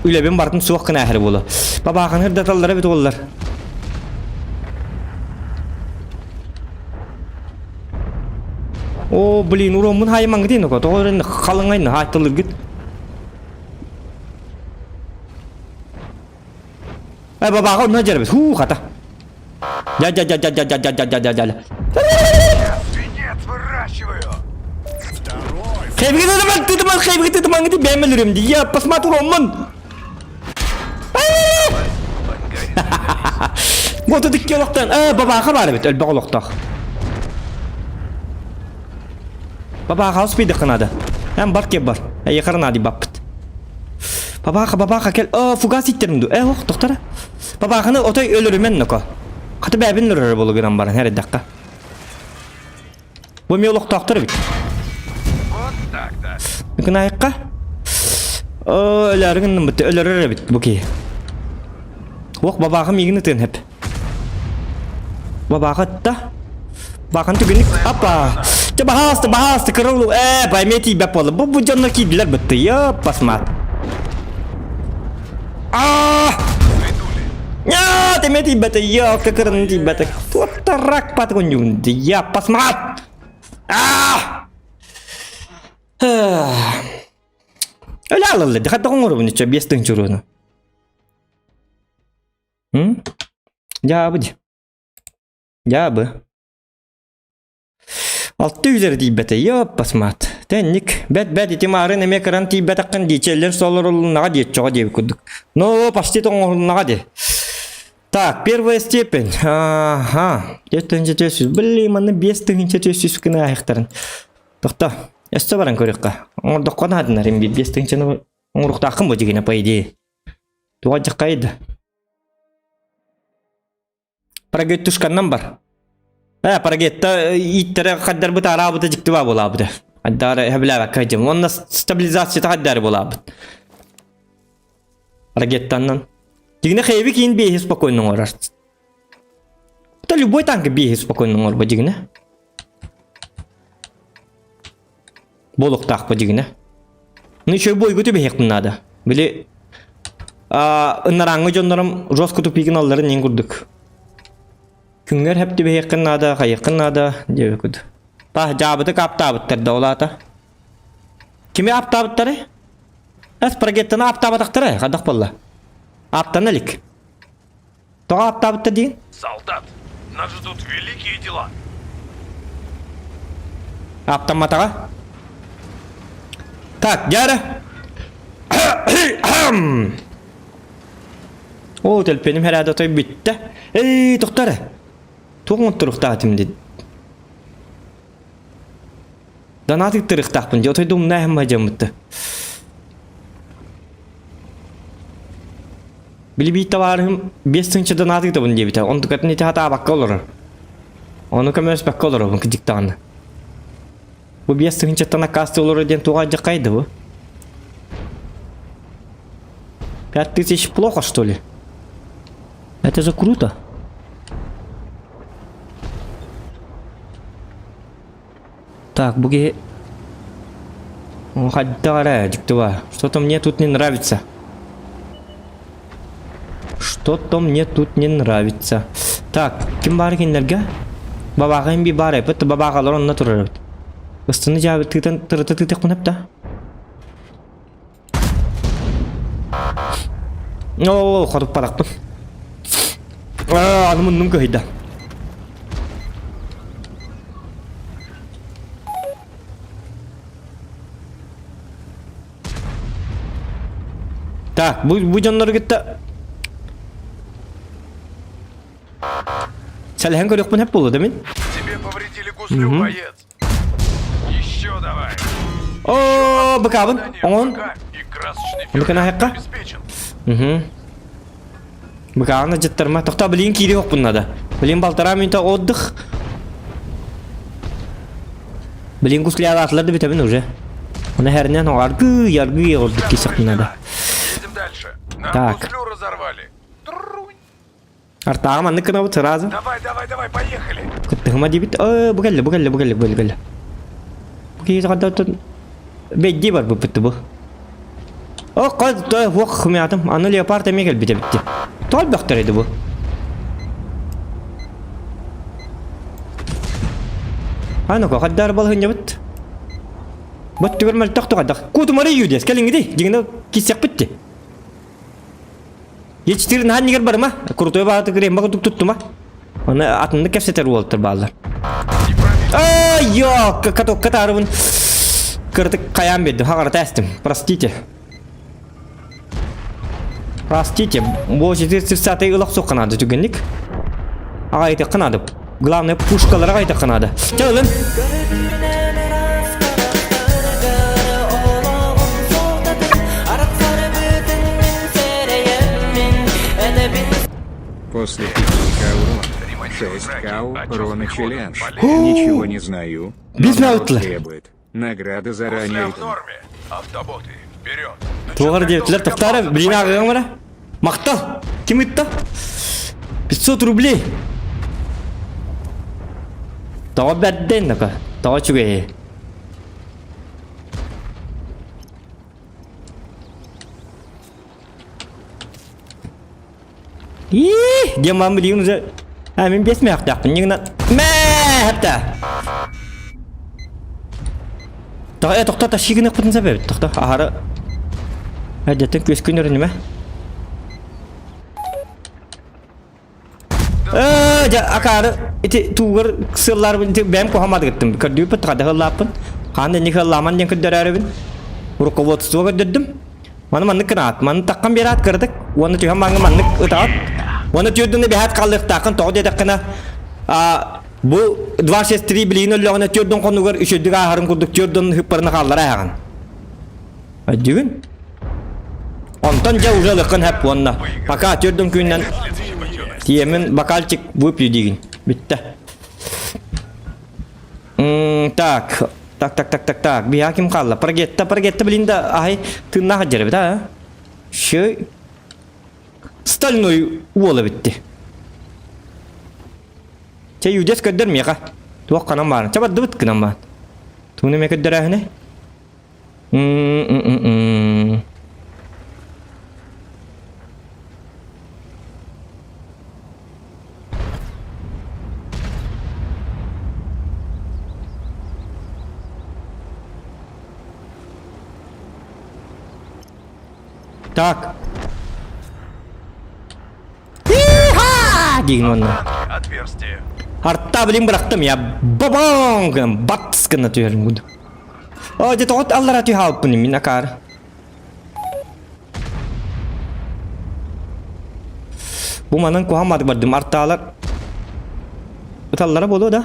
үлэбин бартын суох гына эһэр буолу. Бабааханы ырдаталлара бит уоллар. О, блин, уроммун хаймаңгытын око. Тоҕо эрэн халыҥайны хааттылыргыт. Э, бабаға онна жарбыз. Ху, хата. Я, я, я, я, я, я, я, я, я, я, я. Свинец выращиваю! Хэбиги тытыман, тытыман, хэбиги тытыман, гити бәмелерим ди. Я посмотрю, уроммун. Вот это олохтон. Э, бабаха бар эбит, өлбөх олохтоох. Бабаха успейдыхха надо. Эн бар кеп бар. Эйехара нади баппыт. Бабаха, бабаха кел. О, фугас иттерим ду. Э, ох, доктора. Бабаханы отой өлөрүмэн ноко. Хаты бэбин өлөрөр болу гынан баран хәриддакка. Бу ми олохтоохтор эбит. Вот так-то. Гынайыкка. Өлөрүн бит өлөрөр эбит бу киһи. Ох, бабаахым игин ытыан хэп. Бабаахы ытта. Бахан түгүнүк апа. Чэ баһаалыста, баһаалыста кырыл ээ пойми тиийбэт буолла. Бу бу дьоннор киирдилэр бытты. Ёп, посмат. Аа! Нет, эме тиийбэтэ, ёлка кырын тиийбэтэ. Туоттарак патгунньугун я посмат. Аа! Өлө алыллы, хатта оҥоробун иччэ биэс тыһыынча уруону. М? Дьаабы дии. Дьаабы. Алты үзэр тиийбэтэ, ёппасмаат. Тэнник, бэт-бэт ити маарын эмиэ кыран тиийбэтэххин диичэллэр солорулуннаҕа диэччэҕэ диэбит курдук. Но почти тоҥоһулуннаҕа дии. Так, первая степень. Ага. 4400. Блин, манна 5400 гына аһыктарын. Тохто. Өссө баран көрүөххэ. Оҥордоххо наадынар им биир тыһыынчаны оҥоруохтааххын бу дьигинэ по идее. Туга дьаххайда. Парагеттушканнан бар. Э, парагетта ииттере хаддарбыт араабыта дьиктиба буолаабыта. Хаддары хэбилээбэккэ дьим. Уонна стабилизацията хаддары буолаабыт. Парагеттаннан. Дьигинэ хэйби киин биэһи спокойно оҥорор. Это любой танк биэһи спокойно оҥорбо дьигинэ. Буолуохтаахпа дьигинэ. Ну еще бойгу түбэһиэхпин наада. Били ынарааҥҥы дьоннорум жестко тупигин алларын иин курдук. Күҥҥэр хэп түбэһиэххин наада, хайыаххын наада диэбит курдук. Пах дьаабыты кааптаабыттар да ол аата. Кими аптаабыттары? Эс прогеттаны аптаабатахтара, хадах буолла. Аптана илик. Тоҕо аптаабыттар диин? Солдат, нас ждут великие дела. Аптамматаҕа. Так, дьара. Оо, төлпөнүм хэрээдэ отой бүттэ. Эй, тохтор. Туох оҥотторуохтаатым дии. Донат ыттырыахтаахпын дии, отой да умна эһэм дьаммытты. Били биир табаарыһым 5 тыһыынча донат ыытабын диэбитэ, онтукатын ити хатаабакка олорор. Ону көмөлөспөккө олоробун кырдьык даҕаны. Бу 5 тыһыынчаттан аккаастыы олорор диэн туох алдьархай да бу? 5000 плохо, что ли? Это же круто. Так, бу киһи... Хайдах эрэ, дьикти баар. Что-то мне тут не нравится. Что-то мне тут не нравится. Так, ким баар кинилэргэ? Бабааҕа би баар эпит, бабааҕалар онно турар эбит. Ыстыны дьаабыт тыытан тырыта тыытыахпын эп да. Оо, хотуппатахпын. Аа, аны муннум кыһыйда. Так, бу, бу дьоннору кытта Сэлэһэн көрүөхпүн сөп буолуо да мин? Тебе повредили гуслю, боец. Еще давай. О, быкабын. Оҥон. И красочный Онукана хакка. обеспечен. Угу. Быкаҕын дьыттарма. Тохто, блин, киири хоппун надо. Блин, полтора минута отдых. Блин, гусляалаатылар да бүтэбин уже. Оны хэринэн аргы, аргы ордук кисэхпин надо. Едем дальше. Нам Так. гуслю разорвали. Трунь. Артааҕым маннык гынабыт сразу. Давай, давай, давай, поехали. Кыттыһыма диэбит. Э, бу кэллэ, бу кэллэ, бу кэллэ, бу кэллэ. Бу киһи саҕарда бэйдии барбыппыт бу. О, хос, уох хымятым. Аны леопард эмиэ кэлбит эбитти. Тоҕо элбэхтэр edi бу? Аны хайдар балыһынньабыт. Бот түгэр мөлтөх туҕайдах. Куутумары юдес, кэлиҥҥитий, дьиҥинэ киссэхпит ти. Е4 наһаа иннигэр барыма, крутой баҕатык ремба курдук туттума. Оны атыннык кэпсэтэр уолаттар бааллар. Ай, йо, катокка таарыбын кыратык хайаан биэрдим, хаҕарата эстим. Простите. Простите, бу 430 ылах суохха наада түгэнник. Аҕайтыахха наада. Главное, пушкалары аҕайтыахха наада. Чэ, ылын. После 5К урона. 6К урона челлендж. Ничего не знаю. Но Без народ наутла. требует. Награда заранее. Гусля в норме. Автоботы, вперед. Туоҕар диэбитилэр тохтаары билин ааҕыаҥ бара. Махтал! Ким ытта? 500 рублей! Тоҕо бэрдэн нака? Тоҕо үчүгэйи? Ии, диэн маам билигин уже а мин биэс мээхтээхпин ньыгынан мээ хэптэ Тоҕо э тохто тащи гыныахпытын сөп эбит тохто аһары эрдэттэн күөскүн өрүнүмэ Ээ, дьэ, акаары ити туугар сыаллаарбын ити бэйэм куһамаатыгыттым. Көрдүүппүт, хайдах ыллааппын. Хаан инник ыллааман диэн көрдөрөөрүбүн. Руководство көрдөрдүм. Маны маннык гынаат, маны таххан биэраат кыратык, уонна түһэн маҥҥа маннык ытаат. Уонна түөрдүнэ бэһээт хааллыахтааххын тоҕо диэтэххинэ, а, бу 263 билигин өллөҕүнэ түөрдүн хонугар үчүгдүк ааһарын курдук түөрдүн ыһыппарына хааллара ааҕан. Өйдүүгүн? Онтон дьэ уже ылыаххын хэп уонна пока түөрдүн күнүнэн тиэмин бокальчик выпью диигин. Бүттэ. М, так, так, так, так, так, так. Биһа ким хаалла? Паргетта, паргетта блин да аһай тыыннаах дьэрбит а? Шö стальной уола битти. Чэ юдес көрдөр миэхэ. Туох ханан баарын. Чэ бардыбыт гынан баан. Тууну эмэ көрдөрөөһүнэ. М-м-м-м. Так. Иха! Диин уонна. Отверстие. Арта блин бырахтым я бабаң гынан баттыс гына түһэрим курдук. О, дьэ тоҕо аллара түһэ хаалбыппын мин акаары. Бу манан куһаҕан бардым артаалар ыталлара буолуо да?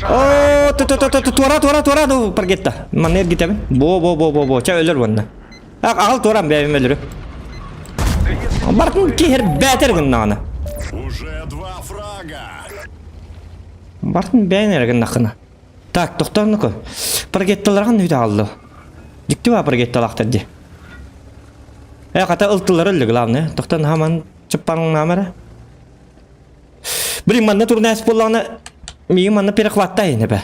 Оо, туора, туора, туора, ну, паргетта. Манна эргитэбин. Бо, бо, бо, бо, бо. Ча өлөр уонна. Аҕал туорам бэйэм өлөрү. Бартын киһир бээтэр гыннаҕына. Уже два фрага. Бартын бэйэн эрэ гыннаххына. Так, тохтооннуку. Паргетталаргын үтэ хаалла. Дьикти баа паргетталаахтар дии. Э, хата ылтылар өллө, главное. Тохтон хаман чаппаҥнаама эрэ. Блин, манна турнаас буоллаҕына, миигин манна перехваттайын эбэ.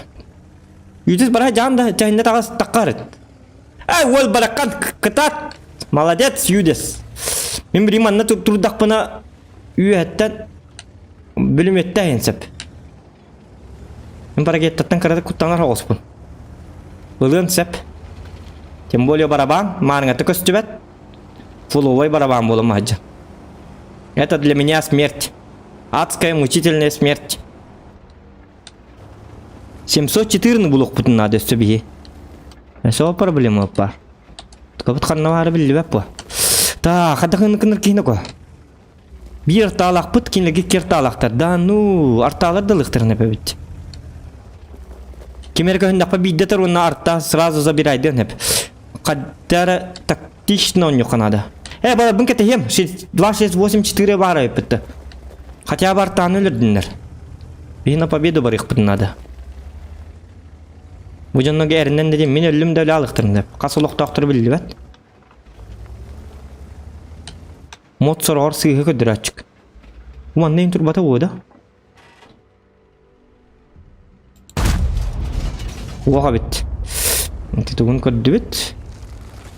Үтүс бара жаан да чайында таҕас таққарыт. Ай, уол бараккан кытаат. Молодец, Юдес. Мин билим манна турдахпына үөһэттэн бүлүмүөттээһин сөп. Мин парагеттаттан кыратык куттанар оҕуспун. Ылыан сөп. Тем более барабан, маарыҥата көстүбэт. Фуловой барабан буолан маһдьа. Это для меня смерть. Адская мучительная смерть. 704 булуохпутун наада өссө биһи. Өссө проблема бар. Ткабыт ханна баара биллибэт бу. Та, хадахын кыныр киһини ко. Биир артаалаахпыт кинилэргэ икки артаалаахтар. Да ну, артаалар да ылыахтарын эбэбит. Ким эрэ көһүннэхпэ биирдэ тар уонна арта сразу забирайдыан эп. Хаддара тактично оонньуохха наада. Э, баларбын кэтэһиэм. 2, 6, 8, 4 баара эппитте. Хотя бы артааны өлөрдүннэр. Биһи на победу барыахпытын наада. Бу дьонноге эринэн дедим, мин өллүм да өлө алыхтарын деп. Хас олохтоохтору биллибэт. Мот сороҕор сыыһы көрдөрөөччүк. Манна ин турбата буода. Уоха бит. Ити тугун көрдүбүт.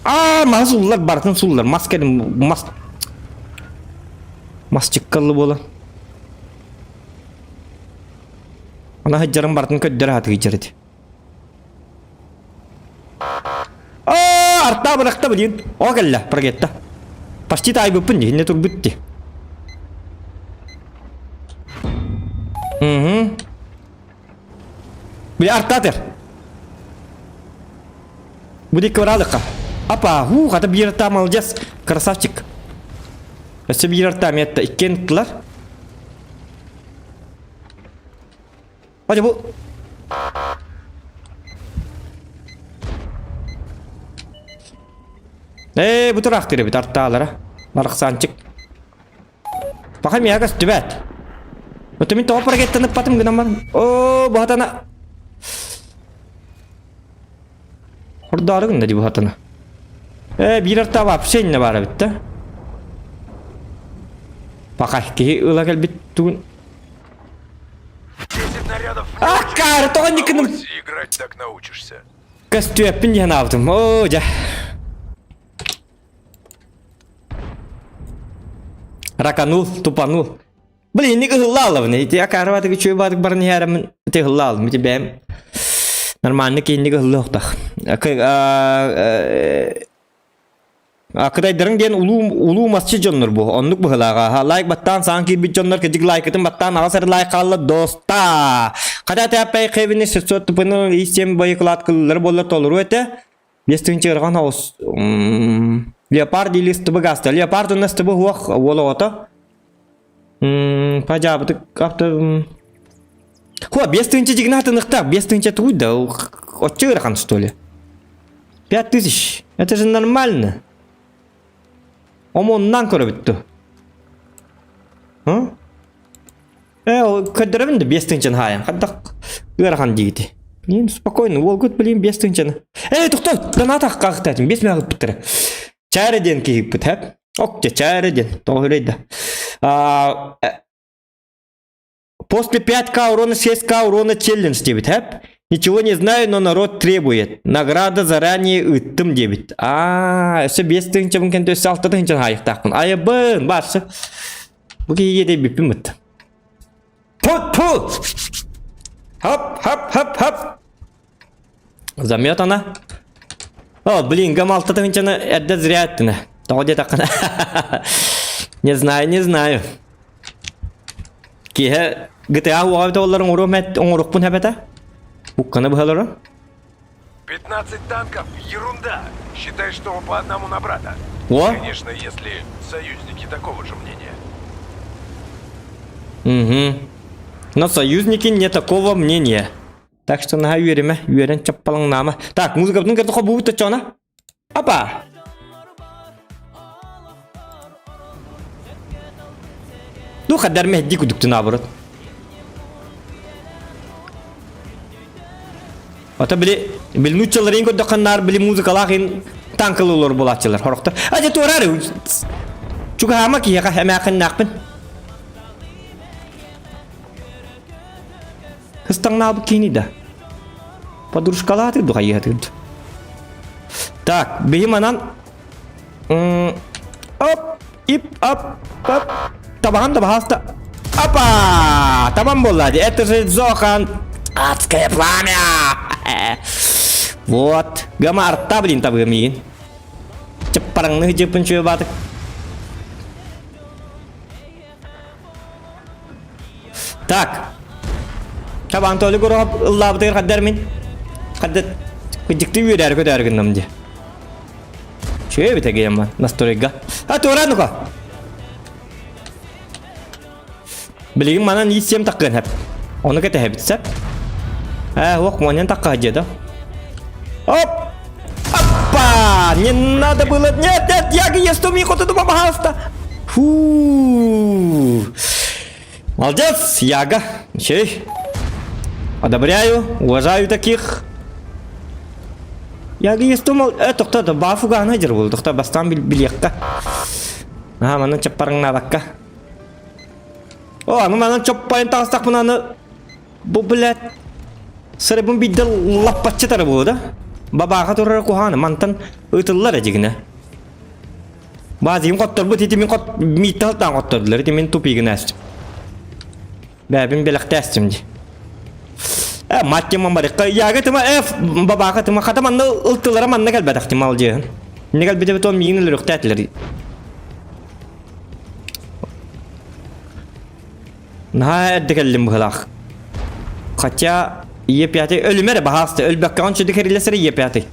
Аа, мас суллар, барытын суллар. Мас кэлин, мас мас чыккаллы буола. Ана хыджарын барытын көрдөрө хатыгыджар ити. Аа, артаа бырахта блин. О кэллэ, прогетта. Почти таайбыппын дии, иннэ турбут дии. Угу. Били артаатыр. Бу дикки бараалыкка. Апа, хуу, хата биир артаа молодец, красавчик. Өссө биир артаа метта иккиэн ыттылар. Hadi bu. Ээ, бу тураахтыр эбит артаалара. Барахсаанчык. Паха миэхэ көстүбэт. Ото мин тоҕо парагеттан ыппатым гынан баран. Оо, бу хатана. Хордоору гынна дии бу хатана. Ээ, биир артаа вообще иннэ баар эбит да. Паха киһи ыла кэлбит тугун 10 нарядов в А, каары, тоҕо никыным Играть так научишься. Көстүөппүн диэн аабытым. Оо, дьэ. Раканул, тупанул. Блин, инник ыһыллаалабын. Ити акаарыбатык үчүгэй баатык баран иһээремин ити ыһыллаалым. Ити бэйэм нормально киинник ыһыллыахтах. Кытайдарың диэн улуу улуу масчы дьоннор бу. Оннук быһылааҕа. Лайк баттаан саҥа киирбит дьоннор кыдьык лайкытын баттаан аҕыс эрэ лайк хаалла доста. Хата тэппэй хэвини 600 тупыны истем боекладкалары болла толору этэ. 5 тыһыынча ырҕан оҕус. Леопард или стыбы гаста. Леопард уонна стыбы хуох уол оҕото. Пажаабытык авто Хуа, 5 тыһыынча дьигинэ хатыныхтаах, 5 тыһыынча тугуй да, оччо ыарахан что ли? 5000, это же нормально. Омоннан көрөбүт ту. Э, көрдөрөбүн да 5 тыһыынчаны хаайан. Хаддах ыарахан диигити. Блин, спокойно, уолгут, блин, 5 тыһыынчаны. Эй, тохтой, доната қағытатын, бес мягыт біттірі. Чәрі ден кейіп хэп. Ок, чәрі ден, тоғы да. После 5к урона 6к урона челлендж дебит, хэп. Ничего не знаю, но народ требует. Награда заранее ыттым дебит. А, өссө 5 тыһыынча кэнтө өссө 6 тыһыынча хайықтақпын. Айыбын, барсы. Бу киһиге де биппин бытты. Ту, ту! Хоп, хоп, хоп, хоп. Заметана. О, блин, гам 6 тыһыынчаны эрдэ зря эттине. Тоҕо диэтэххинэ. Не знаю, не знаю. Киһи GTA уоҕа олларын оҥоруохпун хэбэтэ. Укканы быһалары. 15 танков – ерунда. Считай, что по одному на брата. О! Конечно, если союзники такого же мнения. Угу. Но союзники не такого мнения. Так что наһаа үөримэ, үөрэн чаппалаҥнаама. Так, музыкабытын кытта хобуубут оччоҕуна. Апа! Ну, хаддар мehdi кудукту наоборот. Ата били били нуччаларын көрдөххөн наар били музыкалаах ин Танкылыылар булааччылар хорохтор. А дьэ туорары чугаһаама киһиэхэ эмээхиннээхпин. Кыстаҥнаабыт киһини да. Подружкалаатыр ду хайыатыр ду. Так, биһи манан оп, ип, ап, ап, табахан да баһааста. Опа! Тамам буолла. Это же Зохан. Адское пламя! Вот. Гама арта, блин, табыга миигин. Чаппараңны жыппын чүө баатык. Так. Таба Анатолий Горохов ыллаабытыгар хаддар мин. Хадда кыдьыкты үөрээр көтөөр гынным дии. Чүө эбит эгейэмман настройга. А туора ну-ка. Билигин манан ииссиэм таккыан хэп. Ону кэтэһэбит сеп. Ээ, уох, монен такка дьиэ Оп! Опа! Не надо было... Нет, нет, я есть ми хоту пожалуйста. Фу. Молодец, Яга. Чей. Одобряю, уважаю таких. Яга есть думал, э, тоқта, бафуга ана жер болды, тоқта, бастан билиэхка. Аха, манан чаппарыңнаабакка. О, аны манан чоппайын таҕыстахпына аны бу блядь сырыбын биирдэ лаппаччы тары буолуо да. Бабааха турар куһааны мантан ыытыллар эдьигинэ. Баазыйым хотторбут ити мин хот миитте халтаан хоттордулар ити мин тупигын ээстим. Бэбин бэлэхтээстим ди. Э, мать тема барыкка яга тыма э бабааха тыма хата манна ылтылара манна кэлбэтэх тима алдьыһын. Не кэлбитэ битон миигин өлөрүхтээтилэр. Наһаа эрдэ кэллим быһылаах. Хотя Е5 өлүмэ эрэ баһаалыста өлбөккөҕүн сүдү кэрилэсэрэ Е5.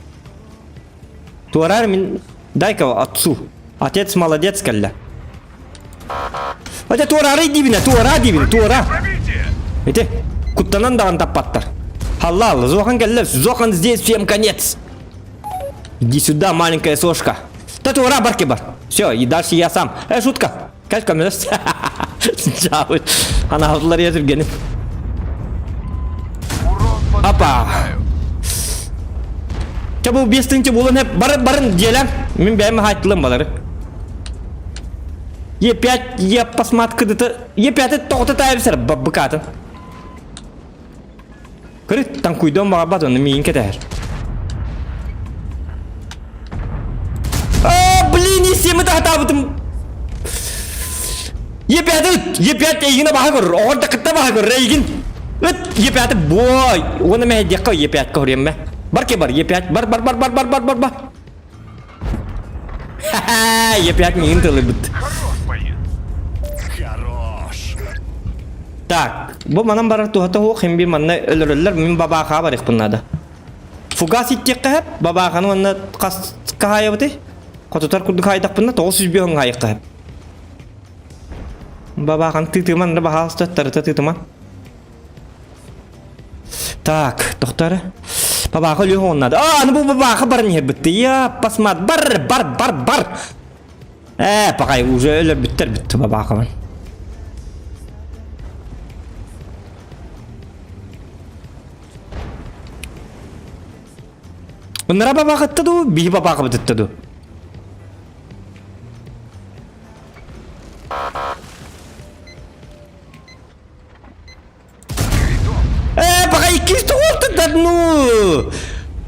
Туораар мин дай-ка отцу. Отец молодец кэллэ. Хотя туораары диибинэ, туораа диибин, туора. Ити, куттанан даҕаны таппаттар. Халлаал, Зохан кэллэ, Зохан здесь всем конец. Иди сюда, маленькая сошка. Да туора барки бар. Все, и дальше я сам. Э, шутка. Кэл көмөлөс. Чаабыт. Анаабытылар я түргеним. Апа. Ча бу бестинчи булан хеп барын барын диэлем. Мин бэйэм хаайтылым балары. Е5 е посмат кыдыты Е5 тоҕото таайбысар баббыкаатын. Көрүт, таҥкуйдуон баҕарбат онно миигин кэтэһэр. А, блин, исиэмэ таһатаабытым. Епятыт, епят эйигин абаһа көрөр, оҕор да кытта абаһа көрөр эйигин. Ыт, епяты бой. Уонна мэһэйдиэххэ епятка хоруйаммэ. Бар ке бар, епят, бар бар бар бар бар бар бар бар. Ха-ха, епят миигин тылыбыт. Хорош. Так, бу манан барар туһата суох, хим бир манна өлөрөллөр, мин бабаахаа барыахпын наада. Фугас иттиэххэ сөп, бабааханы уонна хас хаайабытый? Хотутар курдук хаайдахпына 905 оҥ хаайыахха сөп. Бабааханы тыытыман да баһаалыста тарыта тыытыман. Так, тохтор. Бабааха өлүөх наада. А, аны бу бабааха баран иһэр бытты. Я, пасмат, бар, бар, бар, бар. Ээ, пакай, уже өлөрбүттэр бүттү бабаахабын. Bunlara бабаахытта дуу, биһи бабаахабытытта дуу? Э, пока иккис тугуттан ну!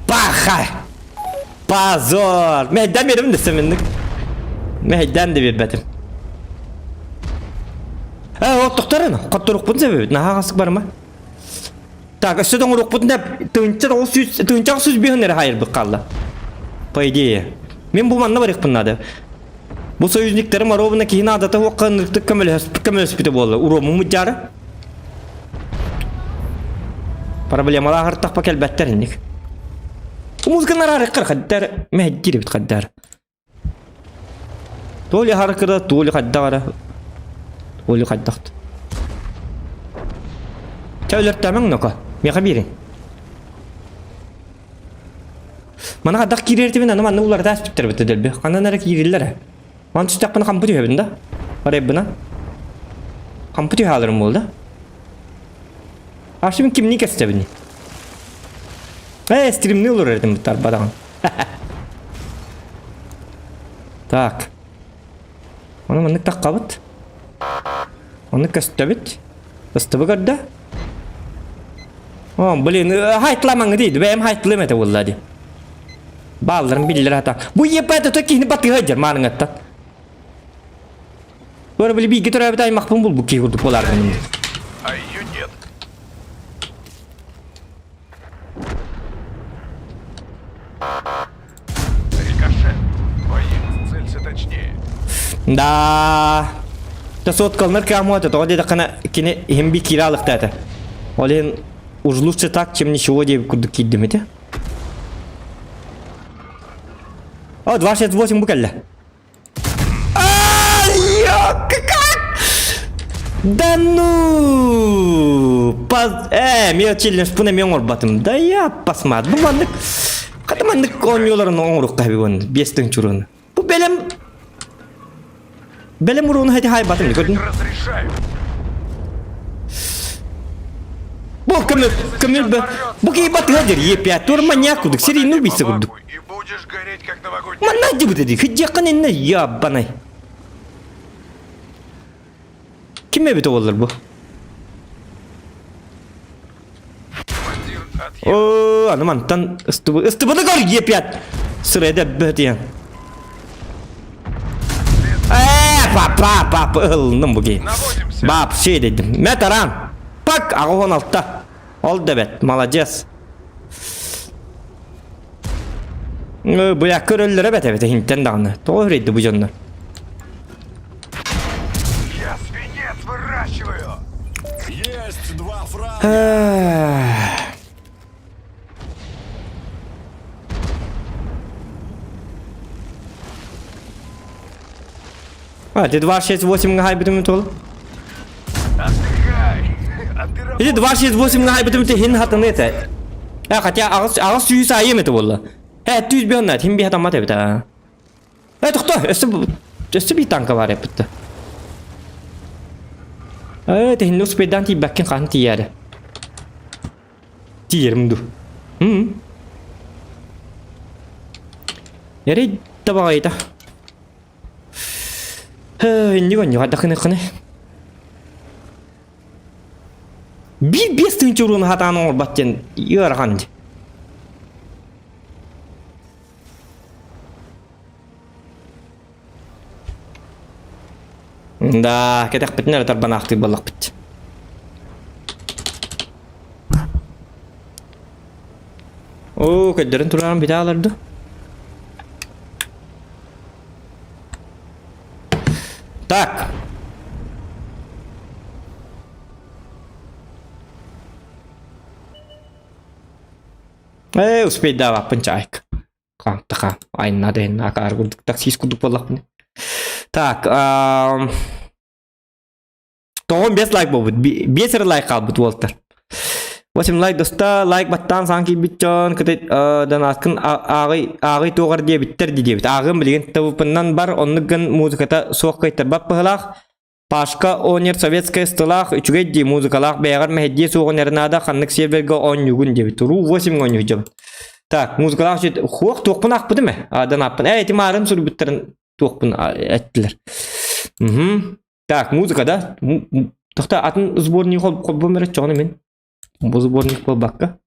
Паха! Позор! Мэйдэн берем десем инник. Мэйдэн да бербетим. Э, оттохторын, хотторукпун себебит, наһаа хасык барма. Так, өссө тоҥоруохпутун да тыынча 900 тыынча 905 эрэ хайырбыт хаалла. По идее. Мин бу манна барыахпын наада. Бу союзниктарым оруобуна киһи наадата суохха ынырыктык көмөлөспүтэ буолла. Уруомуммут дьаара. Проблемалаах артахпа кэлбэттэр инник. Музыканы араарыккар хаддар мэһэддиир эбит хаддар. Толи харакыра, толи хайдах Толи хайдахт. Чэ өлөртөмөҥ ноко. Миэхэ биэриҥ. Мана хайдах киирэртибин аны манна уларыта түптэрбит дэлби. Ханан эрэ киириллэр. Ман түстэхпинэ хампы түһэбин да. Барайбына. Хампы түһэ аларым буолда. Аршым кимни кэстэбини? Э, стримни олорор этим буттар бадаҕын. Так. Ону маннык таххабыт. Ону көстөбүт. Ыстыбы көрдө. О, блин, хайтламаҥы дейді. Бэйэм хайтлыым этэ буолла дии. Баалларын биллэр хата. Бу епэт өтө киһини батыһа дьэр маарыҥаттан. Бары били бииргэ төрөөбүт аймахпын булбут киһи курдук буолааргын. А ее нет. Рикошет. Боец, целься точнее. Да. Та соткалнар кыамуата тоҕо диэтэххинэ кини иһин би киирэ алыктаата. Ол иһин уж лучше так, чем ничего диэбит курдук киирдим этэ. О, 268 бу кэллэ. Как? Да ну! Паз... Э, мен челлендж буна мен оҥорботум. Да я посмотрю. Бу маннык... Хата маннык оонньууларын оҥоруохха эбит Бестің чуруну. Бу бэлэм... Бэлэм уруну хэти хайбатым. Көрдүн? Разрешаю. Бу көмө көмө бу киһи батыга дер Е5 тур маньяк кудук серийный убийца курдук. И будешь гореть, как новогодний. Манна дибит эди хиддиэххин иннэ яббанай. Ким эбит оҕолор бу? Командир отъехал. Оо, аны мантан ыстыбы ыстыбыны көр Е5 сырэдэ бөтиэн. Ээ, папа, папа, ылынным бу киһи. Наводимся. Бап, şey дедим. Мэ таран. Пак, 86. Ол да бэт, молодец. Быйа көрөллөрө бэт эбит иһинтэн даҕаны. Тоҕо үрэйди бу дьоннор? Я свинец выращиваю. Есть два фрага. А, ты 268 гаайбытым туол. Отдыхай. А ты Или работаешь. 268 гаайбытым ты хин хатыны это. Э, хотя аҕыс аҕыс сүүс айым это буолла. Э, түс бионна, хин би хатаммат эбит а. Э, тохто, өссө өссө би танка бар эппитте. Э, тихин успейдан тиийбэккин хаһан тиийээри. Тиийэрим дуу. М. Эрэй да баҕайыта. Инник онньуга дахыныххыны. Биир биэс тыһыынча урууну хатаан оҥорбот диэн ыарахан дии. Да, кэтэхпитин эрэ тарбанаахтыы буоллахпыт. Оо, көрдөрөн турарым бүтэ аларды. Так. Э, успейдаабаппын чаайк. Хаамтаха, айна дэн акаар курдук таксист курдук буоллахпын. Так, тоҕон бес лайк буолбут. Биэс эрэ лайк хаалбыт уолтар. 8 лайк доста, лайк баттаан саҥа киирбит дьон, кытай донаткын ааҕый ааҕый туоҕар диэбиттэр дии диэбит. Ааҕыым билигин ТВП-нан бар, оннук гын музыката суох кыайтарбат быһылаах. Пашка Онер советскай стылаах үчүгэй дии музыкалаах бэйэҕэр мэһэйдиэ суоҕун эрэ наада ханнык сервергэ оонньуугун диэбит. Ру 8 оонньуу дьабыт. Так, музыкалаах үчүгэй хуох туохпун аахпытым ээ. Аадан ааппын. Ээ, ити маарын суруйбуттарын туохпун эттилэр. Мгм. Так, музыка да? Тохта атын сборник холбом эрэ чоҕуна мин. Бу сборник буолбакка.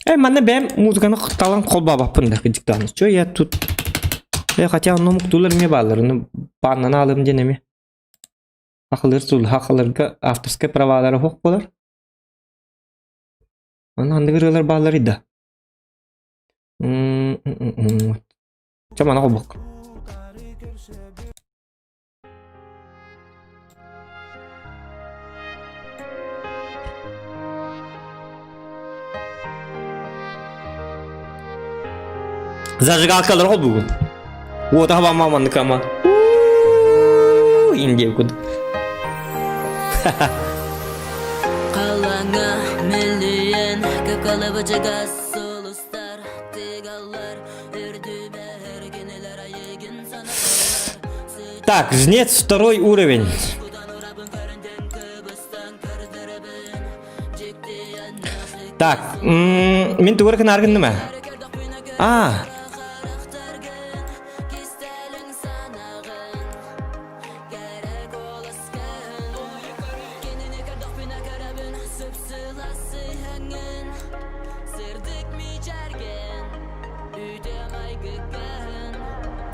Э, манна бэйэм музыканы талан холбообоппун да кырдьыктаан. Чё я тут... Э, хотя онно омуктуулар эмиэ бааллар, ону бааннана алым диэн эмиэ. Хахалыр суул хахаларга авторскай правалара суох буолар. Онно ханнык ырыалар баалларый да? Чэ, маны холбуох. Зажигалкалар ол бүгүн. Уота хабама маннык ама. Индия куд. Қалаңа мөлүйен көкалыбычыгас сулустар тыгаллар үрдүбэр кинилер айыгын санаталлар Так, жнец второй уровень. Так, мин тугар кынаар гынным ээ. А.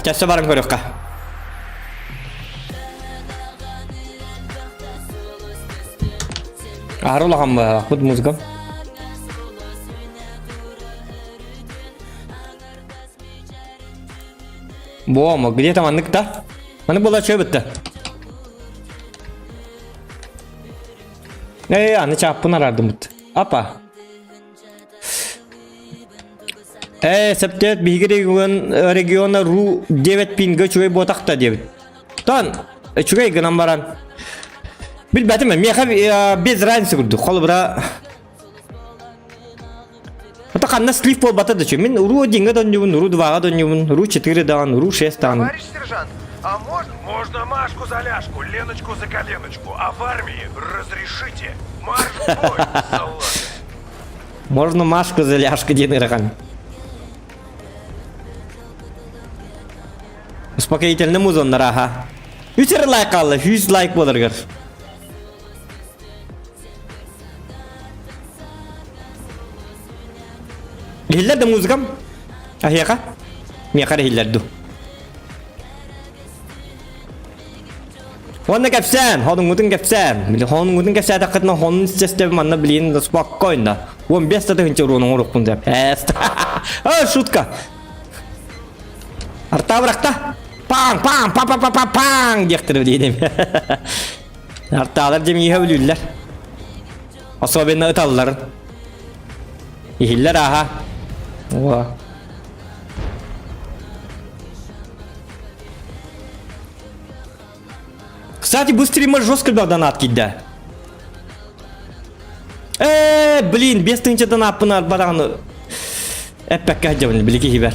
Чаша баран көрүөххэ. Аһары улахан быһалаахпыт музыкам. Буома, где там маннык да? Маннык буола чөбүттэ. Э, аны чааппын араардымыт. Апа. Э, септет биһиги регион региона ру 9 пинга үчүгэй буотахта диэбит. Тон үчүгэй гынан баран билбэтим миэхэ без разницы курдук. Холобура Это ханна слив буолбата да Мин уру одинга донньубун, уру дваҕа донньубун, уру четыре даҕан, уру шесть даҕан. Товарищ сержант, а можно? Можно Машку за ляжку, Леночку за коленочку, а в армии разрешите. Марш в бой, солдаты. Можно Машку за ляжку диэн ырахан. Успокоительный музоннар аха. Үс эрэ лайк хаалла, 100 лайк буоларгар. Иһиллэр да музыкам? Аһиэха? Миэхэ эрэ иһиллэр дуу. Уонна кэпсээн, хонуҥҥутун кэпсээн. Били хонуҥҥутун кэпсээтэххитинэ хонун система манна билигин спокойно. 15 да тыһыынча уруон оҥоруохпун сөп. Э, шутка. Арта бырахта. Паң, паң, па па па па паң диэхтэрэ диэним. Артаалар дьэмииһэ өлүүллэр. Особенно ыталлар. Иһиллэр ааһа. О. Кстати, бу стрима жестко донат киирдэ. Э, блин, 5000 донаппын арбараҕын эппэккэ сылдьабын били киһибэр.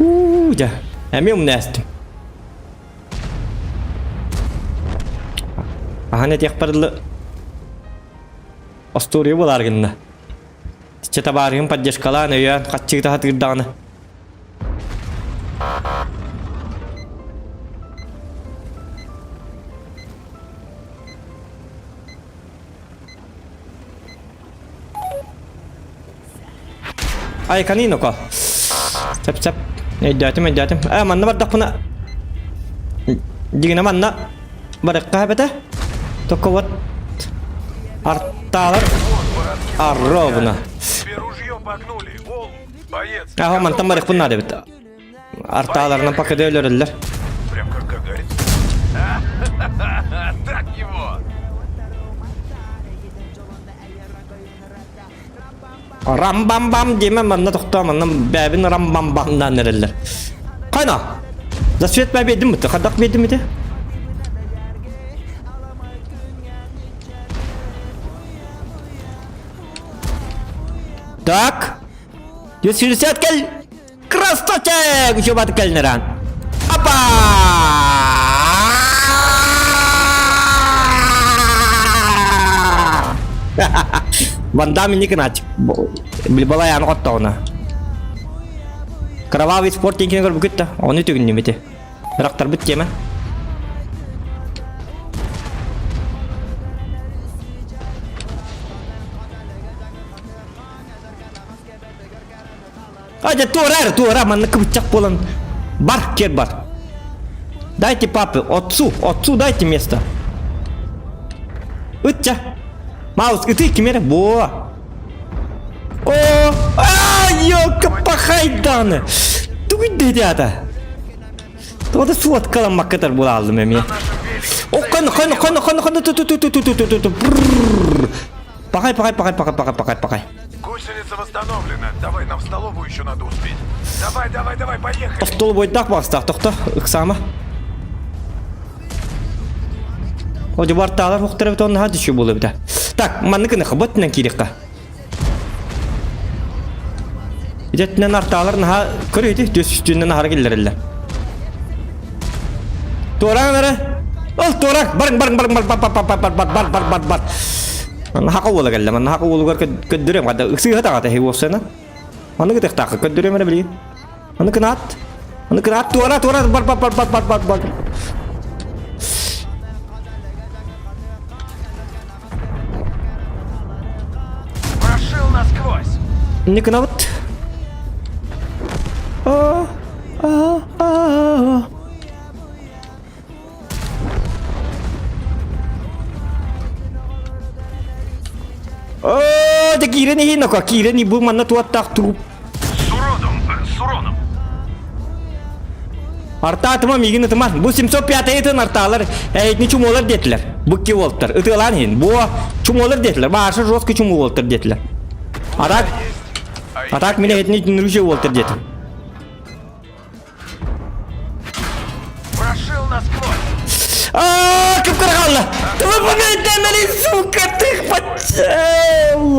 Уу, дьэ, эмиэ умнээстим. Аһан этиэхпэр дылы остуоруйа буолаар гынна. Иччэ табаарыһым поддержкалаан өйөөн хаччыыта сатыырдаҕына. Ай, каниноко. Сөп, сөп. Өйдөөтүм, өйдөөтүм. Э, манна бардахпына... Дигинэ манна барыкка эбэтэ. Только вот артаалар ровно. Аха, мантан барыкпын наада эбит. Артааларынан пока өлөрөллөр. Прям как Гагарин. Так его! Рам-бам-бам диэмэ манна тохтоо манна бэбин рам-бам-бамнаан эрэллэр. Хайна? Засвет бэ биэрдим быты, хадах биэрдим ити? Так. 160 кел. Красавчик! Еще бат кэлнеран. Апа! Ван Дамм Никонач. Билбалай аны оттоҕуна. Кровавый спорт диэн көрбүкүт да, ону түгүннүмүтэ. Бырахтарбыт тема. Адя туора эрэ, туора, манна кыбыччах буолан бар, кер бар. Дайте папе, отцу, отцу дайте место. Ытча. Маус, ыты ким эрэ? Буо. О, а, ёлка пахайданы. Тугуй ата. Тода суоткаламмаккатар буолааллым эмиэ. О, хон, хон, хон, хон, хон, ту ту ту ту ту ту ту ту Пахай, пахай, пахай, пахай, пахай, пахай, пахай. Гусеница восстановлена. Давай, нам в столовую еще надо успеть. Давай, давай, давай, поехали. Остолобуйдаах баҕастаах тохто, ыксаама. Одьубартаалар хохтор эбит онно хааччы буолуо эбитэ. Так, маннык гыныха, бот киириэххэ. Идэтинэн артаалар наһаа көрү түс үстүнэн аһара киллэрэллэр. Туораҥ эрэ. Ол туораҥ, барыҥ, барыҥ, барыҥ, бар, бар, бар, бар, бар, бар, бар, бар, бар, бар. Манна хака уола кэллэ, манна хака уолугар көддөрөм, хада ыксыыһа таҕата хи уопсана. Маннык ытыахтаахха көрдөрүөм эрэ билигин. Аны кынаат. Аны кынаат туора туора бар бар бар бар бар бар бар. Прошил насквозь. Не кынабыт. А, а, а. Оо, дьэ киирэн иһин, око, киирэн бу манна туаттаах тууп. С уродом, с уроном. Артаатыма миигин ытыма. Бу 705 ытын артаалар, эһитини чумуолар диэтилэр. Бу ки уолтар. Ытыалаан иһин. Бу чумуолар диэтилэр. Бааша жестко чуму уолтар диэтилэр. А так, а так меня эһитини түннүрүче уолтар диэтим. Прошил насквозь. А, кып-кыра хаалла. Ты сука, ты подчелоко.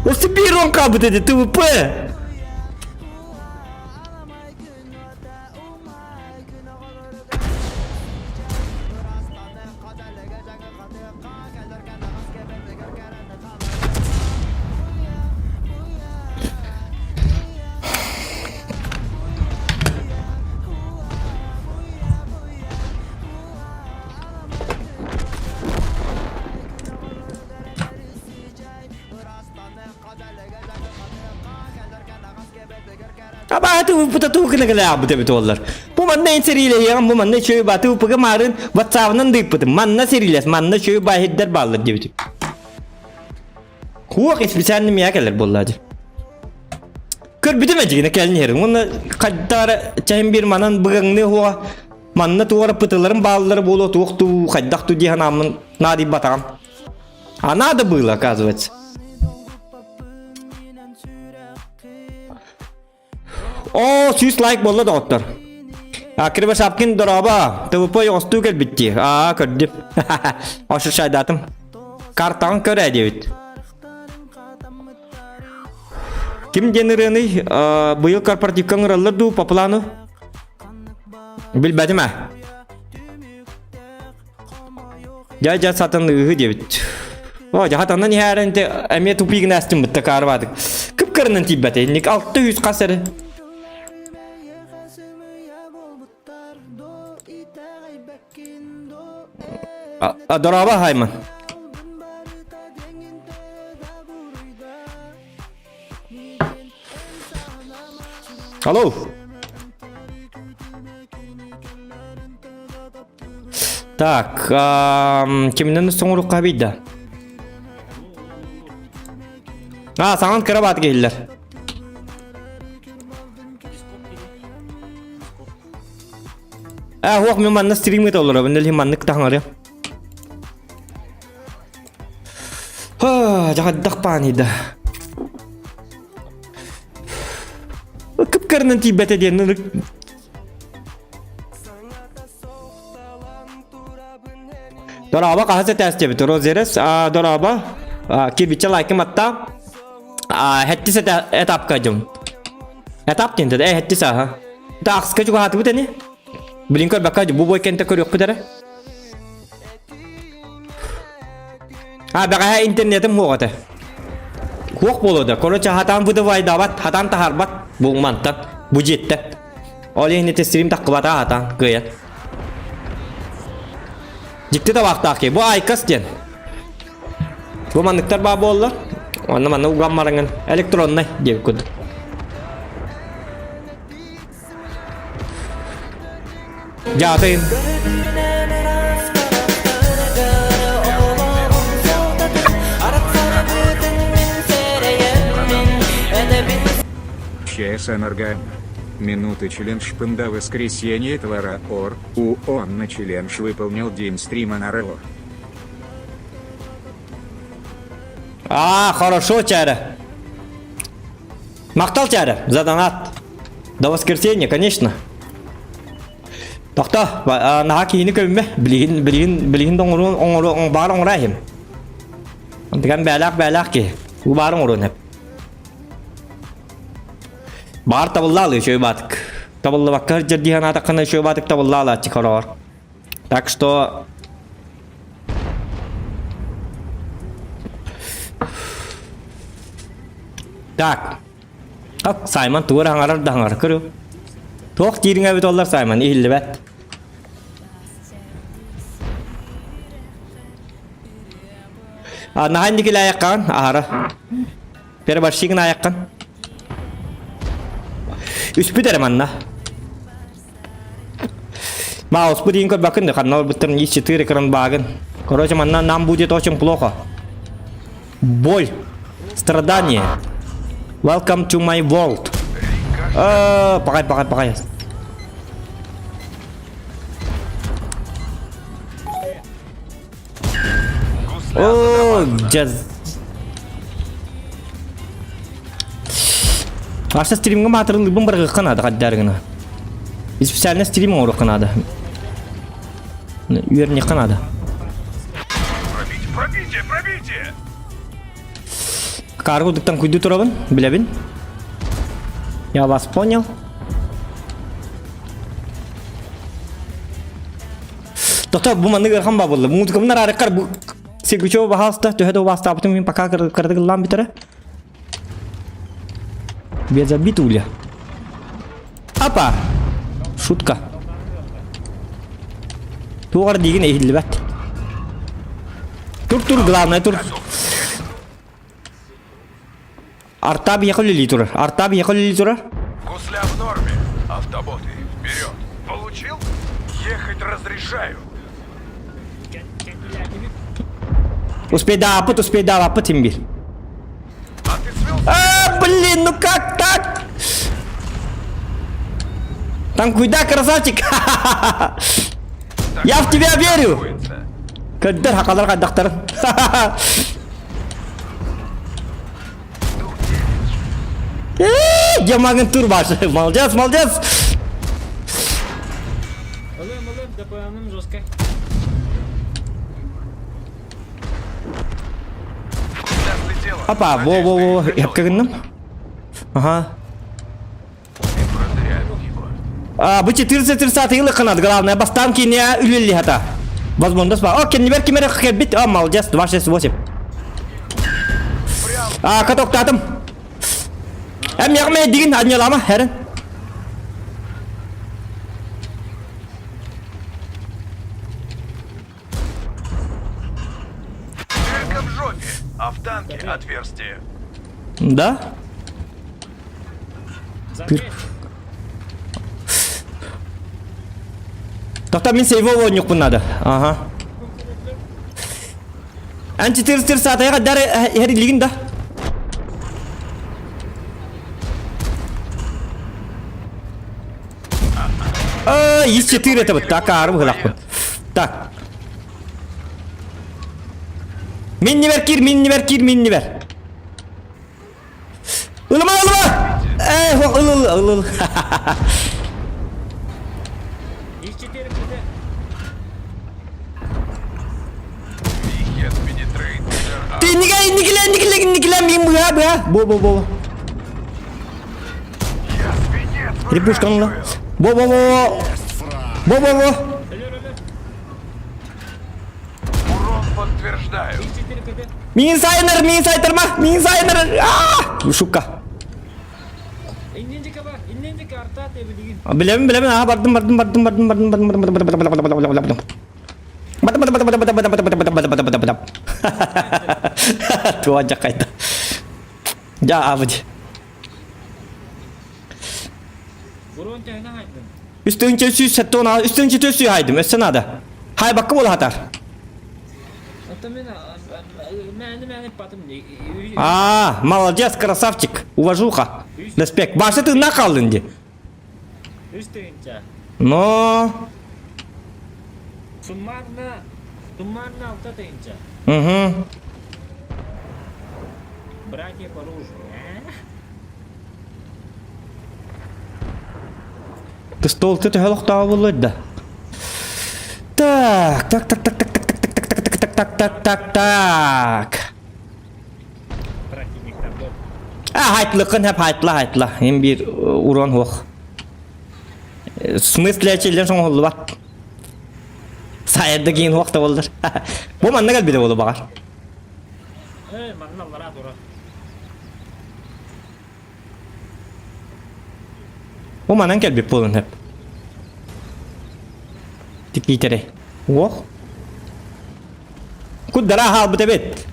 Өссө биир он хаалбыт этэ ТВП. Абааты уппута туу кынакалаабыт эбит оллар. Бу манна эн сэриилэһиэҕим, бу манна үчүгэй бааты уппуга маарын ватсабынан дыыппытым. Манна сэриилэс, манна үчүгэй баахирдэр бааллар диэбитим. Хуох специально миэхэ кэлэр буоллаа дии. Көрбүтүм эдьигинэ кэлин иһэрим. Уонна хайдара чэһин биир манан быгаҥныы хуоҕа манна туора пытыларым бааллара буолуо туох туу хайдах туу дии санааммын наадыйбатаҕым. А надо было, оказывается. Оо, 100 лайк буолла доҕоттор. А, Кривошапкин дорообо, ТВП оҥостуу кэлбит дии. Аа, көрдүм. Ошо шайдатым. Картаҕын көр ээ диэбит. Ким диэн ырыаный? Быйыл корпоративка ыҥыраллар дуу по плану? Билбэтим ээ. Дьэ дьэ сатан ыыһы диэбит. О, дьэ хатанан иһээрэн те эмиэ тупигын астым бытта каарбаатык. Кып-кырынан тиийбэтэ. Инник 600 хас эрэ. А, дороба хайман. Алло. Так, кимнен соңурукка бийда? А, саҥан кыра баат киһиллэр. А, хуох мен манна стримге толоробун, эл маннык таһыңарыам. Дьаҕайдах пааныйда. Кып-кырынан тиийбэтэ диэн Дорообо хаһыс этээс диэбит Розерес дорообо кирбиччэ лайкым атта хэттис этапка дьум этап диэн э хэттис аха таахска чугаһаатыбыт ини билин көрбөккө бу бой кэнтэ көрүөхпүт эрэ А, бэҕэһээ интернетим суох этэ. Суох буолуо да. Короче, хатаан выдавайдаабат, хатаан таһаарбат бу мантан, бу дьиэттэн. Ол иһин ити стрим таххыбата хатаан, кыайан. Дьикти табаахтаах киһи. Бу Айкас диэн. Бу манныктар баа буоллар. Онно манна уган мараҥын электроннай диэбит курдук. Дьаатын. ЧС Энерго. Минуты челлендж пында воскресенье Твара Ор, У он на челлендж выполнил день стрима на РО. А, хорошо, Чара. Махтал Чара за донат. До воскресенья, конечно. Тохто, наһаа киһини көммө, билигин билигин билигин да оҥоруон оҥоруон баар оҥоро иһим. Онтукан бээлээх бээлээх киһи. Уу баар оҥоруон эп. Баар табыллаалы үчүгэй баатык. Табыллыбакка сылдьар дии санаатаххына үчүгэй баатык табыллаалааччы хороҕор. Так что Так. Хап, Саймон тугу эрэ хаҥарар да хаҥар көрү. Туох диириҥ эбит оллар Саймон иһиллибэт. А, наһаа инникилээйэххин аһара. Переборщигын аайаххын. Үспүт эрэ манна. Мауспут иин көрбөккүн да ханна олбуттарын есть 4 экран багын. Короче, манна нам будет очень плохо. Боль. Страдание. Welcome to my world. Э, пагай, пагай, пагай. О, джаз. Аша стримҥа маатырылыыбын барыгыкка наада хаддарыгына. Специально стрим оҥоруохха наада. Үөрниэххэ наада. Пробить, пробитие, пробитие! Карго дыктан куйду турабын, билэбин. Я вас понял. Тоқта бу маннык ыарахан баа буолла. Музыкабын араарыккар бу Сергучева баһаалыста төһө да убаастаабытым мин пока кыратыгыллаан бүтэрэ. Без обид Уля. Апа! Шутка. Туох диигин иһиллибэт. Тур тур главное тур. Арта биһиэхэ үлэлии турар. Арта биһиэхэ үлэлии турар. Гусля в норме. Автоботы, вперед. Получил? Ехать разрешаю. Успейдааппыт, успейдаабаппыт имбир. А ты свел? А, блин, ну как так? Там куда, красавчик? Я в тебя верю! Көрдөр хакалар хайдахтарын. Дьамагын тур башы. Молодец, молодец. Ылым, ылым, ДПМ-ым жестко. Опа, во-во-во, япка гынным. Ага. А, бу 14 yılı кынат, главное, бастан кине үлелли хата. Возможно, спа. О, кеннибер кимере кебит. О, молодец, 268. А, катоктатым. Эм яғме дигин аньялама, хәрін. Дырка в жопе, а в танке отверстие. Да? Тоқта мин сейвово оонньукпун надо. Ага. Эн 4 саатайга дар эрилигин да. А, есть 4 это вот так арым гылакпын. Так. Минни бер кир, минни бер кир, минни бер. Ылыма, ылыма! Эй, ыл, ыл, ыл, ыл. Тиннигэ, инникилэ, инникилэ, инникилэ, мин быһа, быһа. Бо, бо, бо. Репушканла. Бо, бо, бо. Бо, бо, бо. Урон подтверждаю. Мин сайынар, мин сайтарма, мин сайынар. Аа! Шука. Билэбин, билэбин, аа, бардым, бардым, бардым, бардым, бардым, бардым, бардым, бардым, бардым, бардым, бардым, бардым. Бардым, бардым, бардым, бардым, бардым, бардым, бардым, бардым, бардым, бардым. Туа жакайда. Жа, абыч. Үстүнче сүүс сеттон үстүнче төсүй хайдым, өссө надо. Хай бакка буола хатар. А, молодец, красавчик, уважуха. Респект. Башы тыынна қалдың де. Но... Суммарно, суммарно алта тыынча. Угу. Братья по оружию, э? Стол ты төһө буолуой да. Так, так, так, так, так, так, так, так, так, так, так, так, так, так, так. А, хайтлыкын хәп хайтла, хайтла. Им бир урон хуох. В смысле, чилден соң холлубат. Сайырды кейін хуох да болдыр. Бу манна кэлбитэ болу бағар. Эй, манна аллара тура. Бу манан кэлбит буолун сөп. Тикиитэрэй. Уох. Куддара хаалбыт эбит.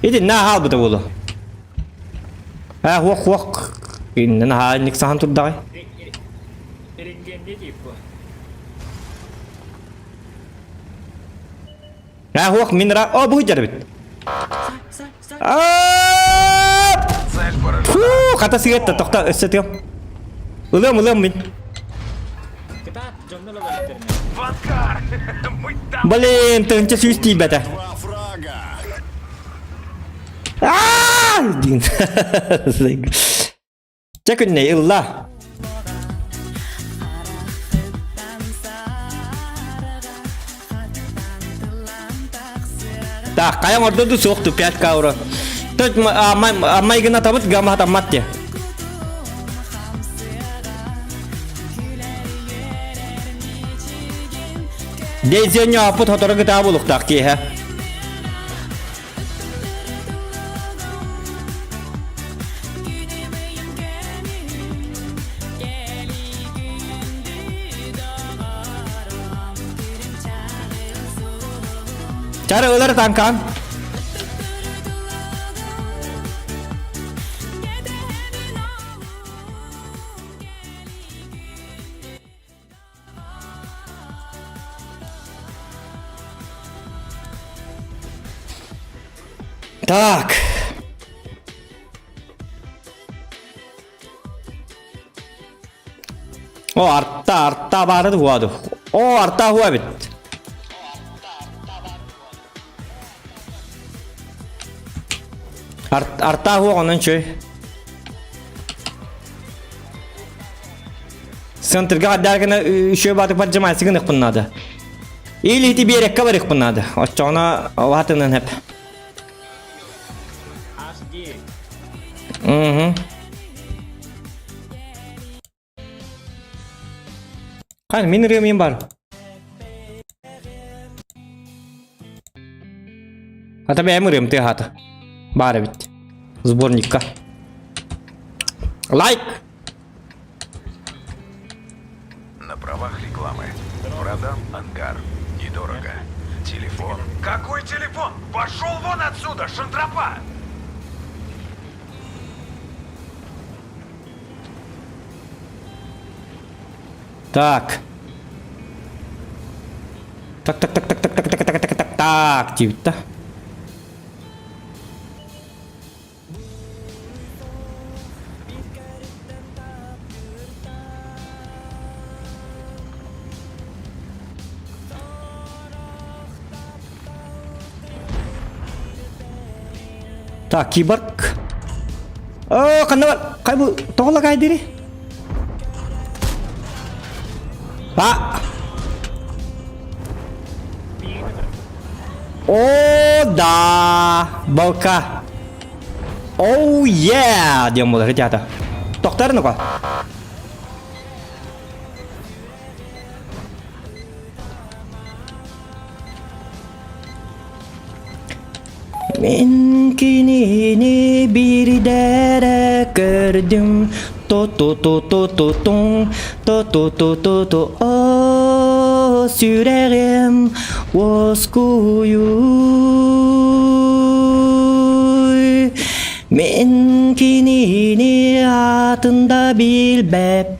Итиннэ хаалбыта буолуо. Ээ, хуох хуох. Иннин хаанньык сахан турдаҕай. Рентгенде тип бу. Ээ, хуох мин ра... О, бу эбит. Цель поражена. Фу, хата сыгетта, тохто, өссө тыам. Ылыам, ылыам мин. Кытаат, дьонно лабариттерне. В ангар! Мы там... Блин, 1100 тиийбэтэ. Два фрага. Аа! Диин. Чэ күннэй ылла. Так, хайа оҥордо суох ту 5 каура. Тут майгына табыт гама таммат те. Дейзене аппыт хотору кытаа булуктаах киэһэ. Чары ылар танкан. Так. О, арта, арта баары хуаду. О, арта хуа бит. Арта хуа онон чөй. Центрга аддаргына үшөө батык баджамайсыгын ыкпын надо. Или ити биэрекке барыхпын надо. Оччоҕуна ватынан хеп. HD. Угу. Қане, мен ырыам бар. Ата бэйэм ырыам тыаһаата. Баар эбит. Сборникка. Лайк! На правах рекламы. Продам ангар. Недорого. Телефон. Какой телефон? Пошел вон отсюда, шантропа! Так. Так, так, так, так, так, так, так, так, так, так, так, диэбит да. Так, киборг. О, ханна бар? Хай бу тоҕо лагайдыри? А! О, да! Балка! Оу, yeah! диэн буолар ребята. Тохтор ну-ка. Мин кинини биирдэ көрдүм ту-ту-ту-ту-ту-туҥ ту-ту-ту-ту-ту оо сүрэҕим уоскуйуй Мин кинини аатын да билбэппин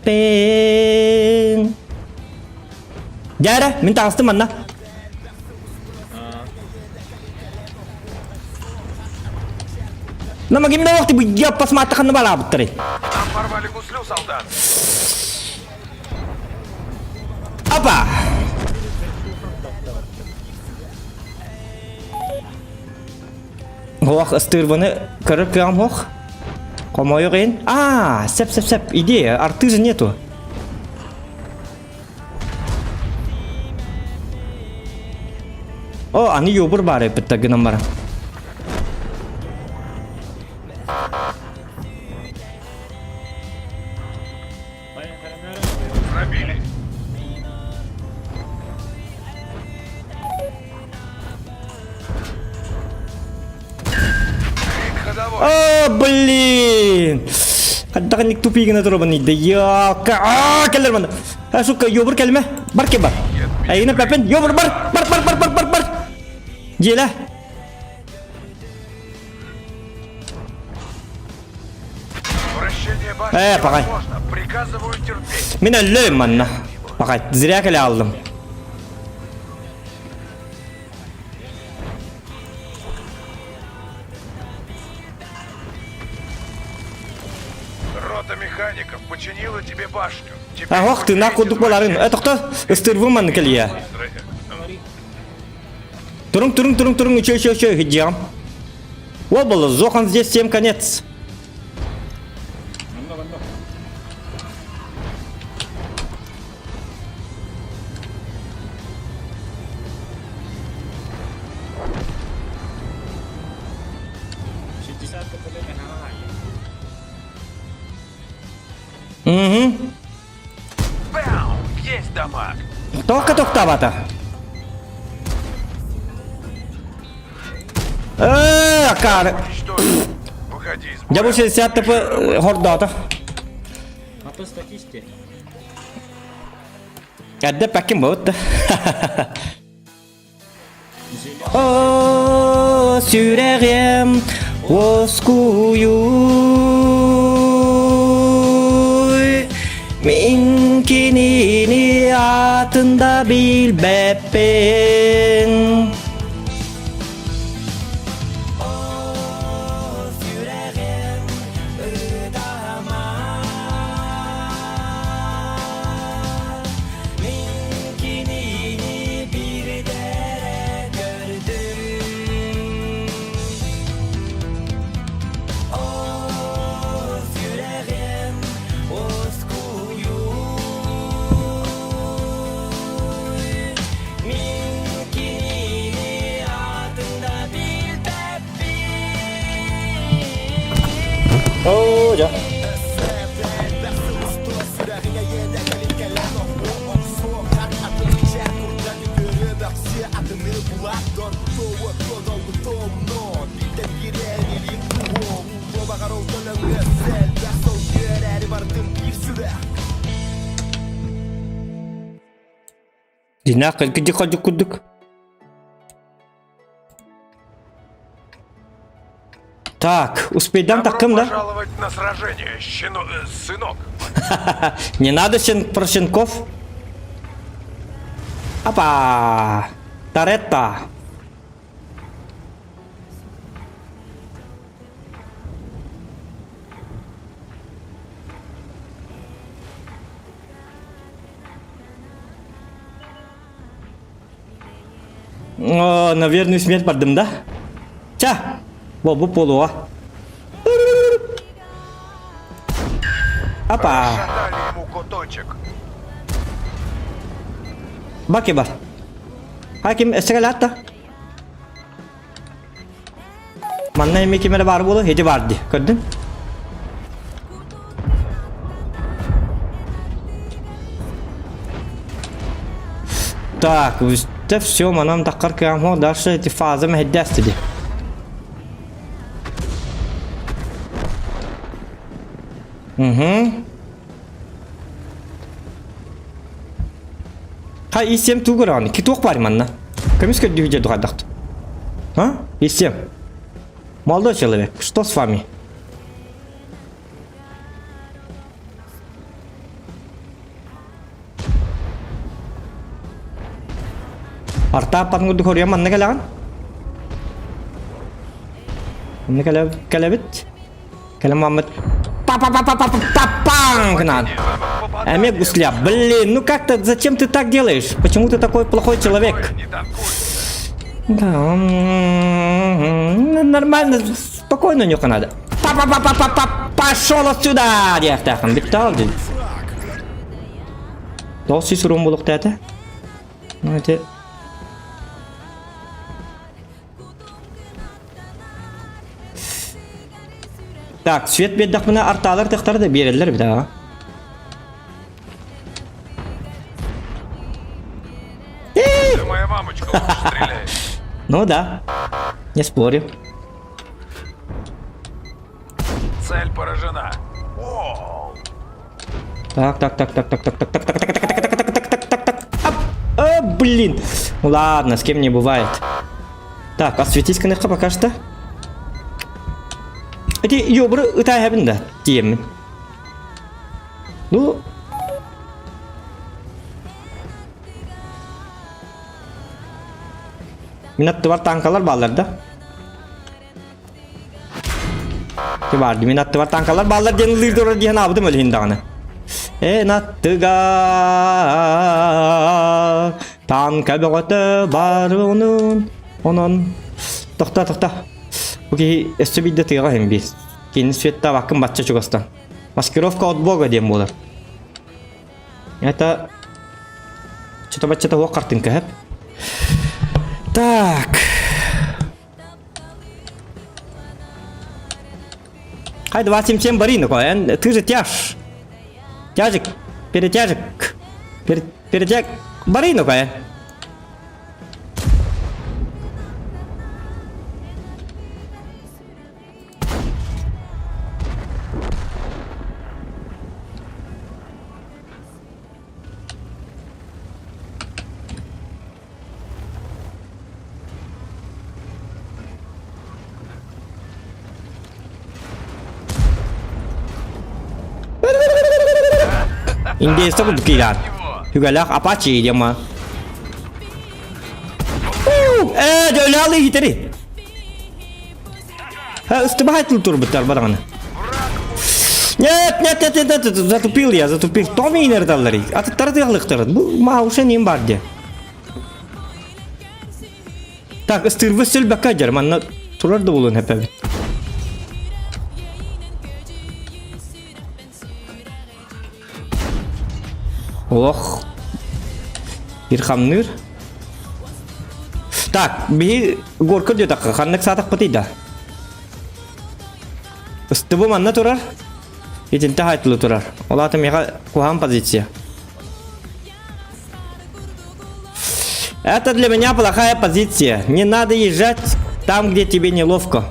Дьэ мин таҕыстым манна. Нама кимне вакты бу яппас ханна бараабыттары. Нам порвали гуслю, солдат. Апа! Хоох ыстыырбыны көрөр кыаҕым хоох. Хомойуох иһин. Аа, сеп сеп сеп, идея, арты же нету. О, аны йобур баар эппиттэр гынан баран. Пробили. Крик ходовой. О, блин! Хайдах тупик гына турабын да Йока. Аа, кэлэр манна. А, сука, ёбур кэлмэ. Бар ке бар. Айына пепен, ёбур бар. Бар, бар, бар, бар, бар, бар. Дьиэлэ. Вращение башни Э, пагай. невозможно. Приказываю терпеть. Мин өллөйм манна. Пагай, зря кэлэ алдым. Рота механиков починила тебе башню. Теперь Ах, ты на кудук боларын. Э, тохто, ыстырбын манны кэлиэ. Турун, турун, турун, турун, еще, еще, еще, идем. О, было, Зохан здесь всем конец. Намного, намного. Угу. Бау! Есть дамаг! Тоққа тоқтабата. Э, кар. Уничтожил. Выходи из Я боя. бу 60 тп хордоото. А то статисти. Эрдэ пакин буут. О, сүрэҕим уоскуйуй Мин кинини аатын да билбэппин Оо, дьэ. Динах кэлгиди ходук курдук. Так, успейдам Добро такым, да? пожаловать на сражение, щено... сынок. Не надо щен... про щенков. Опа! Торетто. О, на верную смерть бардым, да? Ча! Во, бу полуа. Опа! Расшатали ему куточек. Баки бар. Хаким эсэгэлээтта. Манна эми ким эрэ баар буолуо, ити баар дии. Көрдүн? Так, это все, манан таххар кыам дальше эти фаза мэһэйдээсти дии. Угу. Ха, исем тугуран. Ки туох бар манна? Көмүс көрдүү же дугадахт. А? Исем. Молодой человек, что с вами? Арта пангуду хорья манна кэлэҕин? Манна кэлэ кэлэбит. Кэлэ маммыт. па па па па па па паң гынан. Эмиэ гусля. Блин, ну как то зачем ты так делаешь? Почему ты такой плохой человек? Не танкуется. Да, нормально, спокойно нюха надо. Па-па-па-па-па-па, пошел отсюда! диэхтээхин бүттэ дии. Тоҕус сүүс урун булуктаата. Ну это... Так, свет биэрдэхпинэ артаалар тахтар да биэрэллэр эбит аа. Да моя мамочка лучше стреляет. Ну да, не спорю. Цель поражена. Уол. Так, так, так, так, так, так, так, так, так, так, так, так, так, так, так, так, так, так. А, блин. Ладно, с кем не бывает. Так, осветись кыныкка пока что. Эти ёбры ытайхабын да, тиеммин. Ну, Мин аттыбар танкалар бааллар да. Ти бар, мин аттыбар танкалар бааллар диэн ыллыыр турар диэн аабытым өлүһүн даҕаны. Эн аттыгар танка бөҕөтө бар онун онон тохта тохта бу киһи өссө биирдэ тыаҕа иһин биир кини светтаабаккын бачча чугастан маскировка от бога диэн буолар Это что-то баччата уох картинка хэп. Так. Хай 27 барин такой, ты же тяж. Тяжик, перетяжик. Пер, перетяг. Барин такой. Индейстэ курдук киирэн. Үгэлээх Апачи диэн Ээ, дьөлөөлы иһитэри. Ыстыбаһай тыл турбуттар бараҕына. Нет, нет, нет, нет, нет, затупил я, затупил. Томи инердаллары. Атыттары тыалыктары. Бу мауша нем бар де. Так, ыстырбы сөлбәккә дьэр, манна турар да булун хэпэбит. Ох. Бир хамныыр. Так, биһи горка диэтахха ханнык саатахпытый да? Ыстыбы манна турар. Итинтэ хайтылы турар. Ол аата миэхэ куһаҕан позиция. Это для меня плохая позиция. Не надо езжать там, где тебе неловко.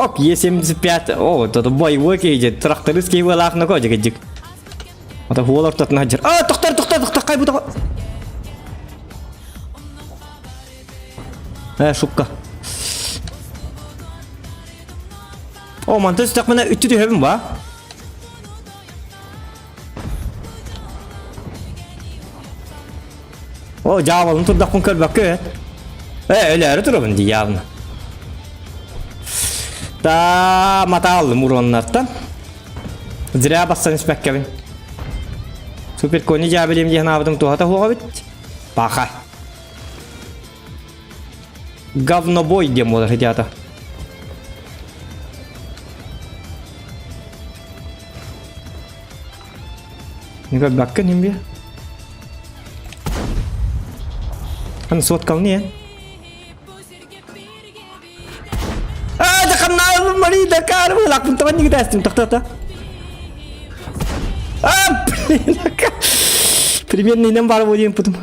Оп, Е75. О, вот это боевой кейде. Тракторист кейбелах на кодик дик. Это хуолар тот наджер. А, тохтар, тохтар, тохтар, кай бута. Э, шубка. О, мантан сүтэх мына үттү түһэбин ба. О, дьаабалын турдахпын көрбөккө эт. Э, өлөөрү турабын дии явно. Та матааллым уроннартан. Зря бассан испэккэбин. Супер кони дьаабилим диэн аабытым туһата хуоҕа бит. Паха. Говнобой диэн буолар идеята. Не көрбөккүн иһин биэ. Аны суоткалны ээ. Аа, даканнаабын Мария Дакар лакпын табан нигдастым тохтото. А, блин, примерно инем бар болайын путум.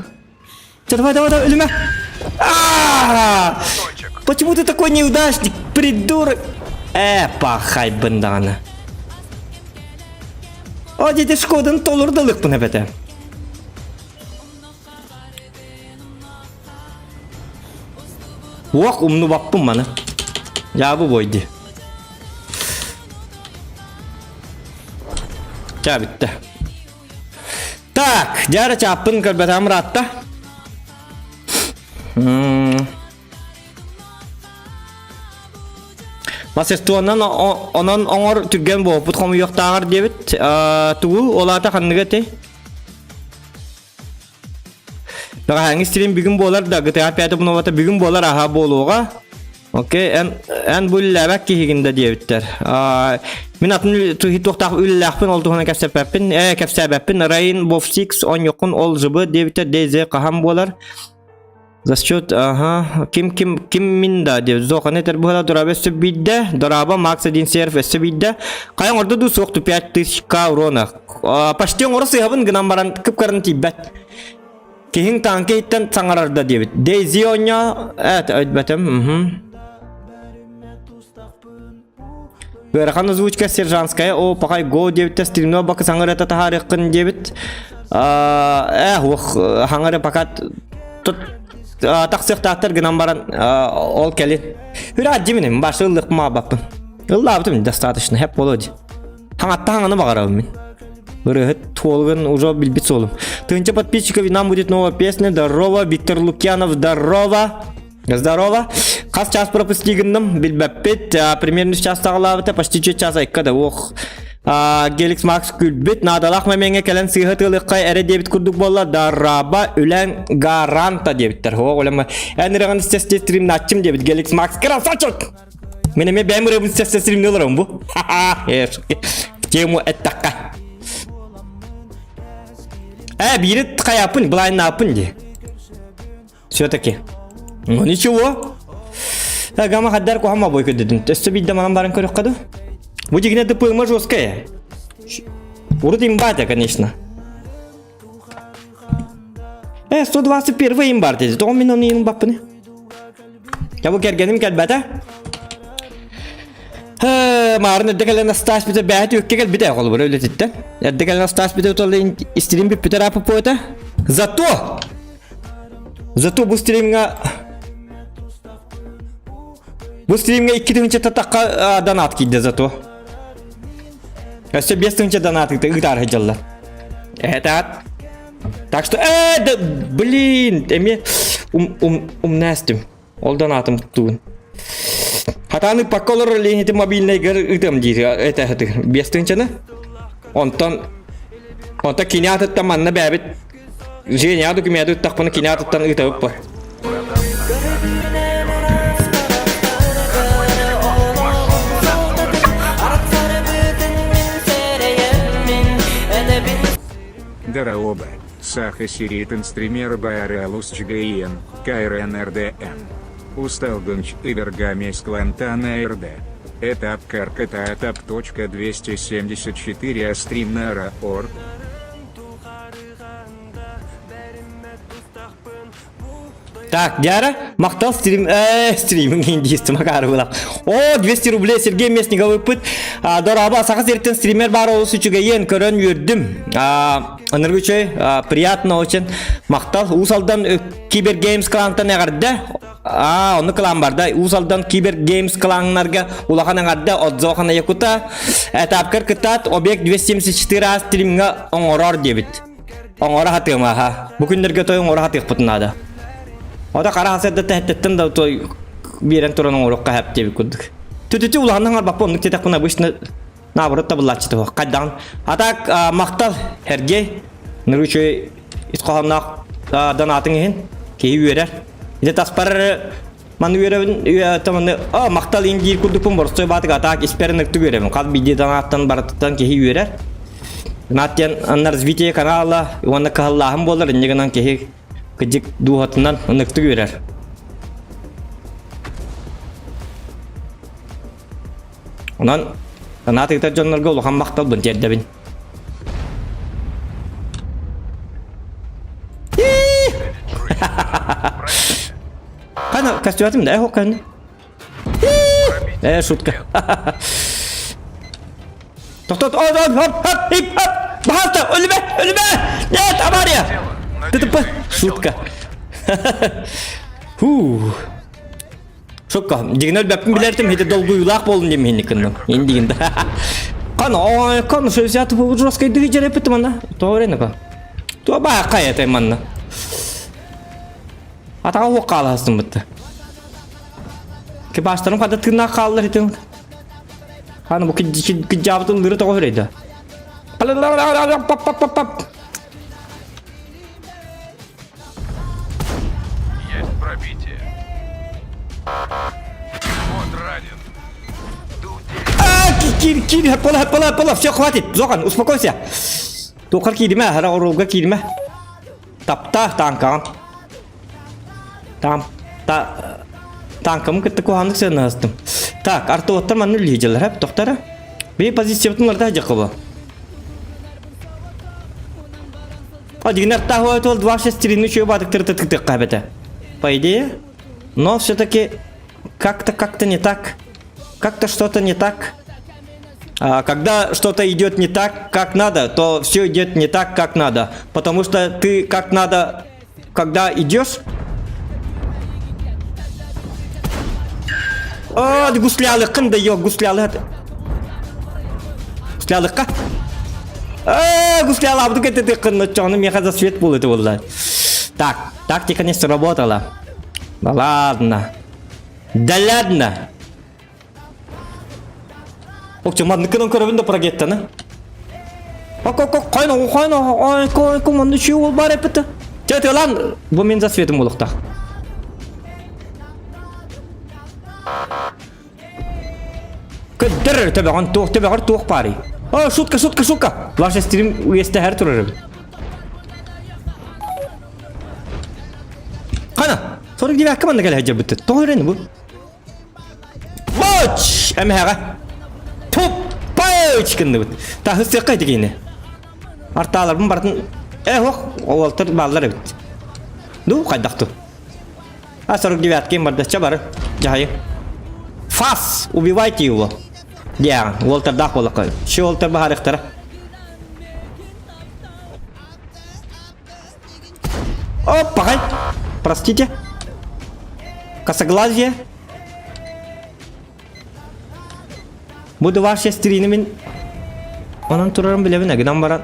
Давай, давай, давай, өлүмэ. А! Почему ты такой неудачник, придурок? Э, пахай бындаҕына. О, дете Шкодан толордалыкпын эбэтэ. Уох, умнубаппын маны. Дьаабы бойди. Чаа бүттэ. Так, дьара чааппын көрбөтөм ыраатта. Мастерствонан онон оҥор түргэн буолбут хомуйуохтааҕар диэбит. Тугу ол аата ханныга этэй? Бэҕэһээҥҥи стрим бүгүн буолар да GTA 5 обновата бүгүн буолар аһа буолуоҕа. Окей, эн эн бу үлэлээбэт киһигин да диэбиттэр. Аа, мин атын туһи туохтаах үлэлээхпин ол туһунан кэпсэппэппин, ээ кэпсээбэппин. Rainbow Six оонньуоххун ол жыбы диэбиттэр DZ хаһан буолар? За счет, ага, ким ким ким мин да диэбит. Зоханы этэр быһыла дораба өссө биирдэ, дораба Макс один серф өссө биирдэ. Хайан орду ду суох ту 5000 к урона. Почти оҥоро сыһабын гынан баран кып-кырын тиийбэт. Киһиҥ тааҥка иһиттэн саҥарар да диэбит. Дейзи оонньоо, эт өйбөтүм. Мхм. Ыарахан озвучка сержантская о пахай го диэбиттэ стримно бакы саҥарыта таһаарыаххын диэбит. Э, уох хаҥары пока тут тахсыахтаахтар гынан баран ол кэлин. Үрэ дьиминим башы ыллык маабаппын. Ыллаабытым достаточно хэп боло ди. Хаҥатта хаҥаны баҕарабын мин. Ырыаһыт туолугун уже билбит суолум. Тыынча подписчиков нам будет новая песня. Здорово, Виктор Лукьянов, здорово. Здорово. Хас час пропусти гынным, билбэппит. Примерно час саҕалаабыта, почти чуть час айка да ох. Геликс Макс күлбүт, наадалаах мэмэҥҥэ кэлэн сыыһа тыалыахха эрэ диэбит курдук буолла. Дараба үлэҥ гаранта диэбиттэр. Ох, үлэм. Эн ырыаҕын истэ стримнааччым диэбит Геликс Макс. Красавчик! Мен эмиэ бэйэм ырыабын истэ стримни олоробун бу. В тему эттэххэ. Э, биири хайааппын, былайнааппын дии. Все-таки. Ну ничего. Гама хаддар кухама бой көдөдүн. Өссө биирдэ манан баран көрөххө ду. Бу дигинэ ДПМ жесткая. Урут имбата, конечно. Э, 121 имбар dedi. Тоҕо мин оны иин баппыны? Я бу кэргэним кэлбэтэ. Маарын эрдэ кэлэн астаас бүтэ бэйэт үккэ кэлбитэ холобура үлэтиттэн. Эрдэ кэлэн астаас бүтэ уталын истирин бүппүтэ рапопуота. Зато Зато бу стримҥа Бу стримҥа 2000 тахха донат киирдэ зато. Өссө 5000 донат ыытаар сылдьаллар. Это Так что, э, да, блин, эмиэ ум, ум, умнастым. Ол донатым тугун. Хатааны пакка олорор лиэнити мобильнайгар ыытам диир это 5000-ны. Онтон онтон кини атыттан манна бэбит Женя документы ыттахпына кини атыттан ыытабыт бар. Дараоба, Саха Сиритын стример Байарелус ЧГИН, КРНРДМ. Устал Гунч Ивергамес Клантана РД. Этап Карката этап точка 274 стрим Нара Орг. Так, Диара, махтал стрим, э, стриминг индийстим акаарыбылах. О, 200 рублей Сергей Местников ыппыт. Дороба, саха сириттэн стример бар олус үчүгэйиэн көрөн үөрдүм. Ыныргы үчүгэй, приятно очень. Махтал, Уус Алдан Кибер Геймс клантан эҕэрдэ. А, ону клан бар да. Уус Алдан Кибер Геймс кланнарга улахан эҕэрдэ Отзохана Якута. Этапкар кытаат объект 274 а стримҥа оҥорор диэбит. Оҥоро хатыам аха. Бу күннэргэ той оҥоро хатыахпытын наада. Ота хара хасырда тэһэттэн да той биэрэн туран оҥоруохха хэп диэбит курдук. Түтүтү улаханнык оҥорбаппын оннук диэтэхпинэ обычно наоборот табыллааччы туох. Хайдаҕын. А так махтал Сергей. Нырычой ис хоһоонноох донатыҥ иһин киһи үөрэр. Ити таспар маны үөрэбин таманы а махтал иин диир курдукпун боростой баатык атаак испэр ныктык үөрэбин. Хас биирдии донаттан барытыттан киһи үөрэр. Наат диэн анна развитие канала уонна кыһаллааһын буолар инньэ гынан киһи кыдьык дууһатынан ыныктык үөрэр. Онон санаат ыытар дьоннорго улахан махталбын тиэрдэбин. Кана костюм да, эхо кан. Э, шутка. Тохтот, о, о, хоп, хоп, хип, хоп. Пожалуйста, өлүмэ, өлүмэ! Нет, авария! ДТП, шутка. Фу. Шутка. Дигин өлбөппүн билэртим, хити долгуйулаах болун диэн миһинник кынным. Индигин да. Кан, ой, кан, 60 бу жесткой дыгы жереппит манна. Тоҕо эрэ Туа баа кая манна. Атаҕа уох хаалаһастым бытта. Кебаштарым хада тыыннаах хааллар итин. Ханы бу кыдьаабытын лыры тоҕо хүрейді. Есть пробитие. Вот ранен. А, кир, кир, пола, пола, пола, все, хватит, Зохан, успокойся. Тухар киирмэ, хара оруолга киирмэ. Тапта танкаҕын. Там, та, танкамы кытта куһааннык сыанаһастым. Так, артоваттар манна үллиһдьэлэр, хэп, тохтара. Би позициябытын ларда дьакыба. А дигинер таһуа тол 263 үчүгэй баадыктары тытыктыахха эбэтэ. По идее, но все-таки как-то как-то не так. Как-то что-то не так. А когда что-то идет не так, как надо, то все идет не так, как надо. Потому что ты как надо, когда идешь... А, гуслялыкын да yok, гуслялы. Гуслялыкка. А, гуслялабды кетти кынны чону меха за свет был это было. Так, тактика не сработала. Да ладно. Да ладно. Окча манныкынан көрөбүн да прогеттаны. Ок ок ок кайна кайна ай кой кой манны чүй ол бар эпити. Чэ тылан бу мен засветим болуктах. Көддөр төбөҕөн туох төбөҕөр туох баарый? О, шутка, шутка, шутка. Ваша стрим үөстэһэр турар эбит. Хана, 49 манна кэлэ сылдьарбыт. Тоҕо эрэн бу? Боч! Эмэһэҕэ. Туппач гынныбыт. Таһысыахха ити киһини. Артааларбын барытын э ох, уолтар бааллар эбит. Ну, хайдах ту? А 49 ким барда? Ча бары. Дьаһайы. Фас! Убивайте его! Диэҕин, уолтардаах буоллахха. Ши уолтар баһаарыахтара. Оппахай! Простите. Косоглазие. Бу два сестрины мин онон турарын билэбин гынан баран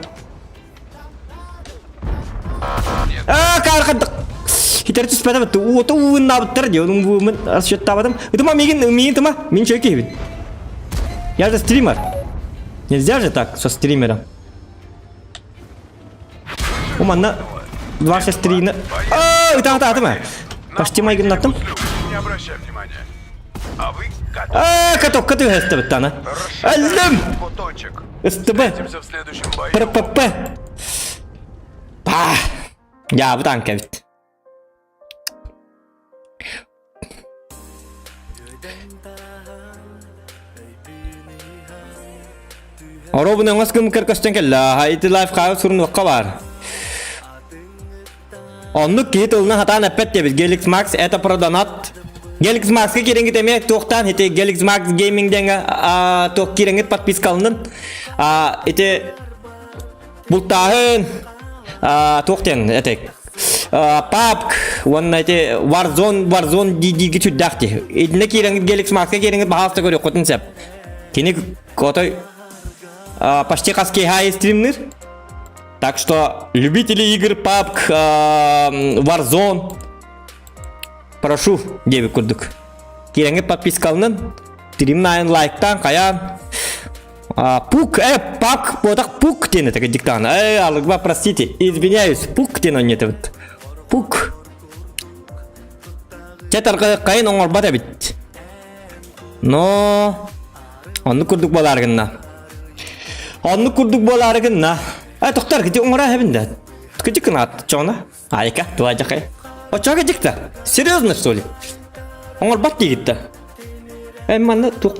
Аа, каархадык. Хитер түспэтэ бит. Уота ууннаабыттар дии. Onun буумун расчеттаабатым. Ытыма мигин, мигин тыма. Мин чөй киһибин. Я же стример. Нельзя же так со стримером. Бу манна 263-ни Аа, ытаатаатым ээ. Почти майгыннаттым. Не обращай внимания. А вы Аа, катокка түһэстэбит тана. Өллүм! Бутончик. СТБ. Встретимся в следующем бою. ППП. Па. Я танк эбит. Оробун өҥөс гыммыккар көстөн кэллэ. Ити лайфхагы сурунуохха баар. Оннук киһи тылынан хатаан эппэт диэбит. Gelix Max это про донат. Gelix Maxка киирэҥҥит эмиэ туохтаан ити Gelix Max Gaming диэҥҥэ туох киирэҥҥит подпискаланын. Ити Бултааһын туох диэн этик PUBG уонна ити Warzone Warzone дии сүрдээх дии. Итиннэ киирэҥҥит Gelix Max-ка киирэҥҥит баһаалыста көрүөххүтүн сөп. Кини отой почти хас киэһэ стримныр. Так что любители игр PUBG, Warzone прошу диэбит курдук. Киирэҥҥит подпискаланын, стримнаайын лайктаан, хайаан Пук, пак, буотах пук диэн этэ диктан. Э, алыгба, простите, извиняюсь, пук диэн онньетебит. Пук. Чэ тарҕайын оҥорбот эбит. Но оннук курдук буолаары гынна. Оннук курдук буолаары гынна. Э, тохтор, кити оҥоро эбин да. Кити кынаат, чоҕуна. Айка, туайдахай. Оччоҕо дьикта. Серьезно, что ли? Оҥорбот диигит да. Э, манна туох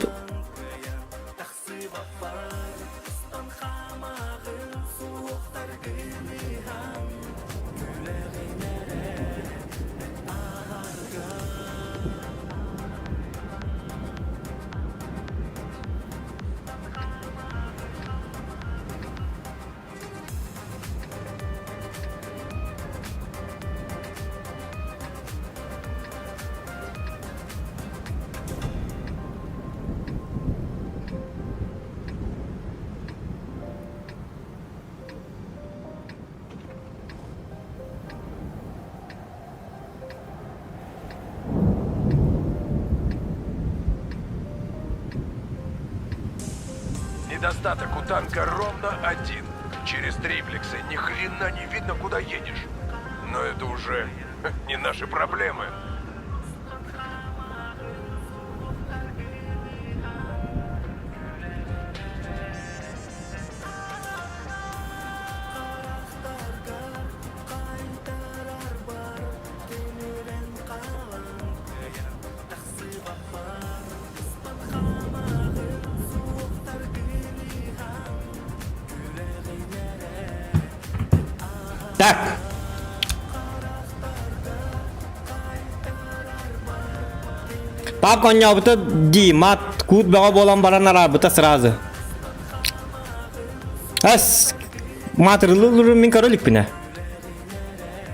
Недостаток у танка ровно один. Через триплексы ни хрена не видно, куда едешь. Но это уже не наши проблемы. Так. Папка оонньообута дии, мат куут бөҕө буолан баран араарбыта сразу. Эс, маатырылыы мин көрө иликпинэ.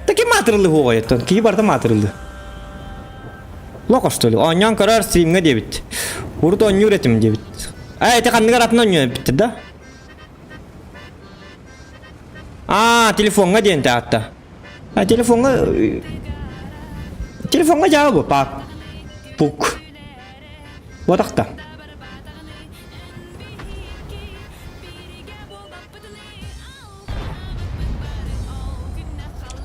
Таки маатырылыы хуоҕайыттан, киһи барыта маатырылыы. Локо что ли? Оонньоон көрөр стримҥа диэбит. Урут оонньуур этим диэбит. Ээ, ити ханныгар атын оонньуу эбиттэр да? Аа, телефоҥҥа диэн таатта. А телефоҥҥа телефоҥҥа дьаабы бу пак пук. Уотахта.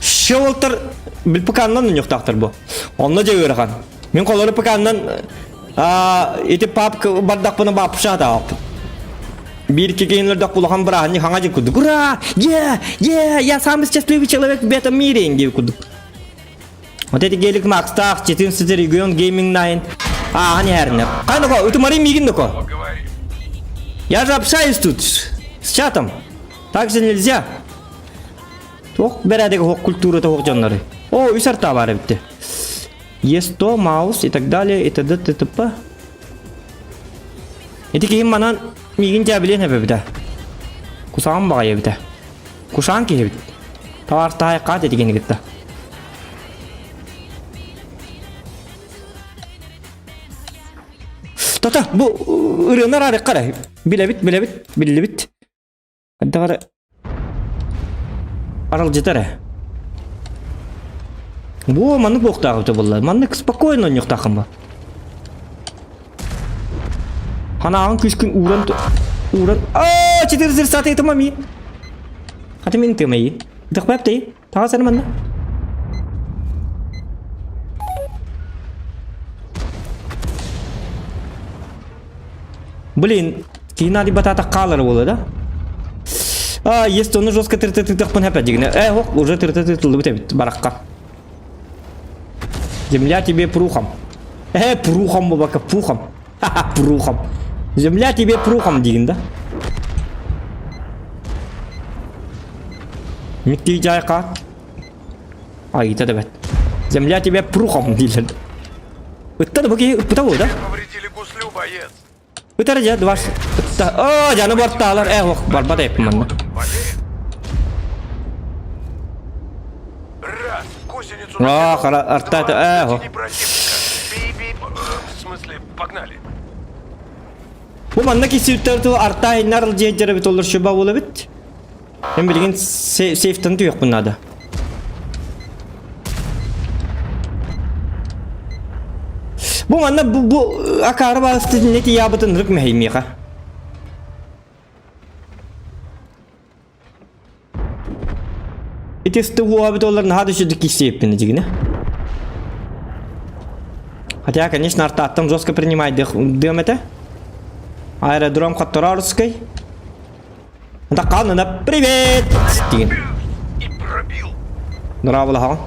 Щелтер бил ПК-нан ньохтаахтар бу. Онно дьэ ыарахан. Мин холору ПК-нан ити папка бардахпына бааппыша атааппын. Биир кикиинлэрдэх улахан бырааһынньык хаҥа дьин курдук. Ура! Е! Е! Я самый счастливый человек в этом мире диир курдук. Вот эти гелик Макстаах, 14 регион Gaming 9. Аахан иһэринэ. Хайнако, ытымары миигин доко. Я же общаюсь тут с чатом. Так же нельзя. Туох бэрээдэгэ суох культурата суох дьоннору. О, үс арта баар эбитти. Е100, маус и так далее, и т.д. т.п. Ити киһим манан миигин дьээбилиэн эбэбитэ. Кусаҕан баҕайы эбитэ. Кушаан киһи эбит. Товар таһай хаат этигини кытта. Тота, бу ырыаны араарыахха эрэ. Билэбит, билэбит, биллибит. Хайдах эрэ аралдьытар ээ. Бу маннык буолуохтаах эбитэ буолла. Маннык спокойно оонньуохтааххын ба. Ханаҕын күүскүн ууран ууран аа четыре саты это мами. Хаты мин тымайы. Дохпапты. Таҕас эрэ манна. Блин, киһи наадыйбатаата хаалар буолла да? А, есть оны жестко тыртытытыахпын хэпэ дигинэ. Э, ох, уже тыртытытыллыбыт эбит барахха. Земля тебе прухом. Э, прухом бабака, пухом. Ха-ха, прухом. Земля тебе прухом дигин да? Микки жайка. Айта да бэт. Земля тебе прухом дииллэр. Ытта да бу киһи ыппыта буолла да? Повредили гуслю, боец. Ытар дьэ, дваш. Ытта. Оо, дьаны бортаалар. Э, ох, барбат эппин манна. Раз, гусеницу Аа, хара арта э, ох. Би-би, в смысле, погнали. Бу манна кисиүттэр тыл арта иннар дьиэ эбит олор шуба буола эбит. Мен билигин сейфтан түһүөхпүн наада. Бу манна бу, бу акаары баҕасты не тиябытын ырык мэһэймиэхэ. Ити ыстыгуабыт олар наһаа да сүдүк киссиэппин дьигинэ. Хотя, конечно, артааттан жестко принимай дыам этэ. Аэродром Которорской. Таканына привет! Деген. И пробил. Нұрабылаһаҕын.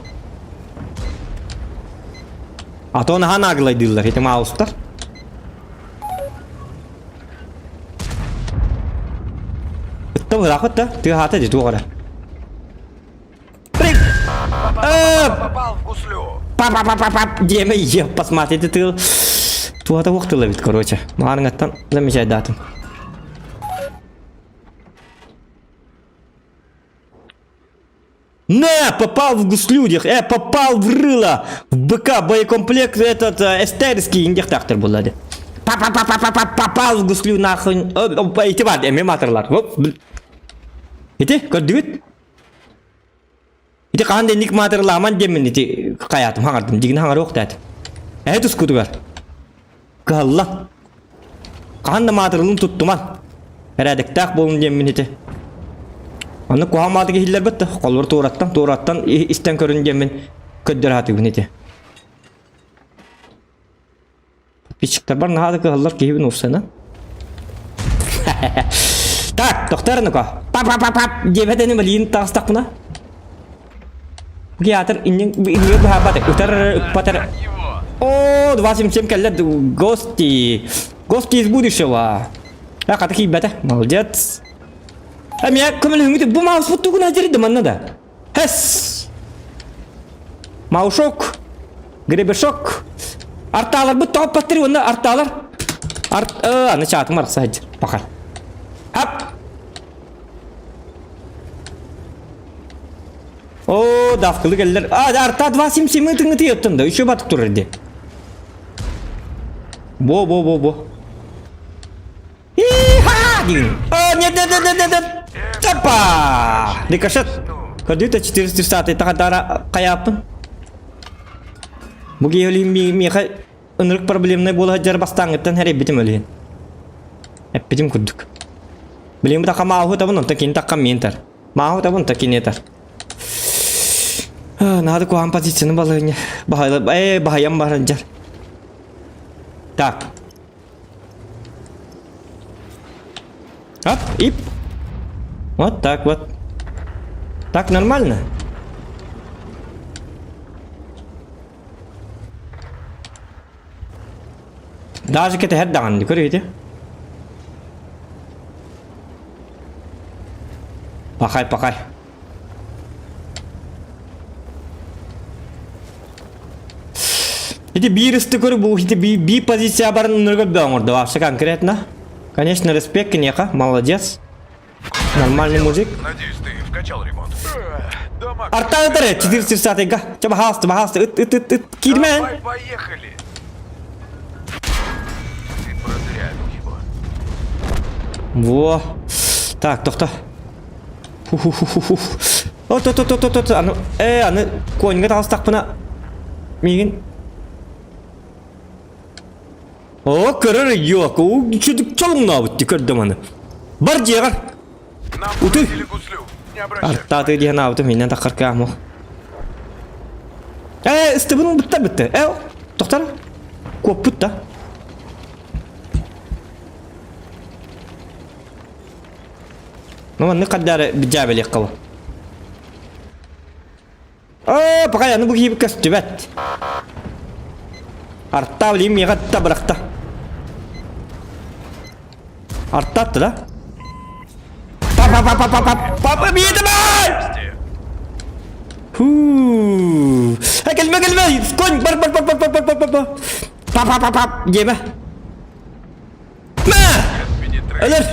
А то наһаа наглайдыыллар, ити маустар. Ытта быраахыт да, тыаһаата дии туох эрэ. Попал в гуслю. Па-па-па-па-па диэмэ ие посмотрите тыл. Туата уох тыл эбит, короче. Маарыҥаттан замечайдаатым. На, попал в гуслюдях, попал в рыло, в БК, боекомплект этот, эстерский индехтахтер булады. Па-па-па-па-па, попал в гуслю нахуй. Ити бар, эми матырлар. Ити, көрдүгүт? Ити хаһан да инник маатырылааман диэммин ити хайаатым хаҥардым дигин хаҥарыах да этим. Эһэ тускутугар. Кыһалла. Хаһан да маатырылын туттуман. Эрэдэктээх буолун диэммин ити. Аны куһаҕан маатыга иһиллэрбит да холбор туораттан туораттан истэн көрүн диэммин көрдөрө сатыыбын ити. Подписчиктарбар наһаа да кыһаллар киһибин уурсана. Так, тохтор ну-ка. Пап-пап-пап диэбэт ини билигин таҕыстахпына. Геатр иннин иннигэр быһаарбат ытар ыппатар. О, 277 кэллэ гости. Гости из будущего. А хата киирбэтэ. Молодец. А меня көмөлөһүҥүт бу мауспут тугун адьырды манна да. Хэс! Маушок! Гребешок! Артааларбыт тоҕоппаттыр уонна артаалар. Арт... Аны чаатым арахса сылдьар. Пахай. Ап! О, давкылы келлер. А, арта два сим симы тыңыты еттін да. Еще батып турар ди. Бо, бо, бо, бо. Иха! Дин. О, нет, нет, нет, нет, нет. Опа! Рикошет. Көрдүк 430 тахадара каяппын. Бу киһи миэхэ ынырык проблемнай буола сылдьар бастааҥҥыттан эрэйбитим өлүөн. Эппитим курдук. Билигин бу таха мааһу табын, онтон кини таххан миин тар. Мааһу табын, онтон кини тар. Наада куһаҕан позицияны балыыня. Баһайла, баһайан баран дьар. Так. Оп, ип. Вот так вот. Так нормально? Даже кэтэһэр даҕаны көрүөтэ. Пахай, пахай. Ити биир ыстыкыр бу ити би позиция барын ыныргы оҥорду вообще конкретно. Конечно, респект киниэхэ, молодец. Нормальный мужик. Надеюсь, ты вкачал ремонт. Дома. Артаатары 430-га. Чэ, баһаалыста, баһаалыста, ыт, ыт, ыт, ыт, киирмэн. Давай, поехали. Ты продырявил его. Во. Так, тохто. Ху-ху-ху-ху-ху. От, от, от, от, от, аны, э, аны коньга таҕыстахпына миигин О, көрөр yok. О, чүдүк чолуҥнаабыт дии көрдөм аны. Бар дьиэҕэр. Нам Утуй. бросили гуслю. Не обращай. Артааты диэн аабытым иннен таххар кааму. Э, ыстыбын бытта бытты. Э, тохтар. Куоппут да. Ну, маннык хардары дьаабелиэххэ бу. Оо, пока аны бу киһи көстүбэт. Арта билим миэхэ та бырахта. Артатты да? Па па па па па па па па биэдэ Хуу. Э, кэлмэ кэлмэ! Конь бар бар бар бар бар бар бар бар. Па па па па диэмэ. Мэ! Өлөр!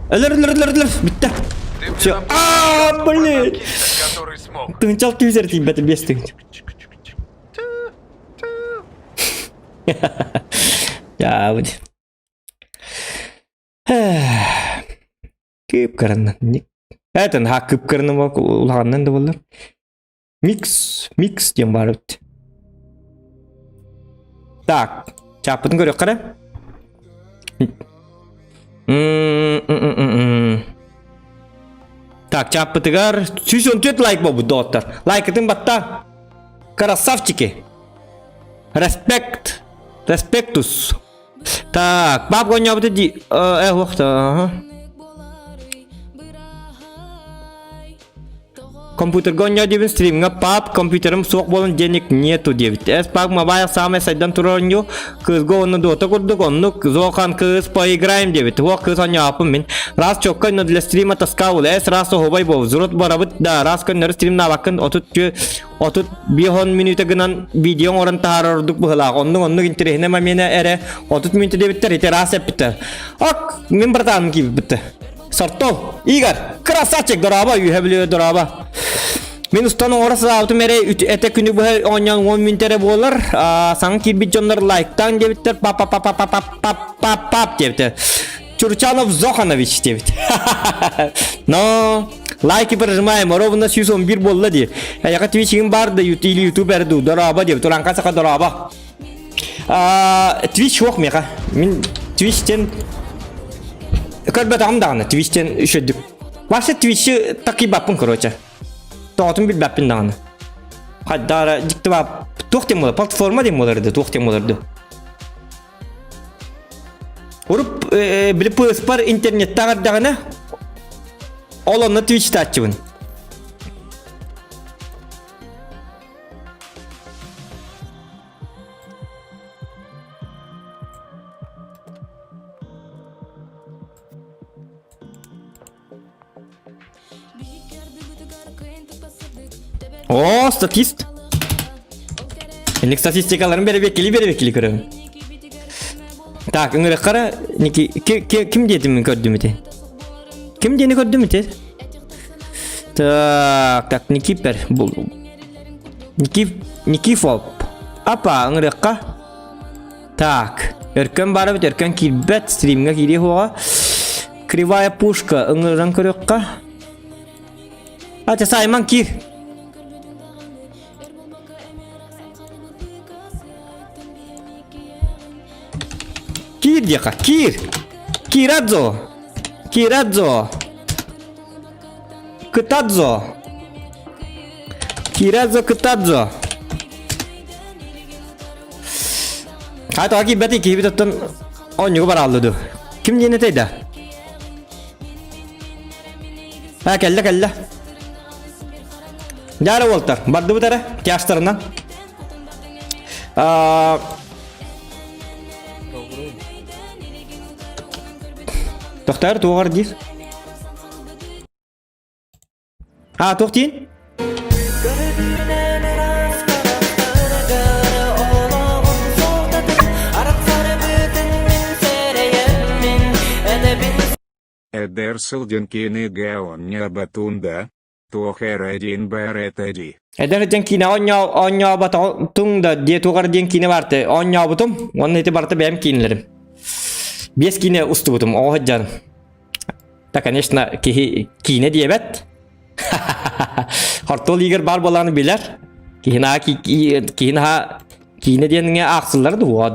Өлөр, өлөр, өлөр, өлөр! Бүттэ. Все. А, блин! Тыынчал түйсер тиийбэтэ биэс тыынча. Я будет. Кыып-кыраннан. Это наһаа кып-кыраны улаҕаннан да буоллар. Микс, микс диэн баар эбит. Так, чааппытын көрүөххэ эрэ. Так, чааппытыгар 114 лайк буолбут доҕоттор. Лайкытын батта. Красавчики. Респект. Респектус. Так, баб гонньообута дии. Э, ага. Компьютерга оонньоо диэбин стримҥа пап компьютерым суох буолан денег нету диэбит. Эс пак мобайл самый сайдан турар оонньуу кыызга уонна дуота курдук оннук Зохан кыыс поиграем диэбит. Уох кыыс оонньооппун мин. Раз чокко но для стрима тоска була. Эс раз оһубай буол. Зурут барабыт да раз көннөрү стримнаабаккын отут отут бихон мүнүүтэ гынан видео оҥорон таһаарар ордук быһылаах. Оннук оннук интэриэһинэй момена эрэ отут мүнүүтэ диэбиттэр ити раз эппиттэр. Ок мин братаным киирбиттэр. Сортол, Игорь, красавчик, дорообо, үһэ бүлүү дорообо. Мин устан оҥоро сатаабытым эрэ этэ күнү быһа оонньоон уон мүнүүтэ эрэ буолар. Саҥа киирбит дьоннор лайктаан диэбиттэр, пап пап пап пап пап пап пап диэбиттэр. Чурчанов Зоханович диэбит. Но лайки прожимаем, ровно 111 буолла дии. Эйэхэ Twitch-игин бар да или YouTube эрэ дуу, дорообо диэбит. Ураҥха саха дорообо. Twitch суох миэхэ. Мин Twitch-тен көрбөтөҕүм даҕаны Twitch-тен үчүгдүк. Вообще Twitch-и такыйбаппын короче. Тоҕотун билбэппин даҕаны. Хайдара дьикти туох диэн буолар? Платформа диэн буолар да туох диэн буолар да. Уруп били PS-пар интернеттаах эрдэҕинэ ол онно Twitch-тааччыбын. О, статист. Инник статистикаларын бэрэбиэккили бэрэбиэккили көрөбүн. Так, ыҥырыххара Ники ким диэтим мин көрдүм ити? Ким диэни көрдүм ити? Так, так, Никипер. Никиф Никифоп. Апа, ыҥырыахха. Так, Өркөн баар эбит, Өркөн киирбэт, стримҥэ киириэ суоҕа. Кривая пушка ыҥыран көрүөххэ. Ача Саймон киир. Киир диэхэ, киир. Кирадзо. Кирадзо. Кытадзо. Кирадзо Кытадзо. Хайта киирбэти киһибит оттон оонньууга барааллы ду. Ким диэн этэй да? А кэллэ кэллэ. Дьаара уолтар, бардыбыт эрэ, тяжтарынан. Тохтоор туоҕар диир. А, туох диин? Эдэр сылдьан кинигэ оонньообатун да, туох эрэ диэн баар этэ дии. Эдэр дьон киинэ оонньооботуҥ да диэ туох эрэ диэн киинэ баарты оонньообутум уонна ити барыта бэйэм киинэлэрим. Биэс киинэ устубутум оҕо сылдьан. Да, конечно, киһи киинэ диэбэт. Хортуол Игорь баар буолааны билэр. Киһи киһи наһаа киинэ диэҥҥэ аахсыллар дуо?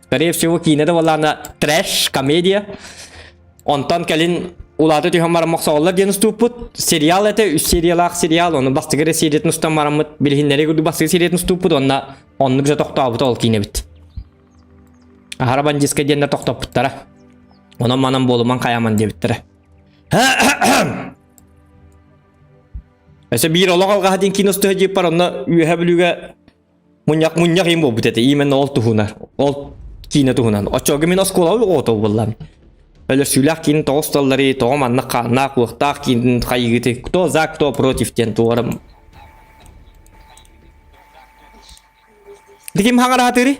Скорее всего, киинэ да буоллаҕына трэш, комедия. Онтон кэлин улаата түһэн баран мохсоҕоллор диэн устууппут. Сериал этэ, үс сериялаах сериал. Ону бастакы эрэ сериятын устан бараммыт, билиһиннэри курдук бастакы сериятын устууппут уонна оннук же тохтообута ол киинэбит. Аһара бандьыыска диэннэр тохтоппуттара. Онон манан буолуман хайаман диэбиттэрэ. Өссө биир олох алҕаһа диэн киин устуһа диэппэр онно Үөһэ Бүлүүгэ мунньах мунньах иин буолбут этэ. Именно ол туһунан. Ол киинэ туһунан. Оччоҕо мин оскуолабыт оҕото буоллам. Өлөрсүүлээх киин тоҕус таллары, тоҕо маннык хааннаах, уохтаах киин хайыгыты, кто за, кто против диэн туорам. Ким хаҥараатыырый?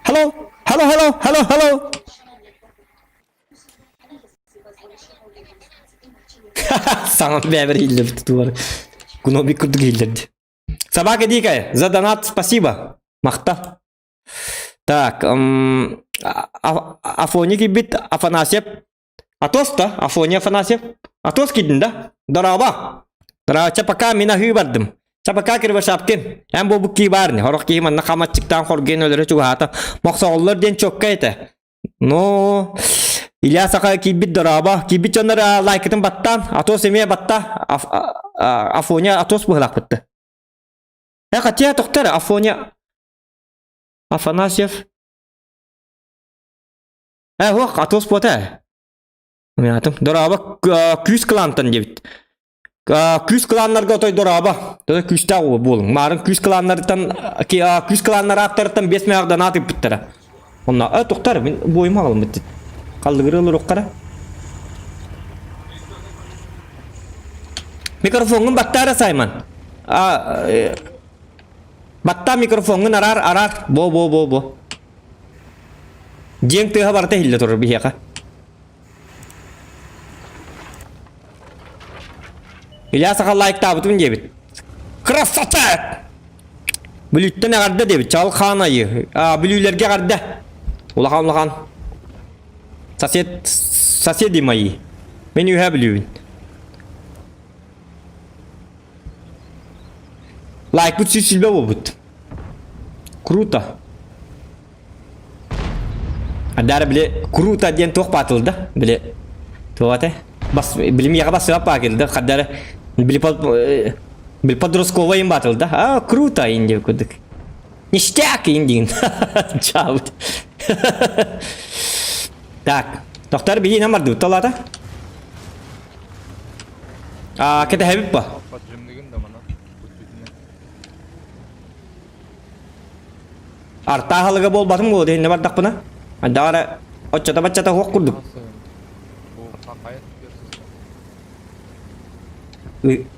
Hello, hello, hello, hello, hello. Саҥа бэбэр иһиллэбит туар. Гномик курдук иһиллэрди. Собака дикая, за донат спасибо. Махта. Так, Афоня кийбит Афанасьев Атос да, Афоня Афанасьев. Атос киирдин да? Дорообо. Дорообо, чэ пока мин аһыы бардым. Чэ пока Кривошапкин. Эн буолбут кии баар ини. Хорох киһи манна хамаччыктаан хоргуйан өлөрө чугаһаата. Мохсоҕоллор диэн чокка этэ. Ну, Илья Саха киирбит дорообо. Киирбит дьоннор лайкытын баттаан. Атос эмиэ батта. Афоня Атос быһылаахпытты. Э, хотя тохтор Афоня Афанасьев. Э, ох, Атос буота. Мятым. Дорообо күүс кылаантан диэбит. Күүс кылааннарга отой дорообо. Тотой күүстээх буолуҥ. Маарын күүс кылааннарыттан күүс кылааннар ааттарыттан биэс мээх донат ыыппыттара. Онно э тухтар мин буойум аҕалыммыт. Халлыгыры олоруоххара. Микрофоҥҥун баттаара Саймон. А баттаа микрофоҥҥун араар араар. Бо бо бо бо. Дьиэҥ тыаһа барыта иһиллэ турар биһиэхэ. Илья саха лайктаабытым диэбит. Красота! Бүлүүттэн эҕэрдэ диэбит. Чал хаан айы. А, бүлүүлэргэ эҕэрдэ. Улахан улахан. Сосед, соседи мои. Мен үһэ бүлүүбүн. Лайкпыт 120 буолбут. Круто. Адаара били круто диэн туох баатылда били туох этэ бас били миэхэ басыга паакилда хаддара били били подростковый им баатылда а круто ин диэн курдук ништяк ин диэн чаабыт так тохтор биһиинэн бардыбыт толаата а кэтэһэбит ба Артааһалыга буолбатым буолуо иһиннэ бардахпына. Даҕара оччото-баччата суох курдук.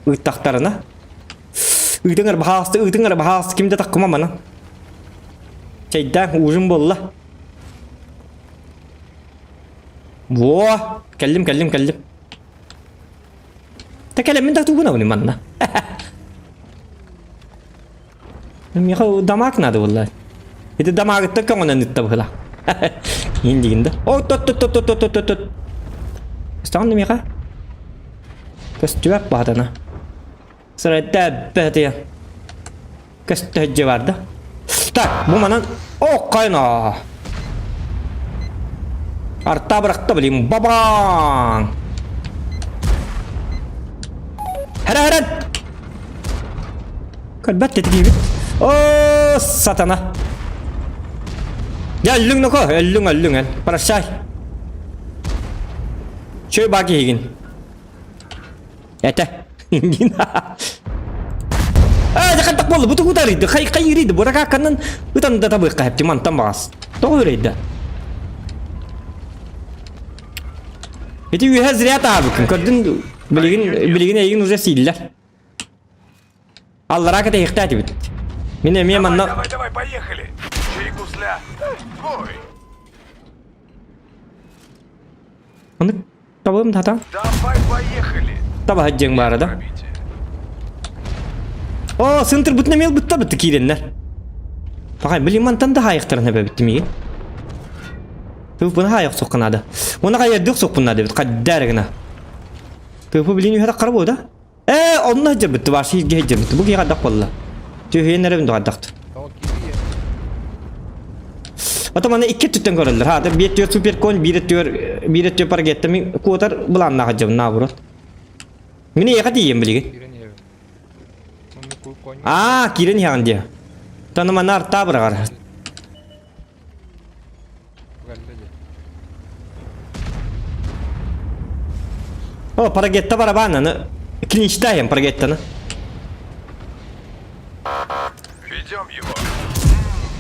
Ыыттахтарына. Ыытыҥ эрэ баһаалыста, ыытыҥ эрэ баһаалыста, ким да таккыма манан. Чэйдээн, ужин буолла. Во, кэллим, кэллим, кэллим. Та кэлэммин да тугунабын манна. Миэхэ дамаг надо буолла. Ити дамагыттан көҥөнөн ытта быһыла. Иин дигин да. О, тот тот тот тот тот тот тот. Стаҕын да миэхэ. Көстүбэт баатана. Сырайда бэтия. Көстө бар да. Так, бу манан о кайна. Арта бырахта билим. Бабаң! Хара харан! Көрбөт тетигиибит. О, сатана. Я өллүҥ ноко, өллүҥ, өллүҥ эн. Прощай. Чөй баа киһигин. Этэ. Аа, дьэ буолла, бу тугу тарыйды, хай хайырыйды, буракакканан ытан да табыахха хэпти мантан баҕас. Тоҕо үрейді? Ити үөһэ зря таабыккын, көрдүн, билигин, билигин эйигин уже сииллэр. Аллараа кэтэһиэхтээтибит. Мин эмиэ манна... Давай, давай, поехали! Чей гусля? Твой! Аны табым тата. Давай, поехали! Таба дьиҥ баара да. О, сынтырбытын эмиэ ылбыттар бытты киирэннэр. Пахай, блин, мантан да хаайыктарын эбэбиттим иги. Тыыппын хаайык соххун наада. Уна хайырдык соххун наада бит, хаддаар гына. Тыыпы билин үһэ таххара буода. Ээ, онно сылдьарбыт, вообще илгэ сылдьарбыт. Бу киһи хайдах буолла? Түһүйэн эрэбин дуҕайдахт. Ото маны икки өттүттэн көрөллөр. Ха, биир өттүгэр суперкон, биир өттүгэр биир өттүгэр паргетта мин куотар былааннаах сылдьабын наоборот. Мин эйиэхэ тиийиэм билигин. Аа, киирэн иһэҕин диэ. Тону маны артаа быраҕар. О, парагетта барабан, аны клинчтаем парагеттаны. Ведем его.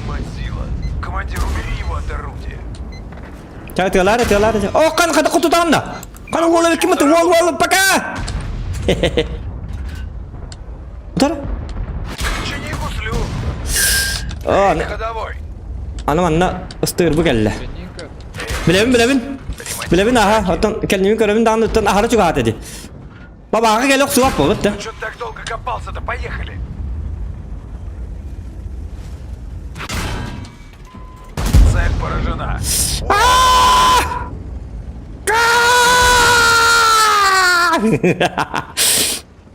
Мазила. Командир, убери его от орудия. Ча, тыалар, тыалар. О, кан хата кутутаанна. Кан уола ким это? Уол, уол, пока. Утар. Чини гуслю. О, Ходовой. аны манна ыстыыр бу кэллэ. Билэбин, билэбин. Билэбин, аха. Оттон кэлнибин көрөбүн даҕаны оттон аһара чугаһаата ди. Бабааҕа кэлэ охсубат буолбут да. Че так долго копался-то? Поехали. Цель поражена.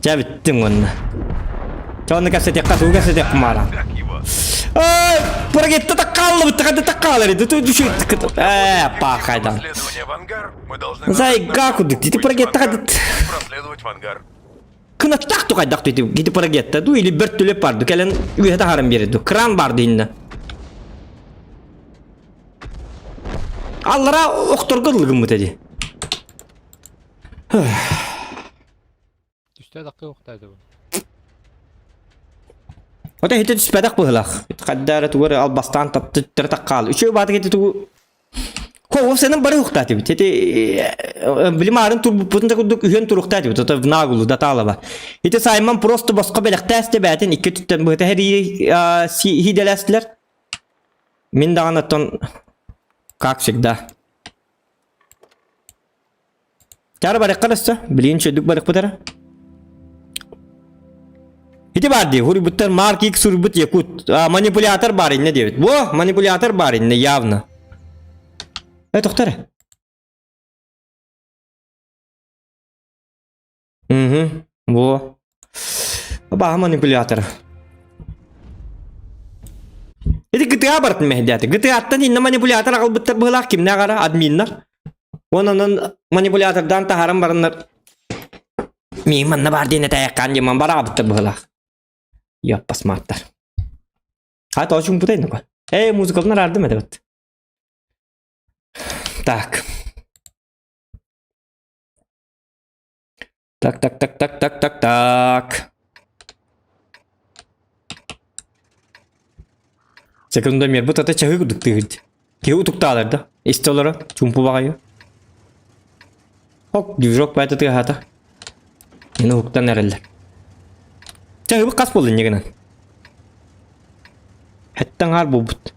Дьэ бүттүм уонна. Чэ онно кэпсэтиэххэ, тугу кэпсэтиэххэ маара. Как его? Ай, парагетта таккааллыбыт, ханна таккаалар edi. Тү Э, пахайдан. Следование в ангар. Мы должны Зайга кудук, ти парагетта хадыт. проследовать в ангар. Кынаттаах тукайдах ити гити парагетта ду или бөртүлеп барды кэлэн үөһэ таһааран биэрди. Кран барды инна. Аллара охторго ыллыгыммыт эди. Түстэ дакы уктайды бу. Ота хите түспэтэх быһылах. Хаддара тугар албастаан таптыттар таккаал. Үчүгэй баатык ити тугу Хо, сенен бары ухтаати бит. Ити билим арын турбуппутун да курдук үһүөн туруктаати бит. Ото наагулу датаалаба. Ити Саймон просто боско бэлэхтээсте бээтин икки түттэн быһыта хэрии хиделэстилэр. Мин даҕаны оттон как всегда. Чара барыахха өссө, билигин үчүгэйдик барыахпыт эрэ. Ити баар дии, хуруйбуттар Марк Икс суруйбут Якут. А, манипулятор баар иннэ диэбит. Во, манипулятор баар иннэ явно. Э, тохтор эрэ. Угу, во. Баха манипулятор. Ити GTA бартын мэһдээти. GTA-ттан инна манипулятор аҕалбыттар быһылаах кимнээх ара админнар. Онон манипулятордаан таһааран бараннар миин манна баар диэн этээйэххаан диэн бараабыттар быһылаах. Яппасмааттар. Ха тоҕо чуҥпутай нука. Эй, музыкалын араардым этэ бат. Так. Так, так, так, так, так, так, так. Секундомер бу тата чаһы курдук тыгыт. Киһи утуктаалар да. Истэ олоро чумпу баҕайы. Хок, движок баайта тыаһаата. Мин уһуктан эрэллэр. Чэ, ыбык хас буолла инньэ гынан? Хэттэ аҥаар буолбут.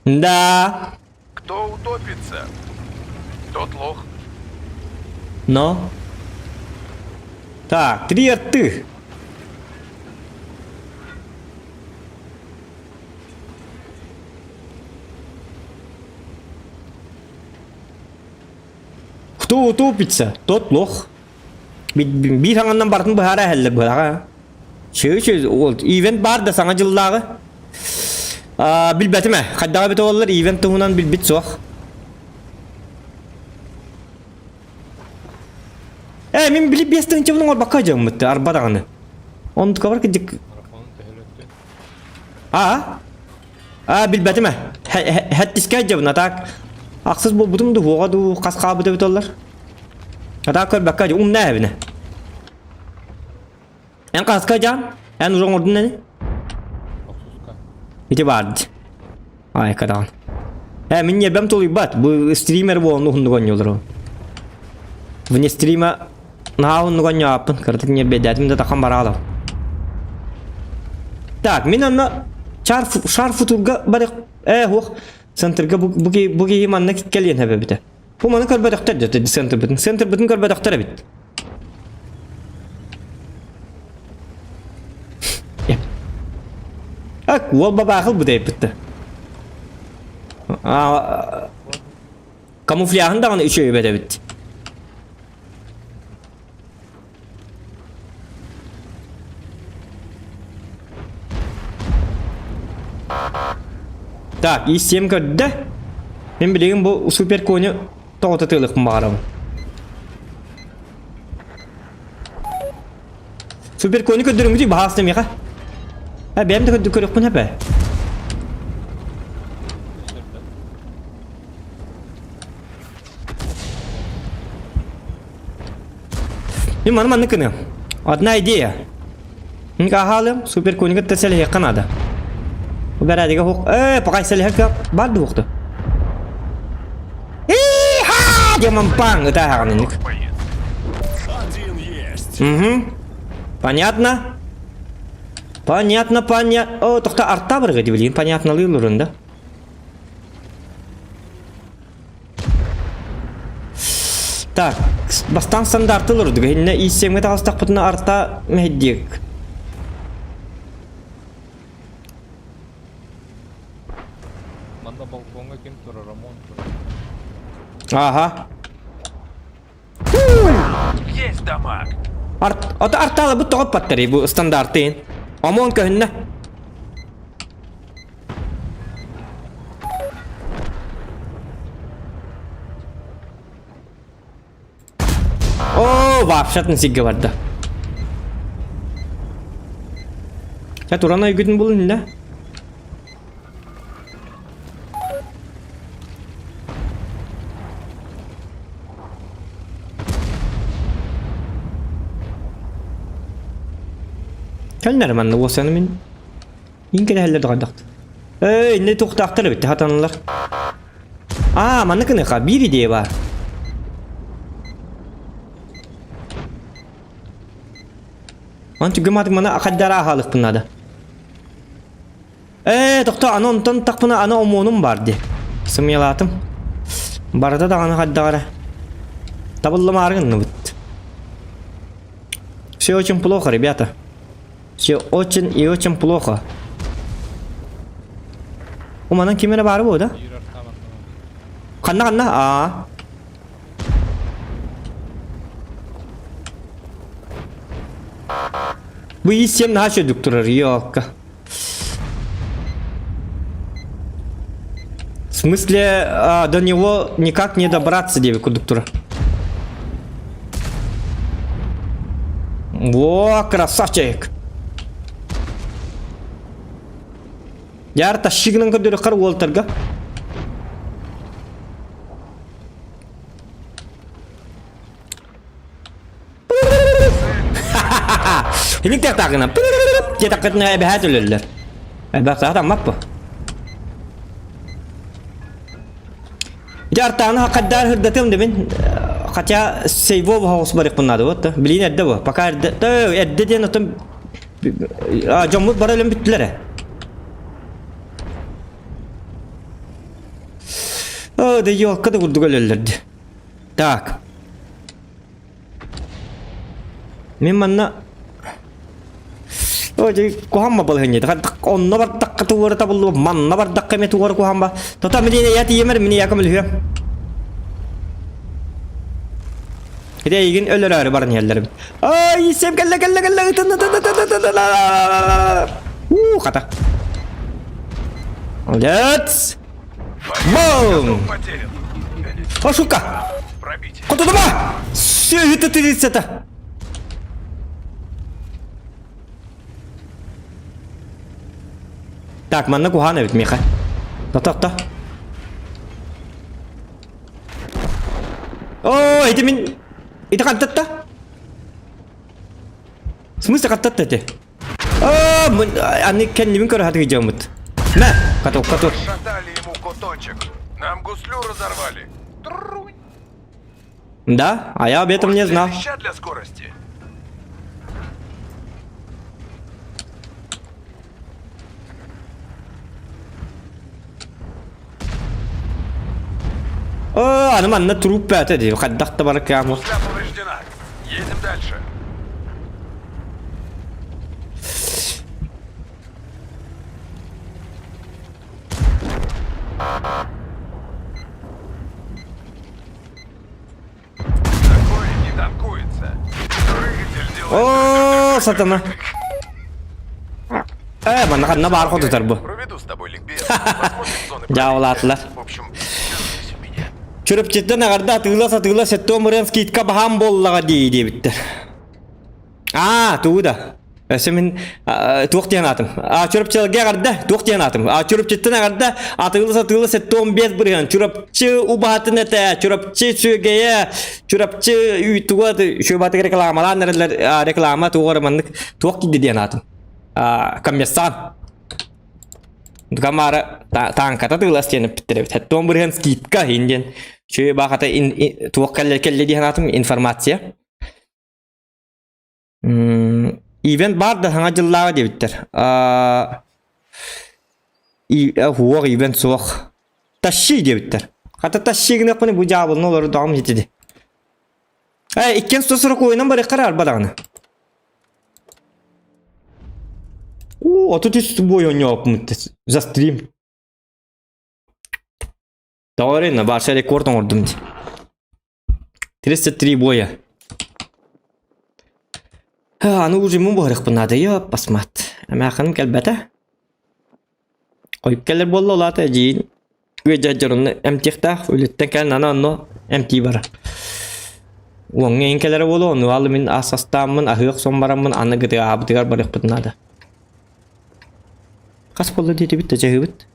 Да. Кто утопится, тот лох. Но. Так, три арты. Кто утопится, тот лох. Биир хаҥаннан барытын быһаара эһэллэр быһаҕа. Чү-чү, ол ивент баар да саҥа дьыллааҕы. Аа, билбэтим ээ. Хайдаҕа эбитэ буоллар ивент туһунан билбит суох. Ээ, мин били биэс тыһыынчабын оҥорбокко дьоммут арба даҕаны. Онтукабар кырдьык Аа? Аа, билбэтим ээ. Хэттискэ дьабын, а так ахсыс буолбутум дуу, хуоҕа дуу, хас хаалбыт эбит оллар. А так көрбөккө дьэ, умна эбинэ. Эн хаска дьаан? Эн уже оҥордун эни? Ити баар дии. Ай, кадаҕан. Э, мин ньиэрбэм тулуйбат. Бу стример буолан уһуннук оонньуулар. Вне стрима наһаа уһуннук оонньообуппун. Кыратык ньиэрбэйдээтим да тахан бараалав. Так, мин онно чар, шар футурга барых... Э, хуох. Центрга бу, бу, бу киһи манна кэлиэн хэбэбитэ. Бу маны көрбөтөхтөр дьэ, центрбытын. Центрбытын көрбөтөхтөр эбит. Ак, уол бабаахыл бутайбытта. Камуфляһын даҕаны үчүгэй эбит. Так, ИС-7 көрдө. Мин билигин бу супер коню тоҕото тыалыкпын баҕарабын. Супер коню көрдөрүҥүтүй баһаалыста миэхэ. Ә, бэйэм да көрдүк көрүөхпүн сөп ээ. Мин маны маннык гыныам. Одна идея. Мин аһаалым, супер конюга тесэлэһиэххэ наада. Бу бэрээдэгэ хук. Ээ, пока сэлэһэр кыах бар дуохту. Иха! Демон паң ытааһаҕын инник. Один есть. Угу. Понятно? Понятно, понятно. О, тохта арта барга дибилин, понятно лылырын да. Так, бастаан стандарты олордук. Иннэ ииссиэмҥэ таҕыстахпытына арта мэһэйдиэк. Манна балкоҥҥа ким турар, Рамон турар. Ага. Есть дамаг. Арт, ото артаала бу тоҕо паттарый бу стандартын. Омон көһүннэ. Оо, вообще сиргэ барда. Чэ, туран өйгүтүн булун да. Кэлнэр манна уосаны мин Иин кэлэһэллэр доҕордохт. Эй, иннэ туохтаахтар эбит, хатаналар. Аа, манна кыныха биир идея баар. Ман түгүм мана акаддара аһаалыкпын наада. Ээ, тохто, аны онтон тахпына аны омуонум бар ди. Сымыялаатым. Барыта даҕаны хайдаҕара. Табыллымаары гынныбыт. Все очень плохо, ребята. Все очень и очень плохо. Уманан ким эрэ баары буо да? Ханна ханна? Аа. Бу ИС-7 наһаа үчүгдүк турар, ёлка. В смысле, а, до него никак не добраться диэбит курдук турар. Во, красавчик! Яр тащигынан көрдөрөххөр уолтарга. Хилик тахтагына. Диэтаххытына эбэһээт өлөллөр. Эбэхтаах таммаппы. Дьэ артааны хаккадаар хырдатым да мин. Хотя сейвов хаус барыахпын наада вот да. Билин эрдэ бу. Пока эрдэ. Төө эрдэ диэн оттон дьоммут бары өлөн бүттүлэр ээ. О, да елка да курдук өлөллөр дии. Так. Мин манна Ой, куһаҕан балаһыанньа. Онно бардахха туора табыллыбат, манна бардахха эмиэ туора куһаҕан ба. Тота мин я тиийэмэр, мин я көмөлөһүөм. Ити эйигин өлөрөөрү баран иһэллэр эбит. Ай, сем кэллэ кэллэ кэллэ ытын ытын ытын ытын ытын Уу, хата. Молодец! Бум! Ошука! Хотудума! Сүөһү тирисета! Так, манна куһаан эбит миэхэ. Тохто, О, ити мин... Ити хантатта? В смысле хантатта ити? О, аны кэннибин көрө сатыы дьоммут. Мэ, каток, каток. Шатали ему куточек. Нам гуслю разорвали. Трунь. Да, а я об этом не знал. Леща для скорости. О, аны манна труп бээтэ дии, хайдах да бар кыамы. Гусля повреждена. Едем дальше. Такое не танкуется. Двигатель делает... О, сатана. Э, манна ханна баар хотутар бу. Проведу с тобой ликбез. Посмотрим зоны Дьаабылаатылар. В общем, держись у меня. Чурапчыттан аҕарда атыыла сатыыла сэттэ мырыан скидка баһаам буоллаҕа дии диэбиттэр. Аа, тугу да. Өссө мин туох диэн аатым? А Чурапчыларга эҕэрдэ, туох диэн аатым? А Чурапчыттан эҕэрдэ, атыылас атыылас 75 бырыһыан. Чурапчы убаһатын этэ, Чурапчы сүөгэйэ, Чурапчы туга сүөбатыгар рекламалаан эрэллэр реклама туох маннык туох киирдэ диэн аатым. А коммерсан. Камара тааҥката тыылас диэн эппиттэр эбит. 70 бырыһыан скидка иһин диэн. Сүө баахата туох кэллэ кэллэ диэн аатым информация. Ивент баар да саҥа дьыллааҕы диэбиттэр. Уох ивент суох. Тащи диэбиттэр. Хата тащи гыныахпын бу дьаабылны олордоҕум итиди. Э, иккиэн 140 ойунан барыахха арба даҕаны. Оо, 33 бой оонньооппут за стрим. Тоҕо баша рекорд оҥордум дии. 33 боя. Аны уже мун буһарыахпын наада, ёппасмат. Эмээххиним кэлбэтэ. Хойук кэлэр буолла ол аата эдьиийин үөдьэ эмтиэхтээх үлэттэн кэлэн аны онно эмтии барар. Уоҥҥа иһин кэлэрэ буолуо, ону алы мин ас астааммын, аһыы охсон бараммын аны гытыаабытыгар барыахпыт наада. Хас буолла диэтибит да чаһыыбыт?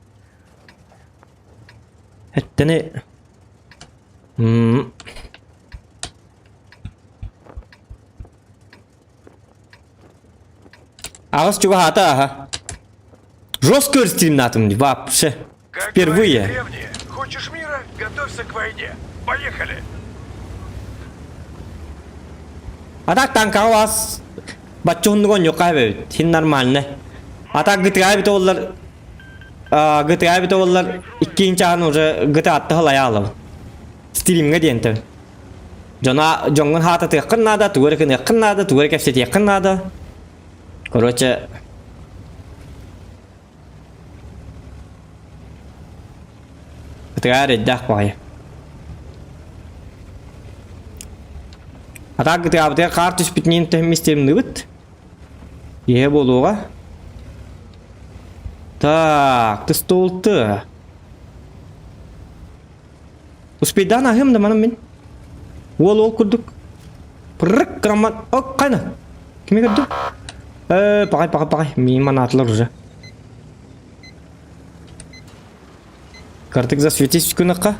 Эттэни Аҕыс чугаһаата аха. Жестко стримнатым вообще. Как Впервые. говорили древние, хочешь мира, готовься к войне. Поехали! А так танкаҕа вас бачча уһуннук оонньуохха эбит. Син нормально. А так GTA эбитэ буоллар GTA эбитэ буоллар иккиин чаһын уже GTA-тта халайа аалабын. Стримҥэ диэнтэн. Дьоно дьоҥҥун хаататыаххын наада, тугу эрэ гыныаххын наада, тугу эрэ кэпсэтиэххин наада. Короче, GTA эрэйдээх баҕайы. Атаак GTA-бытыгар хаар түспүтүнэн түһүммүт стримныбыт. Иһэ буолуоҕа. Так, ты стол-ты. Успейдаан аһыам да манан мин. Уол ол курдук. Пррык грамман. О, қайна? Кими көрдүм? Э, пағай, пағай, пағай. Миин манаатылар уже. Картык засветись күнаққа.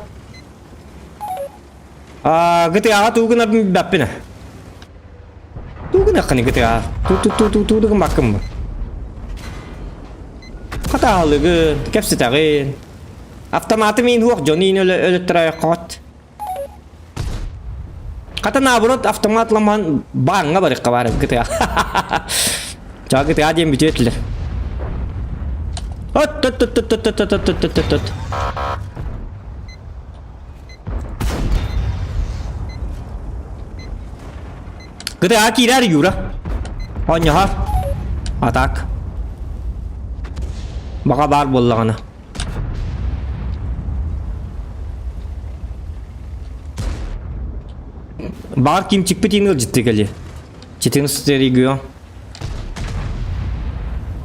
А, GTA тугун баппина. Тугун акканы GTA. Ту ту ту ту ту тугун баккым. Хатаалыгын, кэпсэтэҕин. Автоматы миин хуох дьону иин өлөттөрө хот. Хата наоборот автомат ламан бааҥҥа барыахха баар GTA. Чаа GTA диэн бүтүө этилэр. От от от от от от от от от от от. GTA киирэр Юра. Оонньоһор. А так. Баҕа баар буоллаҕына. Баҕар кимчикпит иин ыалдьыттыы кэлиэ. 14 регион.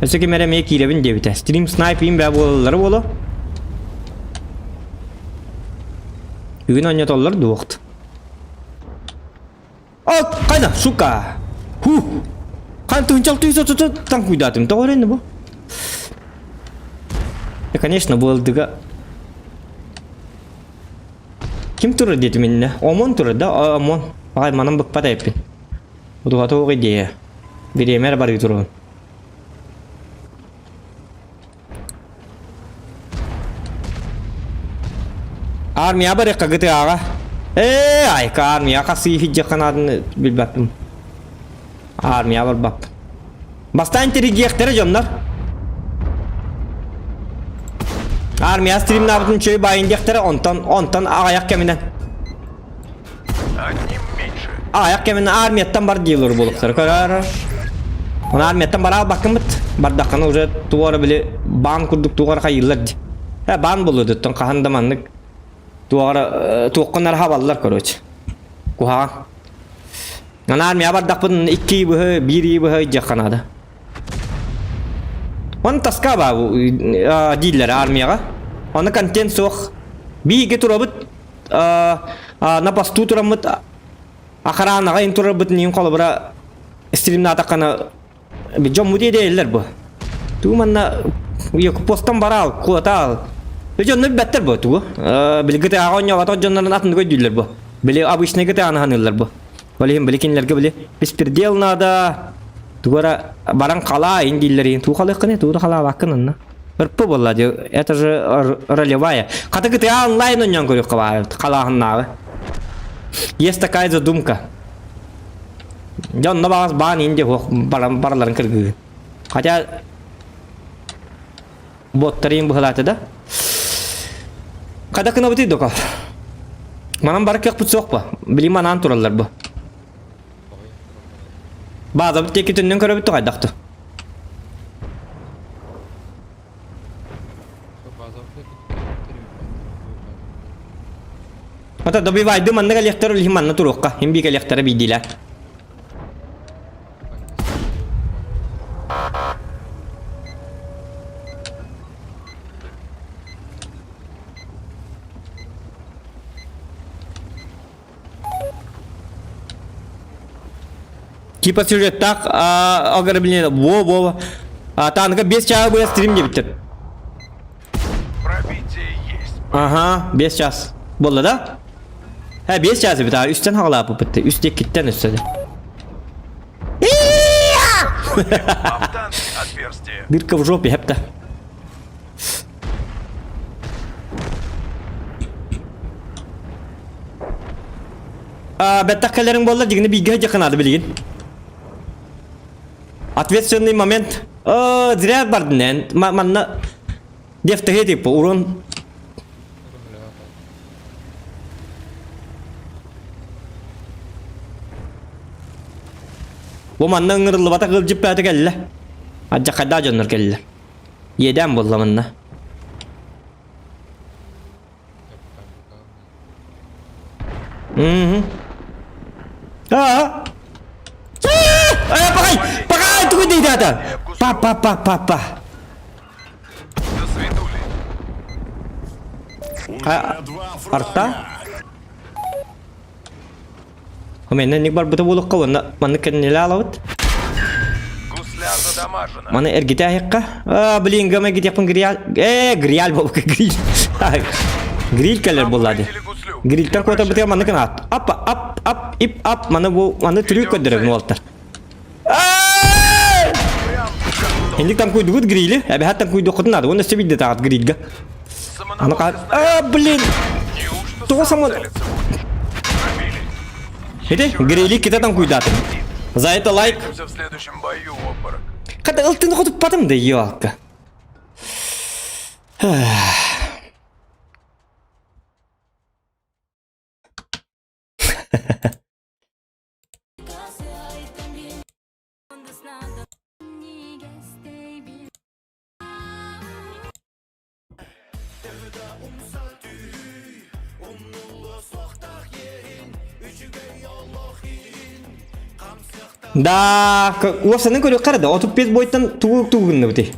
Өссө ким эрэ эмиэ киирэбин диэбитэ. Стрим снайп иин бээ буолаллара буолуо. Бүгүн оонньотоллор дуохт. О, қайда, сука! Ху! Қан тыынчал тыынчал тыынчал танкуйдатым. Тоҕо эрэ бу? Да, конечно, буолдыга. Ким турар диэтим иннэ? Омон турар да? Омон. Ай, манан быкпат эппин. Удуҕа туох идея. Бириэмэ эрэ барыы туруон. Армия барыахха ГТА-ҕа. Ээ, айка армия хасыы иһирдьэххин аатын билбэппин. Армия барбаппын. Бастаан тиригиэхтэрэ дьоннор. Армия стримнаабытын чөй баайын диэхтэрэ, онтон, онтон аҕайах кэминэн. Одним меньше. Аҕайах кэминэн армияттан бар дииллэр буолуохтара. Көрөр. Оны армияттан бара албаккыммыт. Бардаххына уже туора били баан курдук туора хайыыллар ди. Э, баан болуодуттан хаһан да маннык туора туоххун эрэ хабаллар короче. Куһаҕан. Аны армия бардахпын икки быһы, биир быһы ыйдьахха наада. Оны таска баа дииллэр армияҕа. Оны контент суох. Бииргэ турабыт на посту тураммыт охранаҕа ин турарбыт иһин холобура стримнаатаххына дьоммут иэдэйэллэр бу. Тугу манна постан бараал, куотаал. Дьоннор билбэттэр бу тугу. Били ГТА-ҕа оонньообатах дьоннорун атыннык өйдүүллэр бу. Били обычный ГТА-ны саныыллар бу. Ол иһин били кинилэргэ били беспредел надо. Тугу эрэ баран халаа ин дииллэр иһин тугу халыаххыный, тугу да халаабаккын онно. РП буолла дии, это же ролевая. Хата ГТА онлайн оонньоон көрүөххэ баар халааһыннааҕы. Есть такая задумка. Дьэ онно баҕас баан иин диэх баран бараларын кыргыыгын. Хотя боттар иин быһылаата да. Хата кынабытый дока. Манан бар кыахпыт суох ба. Билим анаан тураллар бу. Баазабыт диэки төннөн көрөбүт хайдахты. Ата добивайды манна кэлиэхтэр ол иһин манна туруохха. Хим бии кэлиэхтэрэ биирдиилээн. Типа сюжеттаах ограбление во-во. А танка без часа быа стрим диэбиттэр. Пробитие есть. Ага, 5 час. Буолла да? Һэ, 5 час эбит, а үстэн хаҕалааппыт үс диэккиттэн өссө да. А в танке отверстие. Дырка в жопе, хэпта. Бэттэх кэлэриҥ буолла, дьигини бииргэ сылдьыахха наада билигин. Ответственный момент. Зря бардын эн. Манна дефтэһиэ типа урон. Бу манна ыҥырыллыбатах ыалдьыт бэйэтэ кэллэ. Адьахайдаах дьоннор кэллэ. Иэдээн буолла манна. Мгм. Аа. Э, пахай! Пахай, тугу дейдата? Па па па па па. До свидули. А, Уже два арта? фрага. Мен ник барбыта буолукка уонна маннык кэннилэ алабыт. Гусля задамажена. Маны эргитэ аһыахха. Аа, блин, гама гитиэхпин гриаль. Э, гриаль буолбукка гриль. Гриль кэлэр буолла дии. Вылетели гуслю. Грильтер куотарбытыгар маннык гынаат. Ап, ап, ап, ип, ап. Маны бу, маны трюк көрдөрөбүн уолтар. Инник там куйдугут грили. Эбэһэт там куйдуоххутун наада. Уонна өссө биирдэ таҕат грильга. Аны Самонаводка А, блин! Неужто Тоҕо сам само... целиться будешь? Пробили. Ити, грейли китатан куйдатым. За это лайк. Встретимся в следующем бою, обморок. Хата ылтын хотуппатым да ёлка. Да, уопсанын көрүөххэ эрэ да, 35 бойтан тугу тугу гынныбытый?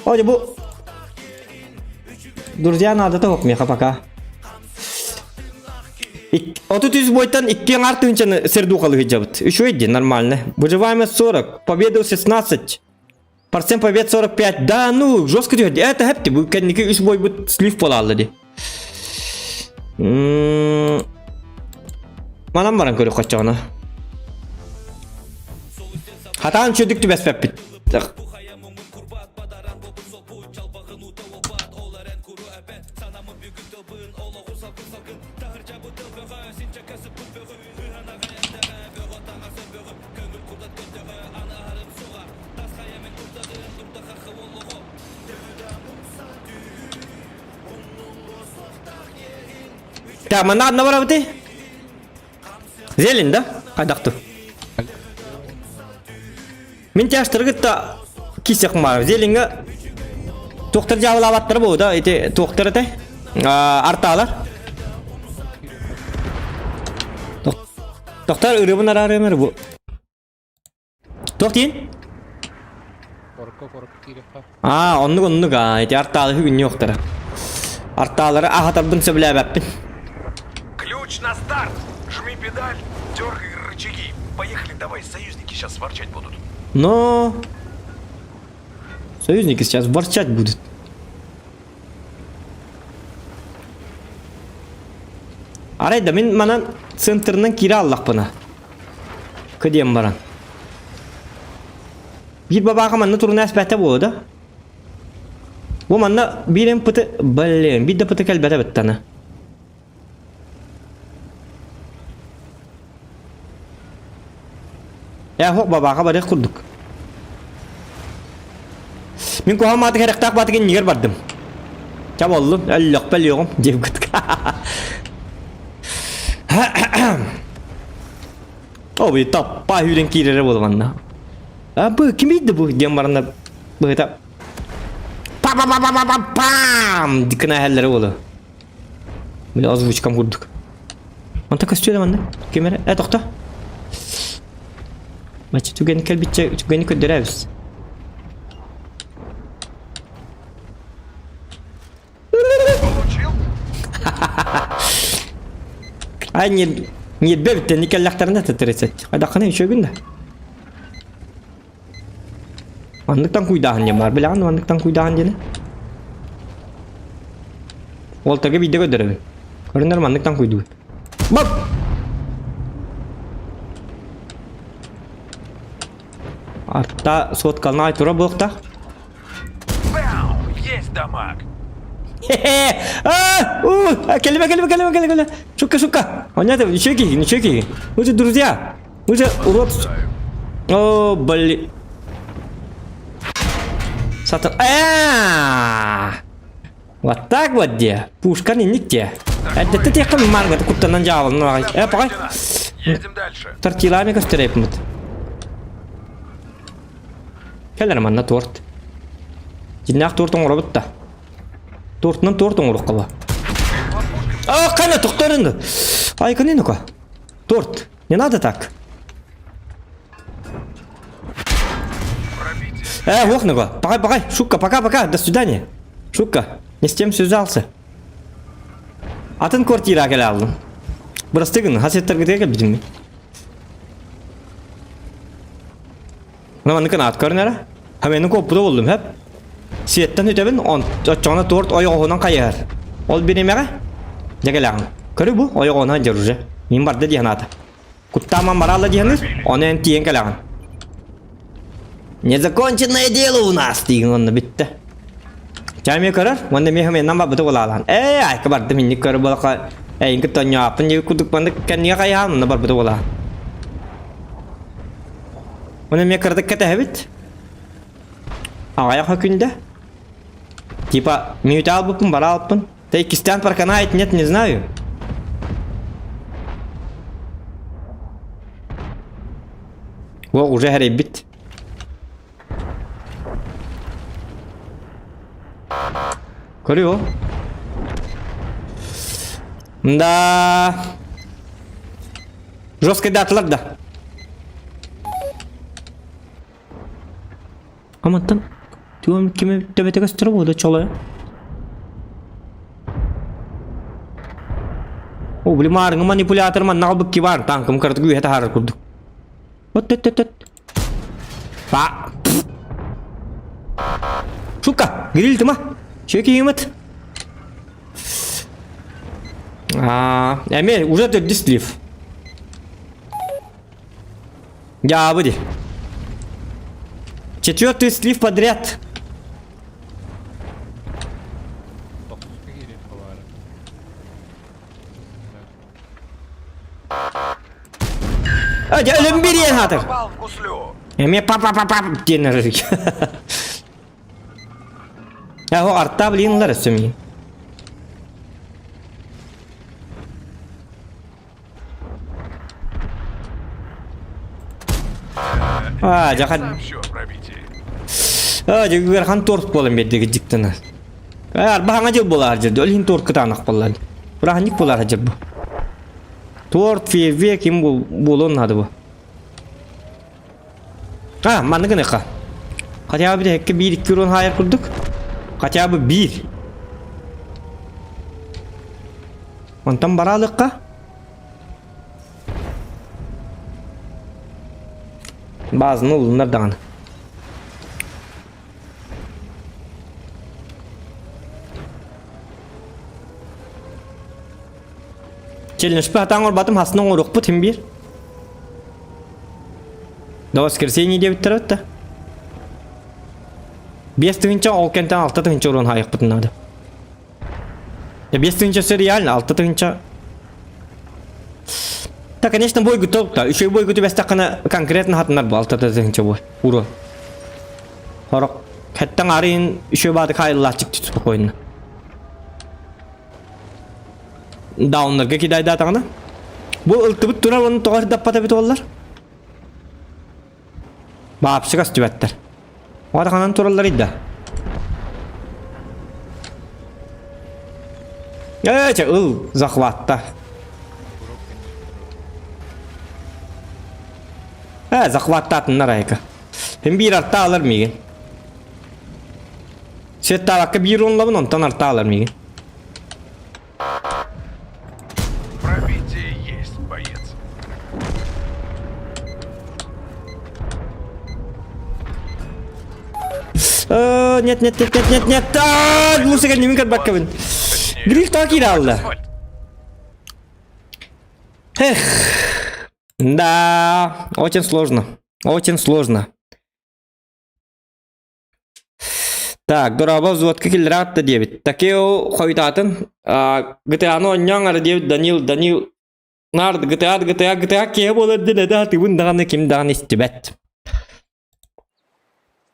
О, бу Друзья, надо того меха пока. 33 бойтан 2 аҥаар тыһыынчаны сердухалы сылдьабыт. Үчүгэй дии, нормально. Выживаемость 40, победа 16. Процент побед 45. Да, ну, жестко түһэрди. Это хэпти, бу кэнники үс бойбут слив буолаалла дии. Манан баран көрүк хоччоҕуна. Хатаан чөдүк түбэспэппит. Так, манна одна барабыты? Зелень, да? Хайдахту. Мин тяштыргытта кисек маар. Зеленьга туохтар дьаабылаабаттара бу да ити туохтар этэй артаалар. Тохтар ырыбын араарыамар бу. Туох диин? Корко корко киириэххэ. Аа, оннук оннук аа, ити артаалы үгүннүөхтэрэ. Артаалары аһатарбын сөбүлээбэппин. Ключ на старт! Жми педаль, дергай рычаги. Поехали давай, союзники сейчас ворчать будут. Но... Союзники сейчас ворчать будут. Арай да мин манан центрынан киирэ аллахпына. Кыдиэн баран. Биир бабааха манна турун ээспээтэ буолуо да? Бу манна биир МПТ... Блин, биир да ПТ кэлбэтэ быттана. Ээ, хоқ бабааха барыах курдук. Мин куһаҕан маатык эрэхтээх баатык иннигэр бардым. Ча боллум, өллөхпө өлүөҕүм диэбит. О, таппа үүрэн киирэрэ буолманна. А бу ким иитти бу диэн баранна быһыта па па па па па пам диккына эһэллэрэ буолуо. Били озвучкам курдук. Онто көстүө да манна. Ким эрэ? Э, тохто. Бачча түгэни кэлбиччэ түгэни көрдөрөбүс. Получил? Ай, не ньирбэ бүттэнни кэллэхтэринэ 30. Хайдаххына үчүгүн да. Манныктан куйдааһын диэн баар. Билэҕин манныктан куйдааһын диэни? Уолтарга биирдэ көрдөрөбүн. Көрүнэр манныктан куйдугун. Бап! Арта соткална ай тура буолуохтаах. Бау! Есть дамаг! Хе-хе! А! У! Кэлимэ, кэлимэ, кэлимэ, кэлимэ, кэлимэ! Шутка, шутка! Понятно, ничего киһи, ничего киһи. Мы же друзья! Мы же урод... О, блин. Сатан... А! Вот так вот где. Пушка не нигде. Это ты тех марга, ты куттанан дьявол. Э, погай. Едем дальше. Тортилами көстөрөйпмут. Кэлэр манна торт. Дьиннээх торт оҥоробут да. Тортунан торт оҥоруохха ба. А, қана тоқтар Ай, кыны ну-ка. Торт. Не надо так. Э, ох, ну-ка. Пока, пока. Шутка, пока, пока. До свидания. Шутка. Не с тем связался. Атын квартира кэлэ алдым. Бырастыы гын, хас еттаргытыга кэлбитим. Маннык аат көрүнэрэ. Хамыны куоппута буллум хөп. Светтэн үтэбин, оччоҕуна торт ойоҕоһунан хайыһар. Ол биримэҕэ дьэ кэлэҕин. Көрү бу ойоҕоһунан дьэр уже. Мин барда дии санаата. Куттааман бараалла дии саныыр, ону эн тиийэн кэлэҕин. Незаконченное дело у нас диигин онно бүттэ. Чаамия көрөр, уонна эмиэ хамыйаннан барбыта буолаалаан. Ээ, айка бардым инник көрөр буолаха. Эйин кытта онньооппун диэбит курдук маннык кэннигэ хайаан онно барбыта буолаа. Оны эмиэ кыратык кэтэһэбит. Аҕайах күндэ. Типа, мүнүүтэ албыппын, бара алпын. Та иккистээн проканает, нет, не знаю. О, уже хэрэйбит. Көрүө. Да. Жестко датылар да. Аматтан туом кими төбөтө көстөр буолда чоло. О, били маарыҥы манипулятор манна албык бар танкым кыратык үөһэ таһаарар курдук. От төт төт төт. Па. Сука, гриль тыма. Чеки юмыт. А, эме уже төрдүс слив. Дьаабы ди. Четвертый слив подряд. Тохсуска киирэн халаара. А, дьэ, өлөн бириэн хатыр. Попал в гуслю. Эме па-па-па-па диэн эрэр. Эһо арта блин өссө миин. А, дьэ, Сообщу о пробитии. А, дьэ, ыарахан торт буолан биэрдигит дьиктина. Арба хаҥа дьыл буолаар дьэ, ол иһин торт кытаанах буоллар. Бырааһынньык буолаар дьэ бу. Торт, фейерверк ким буолуон наада бу. А, маннык гыныахха. Хотя бы бүтэһиккэ биир икки урон хаайар курдук. Хотя бы биир. Онтон бараалыкка. Базаны улуннар даҕаны. Челленджпе хатаан оҥорбатым хасына оҥоруохпут син биир. До воскресенья диэбиттэрэ да. 5000 ол кэнтэн 6000 урон хаайыахпытын наада. 5000 все реально, 6000 Да, конечно, бой готов, да. Еще бой готов, бэстэххинэ конкретно хатынар бу 6000 бой. Урон. Хорок. Хэттэн арыйын еще баады хаайыллааччык спокойно. Дауннарга кидайдаатаҕына. Бу ылтыбыт турар уонна тоҕо эрдаппат эбит уоллар. Баапчык көстүбэттэр. Ханан тураллар да. Ээ, чэ, ыл, захватта. Ээ, захваттаатыннар айка. Хим биир арта алар миигин. Светтаабакка биир уонлабын, онтон арта алар миигин. Пробитие есть, боец. Э, нет, нет, нет, нет, нет, нет. А, Лусыга немин көрбөккөбүн. Гриф тоҕо киирэ алла. Эх. Да, очень сложно. Очень сложно. Так, дорообо взводка киллэрэ диэбит. Такео хойутаатын GTA-ны оонньооҥ эрэ диэбит Данил, Данил наар GTA, GTA, GTA киһи буолар диэн этэ сатыыбын даҕаны ким даҕаны истибэт.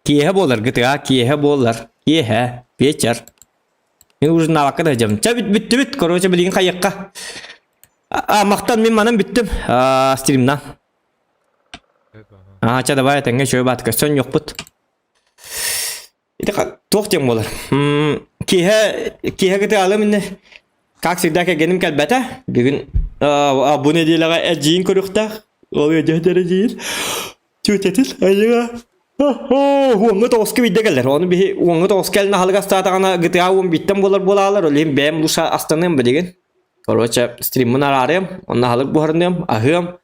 Киэһэ буолар GTA, киэһэ буолар. Киэһэ, вечер. Мин уже навакка да сылдьабын. Чэ бүттүбүт, короче билигин хайыахха. А, махтан мин манан бүттүм. А, стримна. Аа, чэ давай этэҥҥэ үчүгэй баат көрсөн ньуохпут. Ити туох диэн буолар? Киэһэ киэһэ кытыы алым инне как всегда кэргэним кэлбэтэ. Бүгүн бу нэдиэлэҕэ эдьиийин көрүөхтээх. Ол эдьиийдэр эдьиийин тетятин айыга уоҥҥа тоҕуска биирдэ кэлэр. Ону биһи уоҥҥа тоҕуска кэлин аһылык астаатаҕына GTA уон бииртэн буолар буолаалар. Ол иһин бэйэм лучше астаныам билигин. Короче, стриммин араарыам, онно аһылык буһарыныам, аһыам.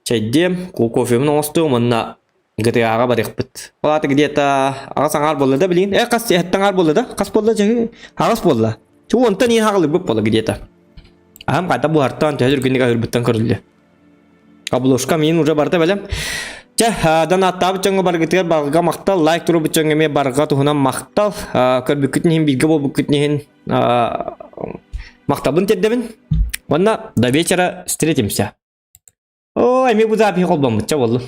Чэйдиэм, кофебун оҥостуом уонна GTA-ҕа барыахпыт. Ол аата где-то аҕыс аҥаар буолла да билигин. Э, хас эһэттэн аҥаар буолла да? Хас буолла дьэ? Аҕыс буолла. Чу онтон иһин хаҕылыйбыт буолла где-то. Аһым хайда буһартан төһө түргэнник аһыырбыттан көрүллүө. Обложка миин уже барыта бэлэм. Чэ, донаттаабыт дьоҥҥо баргытыгар барҕа махтал, лайк туруорбут дьоҥҥо эмиэ барҕа туһунан махтал. Көрбүккүтүн иһин, бииргэ буолбуккутун иһин махталбын тиэрдэбин. Уонна до вечера встретимся. О! О, эми бу запись холбоммут, ча боллун.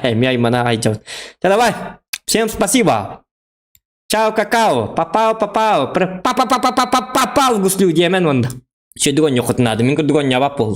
Эми аймана айдьабыт. Ча давай. Всем спасибо. Чао, какао. Попал, попал. Папа, папа, папа, попал в гуслю диэмэн онда. Сөдүгөн ньохотунаады. Мин курдугон ньабап бол.